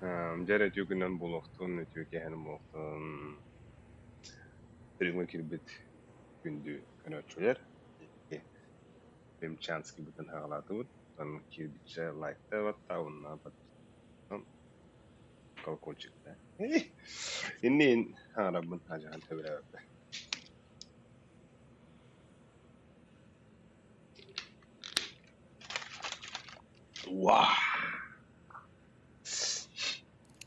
Дьэ эрэ үтүө күнүнэн буолуохтун, үтүө киэһэнэн буолуохтун. Стримҥа киирбит күндү көрөөччүлэр, Римчанскийбытын саҕалаатыбыт. Оттон киирбиччэ лайкта баттаа уонна подписчиктан колокольчикта. Иннин хаҥарабын хадьахан сөбүлээбэппин. Уа!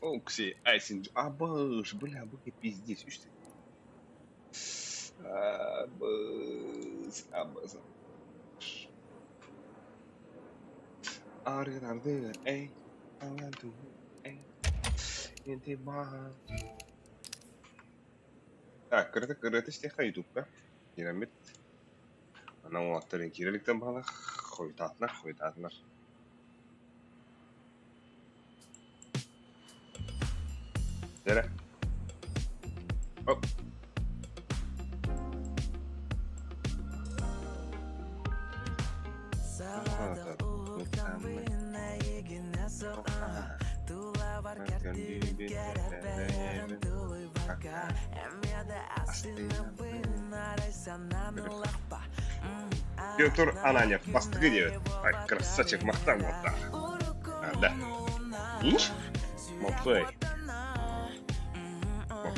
Окси, айсин, абыш, бля, бу пиздец, үстэ. Абыс, абыс. Аргын ардыгар, эй, аладу, эй, инти баха. Так, кыратык ырыата истиэххэ ютубка. Киирэммит. Ана уолаттарын киирэ иликтэн баҕалаах, хойутаатынар, хойутаатынар. Эрэ. Оп. Петр Ананьев бастакы диэбит. Ай, красавчик, махтал уоттаах. Да. Иш? Моппой.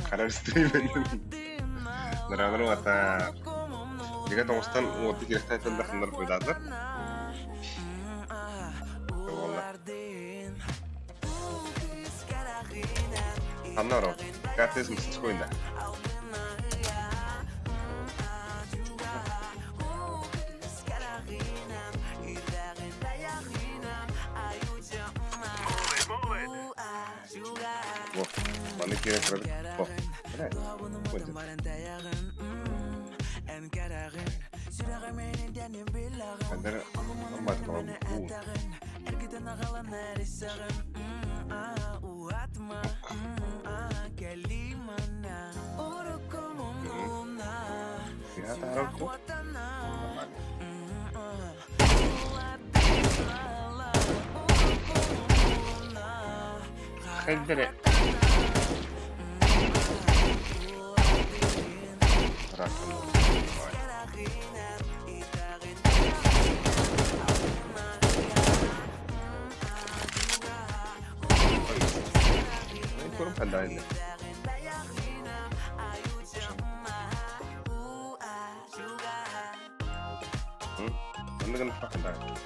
Хара стримен. Ныралар уота. Дигэ тоҕустан уоту кирэхтэн дахыннар хуйдаатар. Ханна оров? Картес мастерскойда. Во, маны киирэн турабыт. Во, бля, хватит. Ханнара аммат уу. Я таһарар Нормально. Хайдары. Көрүм хандаайын. Онно гына хандаайын.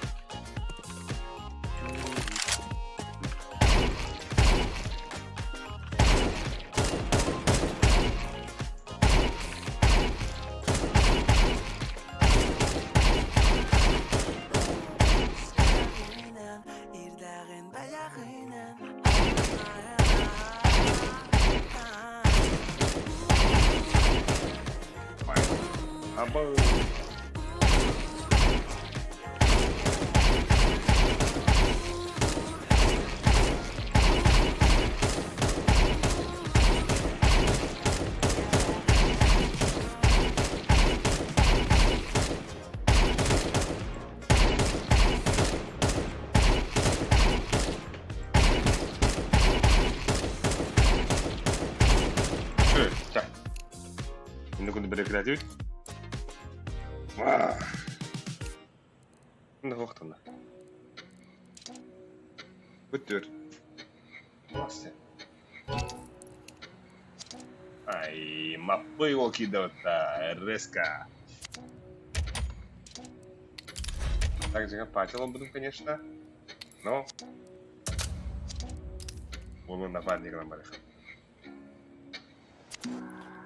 Абы. Так. Инде бирекратив. Инде вақтында. Бүттүр. Ай, маппый ол киирдэ резко. Так, же патилом буду, конечно. Но... Оны напарнигынан барыха.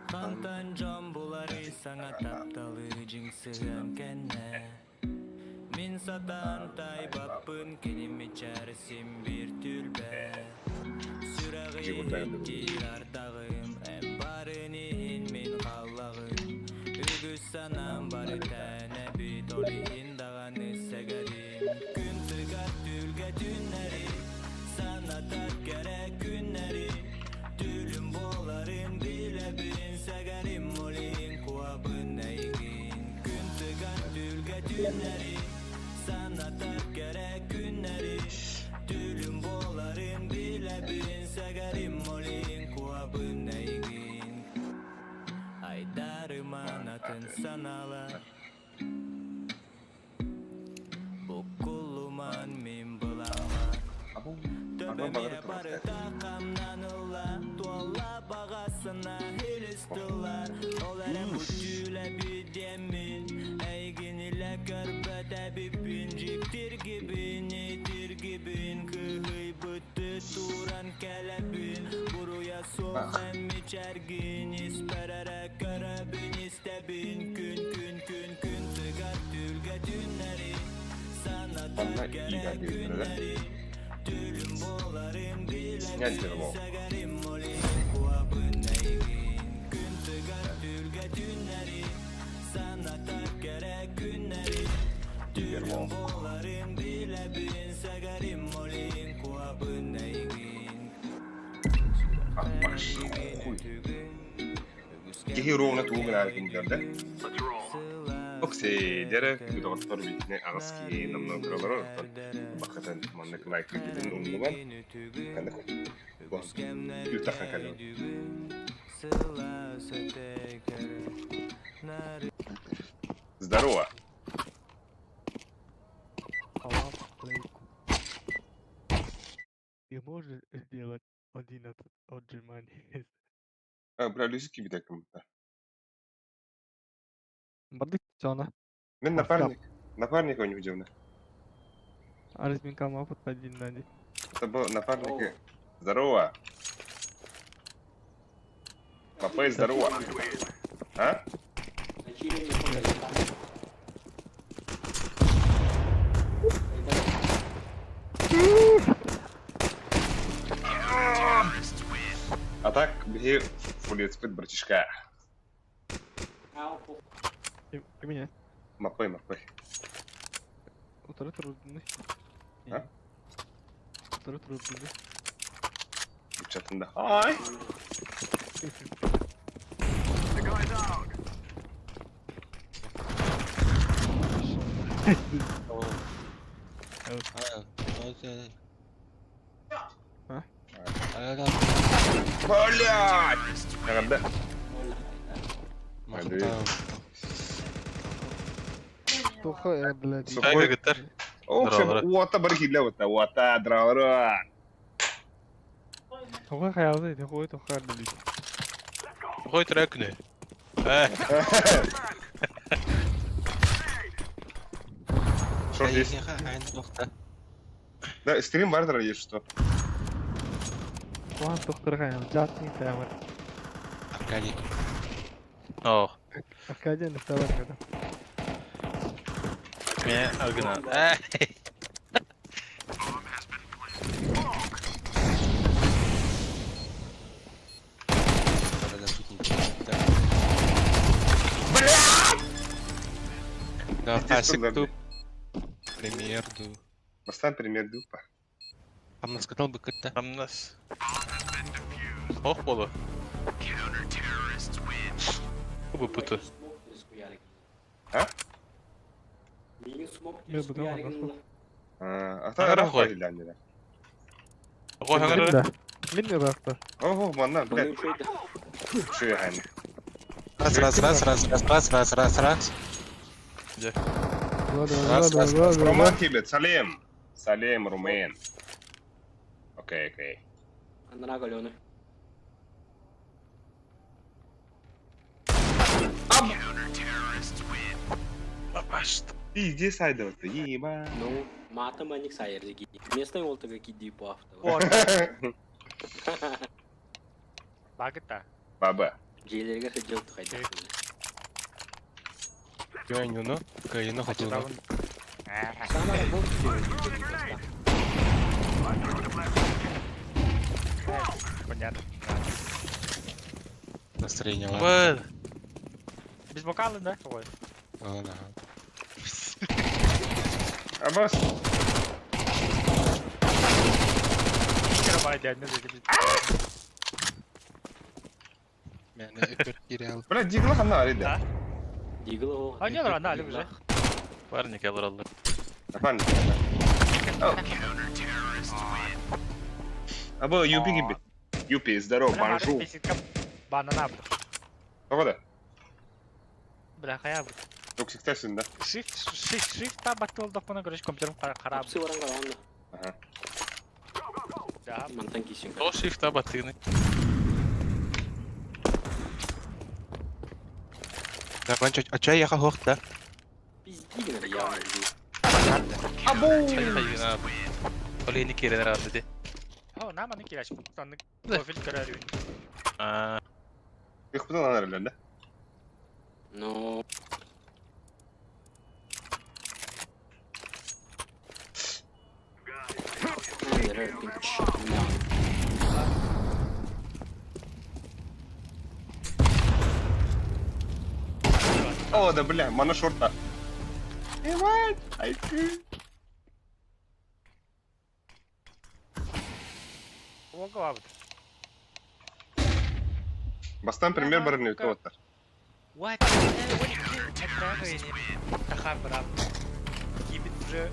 Хантан дьон буларый саҥа тапталы дьиҥ сыһыан кэннэ Мин сатаан таайбаппын кини мичээр син биир түлбэ Сүрэҕи иһиттиир ардаҕым эн барын иһин мин халлаҕым Үгүс санаам барыта эбит ол иһин даҕаны сэгэрим Күн тыгар түүлгэ түннэри санатар кэрэ күннэри Түүлүм буоларын билэбин сэгэрим ол иһин куабын эйигин Күн тыгар түүлгэ түннэри санатар кэрэ күннэри Түүлүм буоларын билэбин. Арба баҕара турар. Ах. Манна иитээдиэхтэрэ. Снять дерьмо. Дерьмо. Ах, хуй. Киһи ровно тугу гынаары кимдэрдэ. Оксей, дьэрэ доҕоттор бүтүнэ аҕыс киһи номнуо кыралар оттон бакытын маннык лайк кэлбитин умнубан ханнык ютаха кэлэн. Здорово. Салам алейкум. Ты можешь сделать 11 отжиманий? А, бля, Люсик кибитек кымта. Бардык сона. Мен напарник. Напарник у них дьоно. Арызминка мапыт один на один. Это был напарник. Здорово. Папай, здорово. А? А так, беги фулецпит, братишка. Кимине? Мапай, мапай. Утары турудуну. А? Утары турудуну. Чатында. Ай! Блядь! Когда? Тоха, блядь. Сухой. Кагыттар. Ох, Дралара. уота бархилля вот, уота дралара. Тоха хаялды, тоха тоха блядь. Хой трекне. Э, Что здесь? Да, стрим бардера есть что? Туан тохтар хаялды, жатын тамыр. Аркадий. О, Аркадий не тавар когда. мен агына. Э, Надо шутники. Да. Да, Здесь Асик что, туп. Премьер ду. Бастан пример дупа. Там нас сказал бы кытта. Амнас. Ох, болу. Бу путу. А? Мен буду ана. А Ага, та рахой. рахой. Хой хангара. Да. Мен не рахта. Ого, манна, блядь. Что я гайна? Раз, раз, раз, раз, раз, раз, раз, раз, раз. Ладно, Раз, ладно, раз, ладно. Роман тебе, салем. Салем, румен. Окей, окей. Апашт. Иди сайдоваться, еба. Ну, матом они сайерзики. Местный олтага киди по авто. Багыта. Баба. Джейлерге сидел тухайда. Кайну, кайну хотуну. Самое больше. Понятно. Настроение ладно. Б. Без бокала, да? Ой. Ладно. Абас. Карабай, дядь, ну здесь. Мен өпер кирел. Блядь, дигла хана арида. Дигл. А не, ладно, алик уже. Парни келралды. Напарник. Аба, юпи гиби. Юпи, здорово, bonjour. Банана. Погода. Бля, хая. Токсик тесин, да? Shift, shift, shift та батыл да кона, короче, компьютерым харап. Тапсы баран каланды. Ага. Мантан киисин Тоҕо shift баттыгыный? Да, банча, а чай яха хуохта. Пизди гына явно. Хайы-хайы Ол иһини киирэн араанды ди. О, нам аны кирәч. Танны профиль көрөр. Аа, Их бутан анар да? Но О, да бля, мана шорта. Иван, ай ты. Ого, абыт. Бастан пример бар не өтө оттар. What? Тахар брат. Кибит уже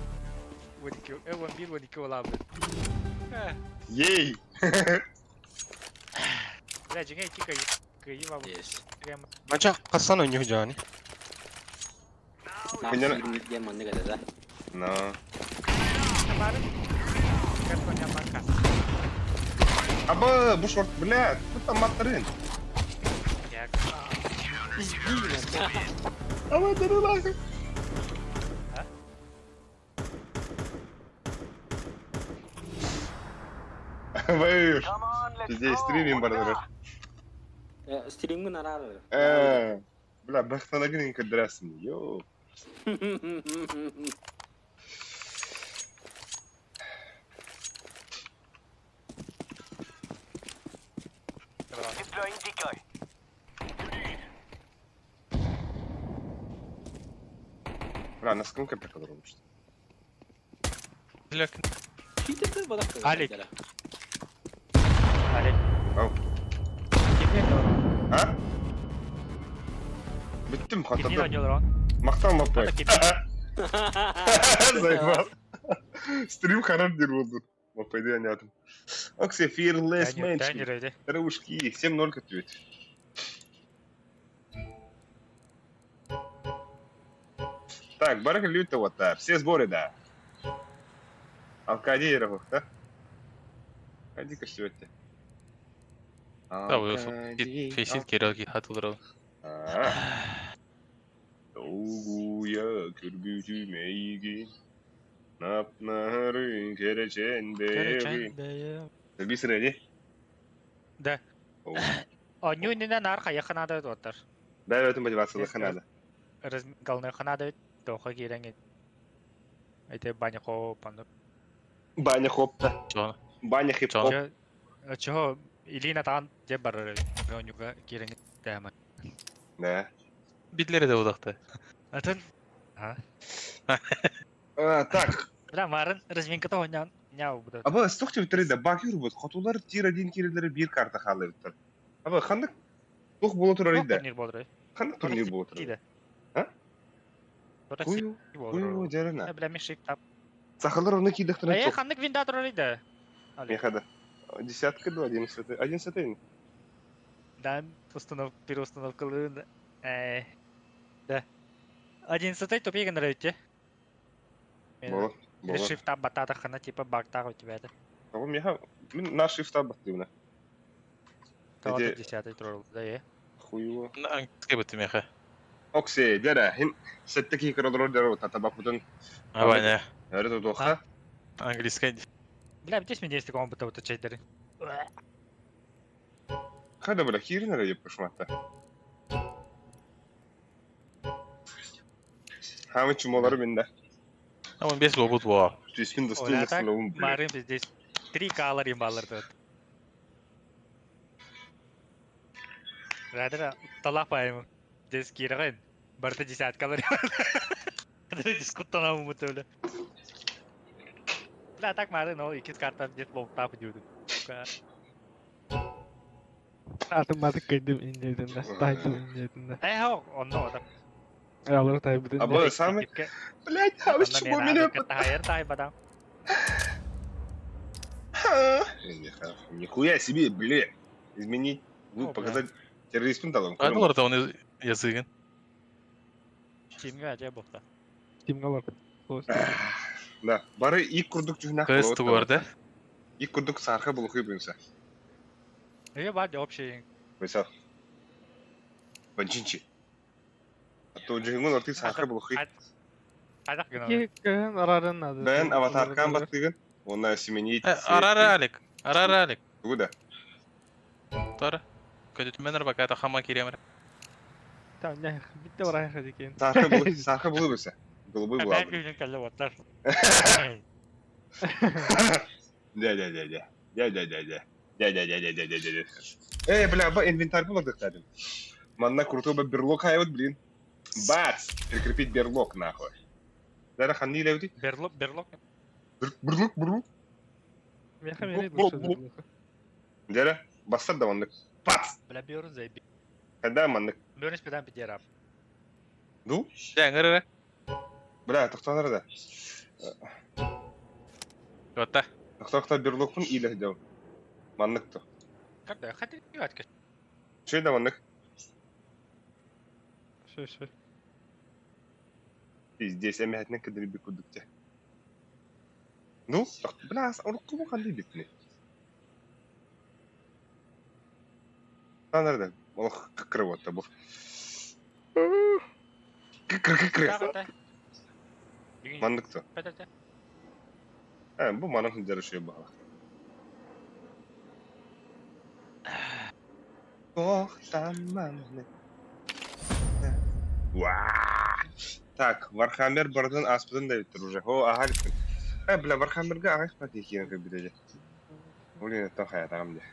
12, 11, 12 олабыт. Ей! Бля, жиңе iki кыйы. Кыйы бабы. Yes. Банча, хассан ойню жаани. Күннер- Диэн маннык этэ да. Но. Бары. Картоня марка. Аба, бу шорт, бля, тут там маттарын. Я. Пизди гына. Аба, да нахуй. Вэйш. Здесь стримим бар. Стримгин араар. Э, бля, бахтанагын кадрасым. Йоу. Бля, на сколько приколол что? бля, Питерде бадак. Алик. Алик. Ау. Кимне А? Бүттім Кимне хатады. ойнолор он? Мақтан лапай. Ата ким? Заебал. Стрим характер болды. Лапайды анятым. Оксе, Fearless Mansion. Дәнер Рушки, 7-0 көтүт. Так, барак лютого та, все сборы, да. Алкадиров, да? Ходи-ка сегодня. Да, вы фейсит кирилл хатылыр. Долгуя көрбүтүм эйги. Напнары керечен бэйги. Бисер не? Да. Оню иннинен нар хайаханада оттар. Да, это мотивация ханада. Разгалны ханада тоха кирәңе. Әйтә баня хоп аны. Баня хопта. Чон. Баня хип-хоп. Чо Илина таган деп бар онюга кирәңе тәмә. Да. Битлери де удакты. Атын. А. А, так. Бля, марын разминка то нян няу буду. Аба, стохти биттерде бак юр бут. Хотулар тир один кирелери бир карта халы биттер. Аба, хандык тух боло турар иде. Турнир болдыр. Хандык турнир боло турар. Тиде. А? Кую, кую жарына. Бля, мен шип тап. Сахалар оны кидехтен Э, хандык винда турар иде. Мехада. Десятка до одиннадцатый. Одиннадцатый. Да, установ, переустановка Э, да. Одиннадцатый тупик нравится. Боло. Боло. Shift tab батата хана типа баг у тебя это. Того меха. Мен на shift tab баттыгына. То Эти- десятый тролл, да е. Хуево. Английский бит меха. Оксе, дера, хин сеттеки кыродор деру татабакутун. Абаня. Өрө тоха. Английский. Бля, здесь мне есть такого будто вот чайдеры. Хада бля, хирнер еп пошматта. Хамы чумолары менде. Ama 5 лобут буа. Түспін Оля достойных так, словом, бля. Марин здесь три калории баллар тут. Радера, талапаем. Здесь кирген. Барта десят калорий. Дискуттана мутыля. Бля, так Марин, ол икис карта где лоу тап дюды. Атыматык кайдым иннединде. Тайдым иннединде. Э, хо, онно ода. Алыр тайбыдын. Аба, самый... Блядь, хамы чумо меня... Тайыр тай бадам. Нихуя себе, бля. Изменить, ну, О, бля. показать террористам талым. Айдылар да оны языгын. Кимге ажа бохта. Кимге алар? Да, бары ик курдук жүхнак. Кыз тугарды. Ик курдук саарха булухуй буйунса. Ее бар де общий. Буйса. Банчинчи. А то дьүһүҥҥүн ортуй саарха булухуй. Хайдах гынан? Ки кыһын арарын надо. Бэйэн аватаркаан баттыгын уонна сменить Араралик. Араралик. Тугу да? Тора. Көтүтүмэн пока хама кириэмэр. Там не битте барайын хадикин. Саарха булу саарха булу буйса. Голубой Бэйэн була. күүнүн кэллэ оттар. Да да да да. Да да да да. Да да да да да да да. Э, бля, ба инвентарь был отдыхать. Манна крутой бы берлог хайват, блин. Бац! Прикрепить берлог, нахуй. Дара ханни левди? Берлог, берлог. Берлог, берлог. Меха мерей лучше. Дара, бастар да маннык. Бац! Бля, берун заеби. Когда маннык? Берун спидан пидерап. Ну? Дьэ, Бля, тохтонор да. Готта. Тохтохто берлогпун илэх дел. Маннык то. Когда? Хотя не ватка. Чей да маннык? Шö шö. Пиздец, эмэхэтинэн кэдэрби курдук дьэ. Ну, бля, урукку ханды битни. Танар да, олох кыкыры вот бу. Кыкыры кыкыры. Маннык то. Э, бу манан хынжары шуй баҕа. Ох, там маннык. Уа! Так, Вархаммер барытын ааспытын да эбиттэр уже. О, аһа иликпин. Э, бля, Вархаммерга аҕай пати киирэн көрбүтэ дьэ. Блин, оттон хайатаҕым дии.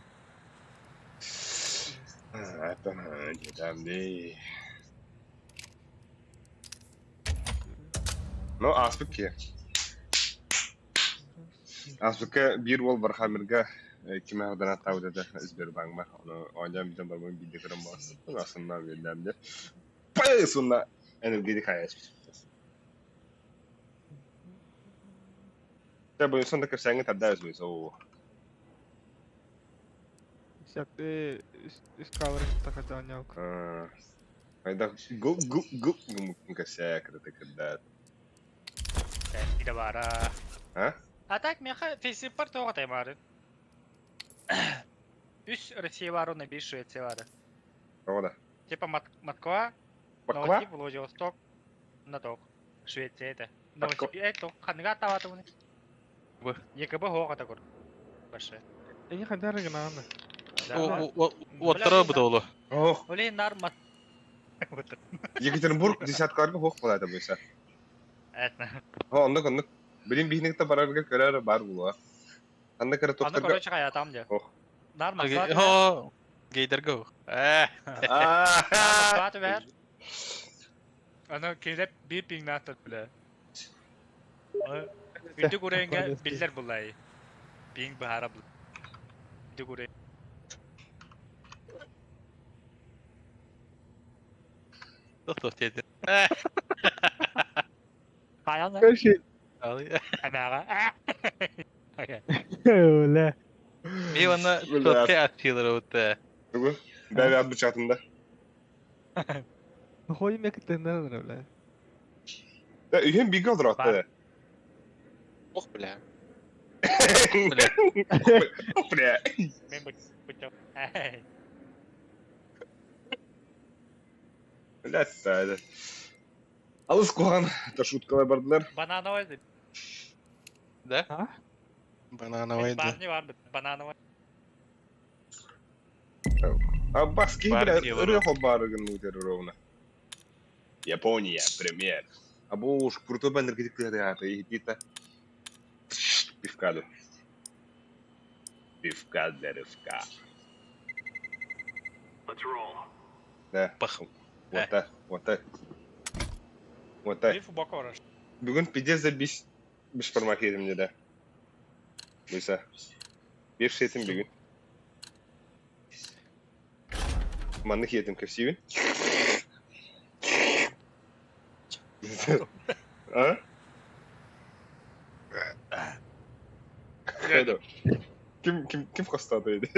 Оттон дьиэтээм дии. Ну, ааспыт киһи. Ааспыкка биир уол Вархаммерга ким донаттаабыт этэ Сбербаҥҥа. Ону оонньоон бүтэн барбын биирдэ көрөн баҕастым. Астынна үөрдэм дьэ. Пээс уонна энергетик хайаспыт. Дьэ, буйунсан да кэпсээҥҥэ тардаабыс буйса оо. Сякты үс кавер такатаняк. Хайдах гу гу гу гуммуккун кэпсээ кытаты кырдаат. Ида бара. А? А так меха фейсиппар тоҕо таймаарын. Үс Россия бар, уонна биир Швеция бар. Тоҕо да? Типа Москва, Москва? Новосиб, Владивосток, Наток. Швеция это. Новосиб, это ханныга атаабатыбыный? Б. ЕКБ хоҕо кур. Башы. Эни хандар гынааны. Уоттара бу Ох, Оле нар мат. Екатеринбург десяткаларга хоох буолаата буйса. Это. О, оннук оннук. Билин биһиникте барарга көрөр бар булуа. Анда кыра Аны тохторго. короче хаятам де. Ох. Нар Москва. О, гейдерго. Э. Москва түбэр. Аны келеп бир пиңнатыр биле. Үндү куренге биллер булай. Пиң бахара бул. Үндү курен. Тох деді. Хаян. Көрші. Амага. Өле. Мен оны тотке атчылар өтті. Тугу? Бәбе ат бычатында. Хой мекеттеннер бля. Да, үйен биге олдыр Ох, бля. Бля. Бля. Мен бу Бля, да. Алыс кухан, та шуткалар бардылар. Банановый. Да? А? Банановый, да. Барни бар, банановый. А баски, Бар бля, дело. рөхо барыгын өтер ровно. Япония, пример. А бу уж крутой энергетик ты иди-то. Пивка Пивка для рывка. Да. Пах. Вот так, вот так. Вот так. Биф бокораш. Бүгін пиздец за бис бешбармак едім деді. Бұйса. Беш етім бүгін. Манных едім красивый. А? Хайда. Ким ким ким хостады еді?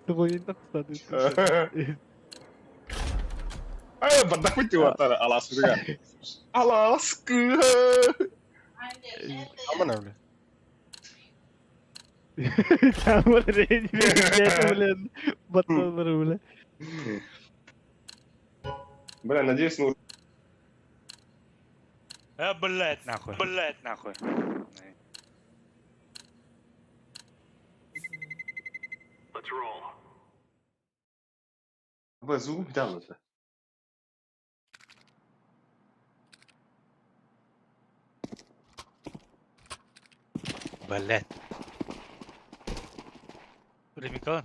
Твоин тақсады. Ай, бардак бітті оттары, аласкыға. Аласкы. Амана, бля. Там блин, батон, бля. Бля, надеюсь, ну... А, блядь, нахуй. Блядь, нахуй. Бля, звук дал это. Блять. Ремикон.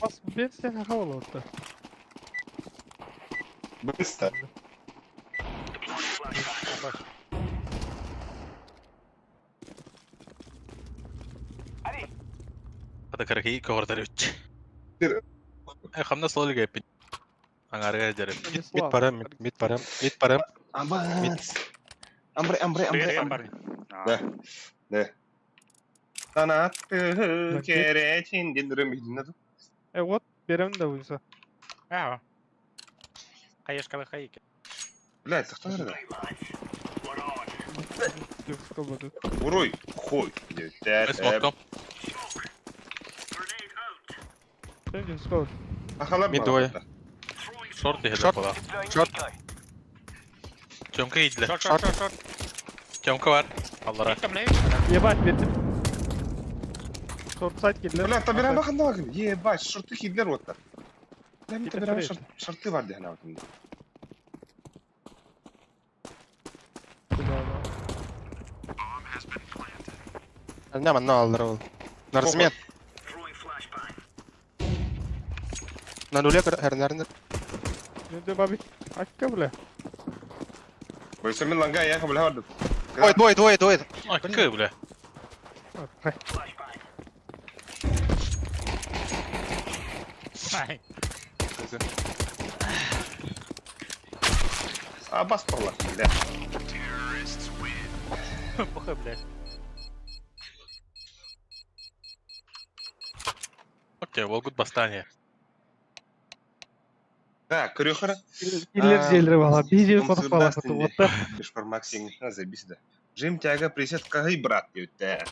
Бас бенсен хавал отта. Быстро. Hadi karaki ковардар үч. Bir- Хамна слоли гэпин. Ангарга жарып. Мид барам, мид, мид барам, мид барам. Амбац. Амбре, амбре, амбре, Привет, амбре. парни. Да. Да. Санат керечин дендерем билинedi. Э, вот, берем да буйса. Ага. Хаешка выхайки. Блядь, кто это? Уруй, хуй. Смоктом. Ахалап. Мид двое. Шорт иһилер Шорт. була. Шорт. Тёмка идле. Шорт, шорт, шорт, шорт. Тёмка бар. Аллара. Там, блядь. Ебать, бетим. Шорт сайт кидлер. Бля, табира бакын да bakın. Ебать, шорты кидлер вот. Бля, мен Кидлер табира шорт. шорты бар дehen abi. Не, манна аллара ол. Нарзмет. На нуле хернернер. Не баби. Акка, бля. Бойса мен ланга я бля барды. Двое, двое, двое, двое. Акы, бля. Ай. А бас парла, бля. Похуй, блядь. Окей, волгут бастания. Да, крюхара. Киллер зелер бала. Бизер Он поток бала. зырдастын Вот Бешбармак сен заебись да. Жим тяга присед кагай брат диютте.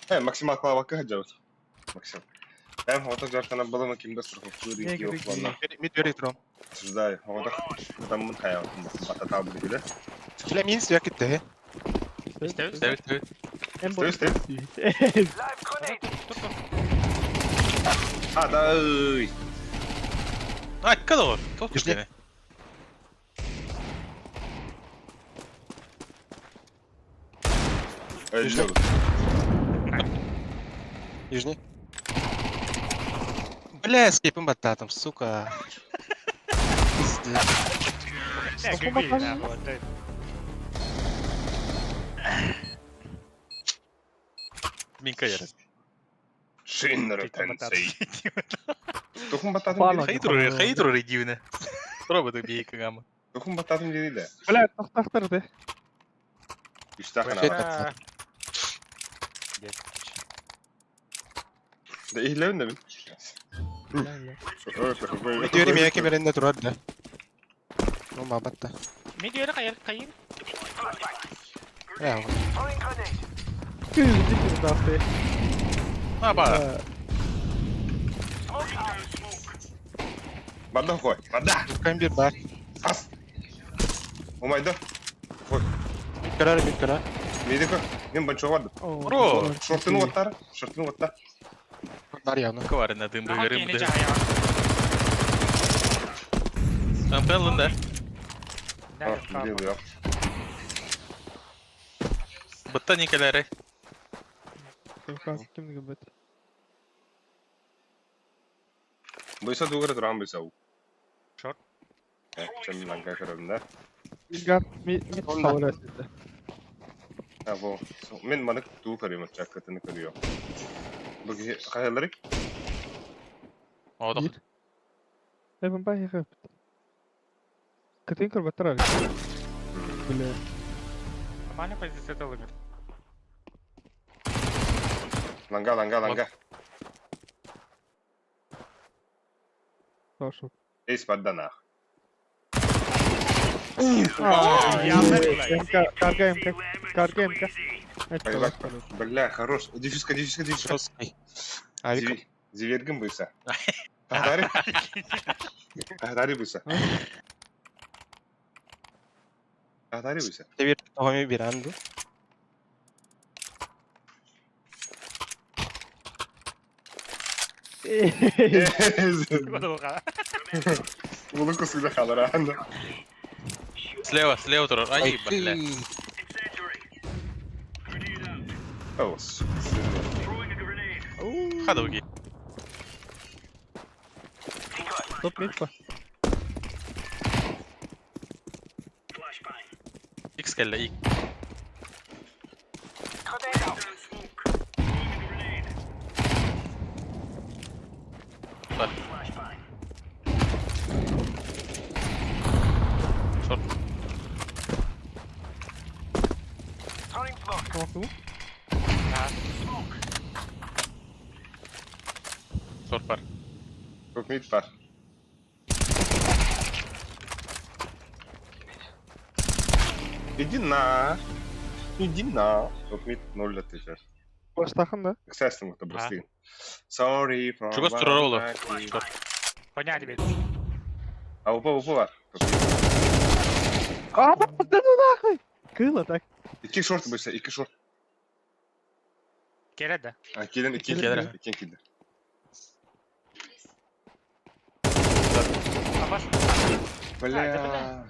Э, максимал клава кага жабыт. Максим. Эм, вот жартана балама кимде страховку Не, ринги оклана. Мид берет ром. Осуждаю. Вот там мын хаял. Батата блин, да? Бля, минс я китте. Стэвит, стэвит. Стой, стой. А, да. ой. Акы да бар. Тот Ижди. күтене. Эй, ждёт. Нижний. Бля, скипом бататом, сука. Пиздец. Бля, губи, нахуй, вот это. Минка яры. Шиннер Ты там тенсей. Тухум бататым Пала. деді. Хайдру, хайдру редивне. Пробуй бейка гамма. Тухум бататым деді да. Бля, тоқтақтырды. Үштахана. Шет. А. Да иhlевин да мен. Мид берем я кемеренде турар да. Ну, мабатта. Мид бері қайыр, қайыр. Бля, Күйі дақты. Аба. Бада қой. Бада. Камбир бар. Ас. Омайда. Қой. Мид көрөр, мид көрөр. Мейді көр. Мен банчо барды. Бро. Шортыны оттар. Шортыны оттар. Бар явно. Коварына дым Нахуй бөгөрүм кені да. жая. Ампелын да. Да, Біледі, yok. Бытта никелери. Кімді бет? Бойса дугара туран бойса. Шорт. Чам ланга көрөм да. Илгар, мид Онда. хавала сізді. А бу. Мен маны туу көрөм, чаккатын көрөм. Бу кайалары? Одох. Bir. Эбен бай хеп. Кытын көр баттырар. Бля. Нормальная позиция это лыгар. Ланга, ланга, ланга. Хорошо. Эйс подданах. МК, карга МК, карга МК. Это Бля, хорош. Дефиска, дефиска, дефиска. Жесткий. Авик. Зивергин быса. Тадари. Тадари быса. Тадари быса. Теперь томи биранду. Улуку сюда халаран. Слева, слева турар. Ай, бля. Оус. Хадуги. Топ мид по. Икс кэллэ, ик. Бар. Шорт. Помогу? Шорт бар. Топ мид бар. Иди на. Иди на. Топ мид 0 отвечаешь. Баштахын да? Кстати, это быстрее. Sorry for Чугас турар олор. my- Коня тебе. А упа, упа бар. А, да ну нахуй! Кыла так. Икки шорт быса, икки шорт. Келе да. А, килен, икки Килен. килдер, икки килдер. Абас. Бля.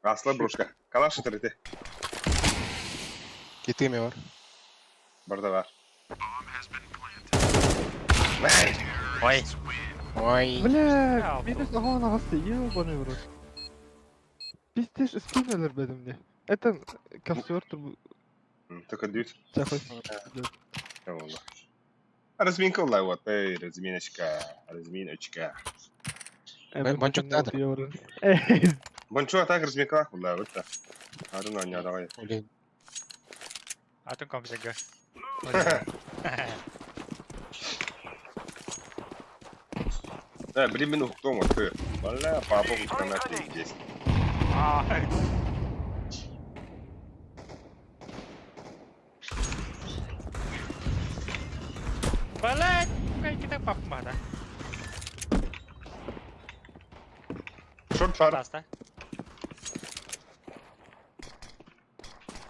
Асла брошка. Калаш это Китыми бар. Барда бар. Ой. Ой. Бля, минус ага ағасы, ебаный в рот. Пиздец, спиннер бедім мне. Это костер тут Только дают. захуй. Разминка была вот, эй, разминочка, разминочка. Бончук надо. Бончу, а так разминка, да, вот так. Арuna, не давай. Блин. Атын компсега. Да, блин, ну кто мой ты? Бля, папа, вот на здесь. А, Блять, kita пап да. Шорт фар. Баста.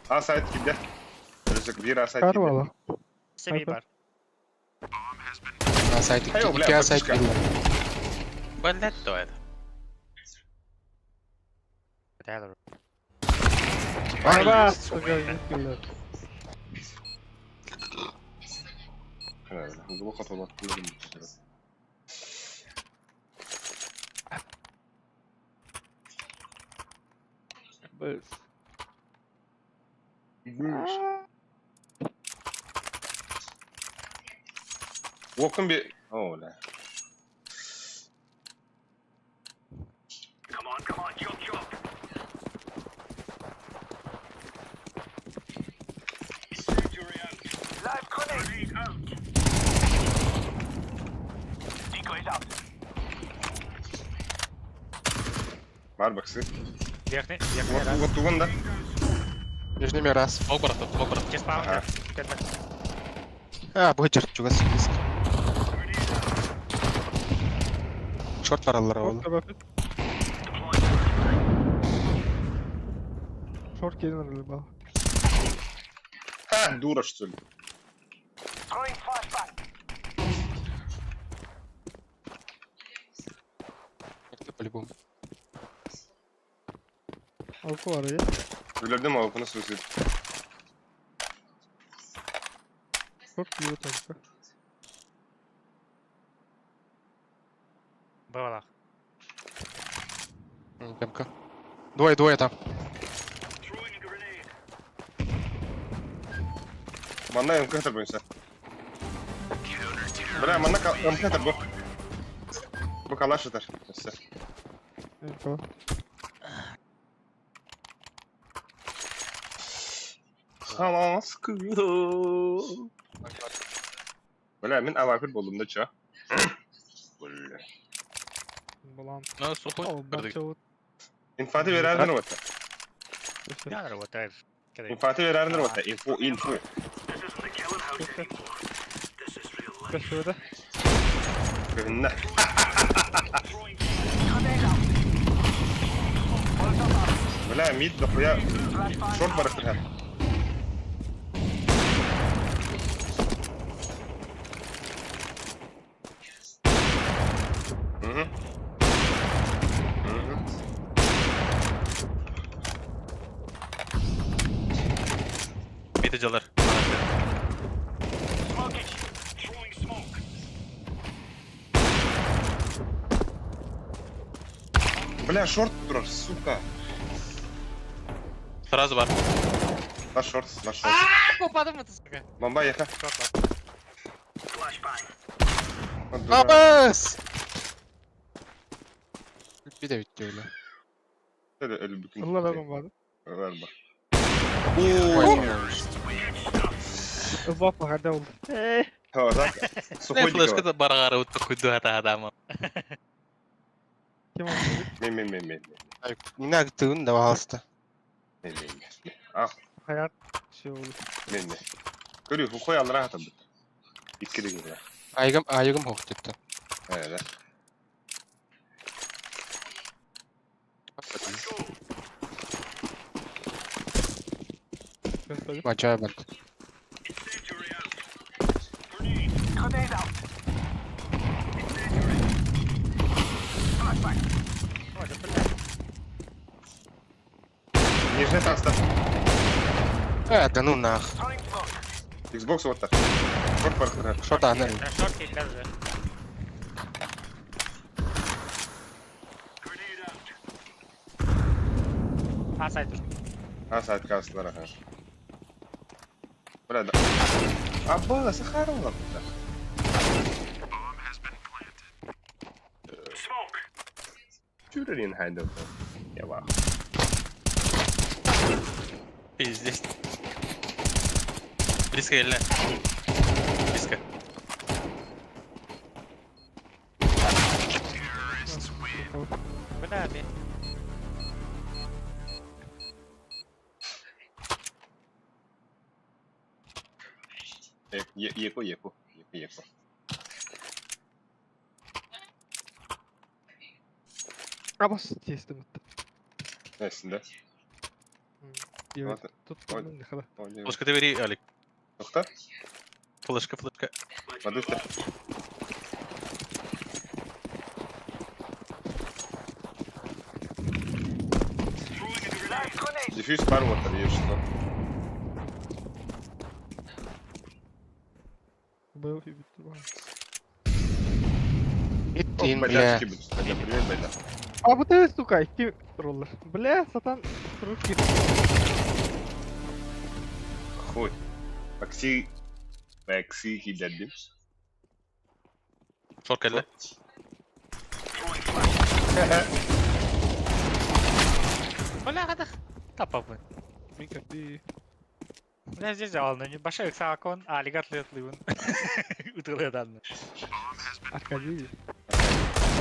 А сайт киде. Рызык бир а сайт киде. Карвала. Семи бар. На сайте. Ай, бля, Икки сайт братишка. билла. Блядь, то это. Ага, сука, киллер. Глухо то Быс. Окун би... О, бля. Бар баксы. Верхний, верхний Вот, раз. вот туган да. Между ними раз. Ок бар, ок бар. Чеспаун. Ага. А, бочер, чугас близко. Шорт баралар Шорт ол. добавить. Шорт киллер либо. Ха, дура что ли? Это по-любому. Алку бар, е? Өлөрдüm а окуну суицид. Шорт киллер только. Бывало. МК. Двое, двое там. Манна МК бойынша. Бля, манна МК бу. Бу калаш атар. Всё. МК. Халас кыыл. Бля, мин авапер буоллум да чё? Бля. Балан. Ну, сухой. О, бача Инфаты верарныр вот. Я работаю. Инфаты верарныр вот. Инфу, инфу. Көстүбэтэ. Көһүннэ. Бля, мид дохуя. Шорт барахтырхан. Угу. Угу. Мид дьалар. Бля, шорт турар, сука. Сразу бар. На шорт, на шорт. Попадым это, сука. Бомба, еха. Шорт бар. Абас! Bir de bitti öyle. Ылла да бомбады. Ылар Ылбап хада ол. Так, Не сухой флешка дикого. да баргары утты куйду ата адама. Ким алды? Мен, мен, мен, мен. Не тыгын да алысты. Мен, мен, мен. Ах, Хаят şey oldu. мен, мен. Көрүү, хухой алыра хатам бит. Икки деген. Айгым айгым хоқ депті. Э, да. Göstereyim. Бача бат. Нижний таста. Э, да ну нах. Xbox вот так. Шорт барахтырхан. Шорт аны. Шорт киллер уже. А, сайт уже. А, сайт кастылар аха. Бля, да. Аба, Сахарова. Чүрерин хайда. Я вах. Пиздец. Близко или? Близко. Бля, бе. Еко, еко. Еко, еко. Абас тестим ettim. Несінде? Evet. Tuttum ne kadar. Флешка ты бери, Алик. Тоқта? Флешка, флешка. Мадыста. Дефьюз пар вот, есть что. Был и bitti. Иттин, бля. Байдашки будет. Привет, байда. А bu da сука, iki roller. Бля, сатан руки. Хуй. Такси. Такси кидадим. Шорт келді. Бля, хадах. Тапапын. Мика, Бля, здесь алны. Баша иксакон, алигат летлыын. Утылыдан. Аркадий.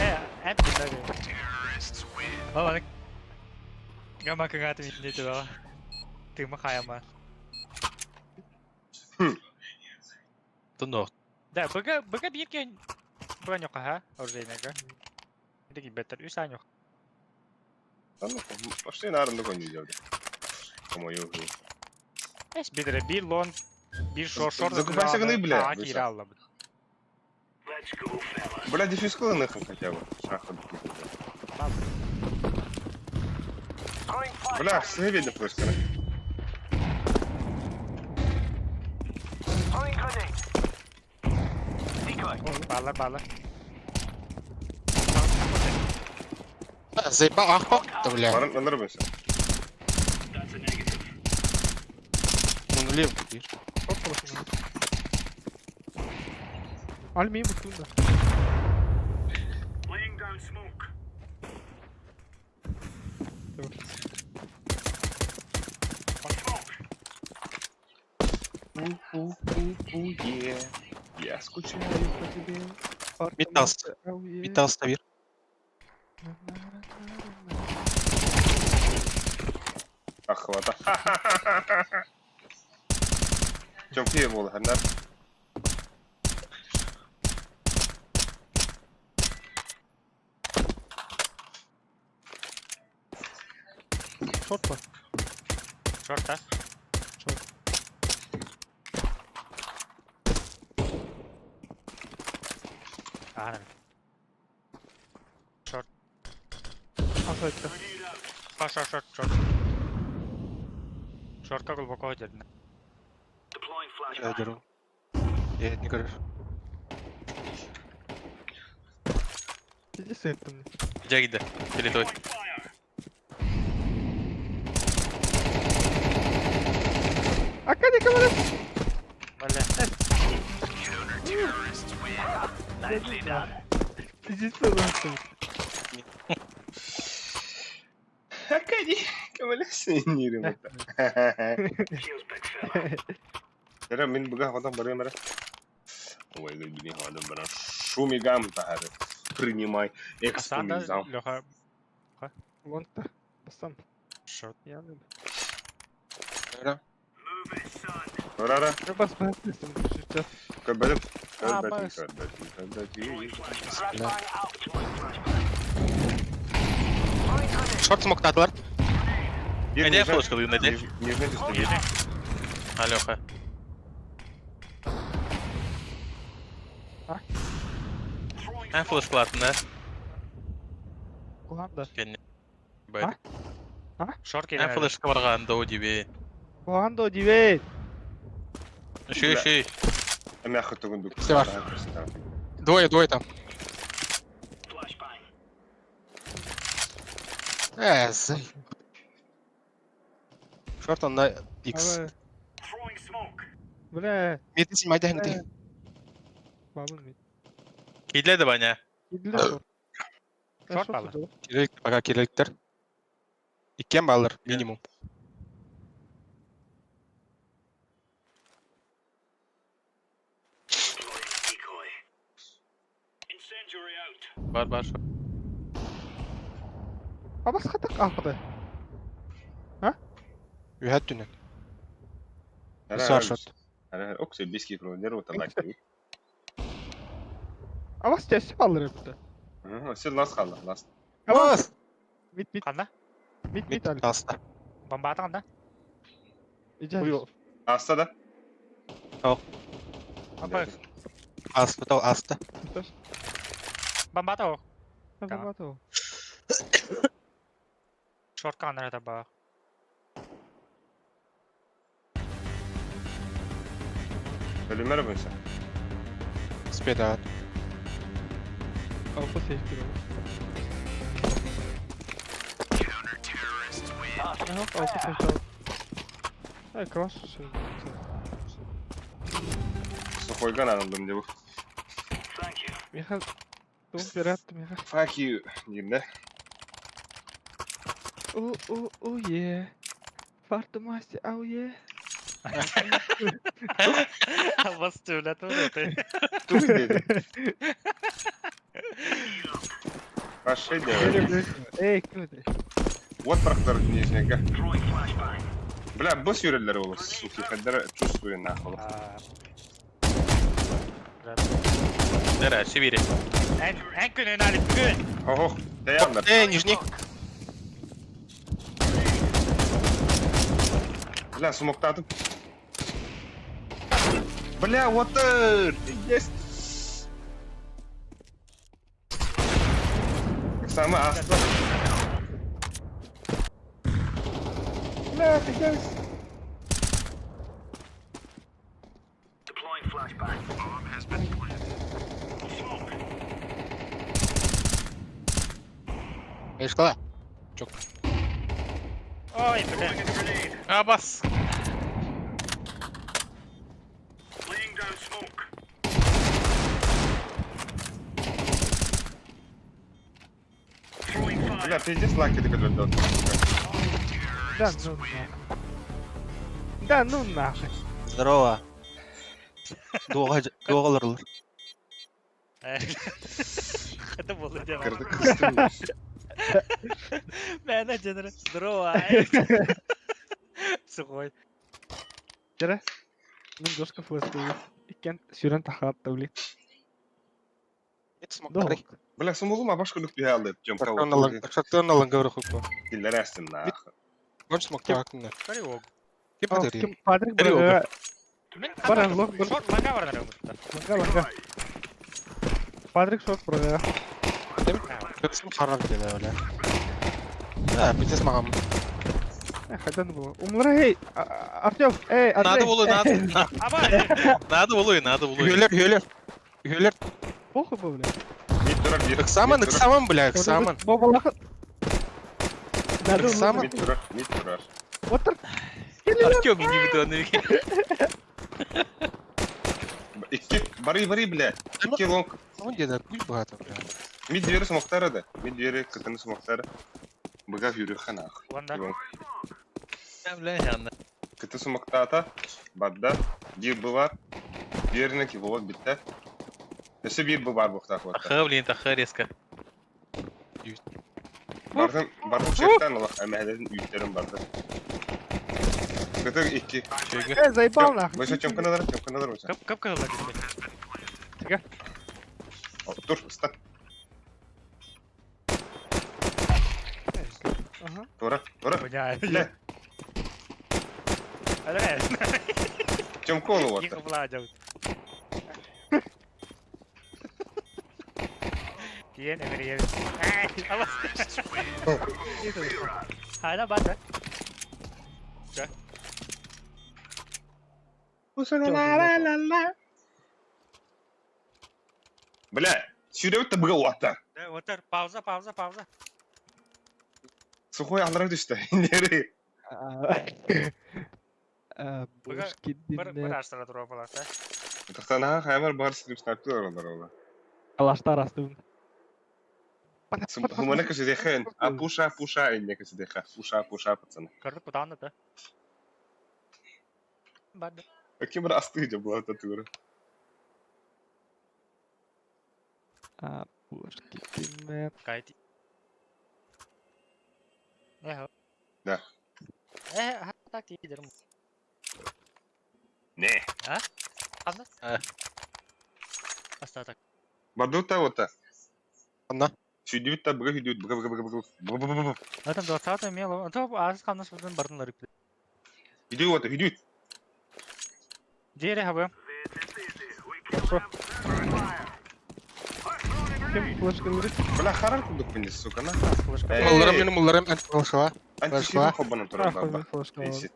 Э, это даже. Ладно. Гамма кагаты не туда. Ты махаяма. Тундо. Да, быга быга бирген бронюка, ха, оружейнага. Диги беттер үс анюх. Да ну, пошли на аренду конь делать. По-моему. Эс бидре бир лон, бир шор шор. Закупайся гны, бля, А, кира алла. Бля, дефьюз нахуй хотя бы. Шахта. Бля, все видно флешка. Балар, балар. Заебал, ах, да, бля. Баран, алыр бейсен. Ну, лев, Çok çalışın. Almayı bıktım da. У-у-у-у-е. Я скучаю по тебе. Мид таҕыста. Мид таҕыста биир. Охота. Чөкүйе буолаһаннар. Шорт бар. Шорт, а? Шорт. Аһан. Шорт. Асайтта. Шорт, шорт, шорт, шорт. Шортка глубоко дернэ. Я деру. Я не көрөр. Иди сыттым. Дьэ киирдэ. Телетой. Акадия команда. Бля. Пиздец, пожалуйста. Акади, кемелесин Эрэ мин буга хотон барыам эрэ. Ой, бини хотон баран. Шумигам тахары. Принимай Асанда экспумизам. Леха Вон та. Бастан. шорт. Я не. Ара. Рара, Я бас бас сейчас. көбөлүп. А, Көбөтүн, бас. көбөтүн, көбөтүн. Шорт смоктаатылар. Бир Эдэ нижний- флешкалыын эдэ. Нижний түстэ. Алеха. А? Эн флешкалаатын да. Куланда. Кэннэ. Бай. Шорт Эн киирэн. флешка баргаан да удиби. Куланда дивей. Үшүй үшүй. Мягко тугундук. Все бар. Двое, двое там. Э, зай. Шорт он на X. Бля. Мид син майда хинти. Бабын мид. Кийле да баня. Кидле шорт. Шорт бала. Кирилик, пока кириликтер. Иккен баллар минимум. Бар бар шорт. Абас хатак ахды. Үһәт түнен. Сар шорт. Оксе биски проводер вот так. Абас тәсіп алыр өпті. Сен лас қалды, лас. Абас. Мид мид Ханна? мид мид Мид али. таста. Бомбаата ханна? Иже. Аста да? Апа. Аста, тал аста. Бомбаата о. Бомбата о. Шортка ханна это ба. Өлүмөр буйса. Спеда. Алпа сейфтир. Алпа сейфтир. Ай, класс. Сухойган арылдым деп. Миха. Дум бератты Миха. Fuck you. Деймін У у у е. Фарту масти ау е. Бас төвләтү ты. Туй деді. Пошли давай. Эй, кім это? Вот трактор нижнего. Бля, бос юрелер ол, суки, хаддара чувствую нахуй. Дәрә, шибири. Эн эн күнүн алып күн. Ох, даяндар. Э, нижний. Бля, смоктадым. Бля, вот это! Есть! Самый аста. Бля, ты есть! Эшкала. Ой, бля. Абас. Бля, пиздец лаки ты когда Да ну нахуй. Да ну нахуй. Здорово. Дуоҕа дуоҕаларылар. Это было дело. Кырдык кыстым. Менеджер, здорово. Сухой. Дьэрэ, мин доска флешкабын иккиэн сүүрэн тахаат да блин. Смоктары. Бля, сумулум абаш күлүк түһэ алды. Тёмка Шаттан алан говорю хуйко. Киллерәстин нахуй. Гон смоктар. Тревогу. Ким подарил? Ким Патрик Тревога. бырага Бар, лох, бар. Шорт лага бар нарымытта. ланга ланга. Патрик шорт бырага. Кым харар деді бля. Да, пиздец маған. Хайдан было. Умлара эй, Артем, эй, Надо Андрей. было, надо. Аба! Надо было, надо было. Үһүлер, үһүлер. Үһүлер. Похуй был, блин. Мид турар бир. Ыксаман, ыксаман, бля, ыксаман. Бабалаха. Надо Ыксаман. Мид турар, мид турар. Вот так. Артем не видно. Икки, бары, бары, бля. Икки лонг. Он деді, пусть богато, бля. Мид двери смоктары да. Мид двери кытыны смоктары. Быга хүрү нахуй. Онда. Лонг. Бля, жанна. Кыты смоктата. Бадда. Бир бывар. Бирине ки болот битте. Өсө бир бывар бухтак вот. Таха, блин, таха резко. Бардым, бардым шектен алах. Әмәһәләрин үйүттерин барды. Кыты икки. Чөйгө. Эй, заебал нахуй. Выше чөмкөнөлөр, чөмкөнөлөр выше. Кып кып кызыла китте. Тур, ста. Ага. Тура, тура. Бля. Бля, Адрес. чөмкөн вот. Их владел. Тиен эмриев. Аба. Хайда бата. Бля, сүйрөбүт да быга уатта. Да, отыр. Пауза, пауза, пауза. Сухой алыра түштү. Нери. Быга- Бушки Бір бір аштыра тура болар, да? Тахтана хаймар бар сип снайпер олар ола. Алаштар астын. Хумана кысыдехен. А пуша, пуша инне кысыдеха. Пуша, пуша, пацаны. Көрдік бұдан да. Барды. Ким бір асты деп болады тура. Бушки динне. Кайти. Не. Да. Э, так идерм. Не. Анда? А. Остаток. Бардута ота. Анна. Сүйдүбүт да быга хүдүбүт быга быга быга быга быга быга быга. Этом 20 мело. То аз қанаш бұдан бардын ларып. Хүдүбүт ота, хүдүбүт. Дере хабы. Ким флешка лыры? Бля, харар курдук мени, сука, на. Флешка. Эй. Мулларым, мен мулларым, антифлешка. Антисип хоббанын турар Нахуй баба. мен флешка. Бейсит.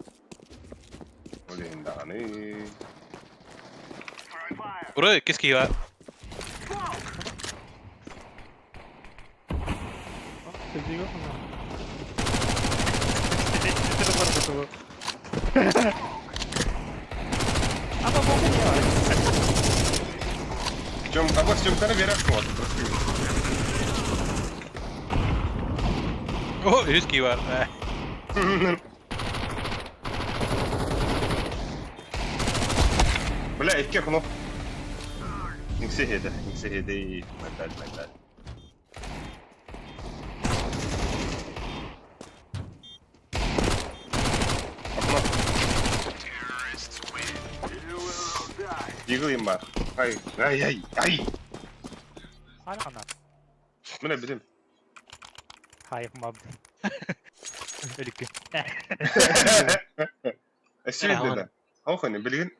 Олейин даганы. Ура, киски я. Аба бомба не бар. Чем, а вот Семканы берешь вот. О, үс бар. Бля, икки кноп. Никсе хеде, никсе хеде, my bad, my bad. Окно. Дигл им бар. Ай, ай, ай, ай. Ана ана. Міне білем. Хайып маб. Өлүккү. Әсі да. Охоны билген.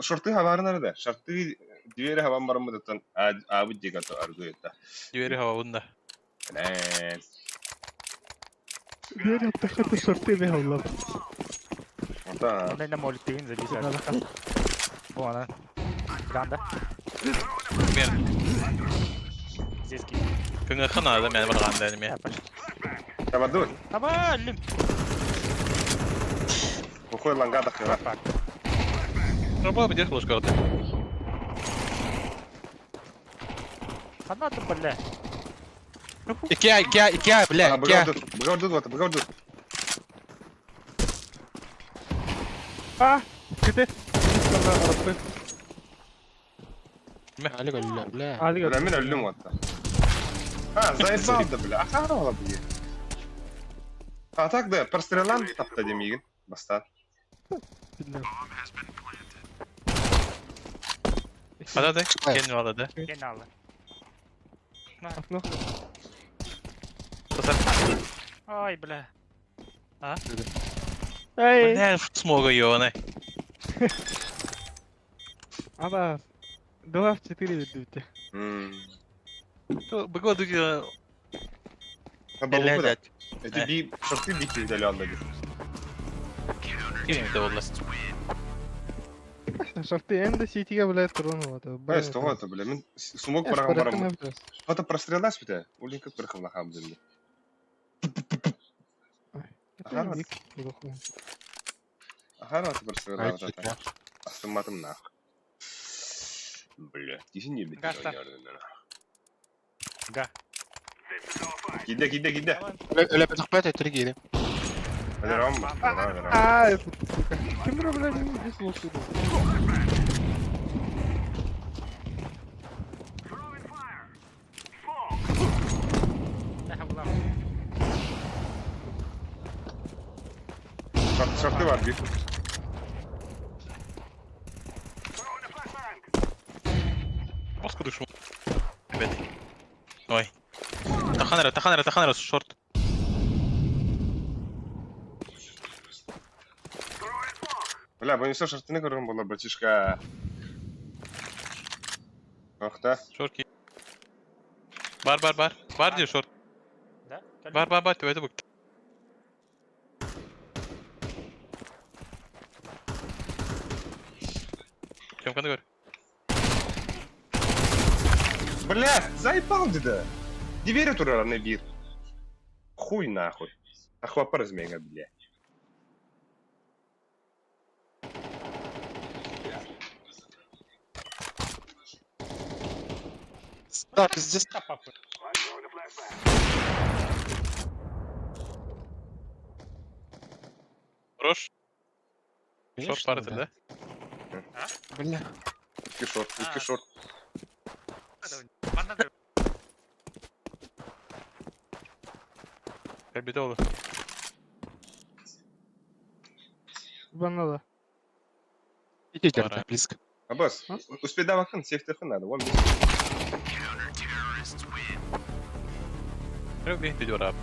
Шорты хабарын да. Шорты двери хабан барымы даттан абы дигато аргу етта. Двери хава Нэ. Дверь от шорты не голлап. Ота. Онда молик деген забиса. Бу ана. Ганда. Мен Здесь ки. күнгө хана да мен барган да мен. Табаду. Таба лүм. Кохой лангада хера. Проба бир флешка алды. Хана ты бля. Икеа, Икеа, Икеа, бля, Икеа. Бгавдут, вот, бгавдут. А, кете. Арапты. Алик өллө, бля. Алик Бля, мин өллүм уотта. А, заебал да, бля. Ахара ола бие. А так да, прострелан тапта демигин. Бастан. Биллэр. Хада да, кен вала да. Кен алды. Окно. Тасар. Ай, бля. Эй! Бля, смога ёбаный. Ана. 2 в 4 ведут. Быгла дуги. Бля, да. Это би, шорты би килдели алды. Ким это болла? Шорты энда ситиге, блядь, тронула. Бля, что это, бля, мин смог бараган барам. Фото прострелась бите. Улин как барахам лахам земле. Ахара ты прострелась. Автоматом нахуй. Бля, тихо не бит. Гаста. Га. Киде, киде, киде. Өлө бетах бет өтөрү киирим. Ром, А, это, сука. Кем, блядь, здесь лучше был? Та була. Шорты бар бит. Мозг душу. Ребят. Ой. Таханера, таханера, таханера, шорт. Бля, бу все шортыны көргөн була, братишка. Охта. Шорт ки. Бар, бар, бар. Бар диye шорт. Да? Бар, бар, бар. Төбөтө бүк. Тёмканы көр. Бля, заебал деда. Двери турарны бир. Хуй нахуй. Ахвапар измега, бля. Да, пиздец. Та папа. Хорош. Шорт Конечно, бар бля. да? Бля. Икки шорт, икки шорт. Манна да. Кабиде oldu. Банада. Иди дерта, близко. Абас, А? успей да вакын, сейф надо. Вон Yok bir diyor abi.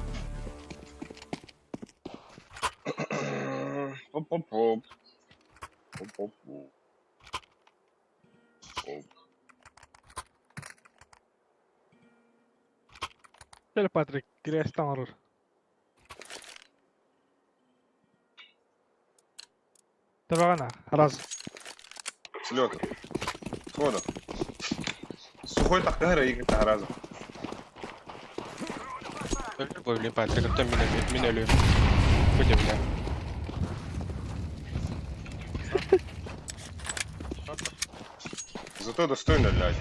Поп-поп-поп. Поп-поп-поп. Поп. Кел, Патрик, грязь там орор. Табагана, раз. Слета. Сходу. Сухой тахтара и разом. Ой, блин, Патрик, кто меня, меня любит? Будем, бля. Зато достойно, блядь.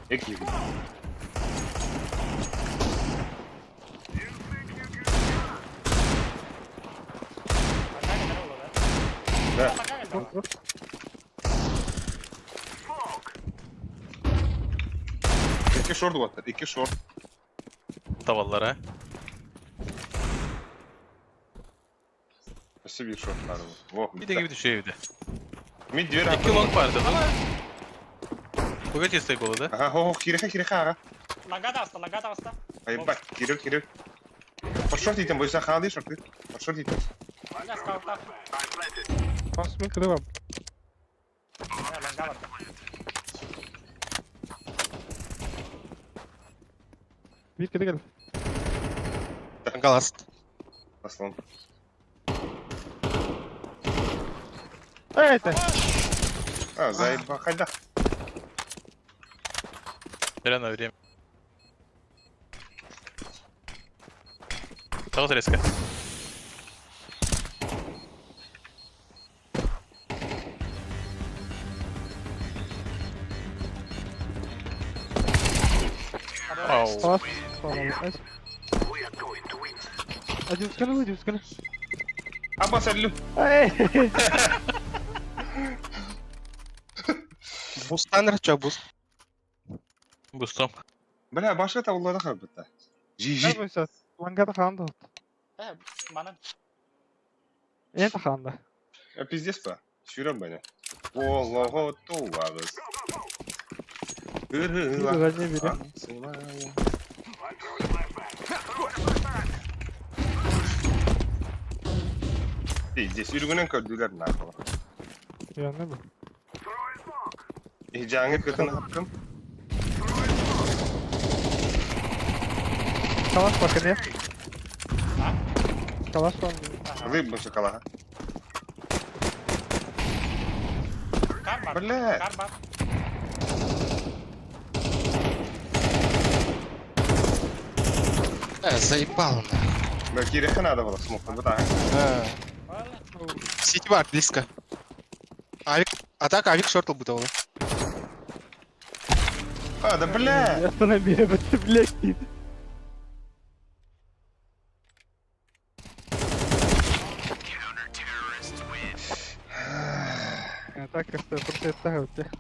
Эки. Да. Икки шорт вот, икки шорт. Tavallar ha. Спасибо, шорт надо. Во, Bir de gibi düşüyor evde. Мид дверь. İki long vardı bu. Bu kaç istek oldu da? Ага, хо, хо, киреха, киреха, ага. Лага да аста, лага да аста. Ебать, кирил, кирил. Подшорт идем, бойся, хады, шорты. Подшорт идем. Лага скаута. Бас, мен кырып. Лага бар. Бир кеде кел. Галаст. Аслан. Эй, это. А, заеба, хайда. Зря время. Тағыз резко. Ау. Бас, балалар. Один сканы, один сканы. Аббас, алю. Эй! Бустан эрэ бус. Бустом. Бля, башка табыллада харбыта. Ne Жи-жи. bu ses? Langada хаанды вот. Э, манан. Это хаанды. А пиздец па. Сүүрэн бана. Олого тулагыз. Ырыла. Бiri biri. Пиздец, үргүнэн көрдүлэр нахуй. Ya ne bu? Жаңы кытын хапкым. Kalaş bakın ya. Kalaş var mı? Лып мусукалаха. Кар бар. Бля. Кар бар. Э, заебал нахуй. Бля, кириха надо было смог. Вот так. А, Сити бар, близко. Авик, атака, авик шорт был ол. А, да бля. Я sana bir bile блядь. Так, что просто это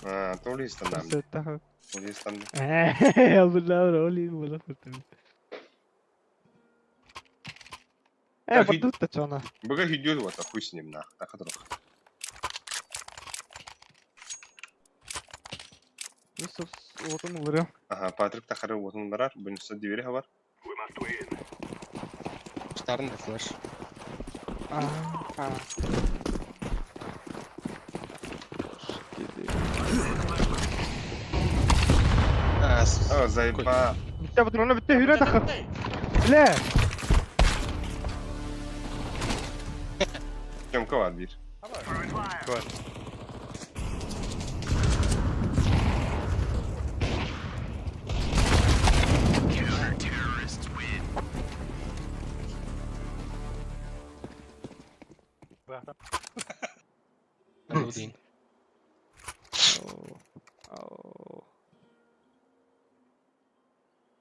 А, то ли станам. просто это. То ли станам. Абдулла Роли было Э, Так, вот тут-то чё она? Бага идет вот, а хуй с ним нах. Так, отрок. Yusuf отын vuruyor. Ага, Патрик тахары отын барар, бұнысы двери бар. Штарн да флеш. А. А, А, заеба. Bitti patronu bitti hüre takı. Bile. Тёмка бар bir. Loading.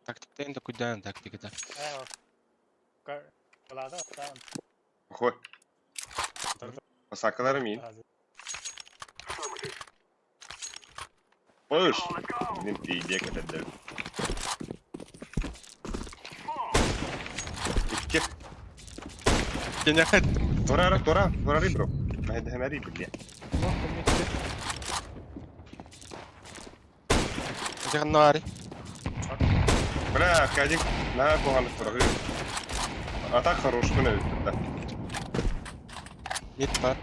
Тактика енді куда тактика Э, кар. Булада, там. Хой. Осакалары мин. Пыш. Блин, пиздец, это да. Кеп. Я не Тора, тора, тора рибро. Мәдәмәри бля. Нари. Бля, кадик на куганы тора. А так хорош, күнә бит да. Мид бар.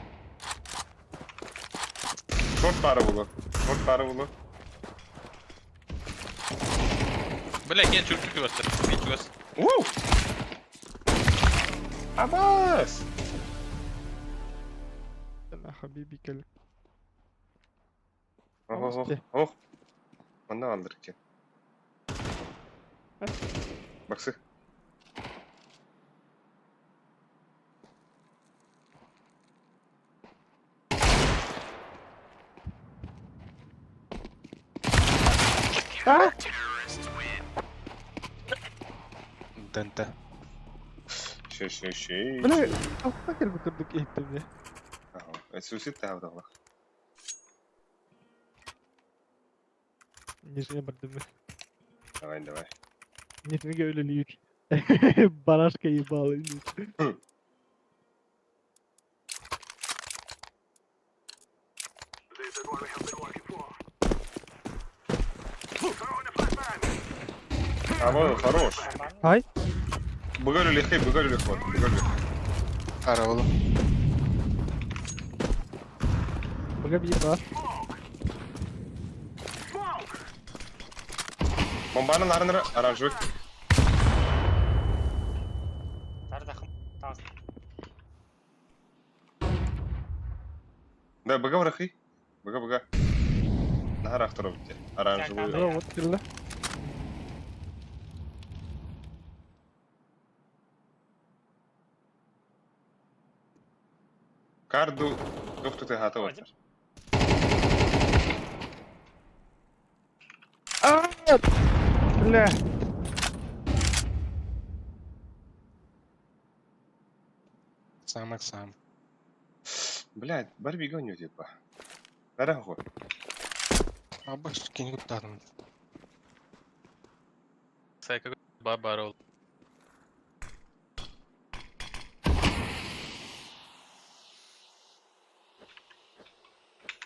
Шорт бары булы. Шорт бары булы. Бля, кен чүртүк бастыр. Бит бас. Уу! Абас! Хабиби кел. Ох, ох, ох. Манна алдыр екен. Баксы. А? ДНТ. Шей, шей, шей. Бля, тоқта кел бітірдік еттімде. Ага, суицид тағы да. Нижне бардым. Давай, давай. Нижнеге өлі лик. Барашка ебалы. А, вон, хорош. Ай. Бұгар легкий, бұгар легко. Бұгар легко. Караулу. Бага bir бар. Бомбаны нарыныры оранжевый. Тардахым. Тас. Да, бага врахи. Бага, бага. Нахар ахтыры бітте. Оранжевый. Бага вот кирли. Карду доктор хата бар. А! Бля. Сам сам. Блядь, Барби гоню типа. Дорогой. Абаш кини куттаатым. Сайка бар ол.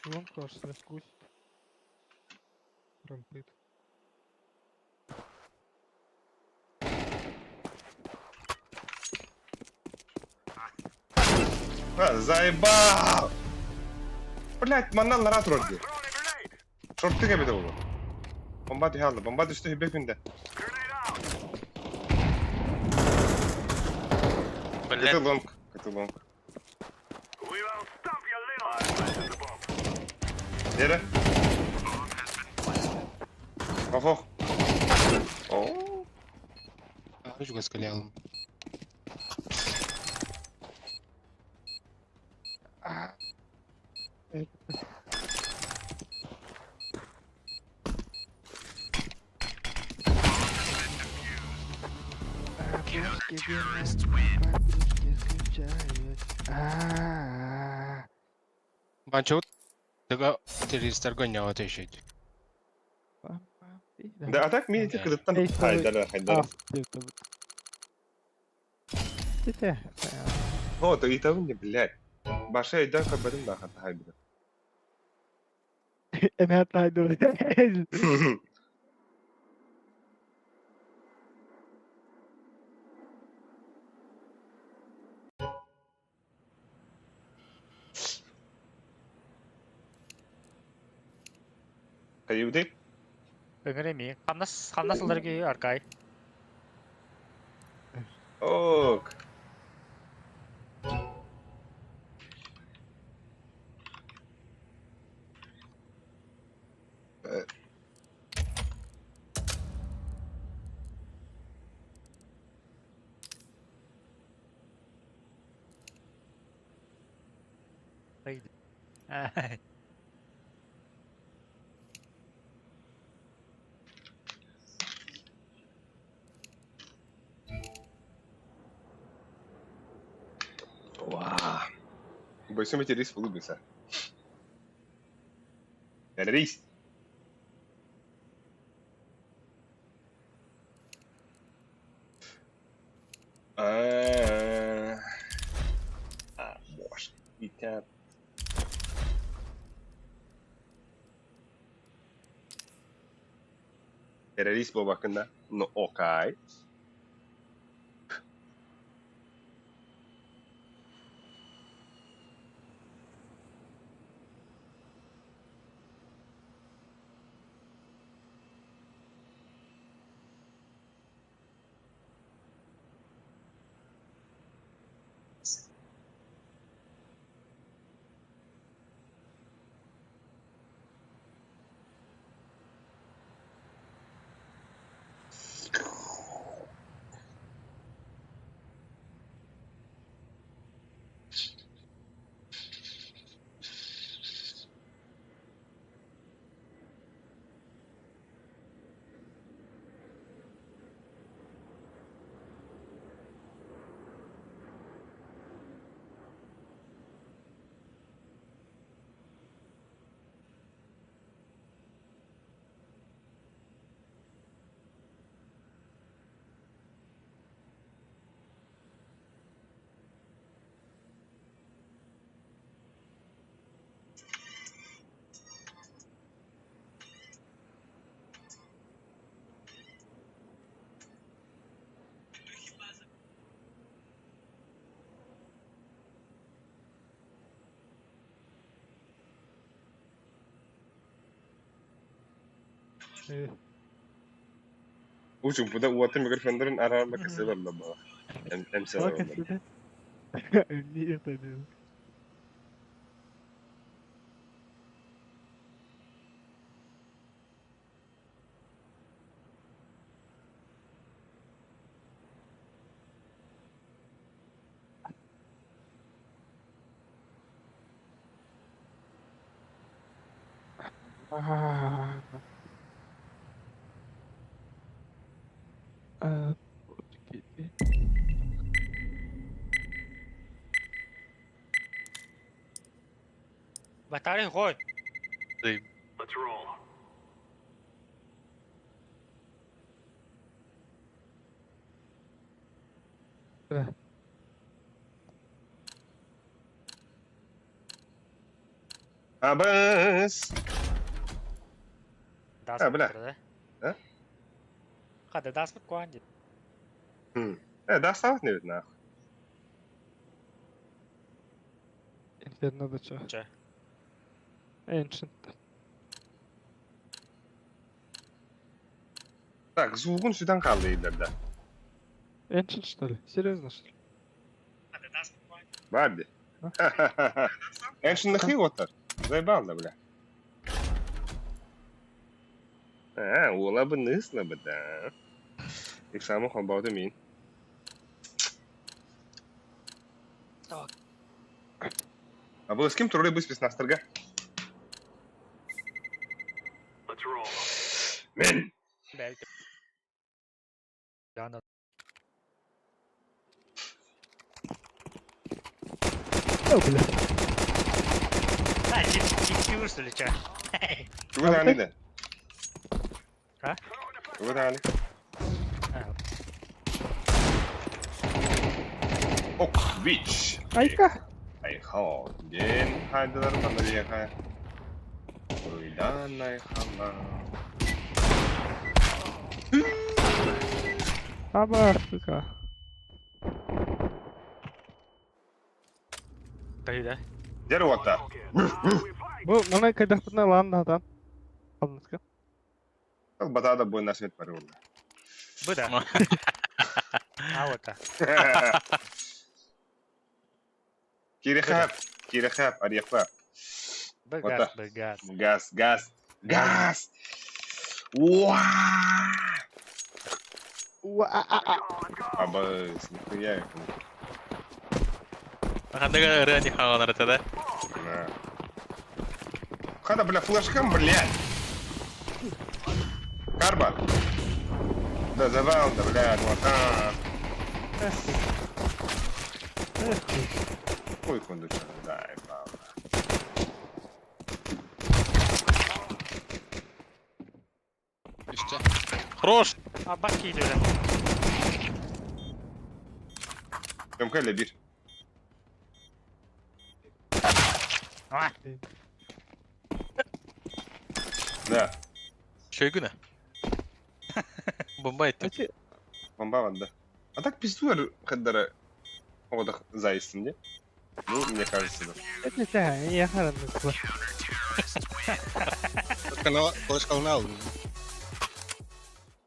Лонг ваш насквозь. Рампит. А, заебал! Блять, манна лара турар дии. Шортык эбитэ буолуо. Бомба түһэ хаалла. Бомба түстэ хүбэ күндэ. Блять. Кыты лонг. Кыты лонг. Дere. Офох. О. Чугас кэлиалым. Банчут. Тыга террористарга ньаҕа түһүт. Да, а так мин ити кытыттан хайдара хайдара. О, то ыйтабын не, блядь. Баша өйдөөн көрбөтүм да хата хайбыта. Эмэ хайдыр. Хайыбыты? Ыҥыр эмиэ. Хамнас хамнас ыларга аркай. Ок. Вау. Бойсом террорист улыбился. Террорист. А, может, Витя. Террорист буолбаккын Ну, окей. Учум буда уота микрофоннарын араарба кэсэбэр лабаа. Эмсэ Батарей хой. Дым. Бля. Абыс! Дас А, бля. да? А? Хада даспыт куан дит. Да, не нахуй. Инферно да чё? Чэ. Ancient. Так, звугун сюдан қалды да. Ancient что ли? Серьезно что ли? Барди. Ancient нахуй отар. Заебал да, бля. А, уола бы нысла бы, да. Экзамен холбауды мин. Так. А было с кем троллейбус спецназторга? Мен! Бәлки. Яна. О, бля. А, чик что ли, чё? Тугу тани да. А? Тугу тани. А. Ок, бич. Айка! Айхал. Ден хайдалар банарияха. Уйдан айхала. Аба, сука. Тайда. Деруата. Бу мана кайдахтына лан дан. Алныска. Батада бой на свет парылды. Быда. А вот та. Кирехап, кирехап, арьяхлап. Бгас, бгас. Газ, газ, газ! Уа! Абыс, нихуя. Хандыга ырыа не хаалар это, да? Да. Хада, бля, флешкам, блядь! Карба! Да, завал, да, блядь, вот, а. Эх, Хуй кондуча, да, и правда. Үстэ. Хорош! А бак киди бля. Тёмка бир. А, Да, Шойгуна. Бомба это. Эти бомба да. А так пиздуэр хаддара одах заистын, не? Ну, мне кажется, да. это я хараннык. Флешкалнал.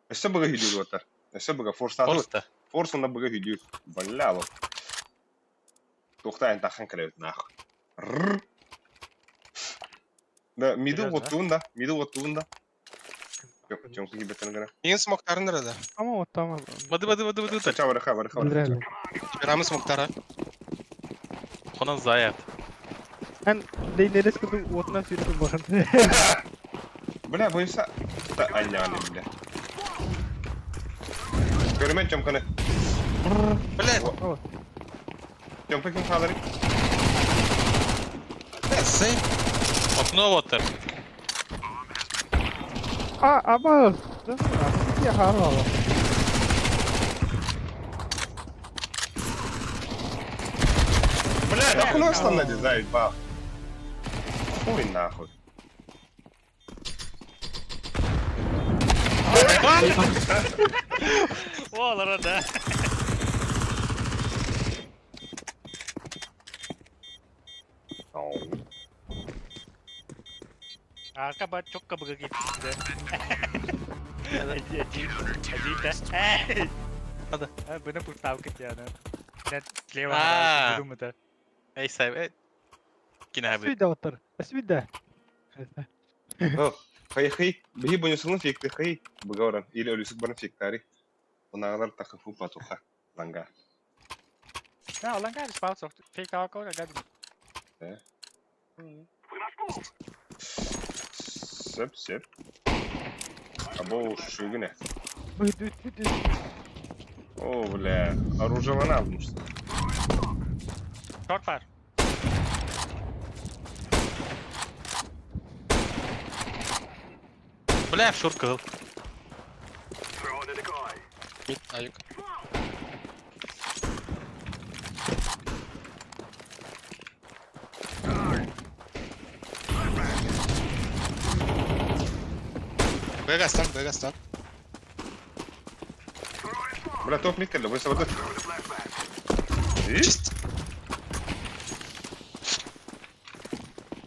Өссө быга хүдүр оттар. Өссө быга форстаты. Форста. Форс онна быга хүдүр. Бля, ло. Тухтайын тахан кіребет нахуй. Рррр. Да, миду Серьезно, оттуун да, миду оттуун да. Тёмка кибеттен гына. Ең смоктарын да. Ама вот там. Бады бады бады бады. Ча барыха барыха. Bildirelim. Рамы смоктара. Хонан заят. Эн дейнерес кыды отuna сүйрүтүп бакын. Бля, бойса. Та аняны, бля. Көрмен Тёмканы. Блядь, Тёмка ким халары? блядь, сей. Окно оттар. А, аба. Я харвала. Бля, да хуй нас там заебал. Хуй нахуй. О, лара, да. Ау. Арка бар чокка быга киди. Ажита. Хада. Бұны пустав китяны. Нет, слева А. думаю. Эй, сайб. Эй. Кине хаби. Свида оттар. Свида. О, хай хай, биһи бонусун фикти хай, бугоран или олюсук баран фиктари. Унагалар тахыфу патуха. Ланга. Да, оланга спал соқты. Фейк алкоголь, ага. Сөп, сөп. Або шугуне. Бүт бүт. О, бля, оружие алмыш. Шорт бар. Бля, шорт кыл. Мид, аюк. Бэгастан, Бэгастан. Бля, топ мид кэллэ, бу сабады. Чист.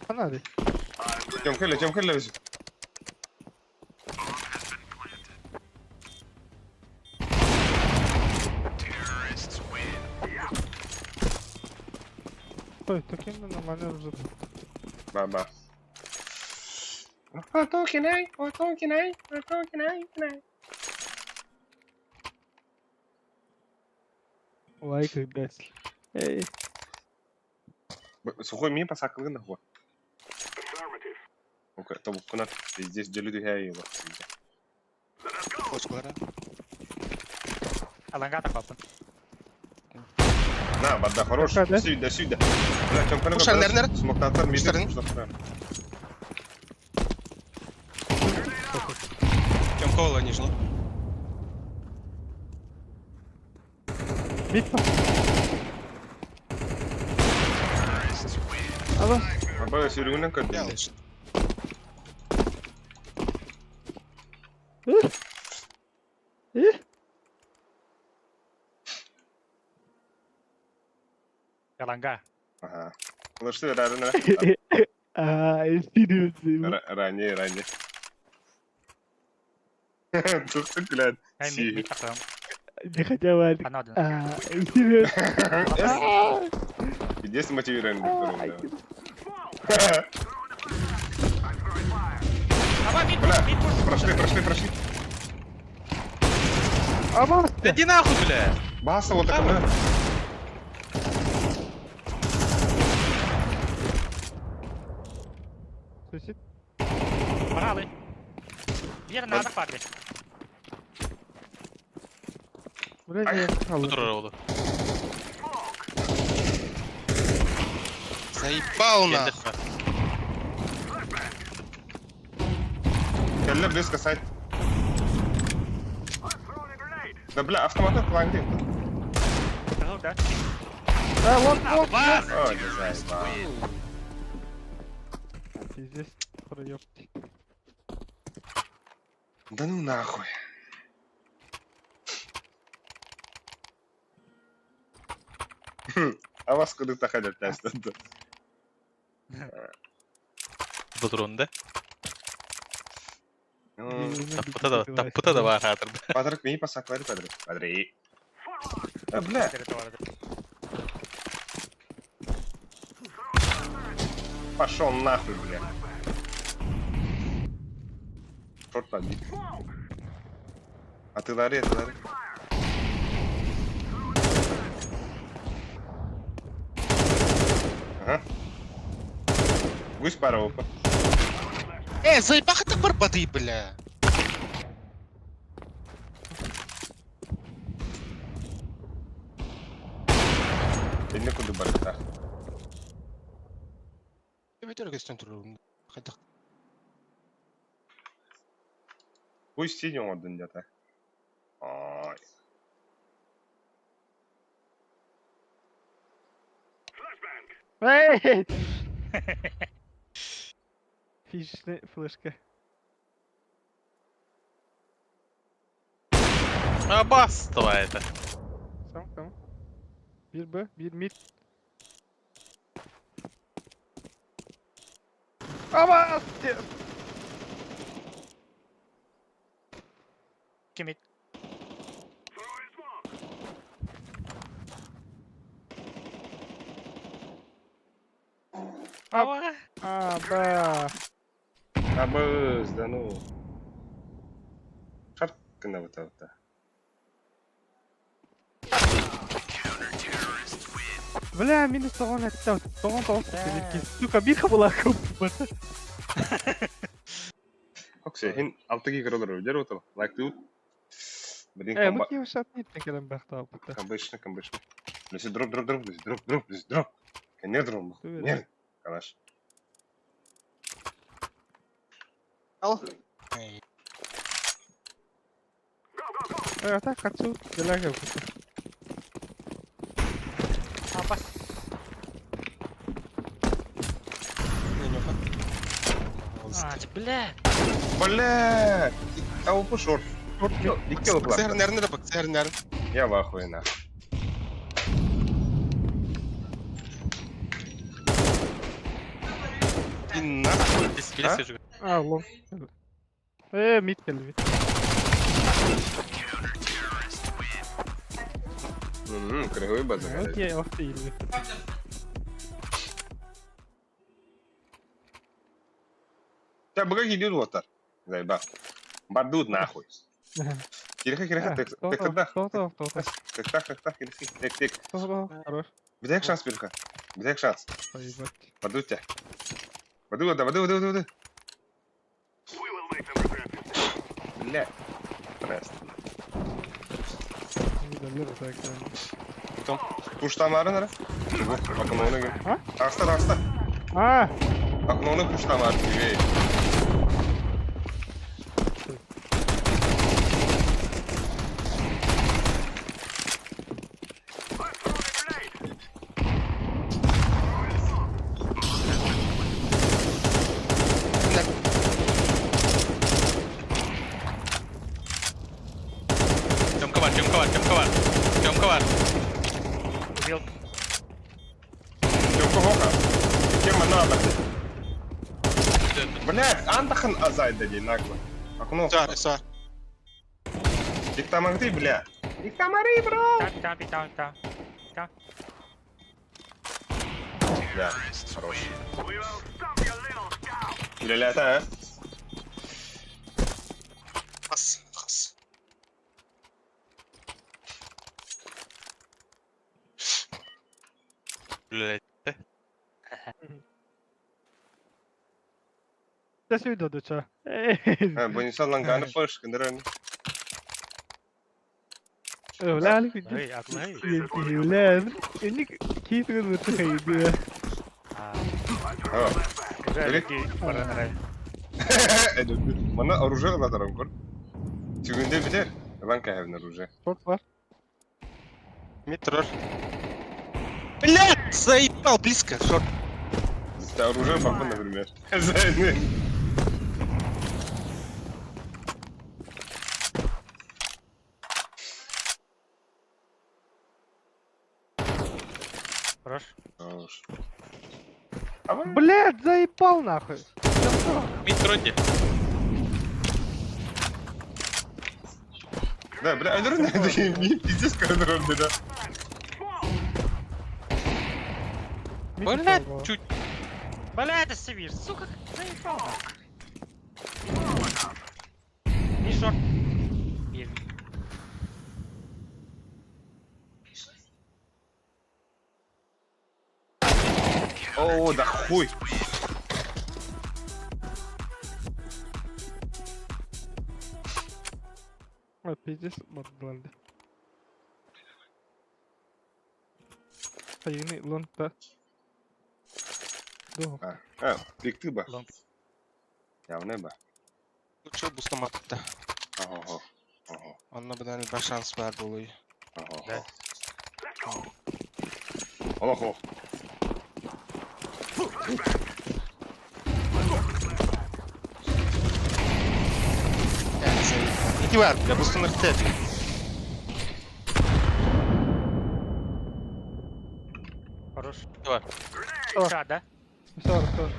Ханна Тем кэллэ, тем кэллэ бис. Стой, таким нормально уже. Ба-ба. Лайк, блядь. Эй. Сухой ми посакылын нахуй. Тобуккунат пиздец дьөлү түһээ его. Хочкалара. Алангата копын. На, бада хорош. Какая, да? Сүйдэ, сүйдэ. Бля, Тёмканы Ушар, көрдөрө. нэр, нэр. Смоктааттар миди. Ушарын. Тёмкова нижний. Мид Ала. Аба сүүрүгүнэн көрдүм. Я лучше. Аланга. Ага. Лышты рарына. А, серьезно. Ранее, ранее. Туктук, блядь. Эй, мид мид тахым. Не хотя бы. Ханна один. А, серьезно. Пиздец мотивирован друг Аба, мид Бля. пуш, мид пуш. Прошли, прошли, прошли. Аба. Да иди нахуй, бля! Баса вот такая. Сосед. Баралы. Бир надо парни. Блядь, я хавал. Турар oldu. Заебал нахуй. Кэллэ близко сайт. Да бля, автоматы планки. Кызыл, да? А, вот, вот. О, не заебал. Пиздец, проёбки. Да ну нахуй. Хм, А вас куда-то ходят, Бутурун да? Ну, Таппыта да, таппыта да бар хатыр. Патрик, мини пасаклары, Патрик. Патрик. А, бля. Пошел нахуй, бля. Шорт побит. А ты лари, а ты лари. Ага. Гусь пара опа. Заебах это барбады, бля. Ты некуда барыта. Я дергаюсь туру. Хотя Пусть сидим один где-то. Ой. Эй! Фишная флешка. А бас это. Tamam tamam. Bir B, bir mid. Ama Kim mid? Аба. Аба. Абыз, да ну. Шаркына вот это. Бля, минус тоҕон этте, тоҕон тоҕус Сука, бир хабылаакым. Оксе, хин алты гигролар өдер отыл. Лайк тут. Блин, Э, бу комба. ким шат не текелем бахта бутта. Обычно, обычно. Леси дроп, дроп, дроп, леси дроп, дроп, леси дроп. Не дроп, Привет. не. Калаш. Ал. Эй, Э, так хочу, делага бутта. Аба. не нюха. А, типа. Бля! Бля! АВП short. Икки АВП. Сэрнэрин да бак, сэрнэрин. Я в ахуе нахуй. И нахуй. Билес жүгір. А, long. Mid geldi mid. Кривой базар. Окей, ох ты или. Тебя быга идет вот так. Заеба. Бардут нахуй. Кириха, кириха, тек, тек, тек, То, то, то, тек, тек, тек, тек, кириха, тек, тек. то, хорош. Бдек шанс, Кириха. Бдек шанс. Поебать. Бардут тебя. Баду, да, баду, баду, баду. Бля. Просто. Не Пуштамары нара? Окноны. А? Таста, таста. А! Окноны пуштамары. Эй. Темка бар, темка бар, темка бар. Темка бар. Убил. Темка хока. Тема надо. Блядь, антахан азай дали нагло. Окно. Сар, сар. Диктамары, бля. Диктамары, бро. Там, там, там, там. Бля, хорош. Ля-ля, а? Хас, хас. Блядь. Сейчас уйду, доча. Бонуса ланганы қойш, кіндірін. Бля, Эй, атлай. Бля, инник кейсін өтті А, уже баранарай. Мана оружие алатарым көр. Түгінде бітер. Иван кәһәвін оружие. Шорт бар. Метрор. Блядь, заебал близко. Шорт. Бізде оружие бақын, например. Хорош. Хорош. Блядь, заебал нахуй. Мид троди. Да, бля, айдырын пиздец көрдірім деді. Блядь, чуть. Бля, это Севир, сука, заебал. И шорт. Бир. О, да хуй. Ой, пиздец, барды. Хайыны лонг та. До. А, бекті ба. Лонг. Явны ба. Лучше бустаматта. Ого. Ого. Онно бадан ба шанс бар болуй. Ого. Да. Ого. Иди бар, бля, бустан ртет. Хорош. Давай. Ша, да? Все, все.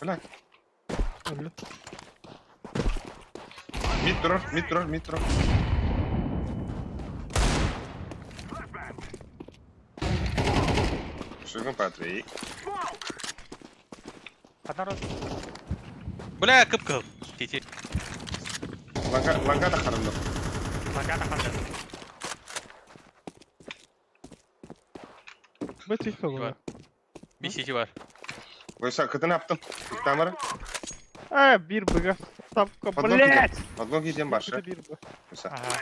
Бля. Өлі. Мид тұрар, мид тұрар, мид тұрар. Шыгын Патрик. Одна рот. Бля, кып-кып. Тити. Ланга, ланга да харымды. Лагата ханда. Б тихо было. Би сити бар. Ойса, кытын аптым. Диктамары. А, бир быга. Ставка, Подлог блядь! Подлог еден башы. Бир б. Ойса. Ага.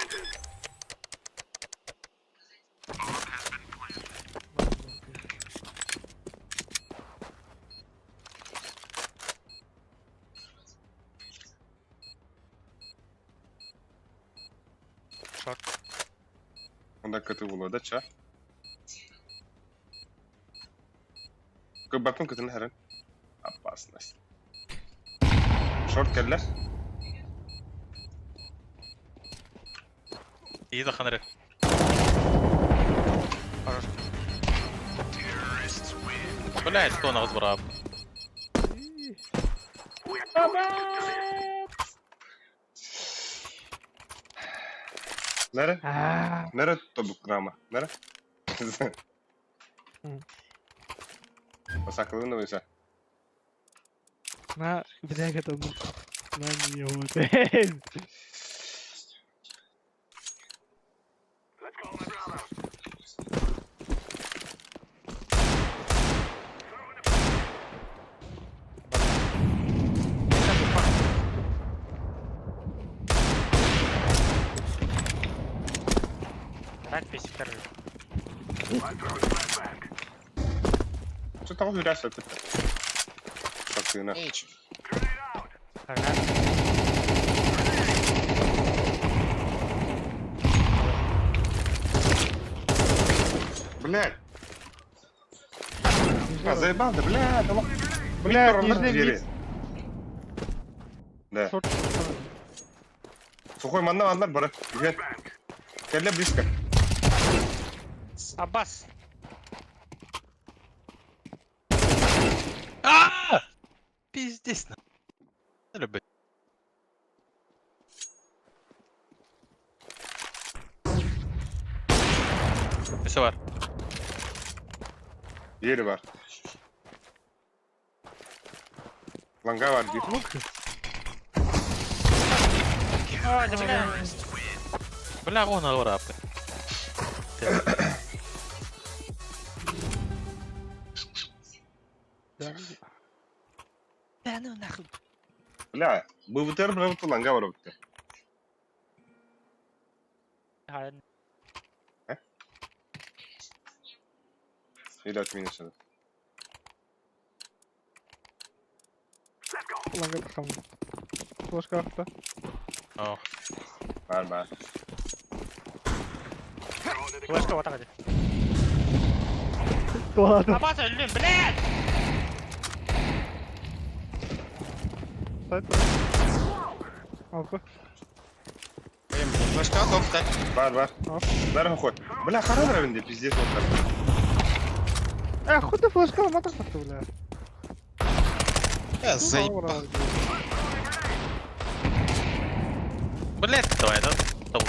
Шорт. Онда кыты болады, ча. Батын кытын харан. Опасность. Шорт кэллэ. Iyi да ханары. Хорош. Блядь, что на брат. Nere? Аа. Nere тобук рама? Nere? Басакылын ойса. На, блядь, это на него. Так, песик второй. Что там үрәсә это? Шактына. Эйч. Ага. Блядь. А, заебал, да, блядь, да, Блядь, Блядь, нижний двери. мид. Да. Шорт. Сухой манна манна бара. Блядь. Кэллэ близко. Аббас! А! Пиздец. на. Любит. Все бар. Yeri var. Ланга var bir. Ой, да бля. Бля, вон на рапы. Да ну нахуй. Бля, БВТР бля, ланга var бітті. А, Или отменишь это. Ланга тахам. Флешка ахта. О, Бар бар. Флешка вот так вот. Ладно. Аббас, блин, блядь! Сайт. Алпы. Флешка топ, да. Бар бар. Оп. Бар хой. Бля, харан равенде, пиздец вот так. Э, хуй ты флешка матах бля. Я заебал. блядь, давай, да? Того,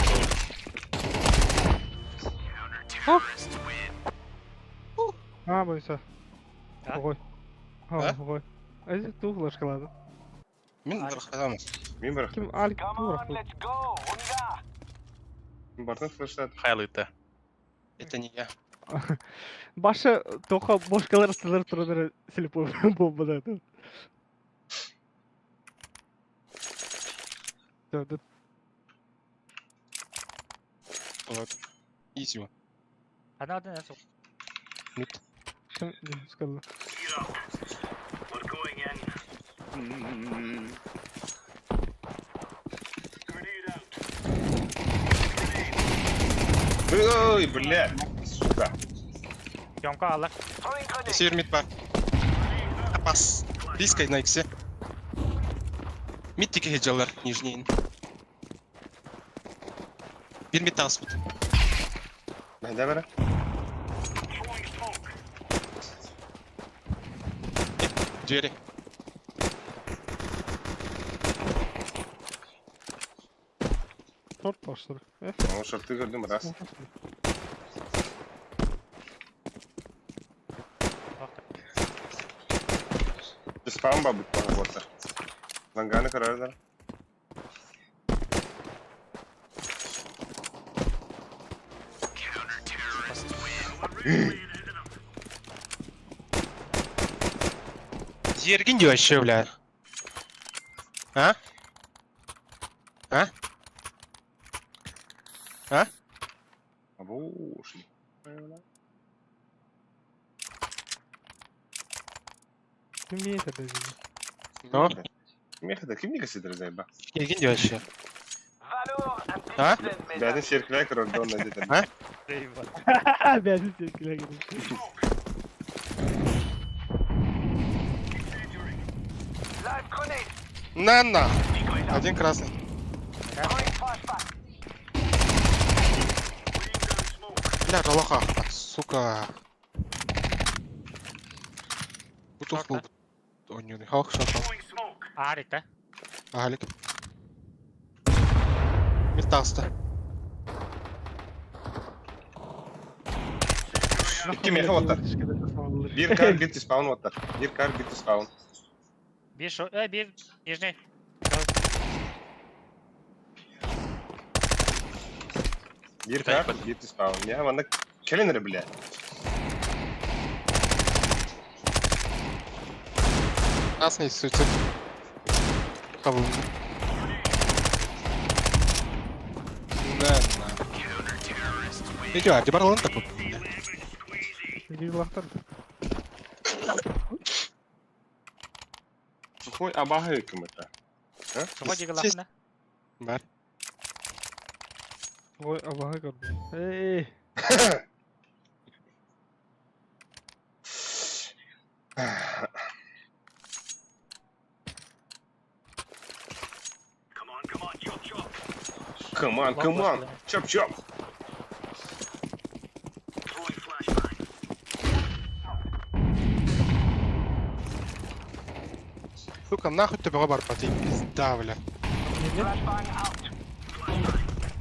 того. А, бойся. А? Ой. А? Ой. А здесь ту флешка ладно. Мин бирахтамын. Мин бар. Ким Алик ту Бартын флешлады. Хайлыта. Это не я. Баша тоха бошкалар сылыр турады слепой бомба да. Да, да. Вот. Изи. Она одна, сука. Мид. Ким сказал? Ой, бля, сука. Съемка алла. Север мид бар. Пас. Близко на иксе. Мид тики хеджалар, нижний. Бир мид тағыс бут. Бля, бара. Двери. Шорт баштыр. Э, О, шорты көрдüm раз. Спам бабыт бана болса. Ланганы карардар. Ергин вообще, бля. А? А? А? Абу, ушли. Ким это даже? Ну? Меха, ким не касидер заеба? Ергин вообще. А? Бәдін серкілер көрді, онда деді. А? Бәдін серкілер. На на! Один красный. Бля, Ролоха, сука. Бутух был. Ойнюрный. Хох, шот. Аарик да? Алик. Миртаста. Икки меха оттар. Бир кар, бир тиспаун оттар. Бир кар, бир тиспаун. Бир шо... Э, бир нижний. Бир кар, бир тиспаун. Я манна келин бля. Красный суицид. Кого? На на. Иди, а где барон такой? Лахтар. Сухой абаһы ким это? Сухой дигалахна. Бар. Ой, абаһы көрдүм. Эй, Come on, come on. Чоп-чоп. Сука, нахуй ты бар пати, пизда, бля.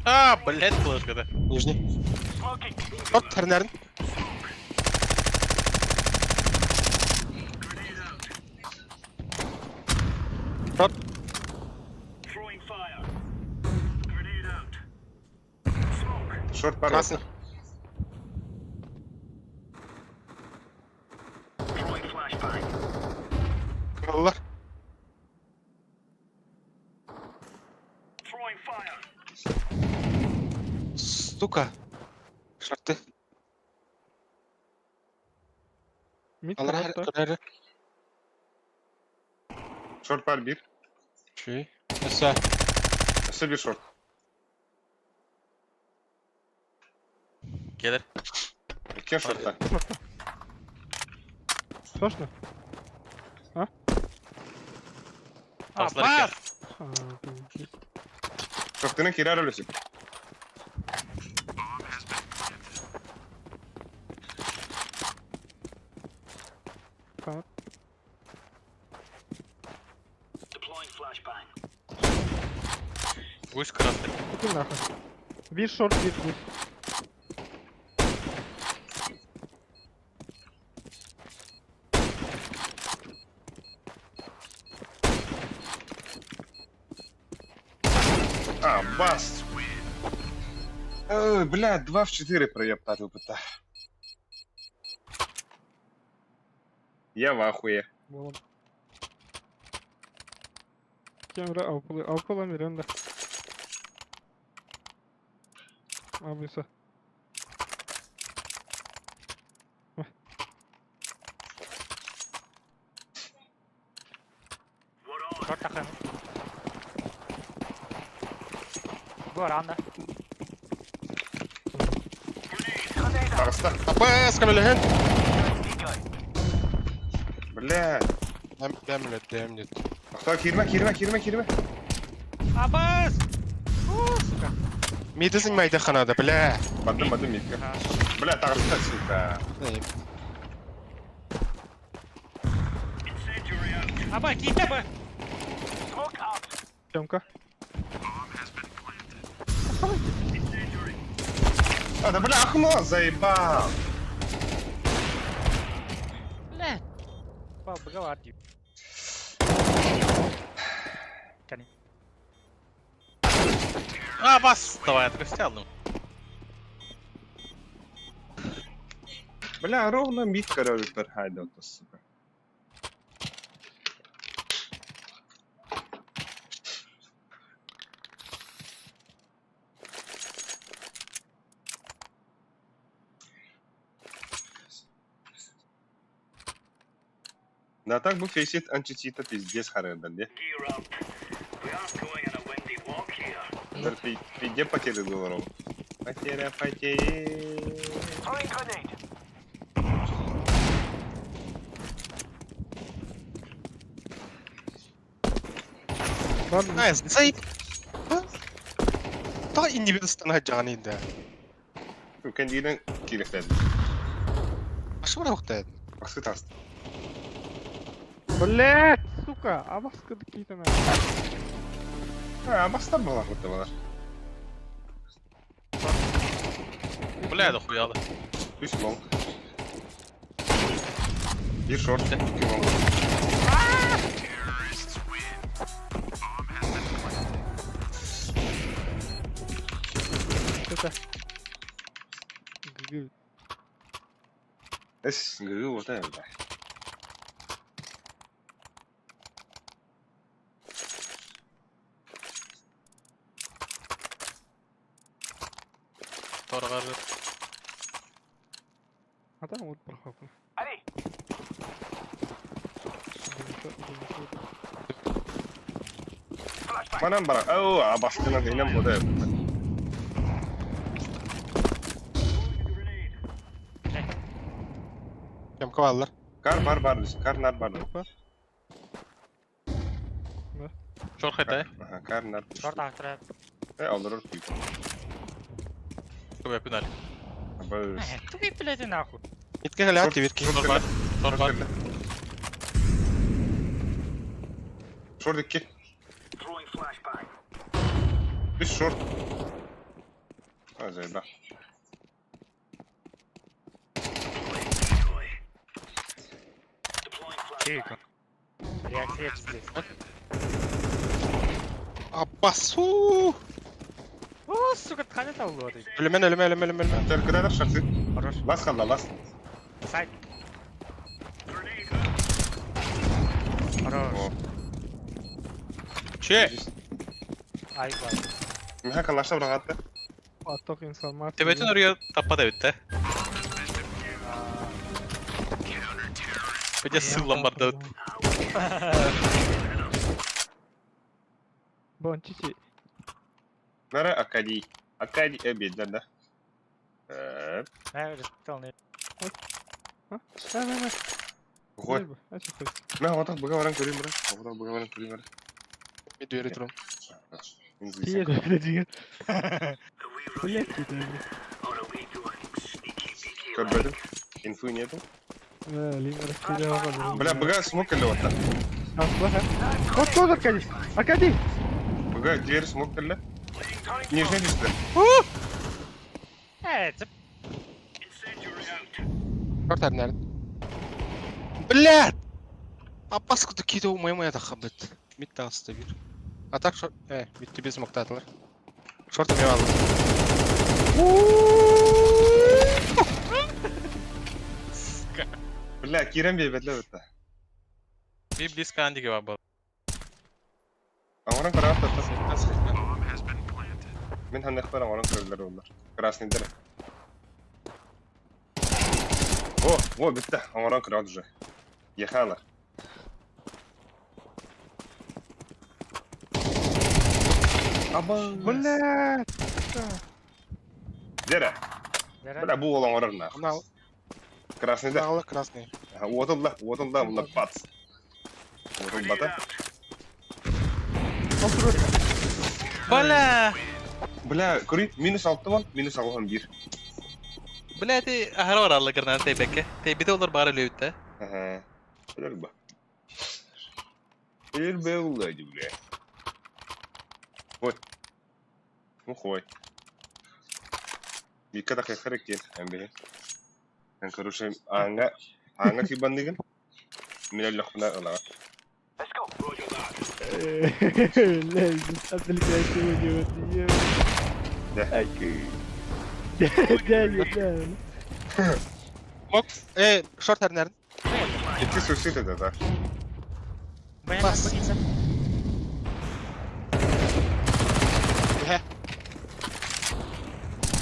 А, блядь, флешка, да. Нижний. Оп, тернерин. Оп. Шорт пар. Красный. Крыллар. Сука. Шорты. Мид Алар каратта. хэр. Шорт пар бир. Чүй. Өсө. Өссө бир шорт. Келер. Икки шортта. Слышно? А, Таслар бас! А, пиздец. Шортыны кирер өлөсүк. Так. Гусь красный. Иди нахуй. Бир шорт, бир гусь. А, бас. Ой, бля, 2 в 4 проептать опыта. Я в ахуе. Болом. Кемре авпылы, авпыла Миранда. Абыса. Шорт тахын. Бу аранда. Таҕыста. АПС көлөлөһүн. Бля. Дэм дэм дэм нет. Ахта кирме, кирме, кирме, кирме. Абас! Фу, сука. Миди занимайте ханада, бля. Бардым, бардым митка. Бля, таҕыста, сука. Аба, кийтэ ба! Тёмка. А, да бля, окно заебал. Бля. Ба, быга ди. Кани. А, бас! Давай, открестял. Бля, ровно митка ролик хайда, сука. Да так бы фейсит анчитита пиздец харырдан, де. Пизде потеря долларов. Потеря, потеря. Бар Найс, заеб. Тоҕо иннибит ыстана сылдьаҕыный да? Кэнниинэн киирэхтээдим. Ашы бырахтаат. Ахсы таастым. Блять, сука, абаска киитэн. А, бастар буолар бутта балар. Бля, дохуяла. Үс long. Биир short, икки long. Это. ГГ. Эс, ГГ вот это. Торгар. А там вот прохапал. Манан бара. Оо, абастынан инем бода. Ямка бааллар. Кар бар бар, кар нар бар. Шор хайта. Аха, кар нар. Шорт ахтыра. Э, олорор күйіп. Көбө пенал. Абы. Тугай, блядь, нахуй. Итке кэлэ тибит Шор бар. Шор бар. Шорт икки. Үс шорт. А, заеба. Тихо. Реакция, блядь. Абасу! О, сука, ткань это улоды. Өлөмөн, өлөмө, өлөмө, өлөмө, өлөмө. Только шарты. Хорош. Лас қалды, лас. Сайт. Хорош. О. Че? Ай, бар. Миха калашта бұрағатты. Отток информации. Тебетин ория таппа да битте. Беде сыллан бар да. Бончичи. Нара Акади. Акади эбидер да. Э, Э, респектовный. Да, да, да. Ой. Мә, отақ бұға баран көрейін бір. Отақ бұға баран көрейін бір. Мен дүйері тұрам. Тиер, блядь, деген. Блядь, Көрбедім. Инфы нету. Бля, Бля, бұға смок келі отта. Вот тоже Аркадий! Аркадий! Бұға дверь смок келі. Нижний түсті. Э, цеп. Шорт әрнәрін. Блядь! Апас куты киді умай мая тахабыт. Мид тағысты бір. А так шорт... Э, мид без мақтатылар. Шорт мен алды. Бля, кирен бейбетлі бітті. Би близко андиге бар был. Аңыран қарап татты. Мен ханнақтар аңыран көрілер олар. Красный дыр. О, о, бітті. Аңыран көреді уже. Ехала. Аба. Блядь! Дера. Бля, бу ол аңыран нах. Мына Красный дыр. алла красный. Отылда, отылда, мұнда бац. Отыл бата. Бля! Бля, көрей, минус алты вон, минус алған бір. Бля, ти ахара бар алла гранат тейбекке. Тейбите олар бары лөйтте. Ага. Өлер ба. Өлер бе улайды, бля. Ой. Ну хой. Мика да хайхар екен, әмбе. Мен короче, аңа, аңа кибан деген. Мен әлі құна ылаға. Блядь, отвлекайся у него, Да. Да, да, да. Мок. Э, шорт әрнәрін. Кетті суицид это, да. Бля, Бас. б***ь.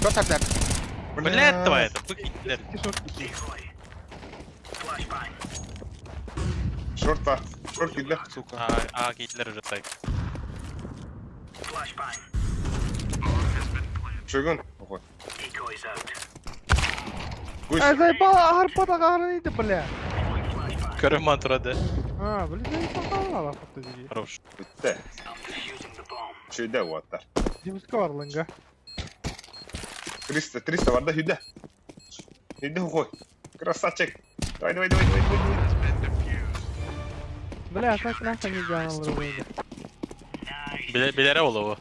Шорт әрнәрін. Бля, твоя это, быкитлер. Шорт бар. Шорт киді. Сука. А, а, китлер уже так. Шөгін. Охой. Гусь. Ай, заебала, арпада қарайды, бля. Көрім мантурады. А, блин, я не попала, фото Хорош. Бүттэ. Үчүгэйдэ уоттар. Димска варланга. 300, 300 барда хүдэ. Хүдэ хуй. Красавчик. Давай, давай, давай, давай, давай. Бля, а так нахуй не ганал рубли. Биле билere oldu bu.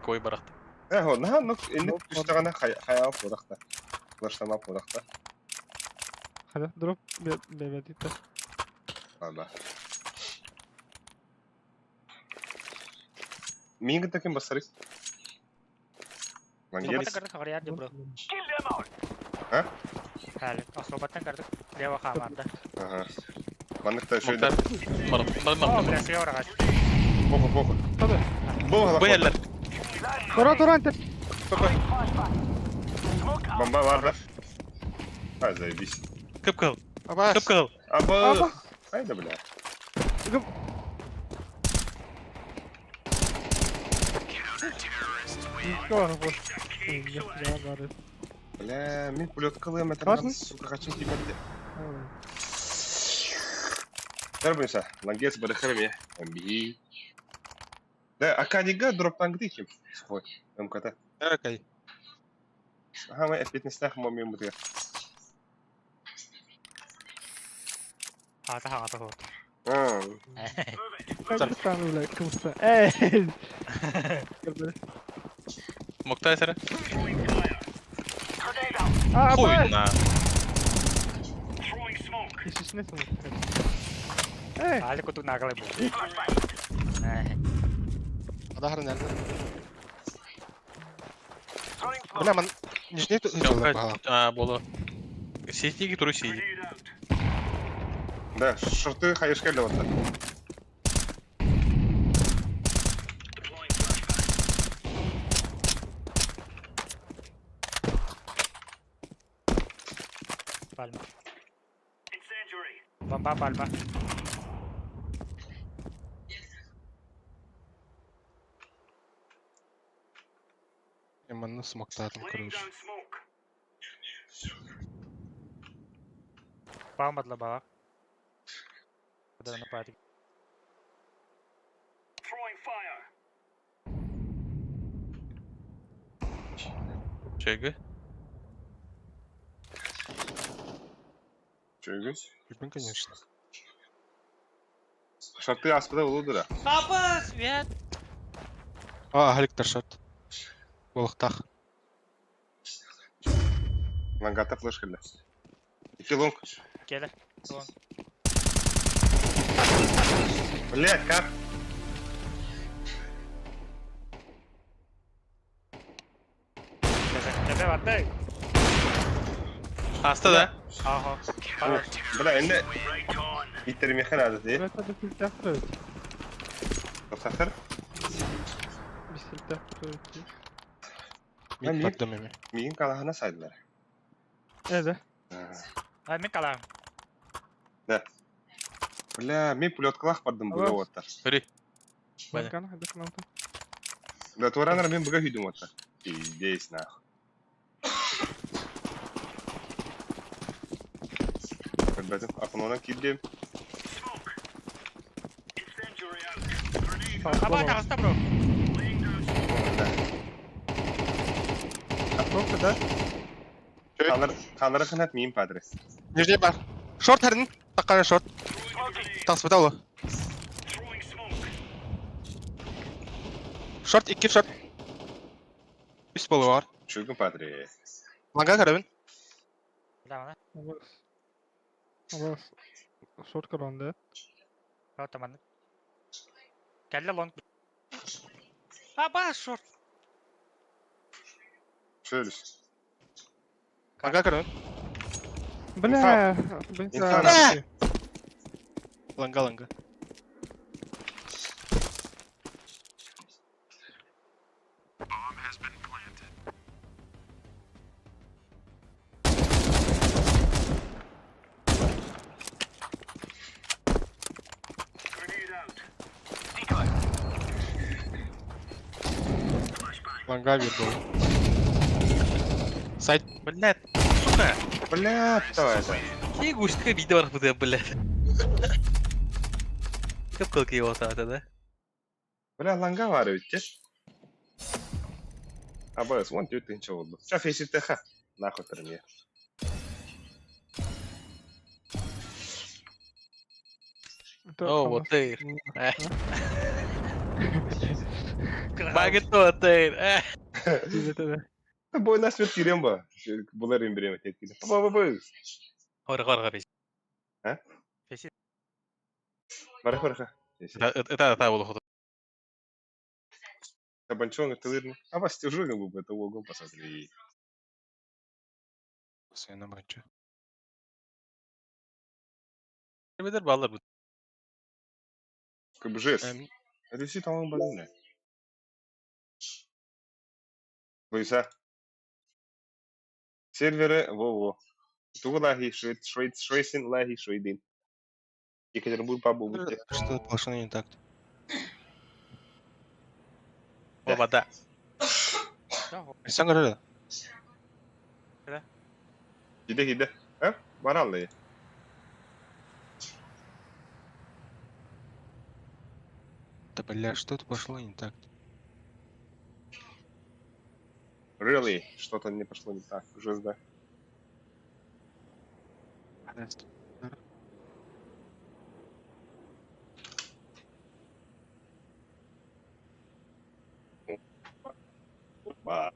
Koy bıraktı. Э, хо, наһаа нок инник түстэҕинэ хайаҕа буолахта. Флештамап буолахта. Хада, дроп бебедита. Ладно. Миигин таким бассарый. Особаттан Лангерис. көрдүк хаҕырыйар дии бро. А? Хали, особаттан көрдүк. Лево хаамарда. Ага. Маннык та үчүгэй. Муктар. Mar mar О, mar. бля, сыга бараҕас. Похуй, похуй. Хада. Бу Bu yerler. Тура, тура, антер. Бомба бар да. А, заебись. Kıpkıl. Абаас. Kıpkıl. Аба. Аба. Айда, бля. Димска бар, вот. Да, бары. Бля, мин пулет кылыам Важно? этэр, сука, хачым тиийбэт. Дарбынса, лангец барыхарме. МБ. Да, Акадига дроптангды ким. Сухой. МКТ. Эркай. Ага, мы F15 момент мутыга. Аата хаҕата суох. А, Как там, бля, кымса. Эй! Muktar esere. А, Koy бля! na. Ишишне смог. Эй! Аали кутук наагалай бу. Адаһарын эрдэ. Бля, ман нижний тутулар баһала. А, болу. Сетиги туру сиди. Да, шорты хаешка для вот. Пальма. Бомба пальма. Мен манны смоктаатым, короче. Палмадла баҕар. Кыдыраны паатик. Чөйгө. Чөйгүн. Күпүн, конечно. Шорты аспыда болу да. Папа, свет. А, халиктар шорт. Болохтах. Лангата флешка для. Ики лонг. Келе. Блять, как? Тебе бардай. Hasta da. Ахо. Хорош. Бля, инде иттермехен адаты. Бля, это фильтр. Тоқтақтар. Без фильтра. Мид мид. бардым эми. Миин калаһына сайдылар. Э, да. А мен калаам. Бля, мин пулеткалах бардым буга Алло. оттар. Бери. Бля. Кана, хада канал. Да, туранар мин буга хүйдүм оттар. Пиздец, нахуй. Көрбөтүм, акынынан кирдим. Аба таҕыста бро. Да. Окно да? Чөй. Канары кынат миин падрес. Нижний бар. Шорт харин. Таккана шорт. Таспыта олу. Шорт, икки шорт. Үс болу бар. Чүгүн падрес. Ланга көрөбүн. Бля, мана. Абас. Абас. Шорт коронда. Отаман. Кэллэ лонг. Аба, шорт. Чөлүс. Ланга көрөбүн. Бля, Инфа. бля. Ланга, ланга. Ланга бир болу. Сайт Блядь, сука. Бля, кто это? Кей гуська видео бар бу, блядь. Кып-кыл киһи буолтаата да. Бля, ланга баар эбит дьэ. Абас, 14 тыһыынча буолла. Ча фейситтэхэ. Нахуй мне. О, вот ты. Багет вот ты. Бой на свет кирем ба. Булар им время тетки. Ба ба ба. Хор хор хор. А? Фейсит. Бара бара. Это это было. Табанчонок ты А вас уже как бы это угол посмотри. Сена бача. Бедер баллар бу. Как бы жест. Это все там больно. Лыса. Серверы во-во. Тугу лаги швейц швейц швейцин лаги швейдин. Екатеринбург пабу будьте. Что пошло не так? Оба да. Сен көрөр. Гиде гиде. А? Бараллы. Да бля, что-то пошло не так. Really? Что-то не пошло не так. Жизда. Ба.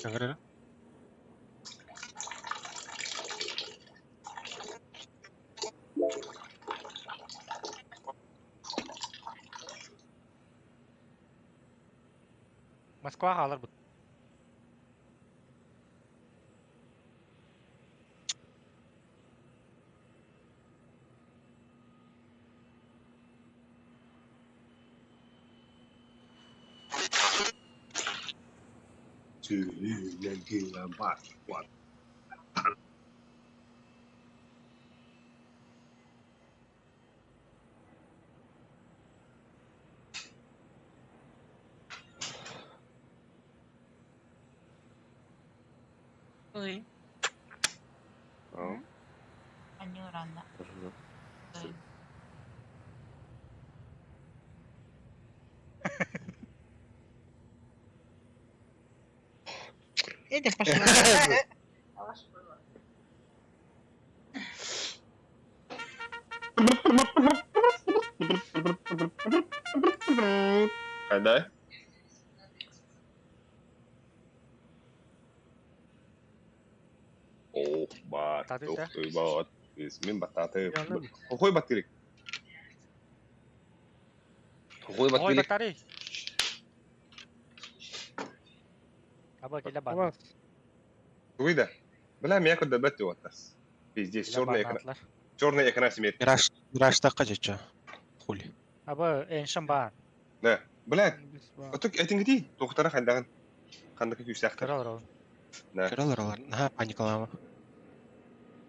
Сен көрөр. Москва хаалар бут. Ой, О, анюрана. хорошо. Иди пошла. Когда? Ох, бар, Таты ух да? ты, бат. Мин бататы. Яны Какой батырик? Какой Ой, батырик? батарей. Аба киле бар. Абас. Выйда. Бля, меня куда бетти вот нас. Пиздец, черный экран. Черный экран смерть. Мираж, Мираж так качача. Хули. Аба эншин бар. Да. Бля, Бис ба. а то этин где? Доктора хандаган. Хандак күсәхтер. Көрөр ол. Да. Көрөлөр алар. Наха паникалама.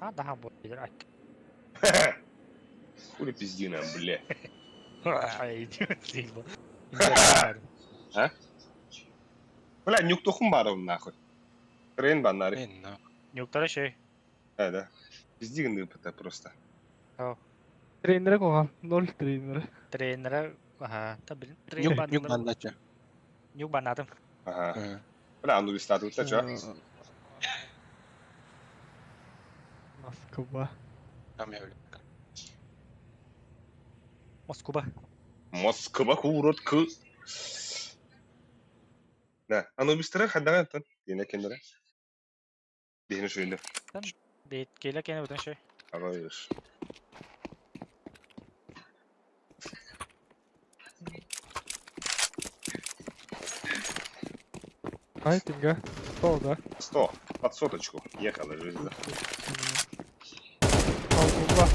А daha бу билер. Ай. Хули пиздина, бля. Ай, идиот бу. А? Бля, нюктухум бар он нахуй. Трен банари. Мен на. Нюктары şey. Да, да. Пиздиган это просто. Тренерэ коҕа. Ноль тренерэ. Тренерэ аха, та бил. Нюк Тренер нюк бандача. Нюк банадым. Ага. Бля, ну статус чё? Москва. Там я бля. Москва. Москва куротку. Да, а ну быстро хандаган тон. Дина кендера. Дина шуйду. Бет келе кене бүтүн şey. Хорош. Ай, тинга. 100, да? 100. Под соточку. Ехала жизнь. да. Алгула.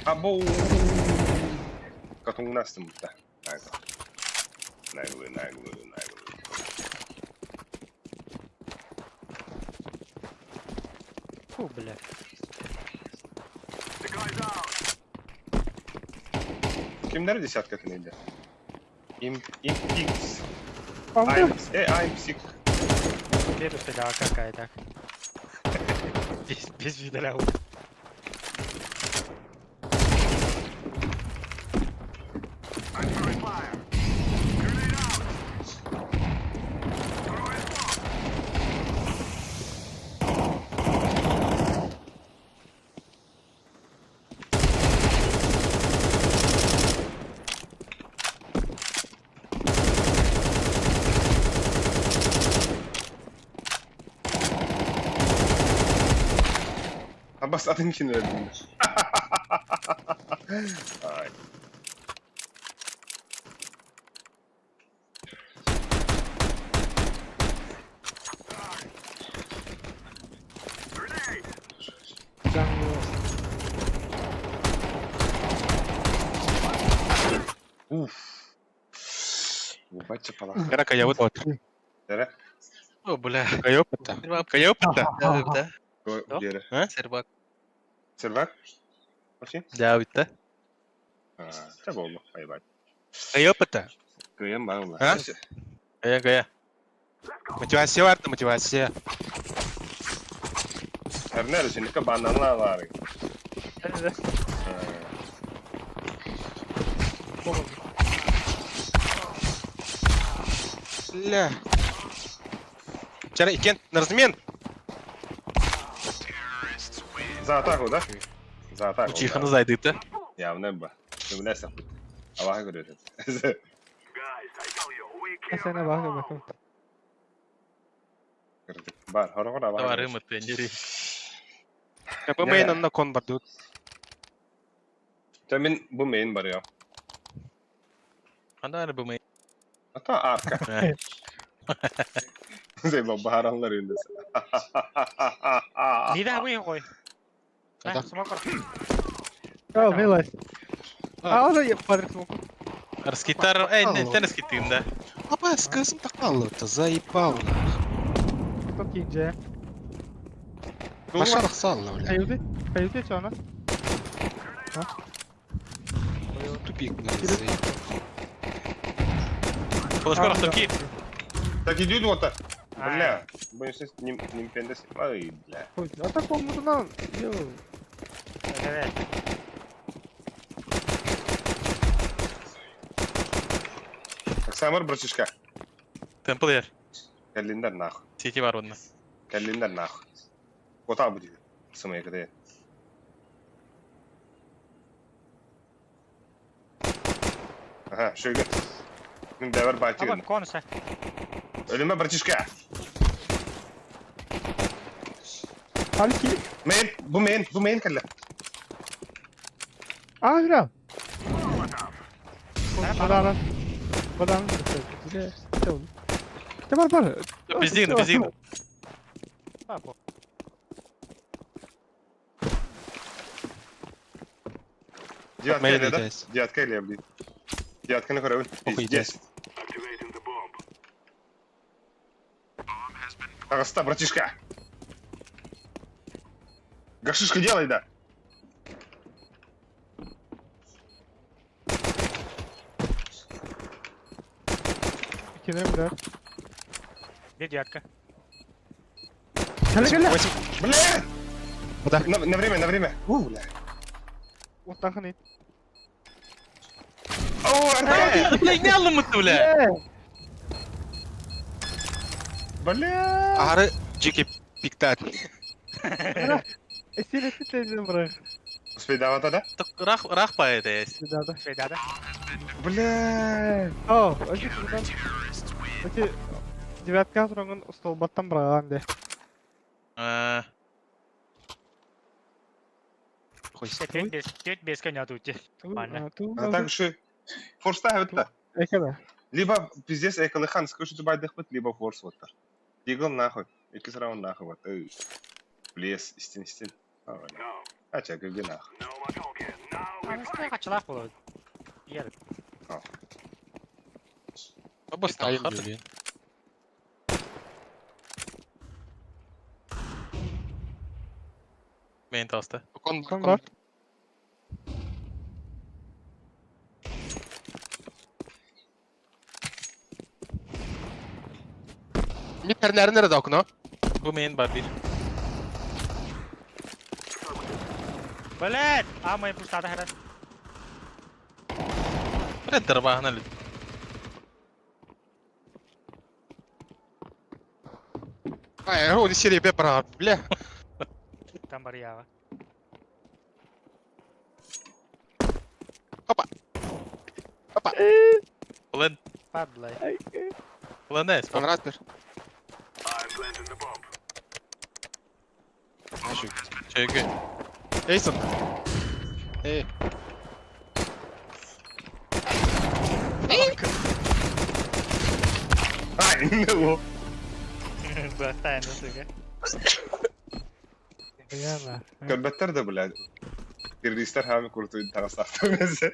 А, Або! Катуҥнастым да. Наглый, наглый, наглый. Фу, бля. Кимдер десятка тенейді? Им, импикс. Амды. I'm, I'm sick. Первый да, какая так. Без, без вида. Абас атын кин өлдүм. Ай. Уф. Убача пала. Кара каябыт вот. Дere. О, бля. Кайопыта. Кайопыта. Да, да. Дere. Сербак. Сервак? Вообще? Да, битте. Ча болду. Айбай. Кайопыта. Кыйын бар ула. А? Кая, кая. Мотивация бар да мотивация. Эрнер сеники бананла бар. Бля. Вчера Икен на размен. За атаку, да? За атаку. Учиханы зайдыты. Явно ба. Билесең. Аллаһ көрөт. Сена бага бакым. Бар, хорогор Аллаһ. Давай рымыты, нери. Бу мейн онна кон бар дуд. Та мин бу мейн бар я. Анда бу мейн. Ата арка. Зей бахаранлар инде. Не да вы қой. Када? Смокер. О, милась. А, он я падрик смог. Раскитар, эй, не, не раскитым, да. Апа, кызым такалды, заебал. Кто кинже? Баша рахсалла, бля. Каюты? Каюты чона? Тупик, бля, заебал. Флешка рахтым Так идут вот так. Бля, боюсь, ним ним пендес. Ай, бля. А так он мудна. Йо. Evet. Оксамар, братишка. Темпл ер. Калиндар нахуй. Сити бар онна. Калиндар нахуй. Кота будет. Самое когда. Ага, шөйгө. Мен дәвер бати. Абан конуса. Ölüme братишка. Алки. Мейн, бу мейн, бу мейн калла. А, гра. Бадан. Бадан. Бар бар. Биздигин, биздигин. Папа. Девятка Мейн или да? идеясы. Девятка или блин. Девятка на хоры. Охуй, Пиздец. Агаста, братишка. Гашишка делай, да. Кинем, да. Где девятка? Кале кале. Бля! Куда? На, на время, на время. У, бля. Вот так они. О, Аркадий! Бля, не алымыты, бля. Бля! Ары жеке пиктат. Сен этти брак. Успей давать, да? Рах, рах па это есть. Да, да. Швейда, да? Бля! О, эти Эти девятка турангын столбаттан браган де. А, Хуй. Тет без коня тут. Ладно. А так же форс ставят, да? Экеде. Либо пиздец экалыхан скажу тебе дыхмыт, либо форс вот так. Дигл нахуй. Икс раунд нахуй вот. Эй. Плес, истин, истин. А, ча, как нахуй. Анысты качылаах буолабыт. Иер. Обостан хат. Main таста. Кон Кон кон бар. Мид nerede да окно? Бу main бар бир. Блядь! А мы пустата хара. Блядь, дарбаһына лүт. Ай, ол серия бе бара, бля. Там барьява. Плен, Падла. плен эс. Анрат бер. Чөйгө. Эйсон. Эй. Ай, ну. Бахтайын, сука. Яна. Көрбөттөр да, блядь. Террористтер хами куртуйун тагасахтар месе.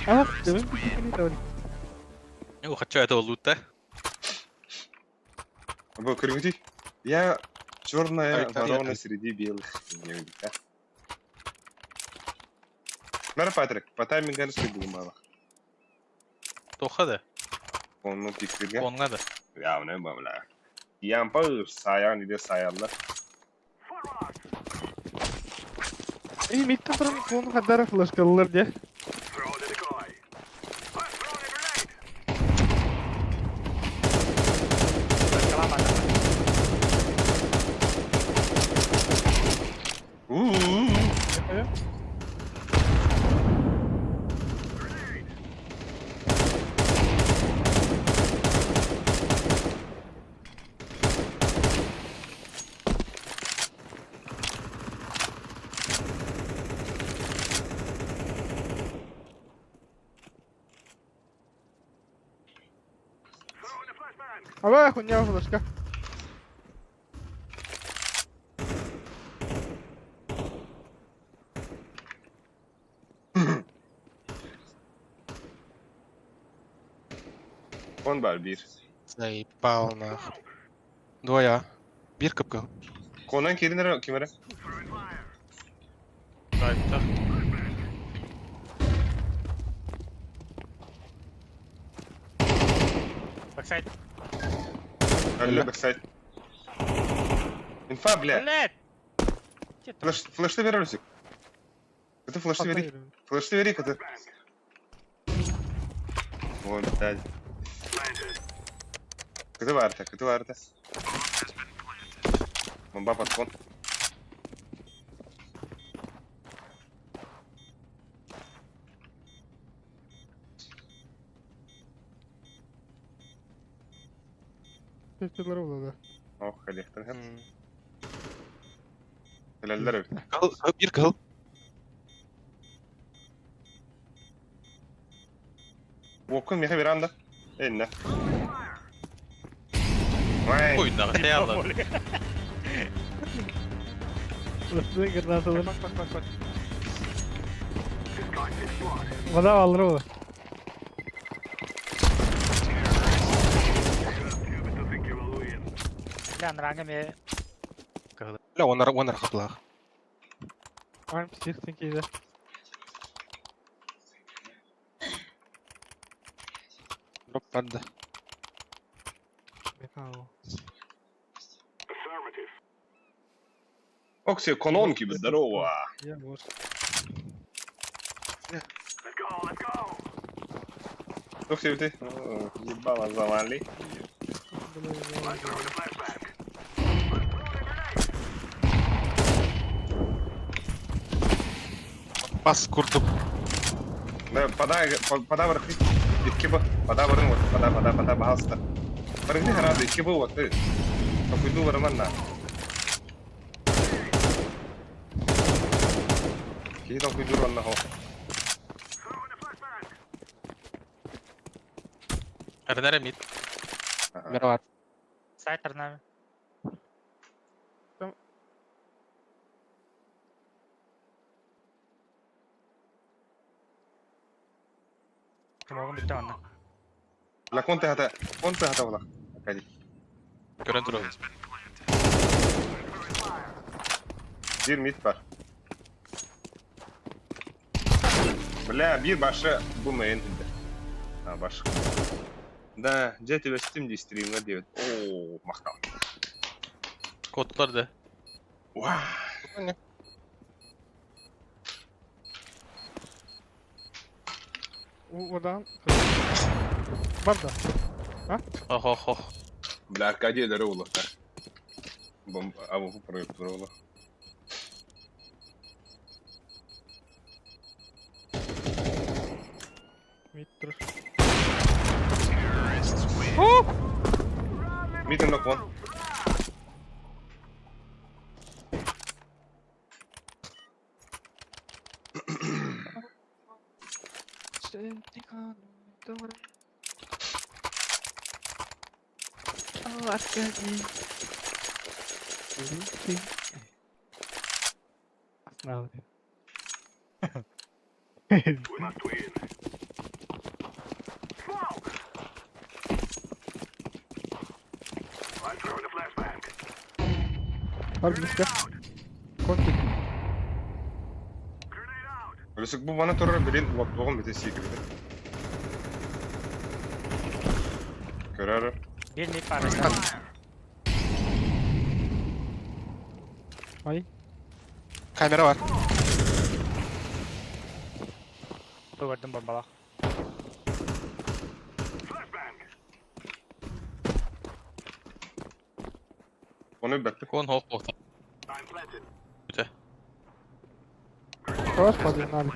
Ах, дебин бикини таври. О, хочу этого лута. Бу көргүтүй. Я черная Ай, та- ворона среди белых. Не видит, а? Мара Патрик, по таймингу следил мало. Тоха да. Онну пиктерге. Онга да. Я не бамла. Ямпа саян иде саялла. Эй, мидтен туран кону хадара флешкалылар де. У-у-у. Аба, хуйня флешка. Он бар бир. Заебал нахуй. Двое. Бир капкал. Конан киринер кимере? Райтта. Бэксайд. Алло, бэксайд. Инфа, бля. Блядь! Где там? Флеш, флеш ты бери, Русик. Это флеш ты бери. Флеш ты бери, это. Вон, блядь. Кыты барта, кыты барта. Бомба подкон. Тестерлер болады. Ох, электр. Хелаллар. Кыл, бир кыл. Окун меха веранда. Энне. Вай. Ойнага таялар. Флешты гранаталар. Вода алыр ол. Бля, нрага ме. Бля, он он архаплах. Ам псих тенкейде. Дроп падда. Михаил. Окси, кононки, здорово. Я может. Окси, ты. Ебало завали. Пас курдук. Да, подай, подай вархи. Икки бы, подай варын вот, подай, подай, подай, пожалуйста. Барыгны харады, икки бы вот, ты. Попойду варман на. Кии толкуйду ронна хо. Арнара мид. Мировар. Сайт нами. Смогум бүттэ манна. Бля, кон тыһата, кон тыһата була. Аркадий. Көрөн турабын. Биир мид бар. Бля, биир башы бу мейн инде. А, баш. Да, дьэ түбэстим дии стримҥа диэбит. Оо, махтал. Куоттулар да. Уа! Удаан. Бар да. Ох ох ох. Бля, Аркадий өлөрө улахтар. Бомба, абы проектор ола. Мид тур. Мид knock one. О, Аркадий. Основной. Бар близко. Контик. Өлүсүк бу мана турар билин лоттугун бите сиикирде. Көрөр. Биир мид баар. Ай. Камера бар. Көрдүм бомбалаах. Оны бәтті. Кон хох хох. Бүтэ. Калаш подогнали.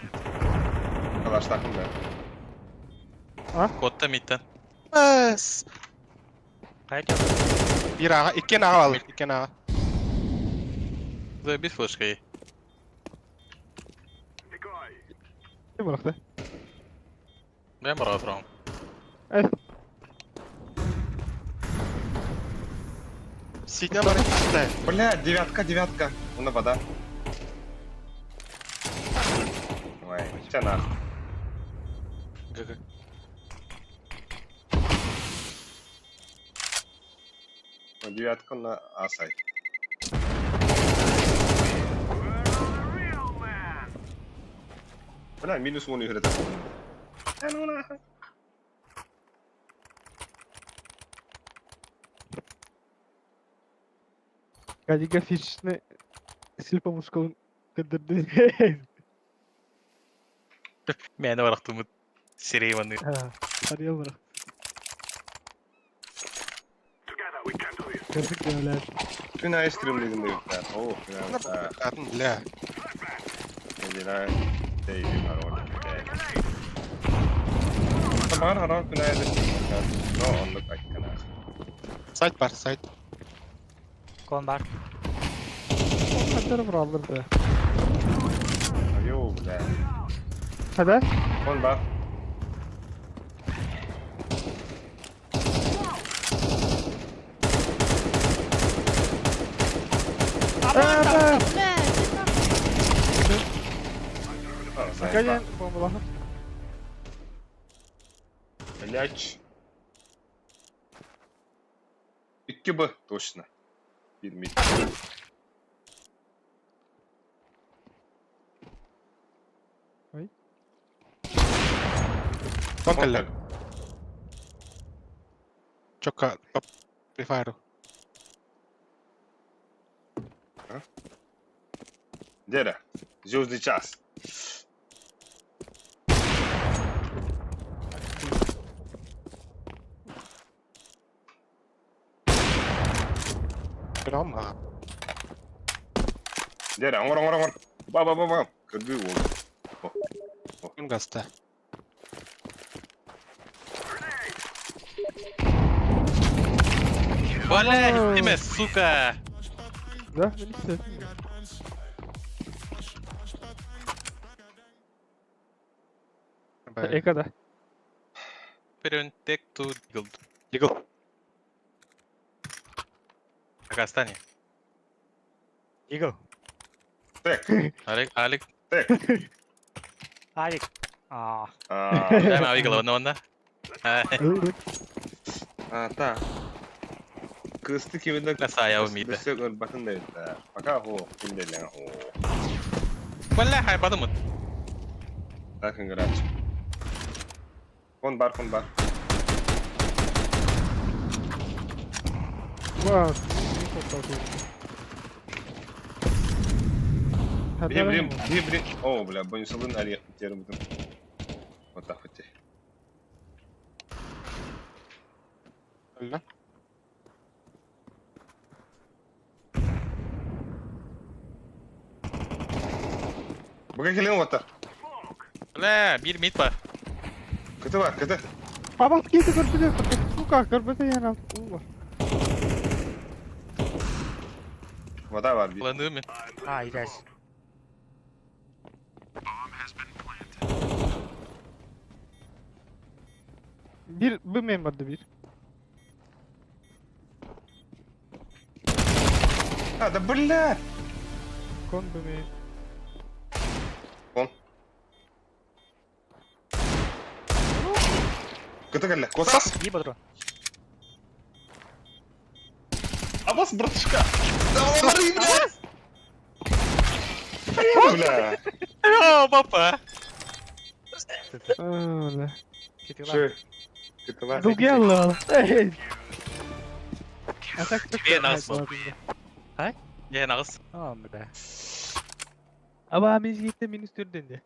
Калаштақын да. Куотта мидтен. Эс. Хайа тио. Биир аҕа, иккиэн аҕа балыр, иккиэн аҕа. Да, бир флешка ей. Ким бырахты? Мен бара турам. Эй. Ситне бар, ситне. Бля, девятка, девятка. Уна вода. Ой, ча нахуй. ГГ. Девятка на А сайт. Бля, минус 1 игры. А ну нахуй. Каллиграфичный сильпо мужского кадырды. Мени барахтымыт. Сирей ванны. Арыйал бырах. Көрдүк дөлөр. Күн ай стримлигин да. О, күн ай. Атын, бля. Неделя дейби бар Тамар харан күн ай да. Но онлук айткана. Сайт бар, сайт. Кон бар. Кадыр быралыр да. Йоу, бля. Хада? Кон бар. Э, А, Аркадий бомбалаха. Блять. 2 Б, точно. Bir mid. Ой. Кон кэллэ. Чокка, топ. Free Fire. Деда, звездный час. Прям, Деда, оңор, оңор, оңор. Ба, ба, ба, ба. Көрдүү ол. Ким гаста? Бля, иттиме, сука! Да, билсе. Экада. Перен тек ту дигл. Дигл. Казахстане. Игл. Так, Алик, Алик. так. Алик. Аа. Дай маа выиграла, но онна. А, та. Кысты киминде Насая умида. Өссө ырбатын да эбит. Пока хо, кинделен хо. Бля, хай бадымыт. Так играть. Кон бар, кон бар. Вау. Бим, бим, бим, бим. О, бля, бонусалын али терім бутым. Вот так вот. Öldü. Буга келен оттар. Бля, bir mid бар. Кыты бар, кыты. Бабат кеті көрбіде, сука, көрбіде яна. Ула. Вода бар. би. Kullandığım мен. Аа, идес. Bir, bu men bardı bir. А, да бля! Кон bu men. Кон. Кыты келе. Косас. Би бодру. Абас, братишка. Давай, бля! Бля. О, папа. Бля. Шö. Кытыла. Дугелла. Эй. А так Тебе нас был. Не, нағыз. Аа, бля. Аба мен жигитте минус төрден де.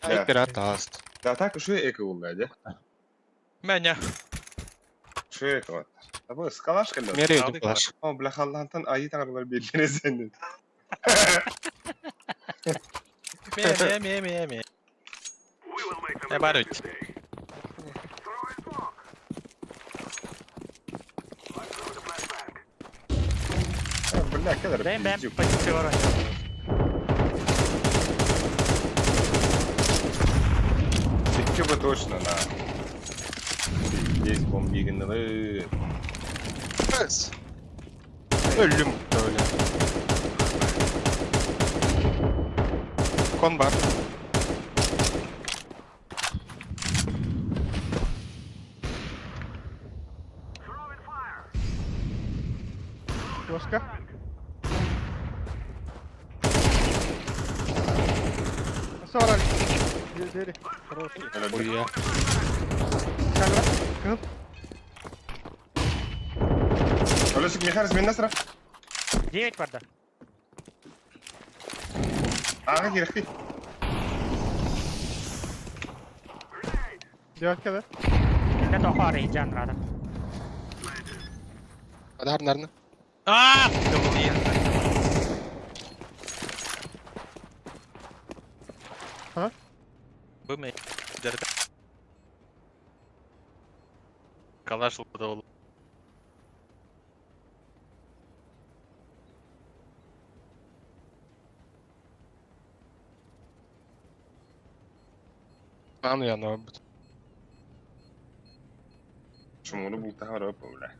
Да. Пират аст. Да так шö эки булды, да? Мәня. Шö эки вот. Да бу скалаш келе. Мере Aldık калаш. О, бля, Аллахтан айы таңрылар белгиле сенин. Ме, ме, ме, ме. Не бар өт. Бля, келер. Бэм бэм пиздюк. позиция бар. Икки бы точно, на. Здесь бомбигнлы. Kız. Öldüm öyle. Кон бар. Флешка. Сорок. Дери. Хорош. Ой, я. Камера. Кыз. Колесик Михайлович, мен насра. 9 барда. Ага, кирехти. Девятка да? Это тохар жан рада. Адар нарны. А, блин. А? Бу ме. Дерде. Калаш ол. Аны яны. Чумуну бул тахар өп, бля.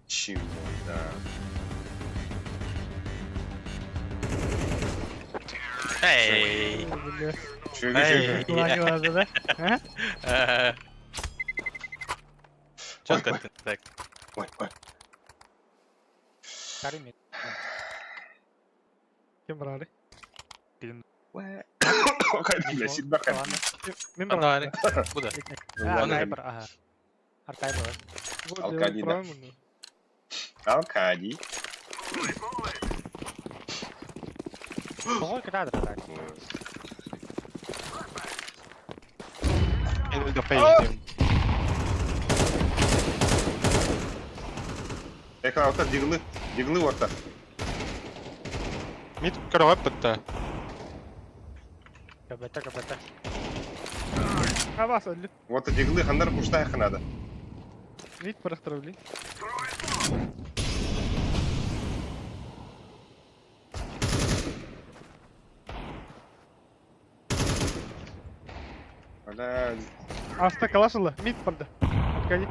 Чим, да. Эй. Бля. Чүгү, чүгү. Куланы барда да. Э. Четко так. Ой, ой. Карим. Ким брали? Кайда, бля, сидба кайда. Мен Ана, брали. бу да. Аа, снайпер, аха. Аркай бар. Алкади, да. Алкади. Тоҕо кытаадыр так. Мен de paydım. Экран орта, диглы, диглы орта. Мид көрөп бітті. Кабета, кабета. Абас өлді. Орта диглы хандар пушта ханада. Мид парахтыра бли. Бля, Аста калашылы. Мид барды. Аркадий.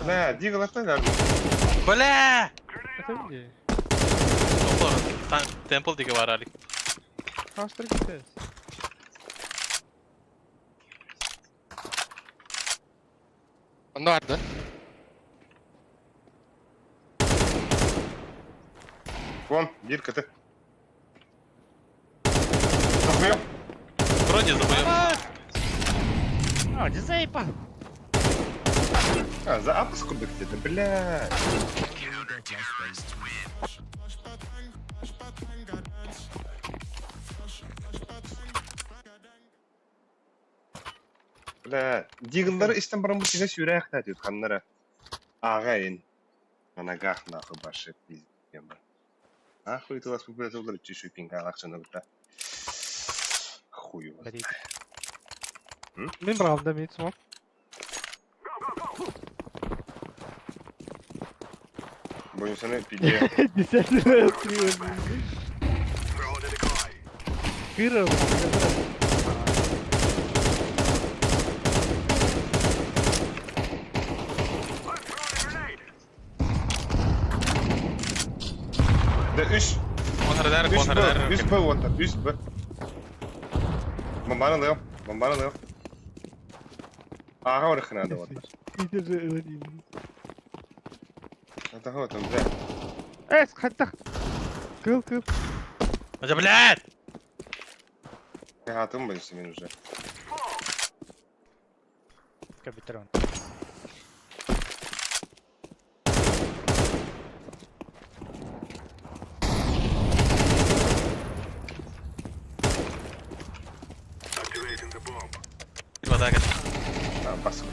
бля, дигл орта, да. Бля! Это бли. Темпл диге бар алик. Хаштар китес. Онно барды. Вон, биир кыты. Сахмыйым. Вроде забоем. А, дизайпа. А, за апс курдук где-то, бля. Бля, диглары истен баран бу тиге сүүрэх та диют ханнара. Ағайын. На ногах нахуй баши пиздец. Нахуй ты вас популяризовали чуть-чуть пинга лакшана гута. Хуй вас. Мин правда мид смог. Боюсь, пиде. Десятый раз три. Кыра, Да үш. Контрдар, Үс Б, контрдар. үс Б отыр, үс Б. Бомбаны алыам, бомбаны алыам. Аға орыхына да отыр. Это вот он, бля. Эс, хаттах. Кыл, кыл. Да, блядь! Я атым боюсь мен уже. Капитрон. Вода, А, бас.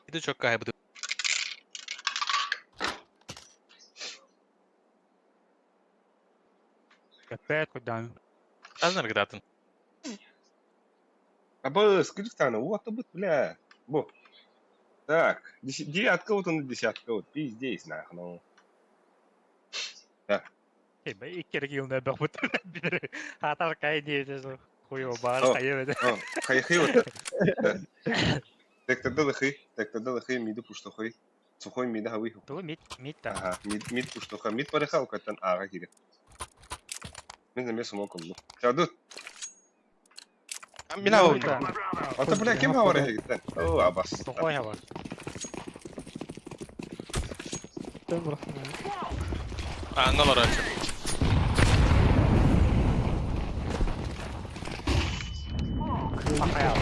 Иду чокка, я буду. Опять куда? Азнар гдатын. А б, скрифтана, вот, б, бля. Бо. Так, девятка вот он, десятка вот, пиздец, нахуй, ну. Икки килне бөхбүт. Хатар кай диэте хуё бар кайы Хайхи вот. Так тогда лохи, так тогда лохи, миду пуштохой. Сухой мида хавы. Ту мид мид та. Ага, мид мид пуштоха, мид парехал катан ага кире. Мен замес смоком. Чаду. Мин абын. Ата бля кем хавар хегиттен? О, абас. Сухой хавар. А, ну раньше. Ахаял.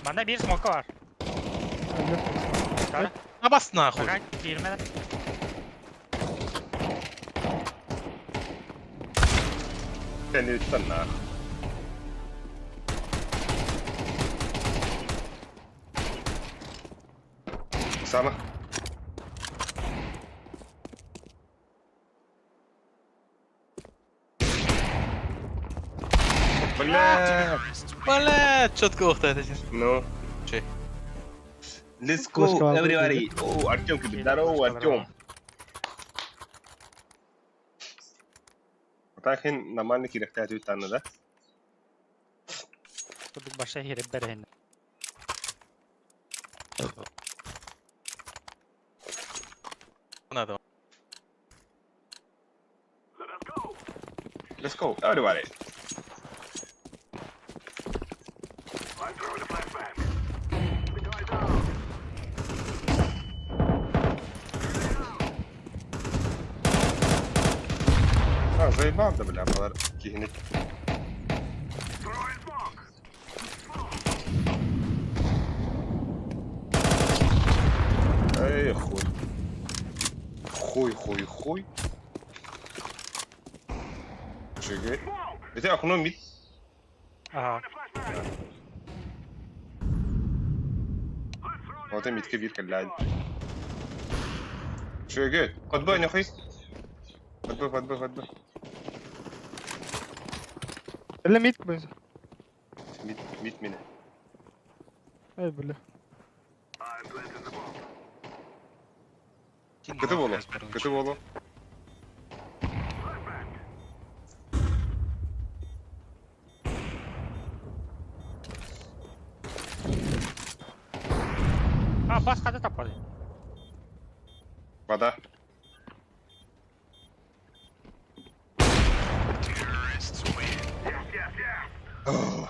Манда бир смока бар. Абас нахуй. Пока кирмedi. Кенниттен нахуй. Сама. Бля. Бля, четко охта Ну. Че? Let's go, everybody. О, Артем, здорово, Артем. Тахин нормальный кирехте атыттаны да? Кудук баша хирип берен. Надо. Let's go, everybody. А, заебал да, бля, балар кихинит. Эй, хуй. Хуй, хуй, хуй. Чигай. Это окно мид. Ага. Вот и мидке бир кэллээн. Чигай. Кодбой нахуй. Подбы, подбы, подбы. Эле мид бойынша. Мид, мид мені. Эй, бля. Кыты болу, кыты болу. А, бас қада таппады. Вода.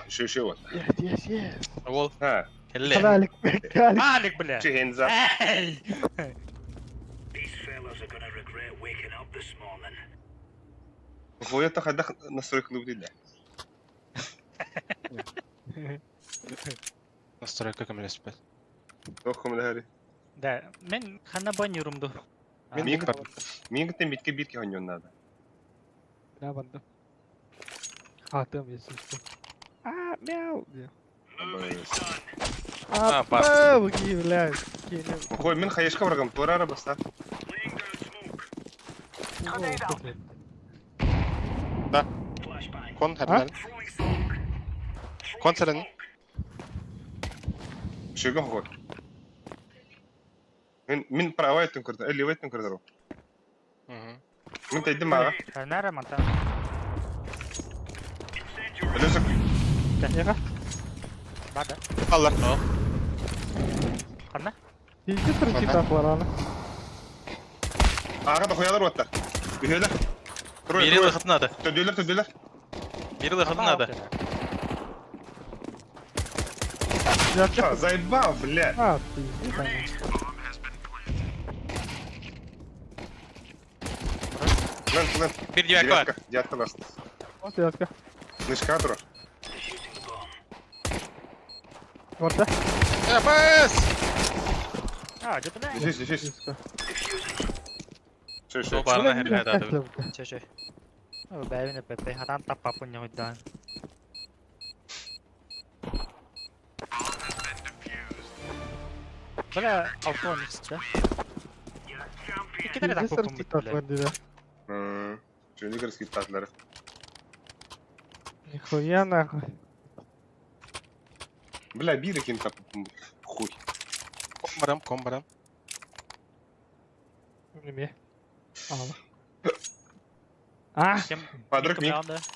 Еще, еще вот. Yes, yes, yes. Ол А, кэллэ. Алик, Алик. Алик, бля. че hands up. Эй! Хуя-то ходах настройка лубды, да. Настройка көмөлөспөт. Тохом ләһәри. Да, мен хана баннерумду. Мен Мин бар. Мин гитем битке битке хоньон надо. Бля, банды. Хатым, если что. А, мяу. Где? А, А, пас. палки, бля. Кинем. Хой, мин хаешка баргам, турара баста. Кон хабнан. Кон сэрэн. Шөгөн хой. Мин мин правай түн көрдө, левый түн көрдө. Мин тайдым мага. Нара мантан. Өлөсөк. Яға. Бада. Аллар. Қана? Пиздец ракета аны. Ага да хуялар оттар. Үһөлөр. Трое, Бири трое. лыхытын ады. Төдөлөр, төдөлөр. Бири лыхытын ады. Девятка. А, заебал, блядь. А, пиздец. аны. Лен, лен. Бир девятка бар. Девятка, девятка ласт. Вот девятка. Нышка тур. Барда. Э, бас! А, где бля? Здесь, здесь. Шö, шö. Сол барына хәрхәд ады. Че, че. Бәйбіне пепе, хатан таппапын не хойдан. Бля, алтон да? Икки Пиздец таппапын ракета бля. бар диде. Шöне кырыс киттатлар. Нихуя нахуй. Бля, бир ким тап. Хуй. Кон барам, кон барам. Неме. Ала. А, Падрык мик,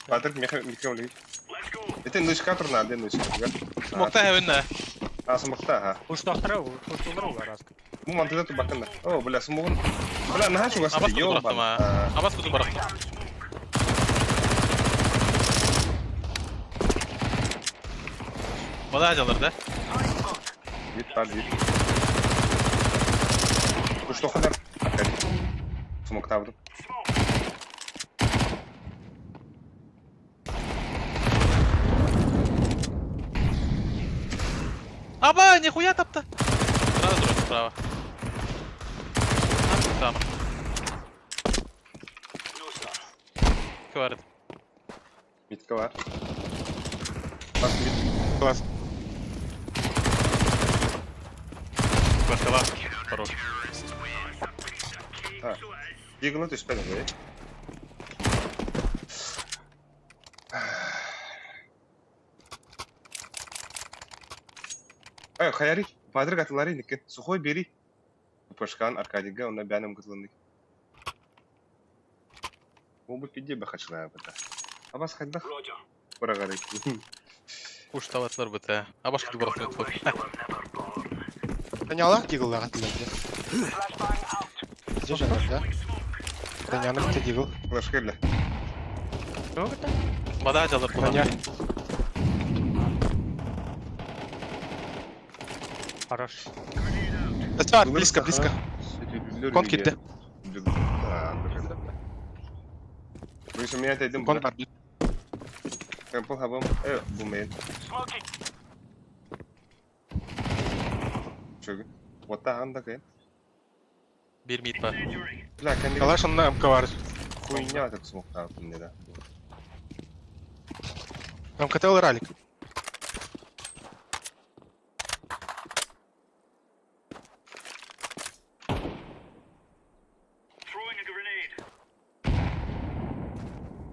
падрык микро Это нышка тур надо, нышка. Смокта хэвенна. А, смокта, ага. Уштахтыру, уштулыру раз. Бу мантыда ту бакында. О, бля, смогун. Бля, наха чугас. Абас куту барахтым а. Абас куту барахтым. Бада жалыр да. Бит бар, бит. Уш тохадар. Смок табдым. Аба, нихуя тапты. Справа, справа, справа. Там. Кварт. Митка бар. Бас мит. Класс. Квартала. Хорош. А. Дигла түспәді ғой. Ай, хаяри, падрык атылары никен. Сухой бери. Пашкан Аркадийга, онна бәнем кытылынды. Бу пиде бахачлая бата. Абас хаддах. Барагары. Уш табатлар быта. Абаш куту барахтым. Таняла дигл ағатылар. Здесь же да? Таняны кітті дигл. Флешкерле. Бада жалыр Таня. Хорош. Бар, близко, близко. Кон китті. Вы меня отойдем. Кон бар. Темпл хабам. Э, бу мен. Чөгү. Ота анда кэ. Бир мид бар. Бля, кәнде Калаш онна МК бар. хуйня так смокта не да. МКТ ол ралик.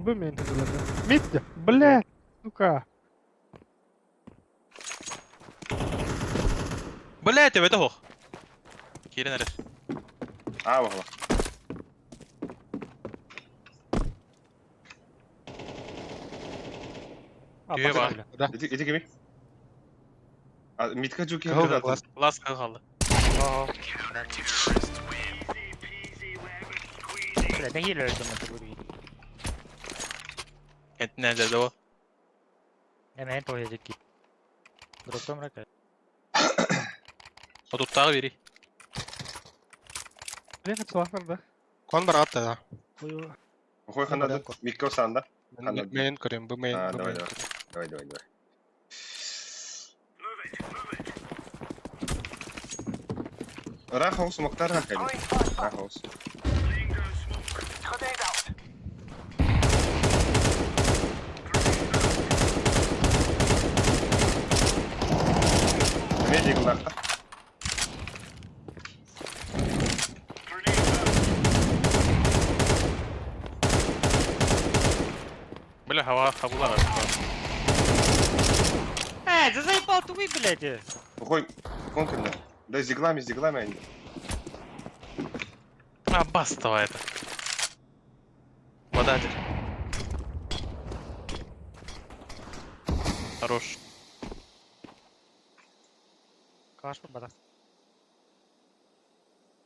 Бы мен Митя, блядь, сука. Блядь, это хох. Кирен эрэр. А, баҕала. Түйе бар. Да. Иди, иди кими? А, Митка Джуки Кыл класс. Лас қалды. Бля, нэһиилэ өлдүм это буду. Кентинен де о. Эмен тоһедик. Дроптом рака. Отуттағы бери. Блин, это да. Кон бар атта да. Хой ханады. Митка усанда. Ханады. Мейн көрем, бу мейн. А, бу давай, мейн давай. көрем. Давай, давай, давай. Рахаус, Мухтар Рахали. Рахаус. Медик лахта. Бля, хава хабулар. Э, да заебал ты вы, блядь. Ой, конкретно. Да, с диглами, с диглами они. А, бастова это. Вода теперь. Хорош. Каш бата.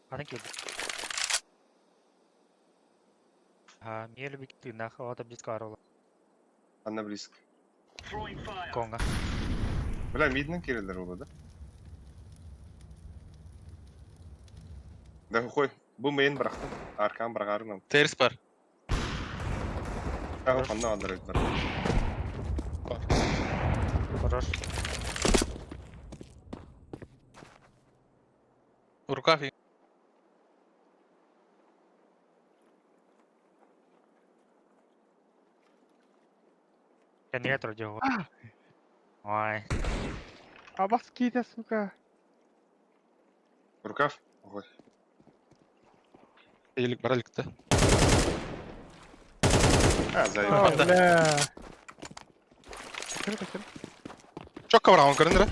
Аны килди. А, миэлі бик тыынах, ота близко арола. Она близко. Конга. Бля, видно кириллер было, да? Да хуй, бу мейн брахтым. Аркам брагарным. Терс бар. Ага, ханна адыр Хорош. В руках и Я не эту делаю. Ой. А вас кида, сука. Рукав? Ой. Елик бар эликте. А, А, заебал. бля. Круто, круто. Чокка бар ан көрүнөр.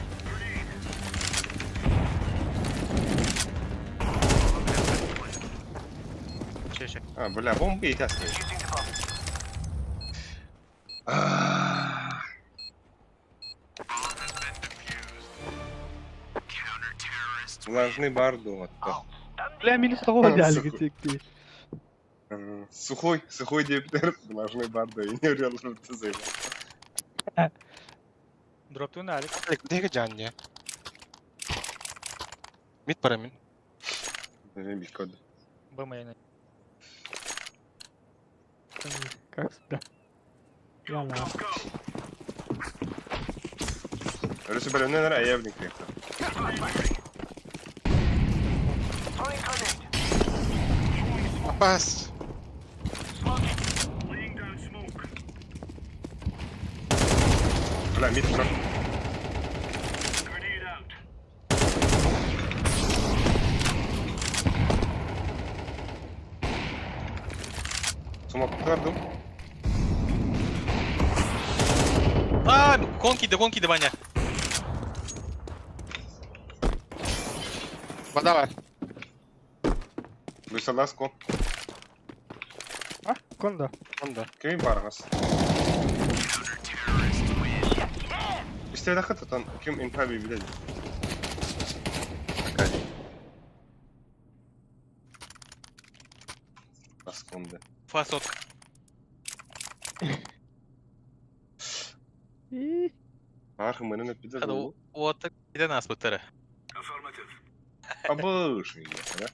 Чеше. А, бля, бомба и тясный. Влажный барду вот. Бля, минус того взяли, Сука. где ты. Сухой, сухой дептер, влажный барду, и не урел, что ты заебал. Дроптун алик. Деге жанне. Мид бар мин. Бикод. Б мейн. Как всегда. Я на. Рысы бөлімнен әйәбінің крепті. Апас. Бля, мид тұр. Сумок тұрдым. А, кон киді, кон киді, Ваня. Вода бар. Бұйсалас кон. А, конда. Онда. Кімін барғыз? Істеді қытытан кім инфаби біледі? Акади. Басконды. Фасотка. И. Архы мынын өтпеді. Hadi o giden нас бітірі. Абыш, да?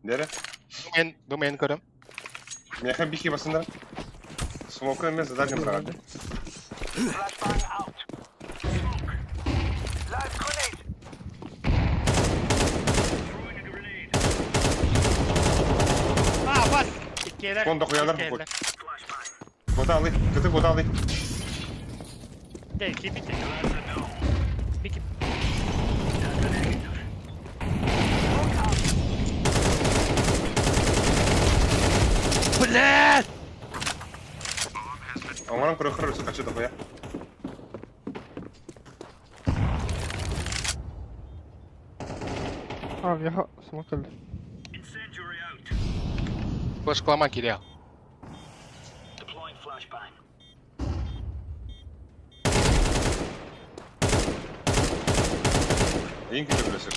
Дере? Бу мейн, бу мейн көрөм. Меха бихи басындар. Смока мен задание брагады. А, бас! Иккелер. Конда қоялар бұл. Бода алый, кыты бода алый. Де, кипите. Бики. Блядь! Оҥорон көрөхөр өссө хачы дохуя. А, миэхэ смок кэллэ. Флешкалама кириэ. Эйин күтэ билэсик.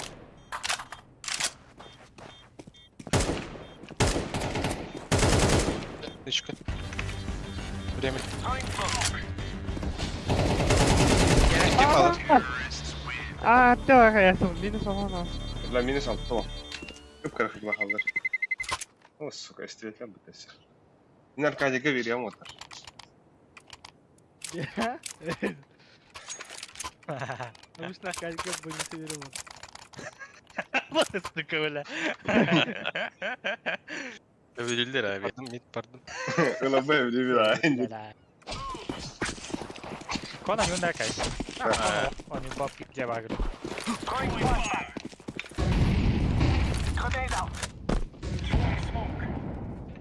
Нычка. Время. А, ты минус ана. Бля, минус алты. Кып-кыра хыгла халлар. О, сука, истрелям бытасы. Мин Аркадийга вериям отар. Обычно Аркадийга больница верил. Сука, бля. Övülür abi. Pardon, mid pardon. Ылабы биле Бля. Кона юнда кай. Они бабки где багры.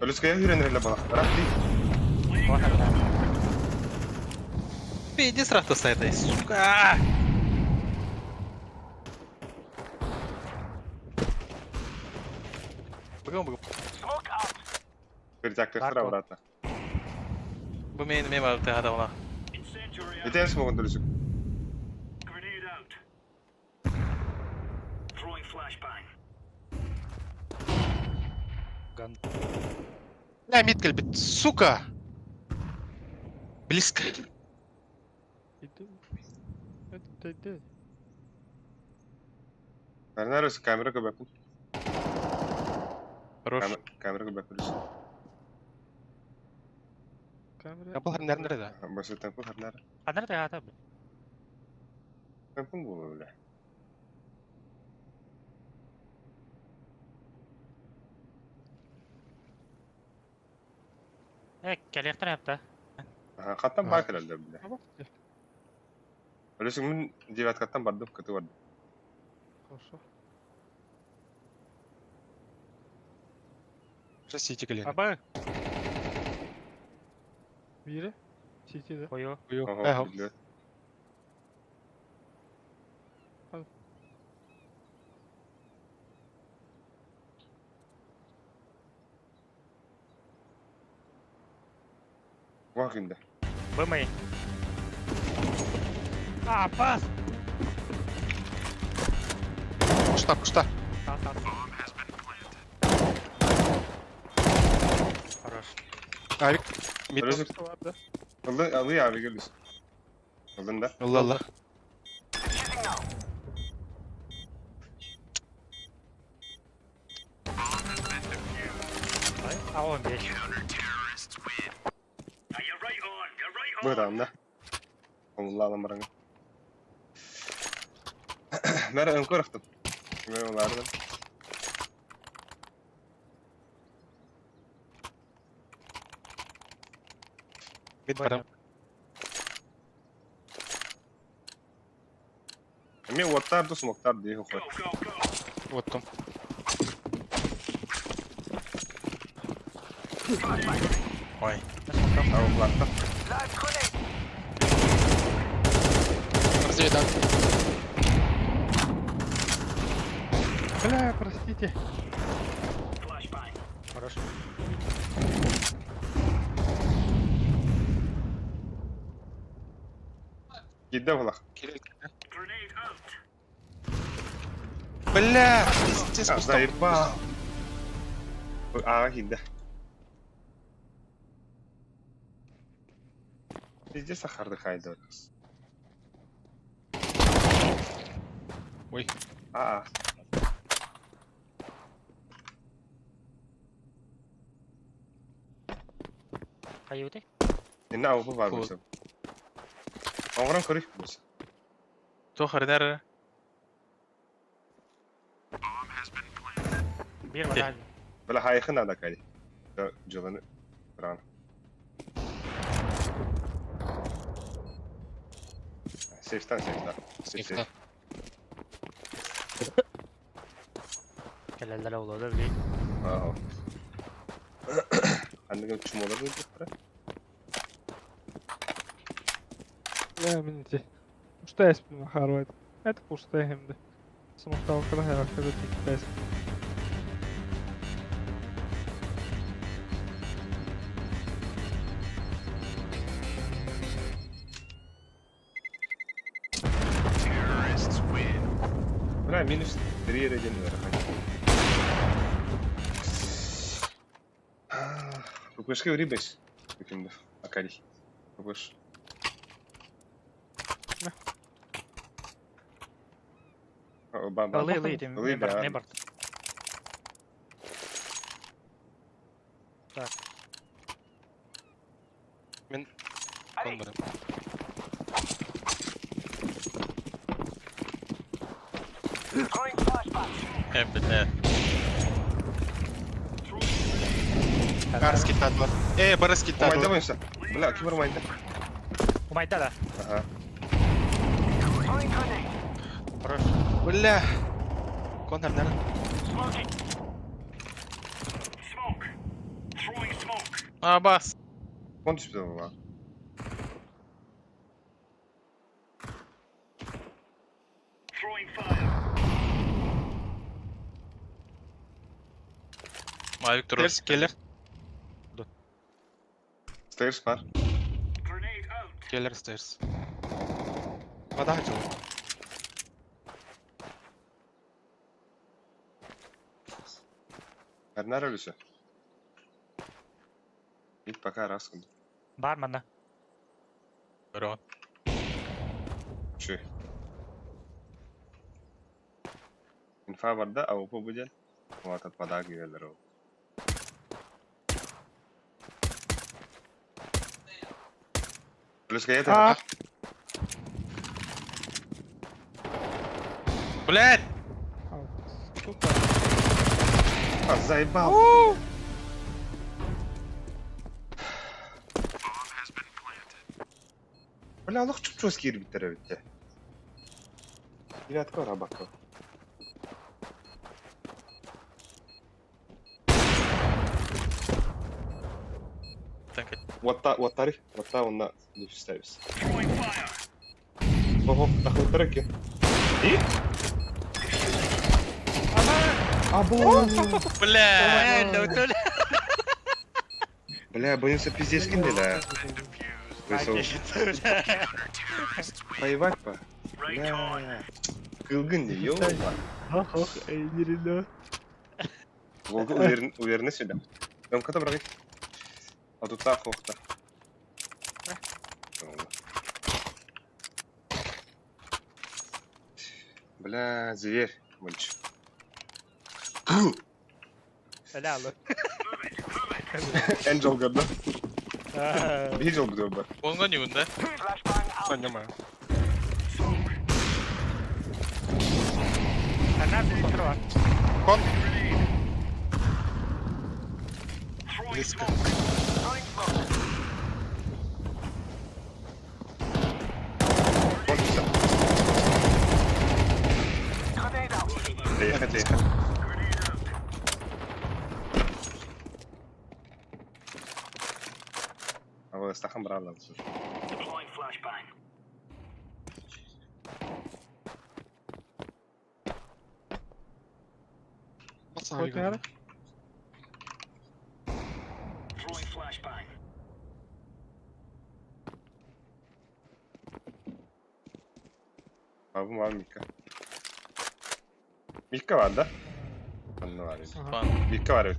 Өлүскәйә өйрәнергә балактар. Иди сразу с этой, сука! Быгым, быгым. Перетяктыхтар обратно. Бу мейн мем алты адамла. Итен смогын дөрүсүк. Ган. Бля, мид кэлбит. Сука! Близко. Иди. Это иди. Нарнарыс камера көбәпін. Хорош. Камера көбәпін. Камера. Капыл хәрнәрнәр да. Басы тәмпін хәрнәр. Анар да ата. Тәмпін булы бля. Э, келектер апта. Ага, Хаттан бар келелер бля. А, Өлүсүк мин девяткаттан бардым, кыты бардым. Хорошо. Уже сити кэлен. Аба. Бире. Сити да. Кою. Ого, Эхо. билет. Вах инде. Бымай. А, пас. Пушта, пушта. Та, та. Хорош. Авик. Мид. Өлүсүк Бар да. Алды, алды abi gel Алдın да. Allah Allah. Ай, а он беш. Buyur да. Allah alam Мәрі үңкөр ақтым. Мен олардан. Мид барам. Мен оттар да смоктар дейі қой. Вот там. Ой. Ауылларда. Разведан. Бля, простите. Хорош. Кидде бұлақ. Бля! Пиздец, пуста. Заебал. Аға кидде. Пизде сахарды қайды. Ой. Аа. Каюты. Инна ауы бар Фу. болса. Оңыран көрейік болса. Тохар нер. Бир бар. Бля хайхын ада кайды. Жылыны. Ран. Сейфтан, сейфтан. Сейф, Сейфта. сейф. Келелер олады бли. Ау. Андыгы чумолар деп тұра. Бля, мин ити. Пустая спина харвайт. Это пустая хемде. Смокталкада хайваккада тикпэс. Бля, минус 3 эрэ диэн ыарахан. Кукушка рибес. Каким Акари. Кукуш. Ба-ба. Ылы ылы этим. Ылы, Мен бар, да. мен бар. Так. Мен кон барам. Э, бля. Бары скиттадылар. Э, бары Умайда скиттадылар. бойынша. Бля, ким бар умайда? Умайда да. Ага. Хорош. Бля. Кон нарнар. А, бас. Он түспеді була. Мавик турар. Терс келер. Stairs бар. Келер stairs. Вода хотел. Арнар өлүсі. Ит пока раз. Бар манна. Көрөҕүн. Чү. Инфа бар да, АВП будет. Вот от вода киелер ол. Плюс это. А. Блядь! А, сука. А, заебал. Бля, олох чуп-чугас киирбиттэр эбит. Девятка рабака. Так, Уотта, уоттари, уотта онна не ставится. Ого, тахлыттар екен. И? Або! Бля! Бля, боюсь пиздец киндели, да. Воевать по. Бля. Кылгын не, ё Ох, ох, эй, не Волга уверен, уверенно сюда. Там кота брали. А тут так охта. Бля, зверь, мальчик. Бля, Энджел гадда. Видел бы бы. Онга ньюн, да? Понимаю. Она контрол. Кон. Близко. Вот всё. Доехать, доехать. А вы стахан брали, слушай. Вот надо. А вы мам Мика. Мика var да? Анна var. Ага. Мика var.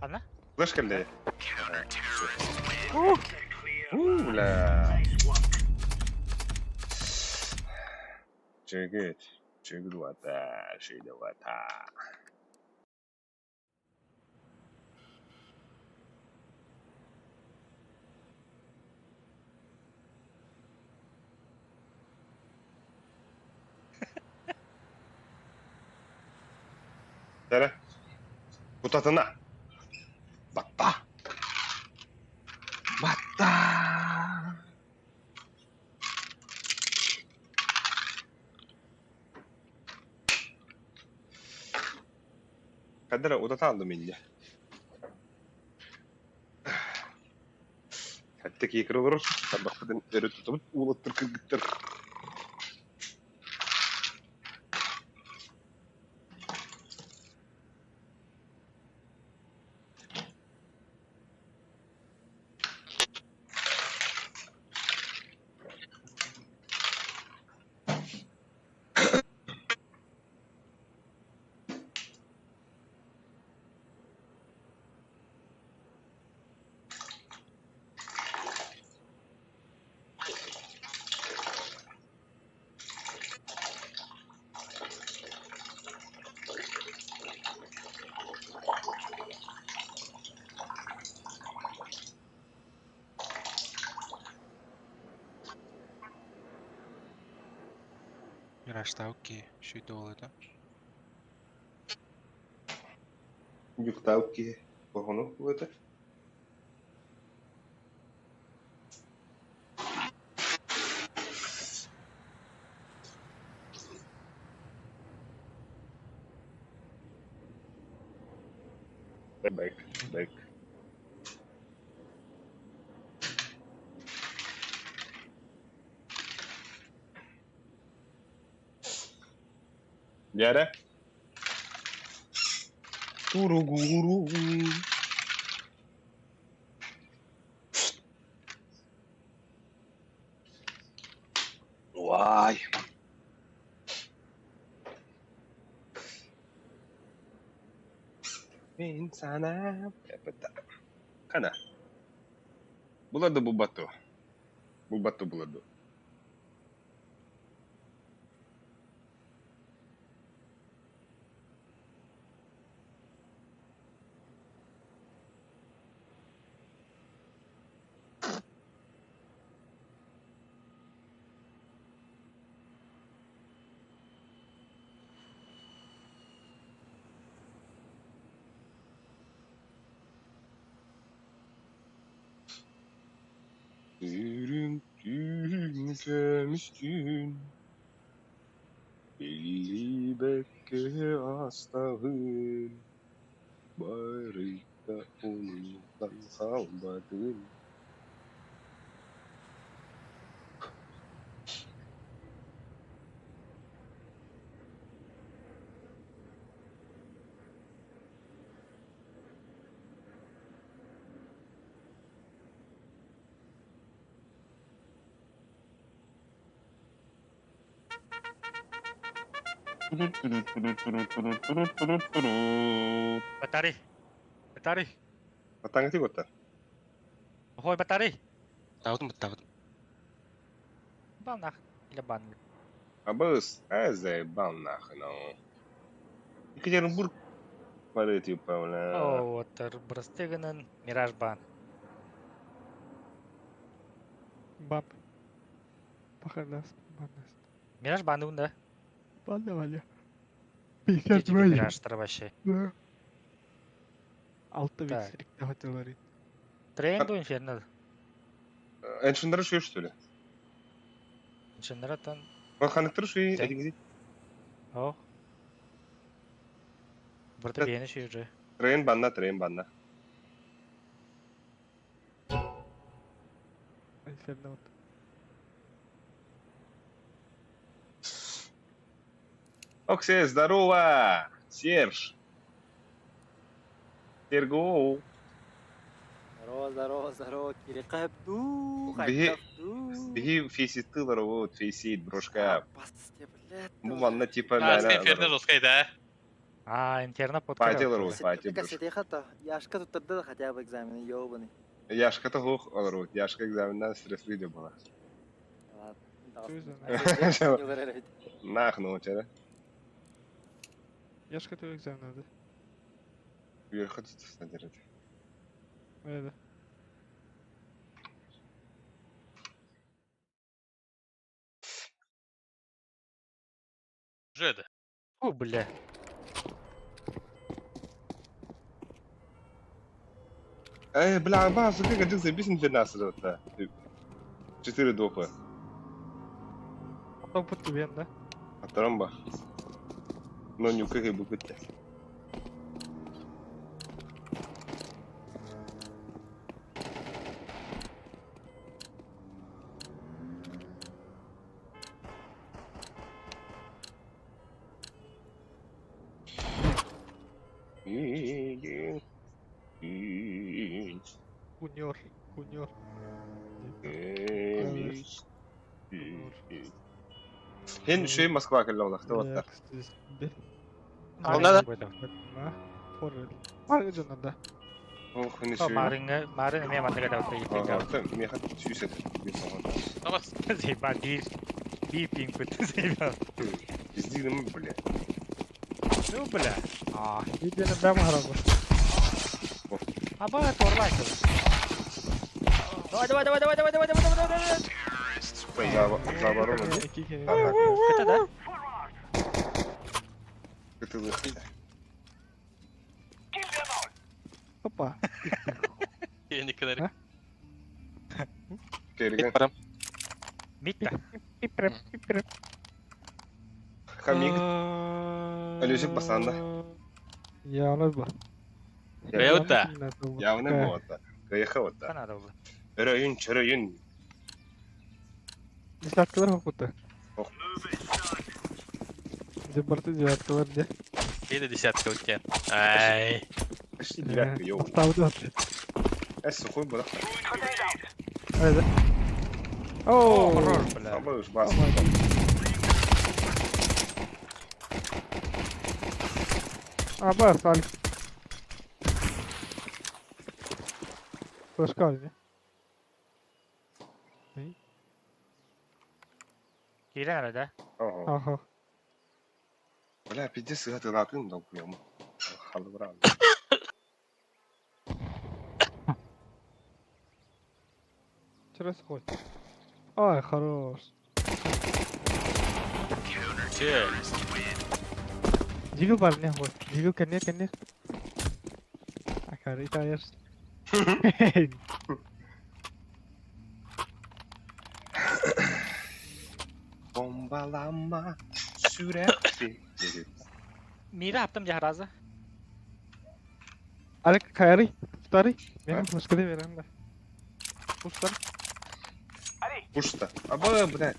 Анна? Флешка ли? У, бля. Чигит. Чигит вата, шида вата. Tere. Кутатына. Батта. Батта. Кадара утата алдым инде. Сэттэ киһи олорор. Тарбахпытын өрө тутабыт уолаттар кыргыттар. Миражтаабыт киһи үчүгэй уол этэ. Ньуктаабыт киһи оһону это. Бэк, бэк. Дьэрэ. Туругуру. Уай. Мин санаам Хана. Буларды булбатты. Булбатты буларды. Үрүҥ түүн көмүс түүн Биллибэккэ астаҕын, барыта умнуллан хаалбатын. Батарей. Батарей. Батаҥҥытый куттар. Ой, батарей. Таабытым баттаабытым. Бал нах. Или бан. Абыс, а заебал нахуй, ну. Екатеринбург бары типа, бля. О, вот, гынан Мираж бан. Бан. Пахалас, банас. Мираж баны да? Бан давали. Эти 52. Мираж вообще. Да. Алта Так. вид хотел Трейн до Инферно. Эншендер шуй, что ли? Инженератан. Ханықтыр шуй, Так. әдіңіздей. О. Бұрды бейіні шүй уже. Трейн банна, трейн банна. Инферно вот. Оксе, здорово! Серж! Серго! Здорово, здорово, здорово, Кирикапту, Беги- Хайкапту. Беги фейситы вот фейсит, брошка. Пасте, блядь. Бу манна типа А, Инферно жесткий, да? А, Инферно под Пати лорут, пати брошка. Кассетехата, Яшка тут тогда хотя бы экзамены, ёбаный. Яшка-то хух олорут, Яшка экзаменнан стресс видео была. Ладно. Нах, ну, вчера. Я ж хотел экзамен надо. Вверху тут содержит. Это. Уже это. Фу, бля. Эй, бля, базу, как один записан для нас это. Четыре допа. Потом под тебе, да? А тромба. Но не укрыгай буквы Т. Кунер. Кунер. Хен үшей Москва кэллэ олохто оттар. Онна да. Мары дьоннорда. Ох, хен үшей. Марыңы, марын эме манныга да отта. Меха сүүс этэ. Табас. Заебал, биир биир пинг бит заебал. Издигнем, бля. Ну, бля. А, видеоны бэм харабы. Аба, торлайк. Давай, давай, давай, давай, давай, давай, давай, давай, давай. За оборону. Это да? Это вы. Опа. Кенни кенери. Керген. Барам. Митта. Пипреп, пипреп. Хамик. Алюсик басанда. Явно ба. Реута. Явно бота. Кайха ота. Канада болды. Өрөйүн, чөрөйүн. Десяткалар хокута. Ох. Дебарты девяткалар де. Или десятка у тебя. Ай. Почти девятка, йоу. Оставлю. Э, сухой был. Айда. О, Хорош, бля. Абы уж бас. Аба, саль. Флешка не? Кирен ара, да? Ага. Ага. Бля, пиздец, сыгаты лапын да куям. Халыбран. Через хоть. Ай, хорош. Че? Дигл бар не вот. Дигл конне конне. Акари таешь. Бомбалама сүрәппи. Мира аптым жахразы. Алек кайри, второй. Менин флешка де берем да. Пуштар. Пушта. Абы, бля.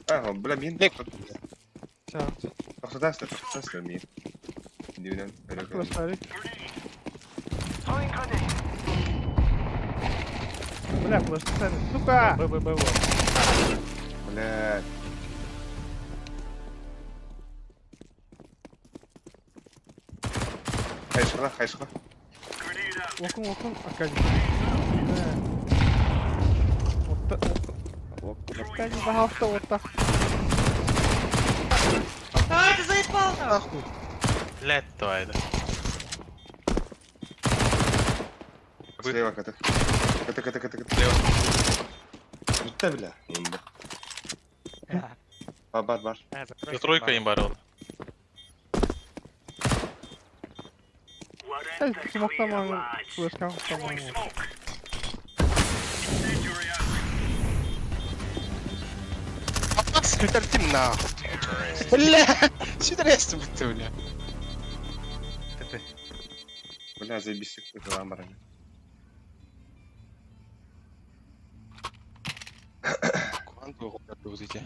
Ага, бля, мин. Чао. Тохтотаста, тохтотаста мин. Дивнен. Флешкари. Бля, флешка, сука! Б, Б, Б, Б. Бля. Хайшкала, хайшкала. Окун, окун, Аркадий. Отта, отта. Окун, Аркадий, пожалуйста, отта. А, ты заебал! Нахуй. Блядь, твою. Слева, ката. Ката, ката, ката, ката. Слева. Бүтті, бля. Енді. Бар, бар, бар. За тройка им барыл. Эй, смоктаман, флешка, смоктаман. Апас көтөртүм нахуй. Бля. Сюда рестім бітті, бля. Бля, заебись, это ламбара. Квантовый вот эти.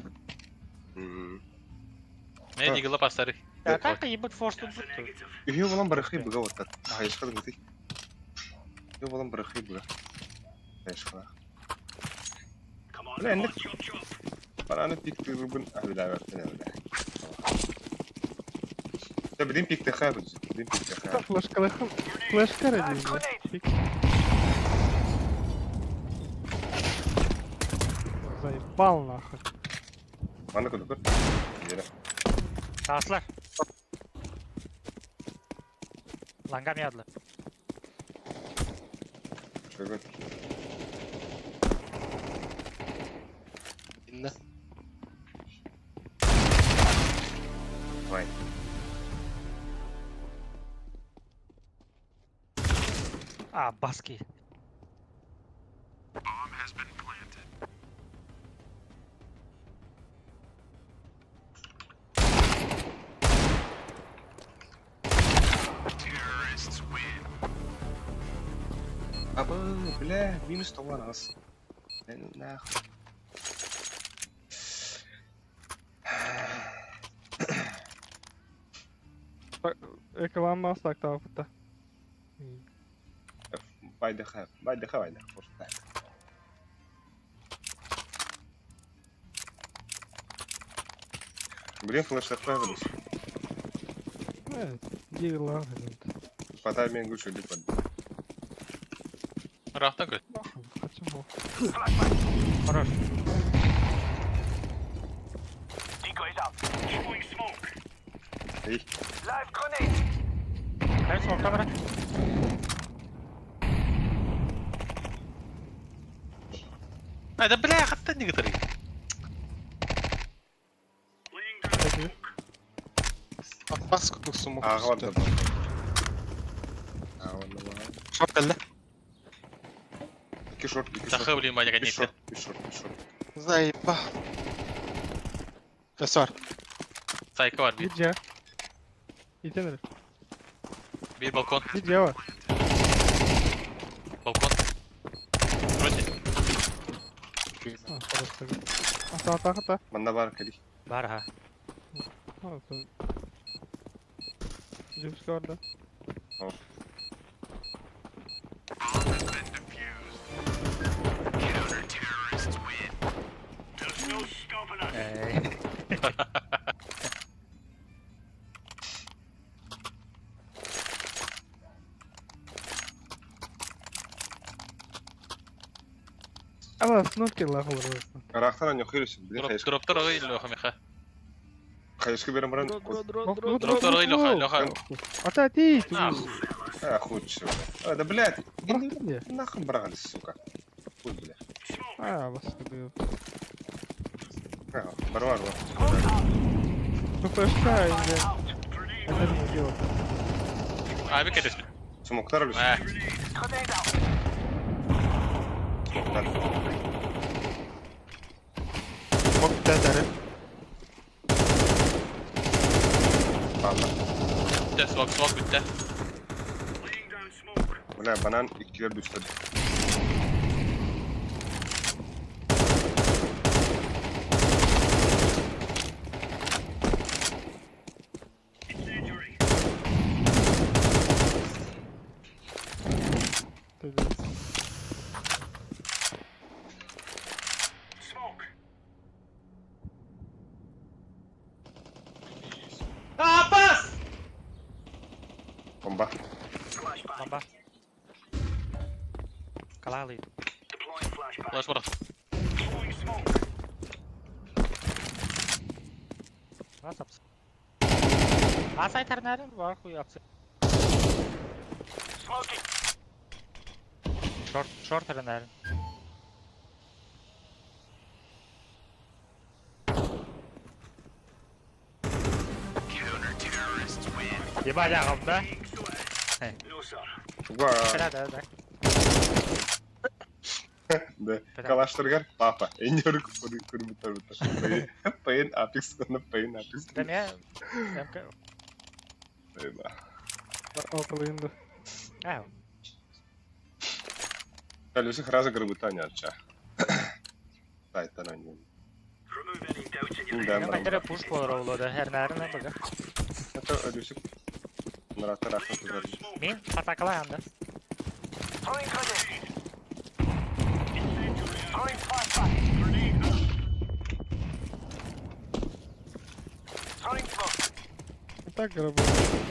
Не, дигла пастары. Да, так ебать форс тут бутты. Үйе болан барахи бұға оттар. Хайшқа да гыты. Үйе болан барахи бұға. Хайшқа. Бля, енді. Бараны пикті рубын. А, бля, бля, бля. Да, блин, пикті ха, блин, пикті ха. Флешка, флешка ради меня. Заебал нахуй. Мана куда көр. Жері. Таслар. Лангам ядлы. Шөгін. Инна. Вай. А, баски. Абы, бля, минус тоған аз. Нахуй. Реклама так так. Байдыха, байдыха, байдыха, просто. Блин, флеш отправились. Дигла. Пота мен гүчү дип Рахтан көт. Почему? Хорош. Эй, Дай смок камера. А, да бля, хаттан не гытырый. Аппас курдук смок. ага барда. Ага барда. Шорт кэллэ. Икки шорт, икки шорт. Тахы, блин, маня, Икки конечно. шорт, икки шорт, икки шорт. Заебал. Эсар. Сайка var bir. Bir C. İtenir. Bir balkon. Bir C var. Balkon. Вроде. А, хорошо. А, та, та, та. Манна бар кали. Бар ха. А, то. Джимс orada. Эй. Ama snorkel la olur. Рахтан они хирис, блин, Дроп, хайшка. дроптар ой, Леха, меха. Хайшка берем бран. Дроптар ой, Леха, Леха. Ата ти. А, А, хуй чё. А, да, блядь. Bıraktın diye. Нахуй брали, сука. Хуй, бля. А, басты. А, барвар, бар. Ну флешка или... Это не дело. Abi кетесин. Смоктар или А, Смоктар. Смок бүтэ Ладно. bitti, swap, swap bitti. Бля, банан иккилер düştü. Dedi. Бомба. Бомба. Калалы. Флеш бар. Бас апсы. Асай тарнарын бар хуй апсы. Шорт, шорт тарнарын. Ебать, ағам, да? Уга. Да, да, да. Да. Калаштыргар папа. Энерг курбутар Пейн апикс, на пейн апикс. Да мен... МК... Ба. Алтылыйынды. А, Әлүсі хразы кырбытан яча. Сайтан ойнайм. Да, мен қайтара пуш болар олады. Әрнәрін бұғы. Это әлүсі Нарата рахмет тузар. Мен атакалайым да. Так работает.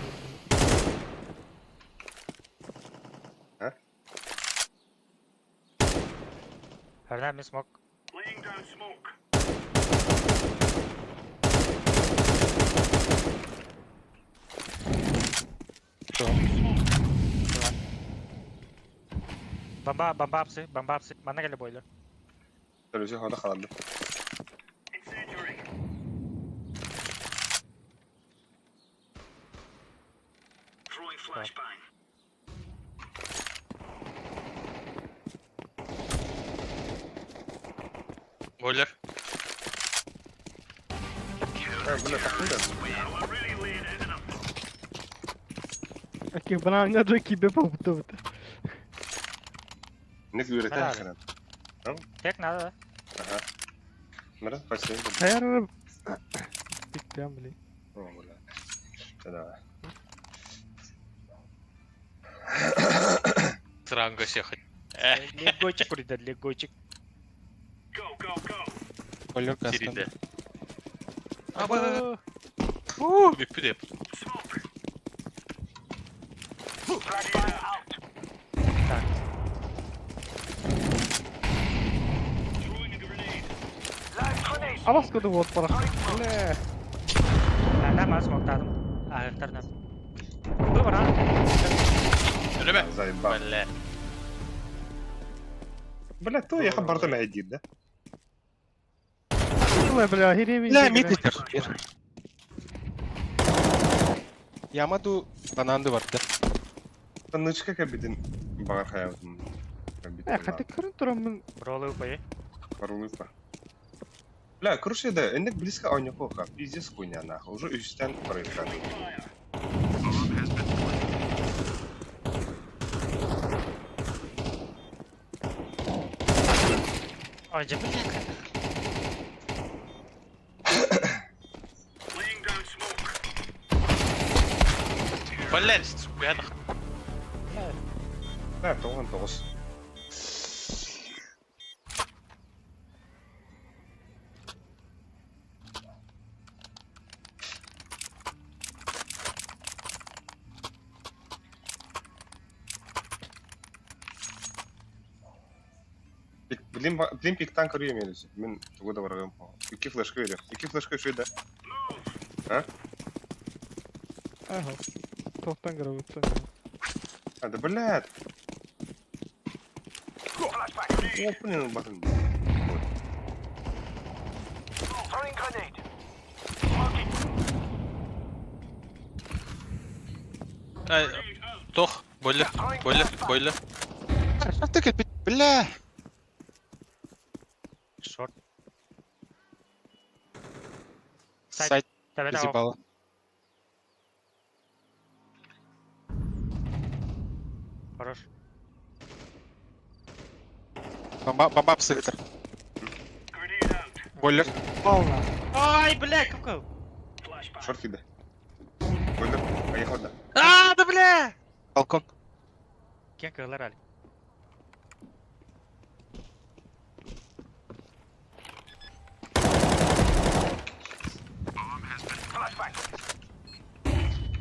Әрнәр мен смок. Бомба, бомба апсы, бомба апсы. Мана келе бойлар. Әлүсі хода қаланды. Бойлер. Э, бля, тахты да. Аки банан раки бе попуту. Не үйрәтә Мара. хрен. Тек надо, да? Ага. Мара, спасибо. Hayır. Bitti блин. О, бля. Да. Сыранга всех. Легойчик курда, легойчик. Колер кастан. Кириде. Аба. Уу, бүппү деп. Так. Абас куду вот парах. Бля. На мас моктадым. Аяқтарына. Бұл бар, Өлеме. Заебал. Бля. Бля, то я барда мәйдир, да? Бля, бля, хереми. Бля, мид итер. Ямаду бананды бар да. Танычка кабидин багар хаябытын. Э, хати көрін тұрамын. Бролы упай. Барулыпа. Бля, короче, да, эндек близко ойнекоха. Пиздец хуйня нахуй. Уже үстен проиграл. Ой, же, бля. Бля, сука, я нах. Да, тоғын тоғыз. Блин, блин, пиктан көрү емелisi. Мен тугу да баргам. Iki флешка берем. Iki флешка шуйда. Ага. Тоқтан кіріп өтсең. А, да блядь. О, блин, батын. Ай, Тох, бойлер, бойлер, бойлер. Шарты кетпейт. Бля. Шорт. Сайт. Сайт Давай, заебало. Хорош. Бомба, бомба псыктыр. Бойлер. Полна. Ай, бля, какой? Шорт киде. Бойлер, поехал да. А, да бля! Балкон. Кен кылар али.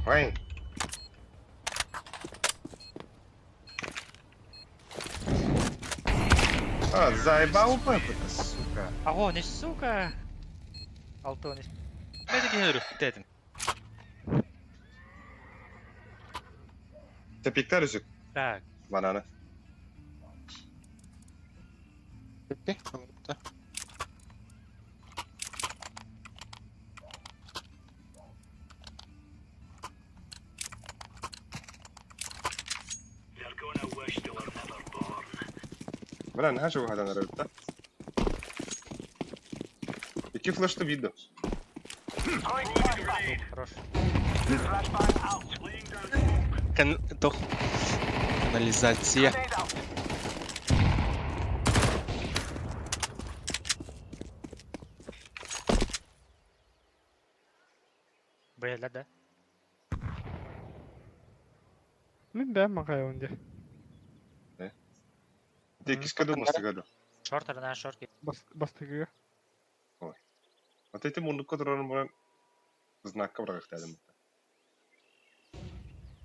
Ай. А, заебал пеппа, сука. Аго, не сука. Алты не. Мен де келер, дедим. Тепиктер үзүк. Так. Бананы. Окей. Да. Бля, не хачу гадан рыбта. Які флеш то відео? Хорош. Кан... Тох. Канализация. Бля, да. Мен бәм мағай онде. Ти киска думас тигаду. Шорт, на шорт. Бастыгыга. А ти мундукка турарын буран знакка баргактадым.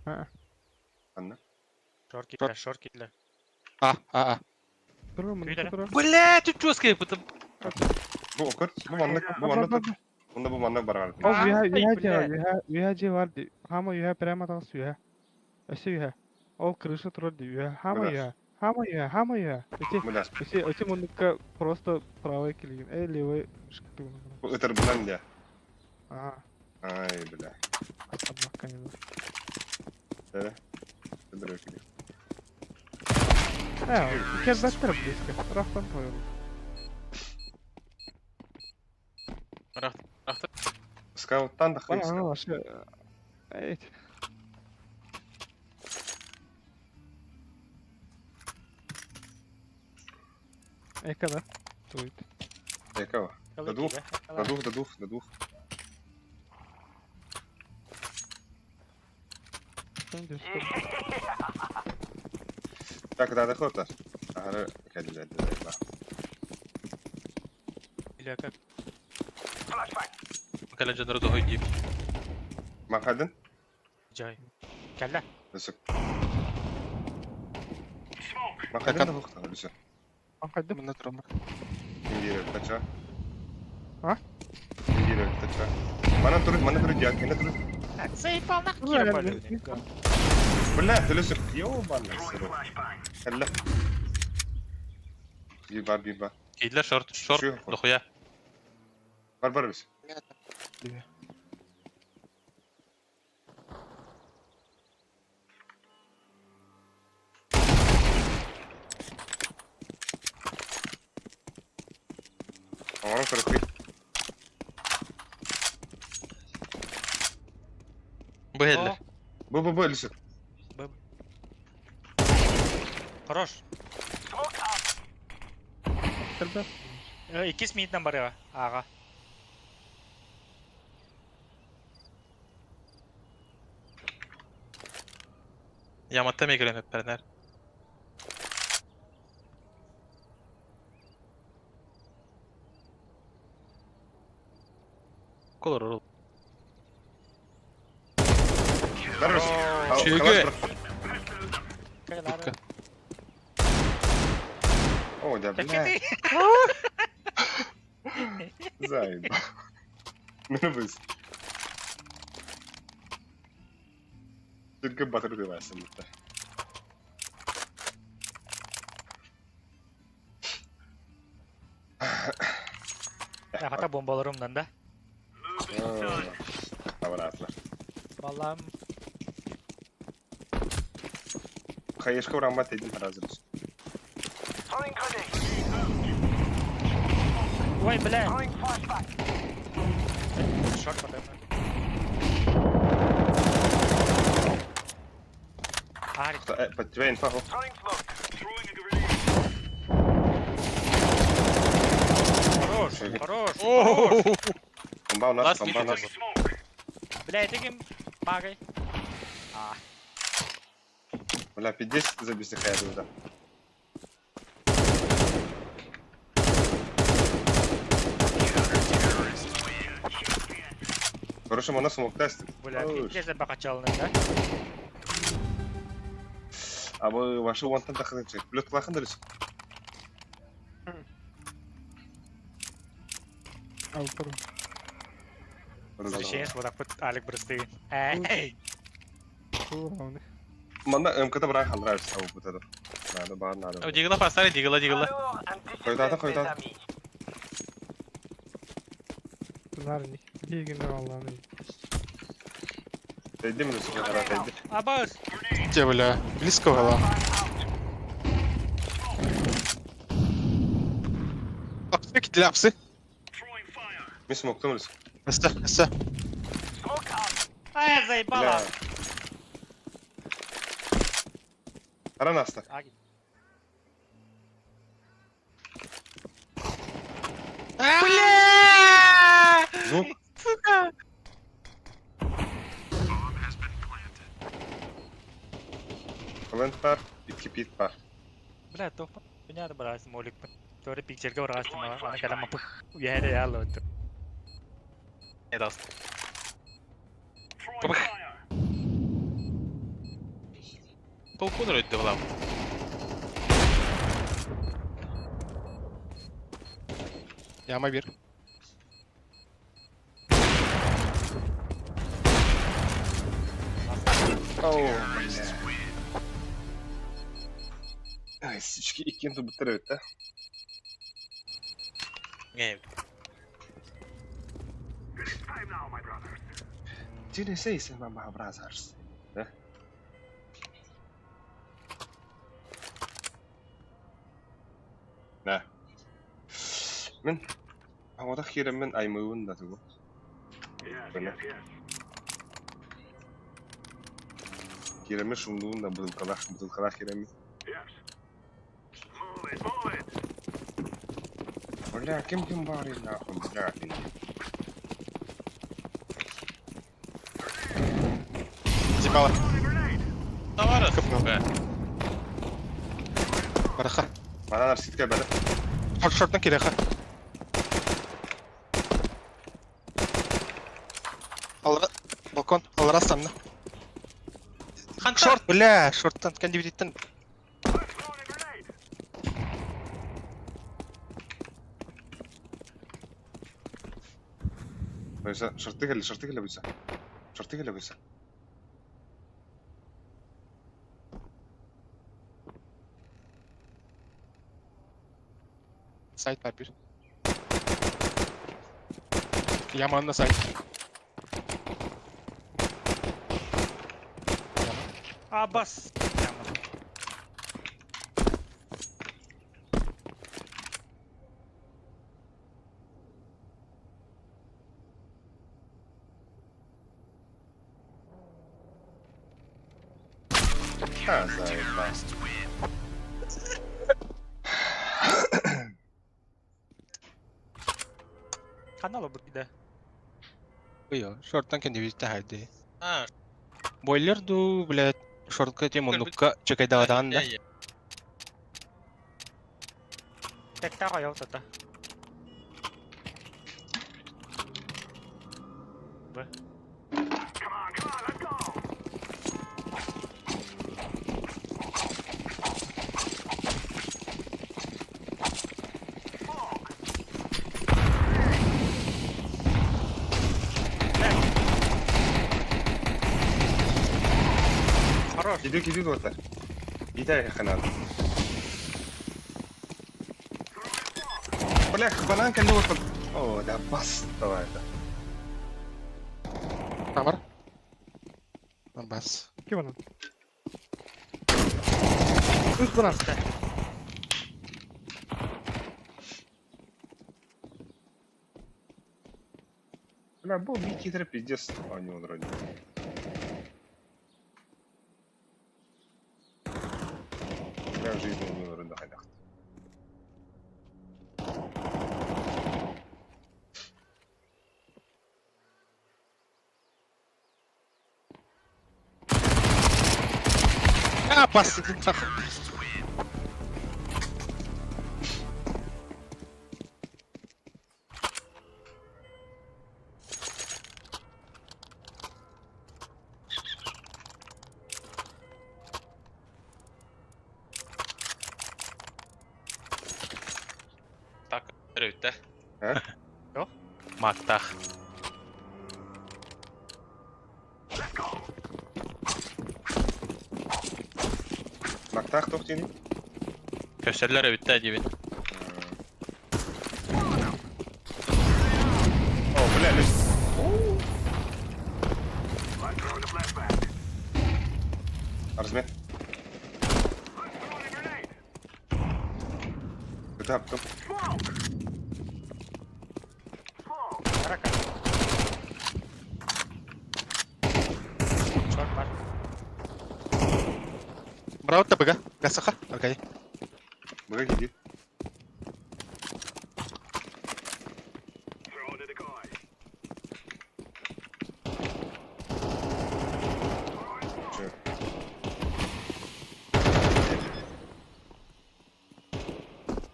А. Анна. Шорт килер, шорт килер. А, а, а. Тұра, мында Күйдірі. тұра. Бля, тут чё потом. Бу окор, бу маннык, бу маннык. Онда бу маннык баргар. О, Ай, үйә бля. же, үйә же бар ди. Хама үйә прямо тағыс үйә. Өсе үйә. Ол крыша тұра ди. Үйә, хама Бля. үйә. Хама үйә, хама үйә. Өте, Бля, өте, өте мындыққа просто правый келген. Эй, левый шықты. бу ытыр булан да. А, Ай, бля. однако, конечно. Да. Дөрөк. Э, кербеттер близко. Рахтан қойылды. Скауттан да Бана, хыйска. ана, вообще. Эй, Эка, да? Туит. Якова. До двух, до двух, до двух, до двух. Sen de üstüne. Так, да, да, Аһары кэллилэр да. Или как? Кэлэ дьоннору тоһуй диip. Махадын? Жай. Кэллэ. Өсөк. Махадын да бухта, өсөк. Анкайдым. Мында тураллар. Индира, тача. А? Индира, тача. Мана турут, мана турут, я, мана турут. Заебал нахуй Ну, кире я- болю. Бля, төлөсөк. Ёбаный сырок. Кэллэ. Биба, биба. Кийлер шорт, шорт, Чё? дохуя. Бар бар өсөк. Оңорон көрөккүй. Бу хеллер. Бу бу бу өлүсөк. Хорош. Кэлбэ. Иккис минутынан барыга. Ага. Яматта мегрен өппернер. Колор рул. Бар өсөк. Чүгү. Кэллэ. О, да, бля. Заебал. Ну быс. Только батыр дыбайсың бітті. Хата бомбаларымдан да. Абаратлар. Балам. Хаешка урамбат един разыр. Ой, бля. Шорт потом. Арик. Под тебя инфа. хоп. Хорош, хорош, хорош. Бомба у нас, Last бомба у нас. Бля, это кем? Магай. А, Бля, 50 забесихая да. Хорошо, у нас смог тест. бля, пиздец бакачалны, да? А вы ваши вантан тахынчы. Плют клахан дұрыс. Алтыр. Защищение вот так вот Алик бросты. Эй, Тура. Манда МКТ брак нравится, а вот это. Надо, бар, надо. Дигла пасари, дигла, дигла. Қойдады, қойдады. Тунарни. Бигин Алланы. Тәйді мен үсіге қара, тәйді. Абас. Где, бля? Близко была. Апсы, кидли апсы. Мен смоктым үлісі. Эссе, эссе. Ай, заебала. Бля. Қара наста. Аги. Бля! Звук. Сука! Плент бар, итки пит бар. Бля, топ. Меня добрался молик. Тоже пикчерге баргастым, ана калама пых. Уяре ялы өттү. Не даст. Толкун өттү булам. Яма бир. Оу, бля. Ай, сучки, иккен тубыттар өтті. Не. Телесейся, мама, brothers. Да? Да. Мен Ағодақ херемен аймауын да тугу. Хереме шумдуун да бутылкалах, бутылкалах хереме. Бля, кем кем бары нахуй, бля, ты. Зебала. Товара, сука. Бараха. Манан арситка бары. Шорт шорттан кирэхэ. Алра балкон, алра станна. Ханта. Шорт, бля, шорттан, кандибиттен. Буйса, шорты кэллэ, шорты кэллэ буйса. Шорты кэллэ буйса. Сайт бар bir. Яманна сайт. Абас. А, заебал. Канал бу да. Ой, шорттан кандибитте хайды. А, Бойлер ду, блядь, шортка тем оннукка чекайдагадан да. Текта қойыл тата. Б. Хорош. Иду, иду, вот Идай ханан. Блях, банан кэллэ вот. О, да бас, давай это. Амар. Бас. Ким анан? Үс банан. Бля, был бить хитрый пиздец, а не он вроде. Бля, в жизни не вроде хайдах. А, бас. Так, өрүттэ. А? Жоқ. Мактах. Мактах тохтини? Көстерлер өрүттэ диэбин. О, бля, лишь. Размер. Это потом. Рака. Шорт бар. Браво ТБГ. Гасаха. Аркадий. Быга иди. Че?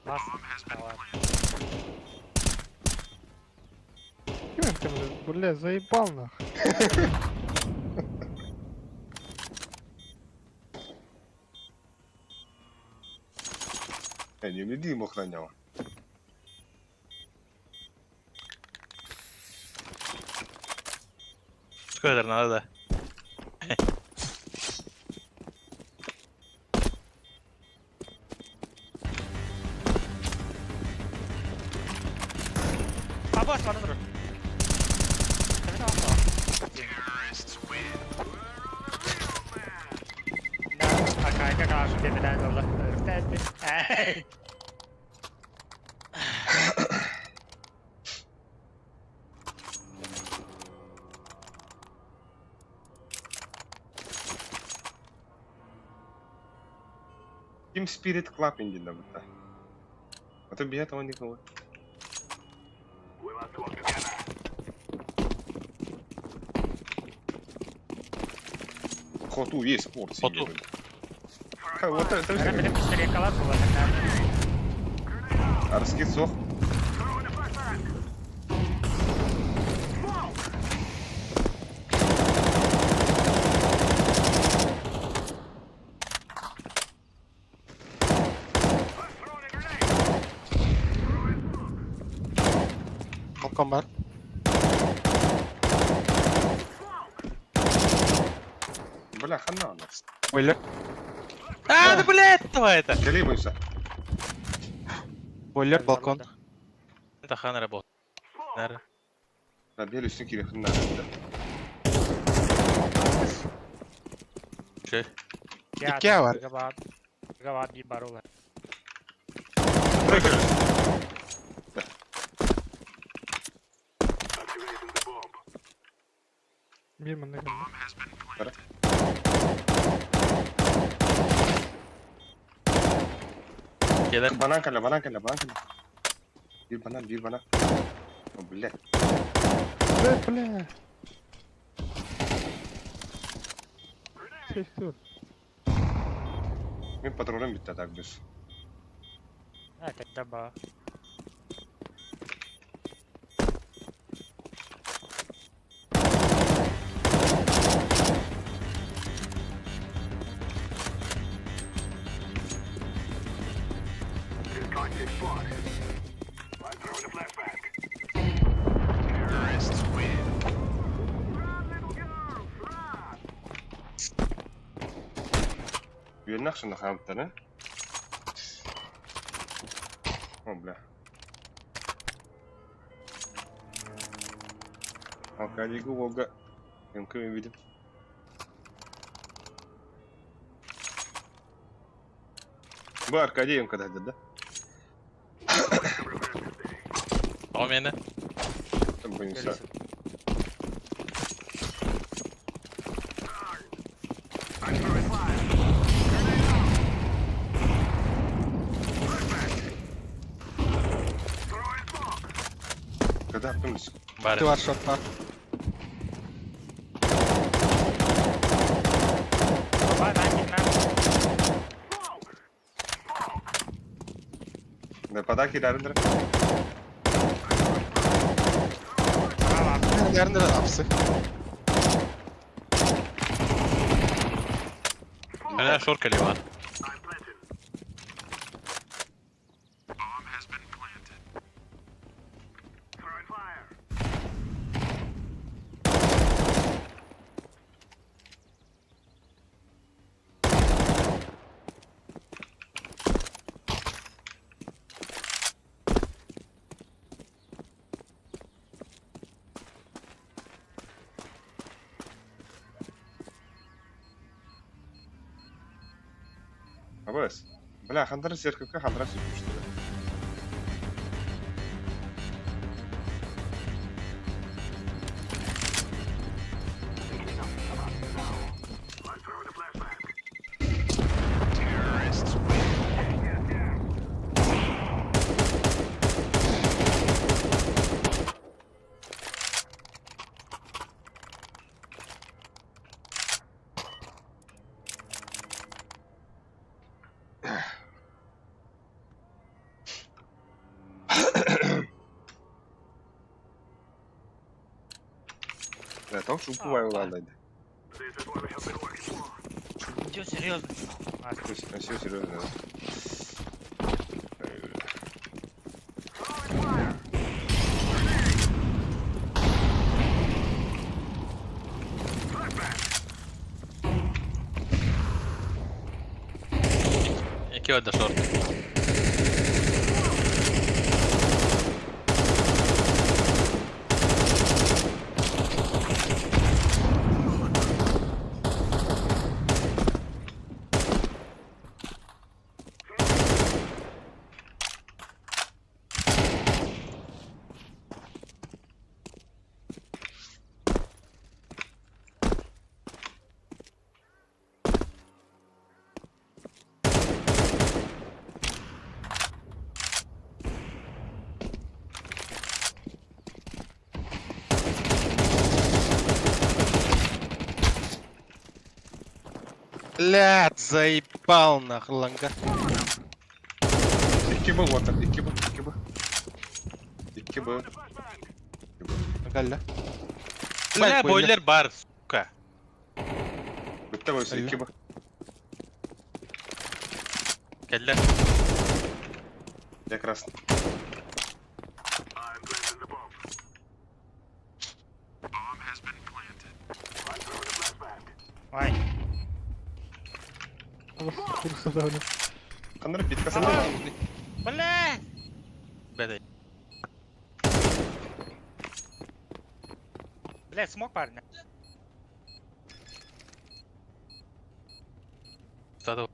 Бас. Давай. Ким это, бля, заебал нах. Я не умею дым охранял. Сколько надо, да? Абас, бана тұр. Акайка кашу бебеден олла. Эй. Team Spirit Club индин да. А то бьет он никого. Хоту есть спорт. Хоту. Вот это Ана билим пистолетка була. Арски сох. Балкон бар. Бля, хана у нас. Бойлер. А, да блядь, това это! Колебаемся. Бойлер, балкон. Это хан работает. Наверное. Набили все кири хана. Че? Икки бар. Гавар bir бар olar. Bir manna geldi. Келер. Банан калля, банан калля, банан калля. Bir банан, bir банан. О, блядь. Бля, бля. Сейф тур. Мен патроным битті так біз. Ha tekte ba. Үйерін ақшаны қамыптар, а? О, бля. Алкалигі Волга. МК мен видим. Бұл Аркадий МК да, да? О, мені. Там боимся. Когда помнишь? Бар. Ты бар, шорт бар. Ба ben girmem. Да подаки дарындыр. Yarın da apsı. Она шорка лева. Абас. Бля, хандара серківка, хандара сөйтіп Бля, там шумку уландайды. Чё, серьезно? Все серьезно. да. Ай, бля. Які одна шорт. Блядь, заебал нахуй ланга. Икки б вот так, икки б, икки б. Икки б. Галля. Бля, бойлер бар, сука. Бүтте бойса икки б. Кэллэ. Я красный. Ой, Курса дали. Ханнар битка сана. Бля! Бля, блядь, смог парня. Стадо.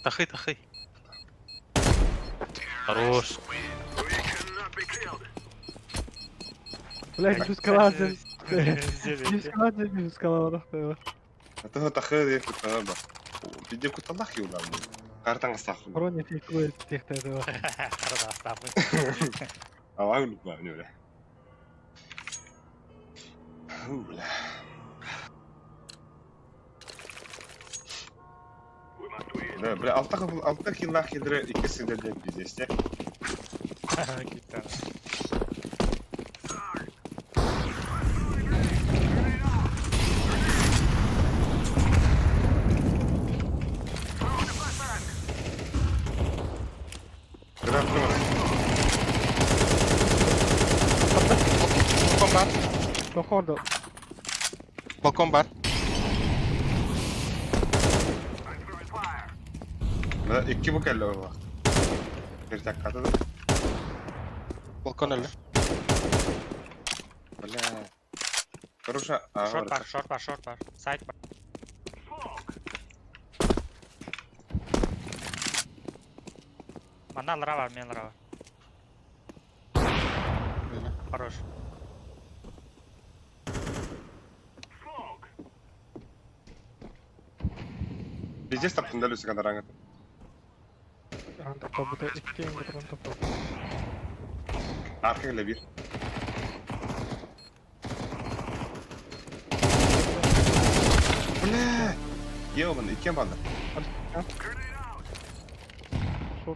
Тахы, тахы. Хорош. Блядь, бескалазен. Бескалазен, бескалазен. Ата тахы деп кутта ба. Видео куталлах юлам. Картаң астахы. Броня фейкует тех этого. Хорошо, Ава үлүк ба нүрэ. Бля. Да, бля, алта алта киллах хидре икки сидерден пиздец, Киттен. Балкон бар. Походу. Балкон бар. Бля, икки бу кэллэ буолла. Bir dakika da. Балкон әле. Бля. Хороша, а Шорт бар, шорт бар, шорт бар. Сайт бар. Манна лыра бар, мен лыра бар. Хорош. Пиздец таптым да Люсика дараңы. Антоп bu da iki ingir antop. Arka ile bir. Бля. Ебаный, икки банда.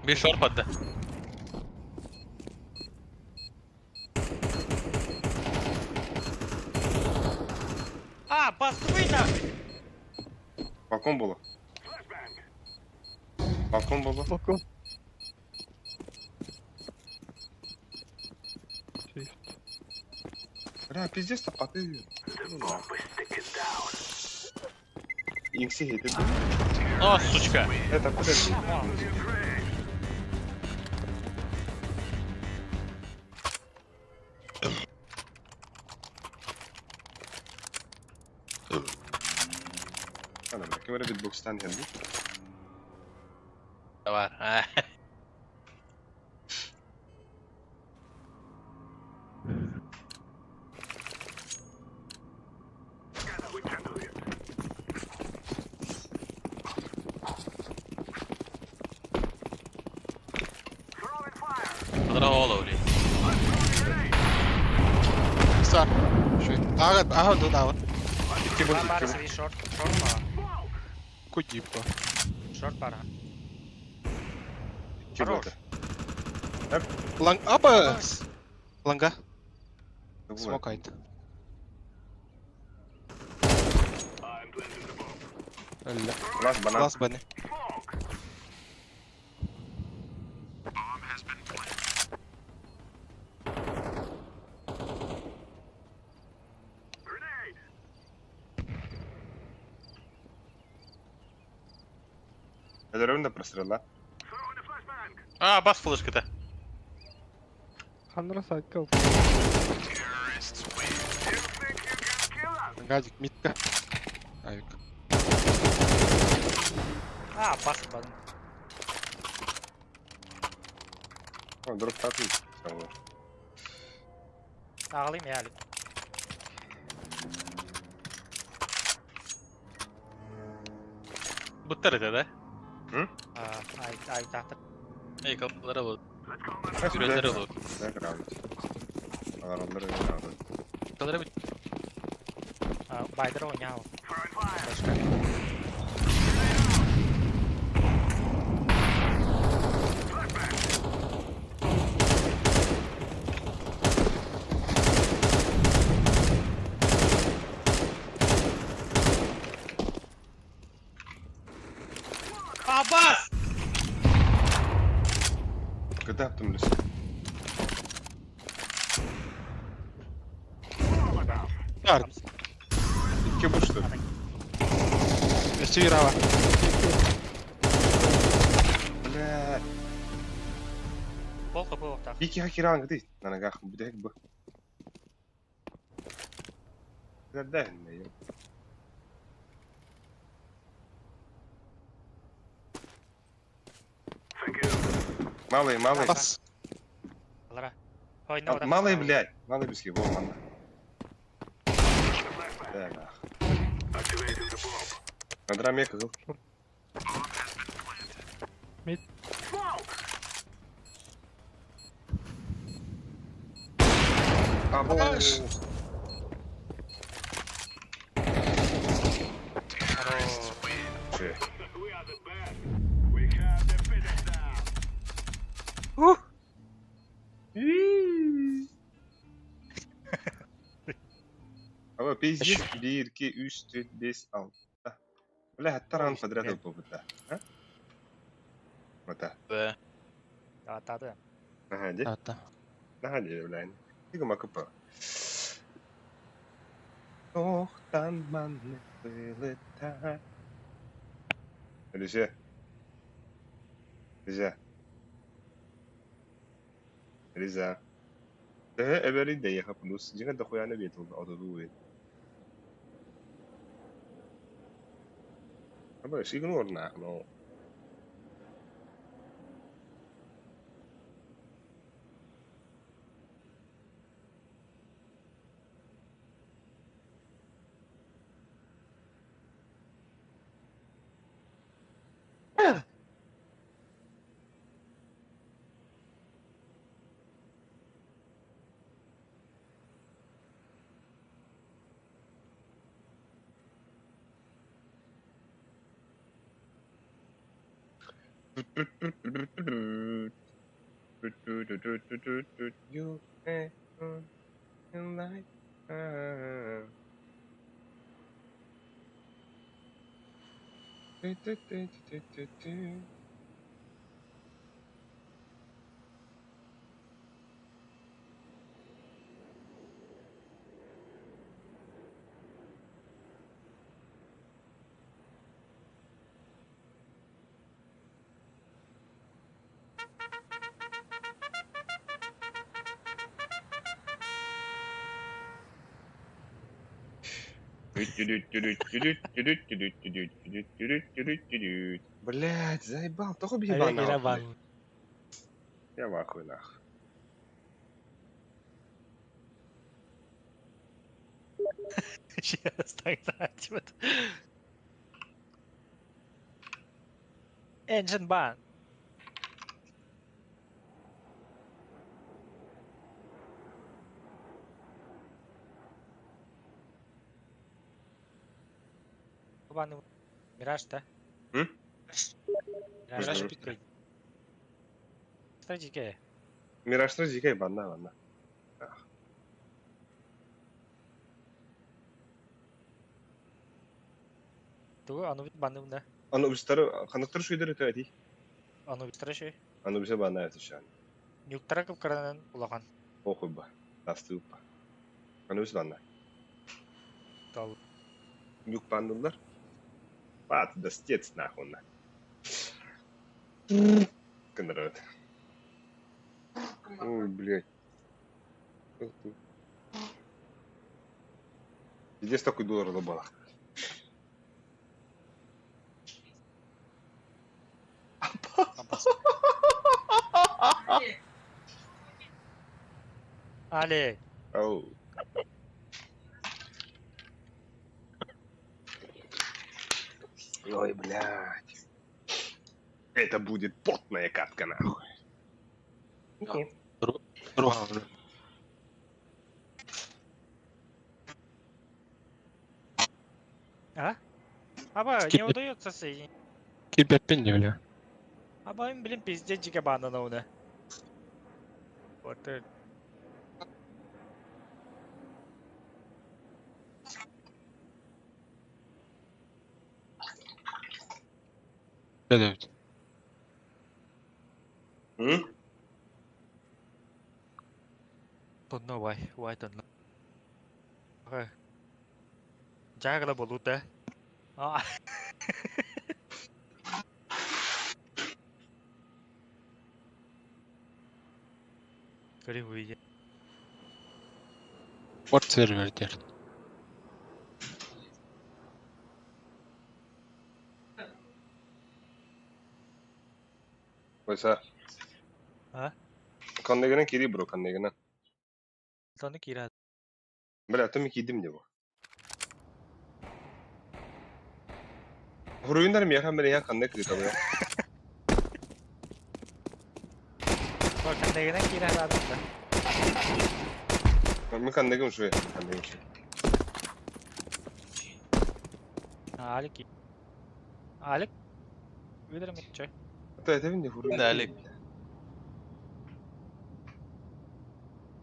Bir short падда. А, бастыбый нахуй! Балкон было. Балкон было. Балкон. Shift. Бля, пиздец тапаты. Инкси хейтед. О, сучка. Это подожди. Ана, бля, кем эрэ битбокстан хэнди. Бар. Здорово, блядь. Sar. Şu. Ага, ага, да, да. Икки бу, Бар бар, икки бу. сиви шорт, шорт бар. Кудипа. Шорт бар. Икки бу. Хорош. Ланг, апа. Ланга. Бу. Смокайт. Әллә. Лас банан. Лас баны. Эдерен да прострела. А, бас флешка-то. Ханра сайт кал. Гадик, митка. Авик. А, басып бадым. О, дроп татын. Ағылайым, я әлі. Буттар это, да? А, ай, ай, тахтыр. Эй, калпалара бол. Сүрелер бол. Да, грамотно. Алар олар грамотно. Флешкалар эбит. Байдер оҥаал. Абас! Когда там лес? Яр. Икки бу что ли? Өссө Ирава. Бля. Бол хабы охтах. Ики хакеран гды. На ногах будет бы. Да, да, Малый, малый. Бас. Алара. Ой, А, Малый, блядь. Малый без его, манна. Да, нах. На драме кызыл. Мид. А, бо. Аш. Че? Ама пиздец, 1, 2, 3, 4, 5, 6. Бля, таран подряд опыта. А? Вот так. Бэ. Атады. Ага, де? Ата. Ага, де, бля. Тига макупа. Ох, там манны вылетай. Алисе. Лиза. Лиза. Э, эбери дейха плюс. Жига дохуя не бетул, аутодует. Абы, игнор нах, ну. You ain't on like Блять, заебал, только Авиа ебал нахуй. бан. Я в ахуе нахуй. Сейчас так вот. Engine ban. Бан Мираж, да? М? Мираж. Мираж Мгм. Питер. Стратегия. Мираж дикая банна, банна. Тугу аны бит баны да. Аны үстәрі, қанықтыр шүйдір өті әди. Аны бит шүй. Аны бісе банна әті шан. Нюктара кып каранан улаган. Похуй ба. Тасты ба. Аны бісе банна. Тал. Нюк бандылар. Бат, да стец нахуй на. Кындырат. Ой, блядь. Ух ты. Пиздец такой доллар лобалах. Але. Ау. Ой, блядь. Это будет потная катка, нахуй. Руха. А? Аба, не Скип. удается соединить. Киберпин не бля. Аба, им, блин, пиздец, дикая банда на уне. Вот Да, М? Don't know why. Why don't know. Okay. Жаагла болуу да. Аа. Көрү үйе. Порт сервер дээр. Ойса. А? Каннегынан кири бро, каннегынан. Соны кира. Бля, то ми кидим него. Хуруйндар меха мереха канне кири табы. Каннегынан кира да. Ми каннегым шуе, каннегым шуе. Алик. Алик. Видер ми чой. Это это не хуруй. Да, Алик.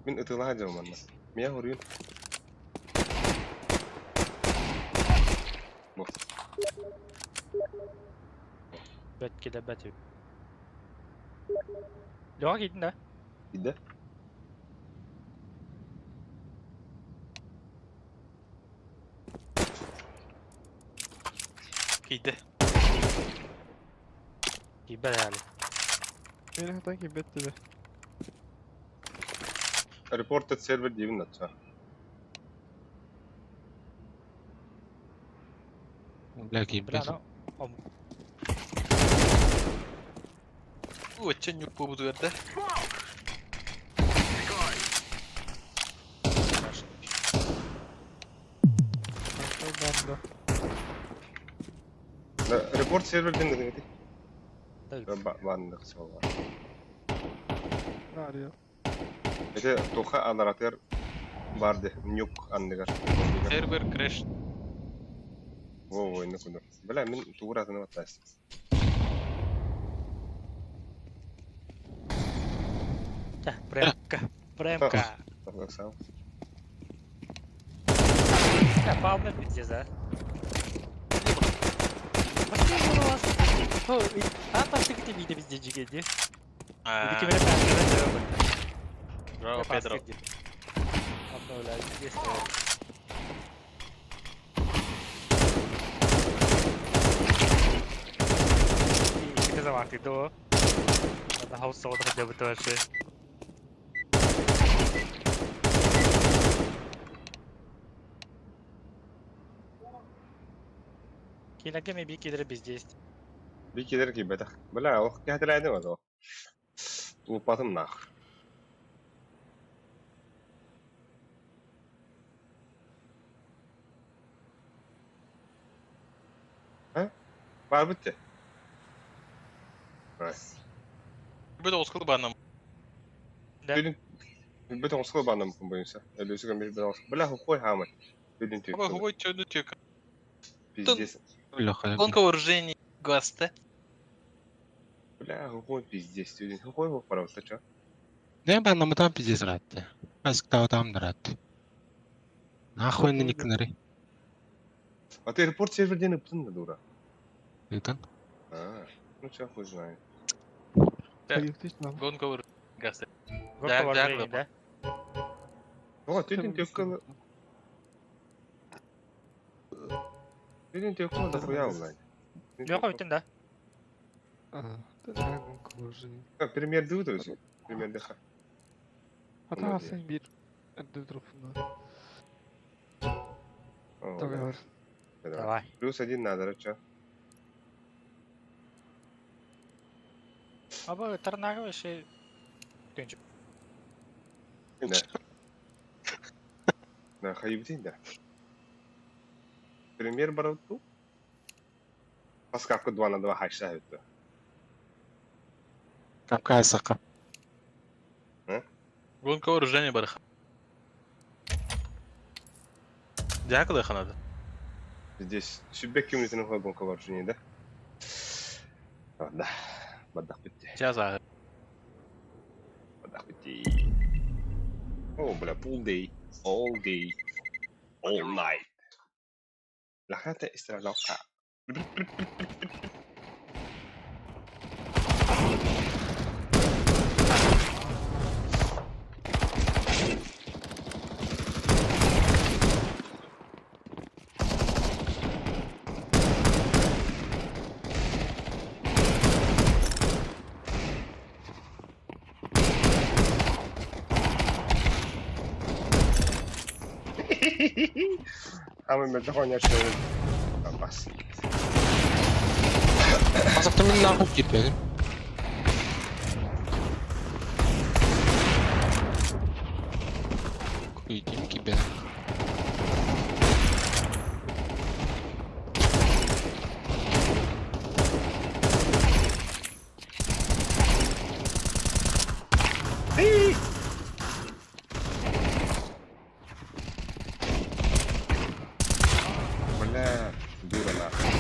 Мин ытыла жаманна. Мия хуруйн. Бо. Бәт килә бәт. Лёга кидин да. Иде. Кийди. Кибер әле. Мени хатан кибет тебе. Reported server диибин атса. Бля, Бля, кибер. ну. Өтчен юк бу буду берді. Банда. Report server ден гэдэг. Да. Бандык сола. Ария. Это тоха анаратер барды нюк анныгар. Сервер крэш. Во во инна куду. Бля, мин тугуратыны баттас. Да, премка. Премка. Так сам. Да, палны пиздец, да. А пастык ты виде везде жигеди. А, Ити мене пастык. Браво, Педро. Обновляю здесь. Ити замакты до. Надо хаус сода хотя бы тоже. Киләгә ми бик кидереп здесь. Би кидер ки бетах. Бля, ох, кәтеләде вазо. Упатым нах. А? Бар битте. Ай. Бүт оскыл банам. Да. Бүдүн бүт оскыл банам боюнса. Әлөсүгө бир бир оскыл. Бля, хукой хамай. Бүдүн Аба түйүк. хуй чөдү түйөк. Пиздец. Леха. Гонка вооружений гаста. Бля, хукой пиздец. Бүдүн хукой хук барабыта чо. Не ба намтан пиздец ратты. Баск там ратты. Нахуй на никнери. А ты репорт серверден ыптын да дура. Ыйтан. А, ну чё хуй знает. Да. Hayır, Гонка вооружений гаста. Гонка Да, вооружений, да. да? О, түйдүн түйүк Түйдүн түйүк да хуя блядь. Лёха үтен да. А, да, гонка вооружений. Пример дуу өзү. Пример деха. Хата sen bir дропна. Давай. Давай. Плюс один надо, чё? Аба тарнагы вообще Да. Да, хайбитин да. Пример барабыту. Паскапка 2 на 2 хайша это. Капка сака. Гонка вооружений барых. Жакылы ханады. Здесь сүбэк кимнитин гонка вооружения, да? Да. Бадах битти. Сейчас а. Бадах битти. О, бля, pool day. All day. All night. Лахата истралока. Хамын мөлтөх оонньооччу бас. Азахта мин нахуй киирбэтим. Күйдим киирбэтим. Бля, дура нахуй.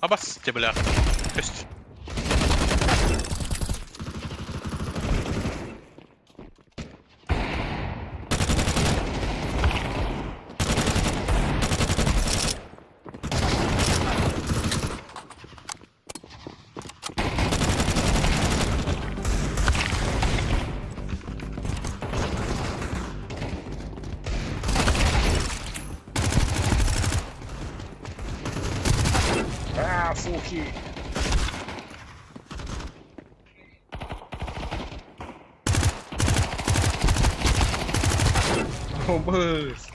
Абас, те бля. Көст. А, фухи. О, быс.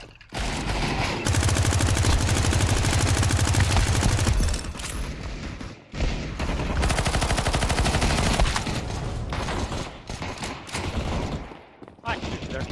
А, киирдилэр.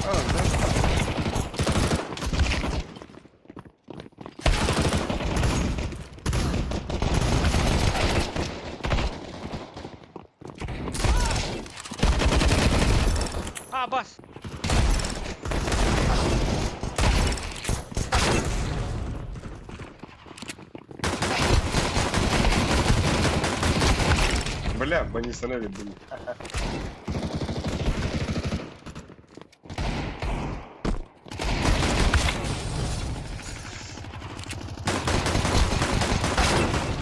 А, да. А, бас! Бля, они становили, блин.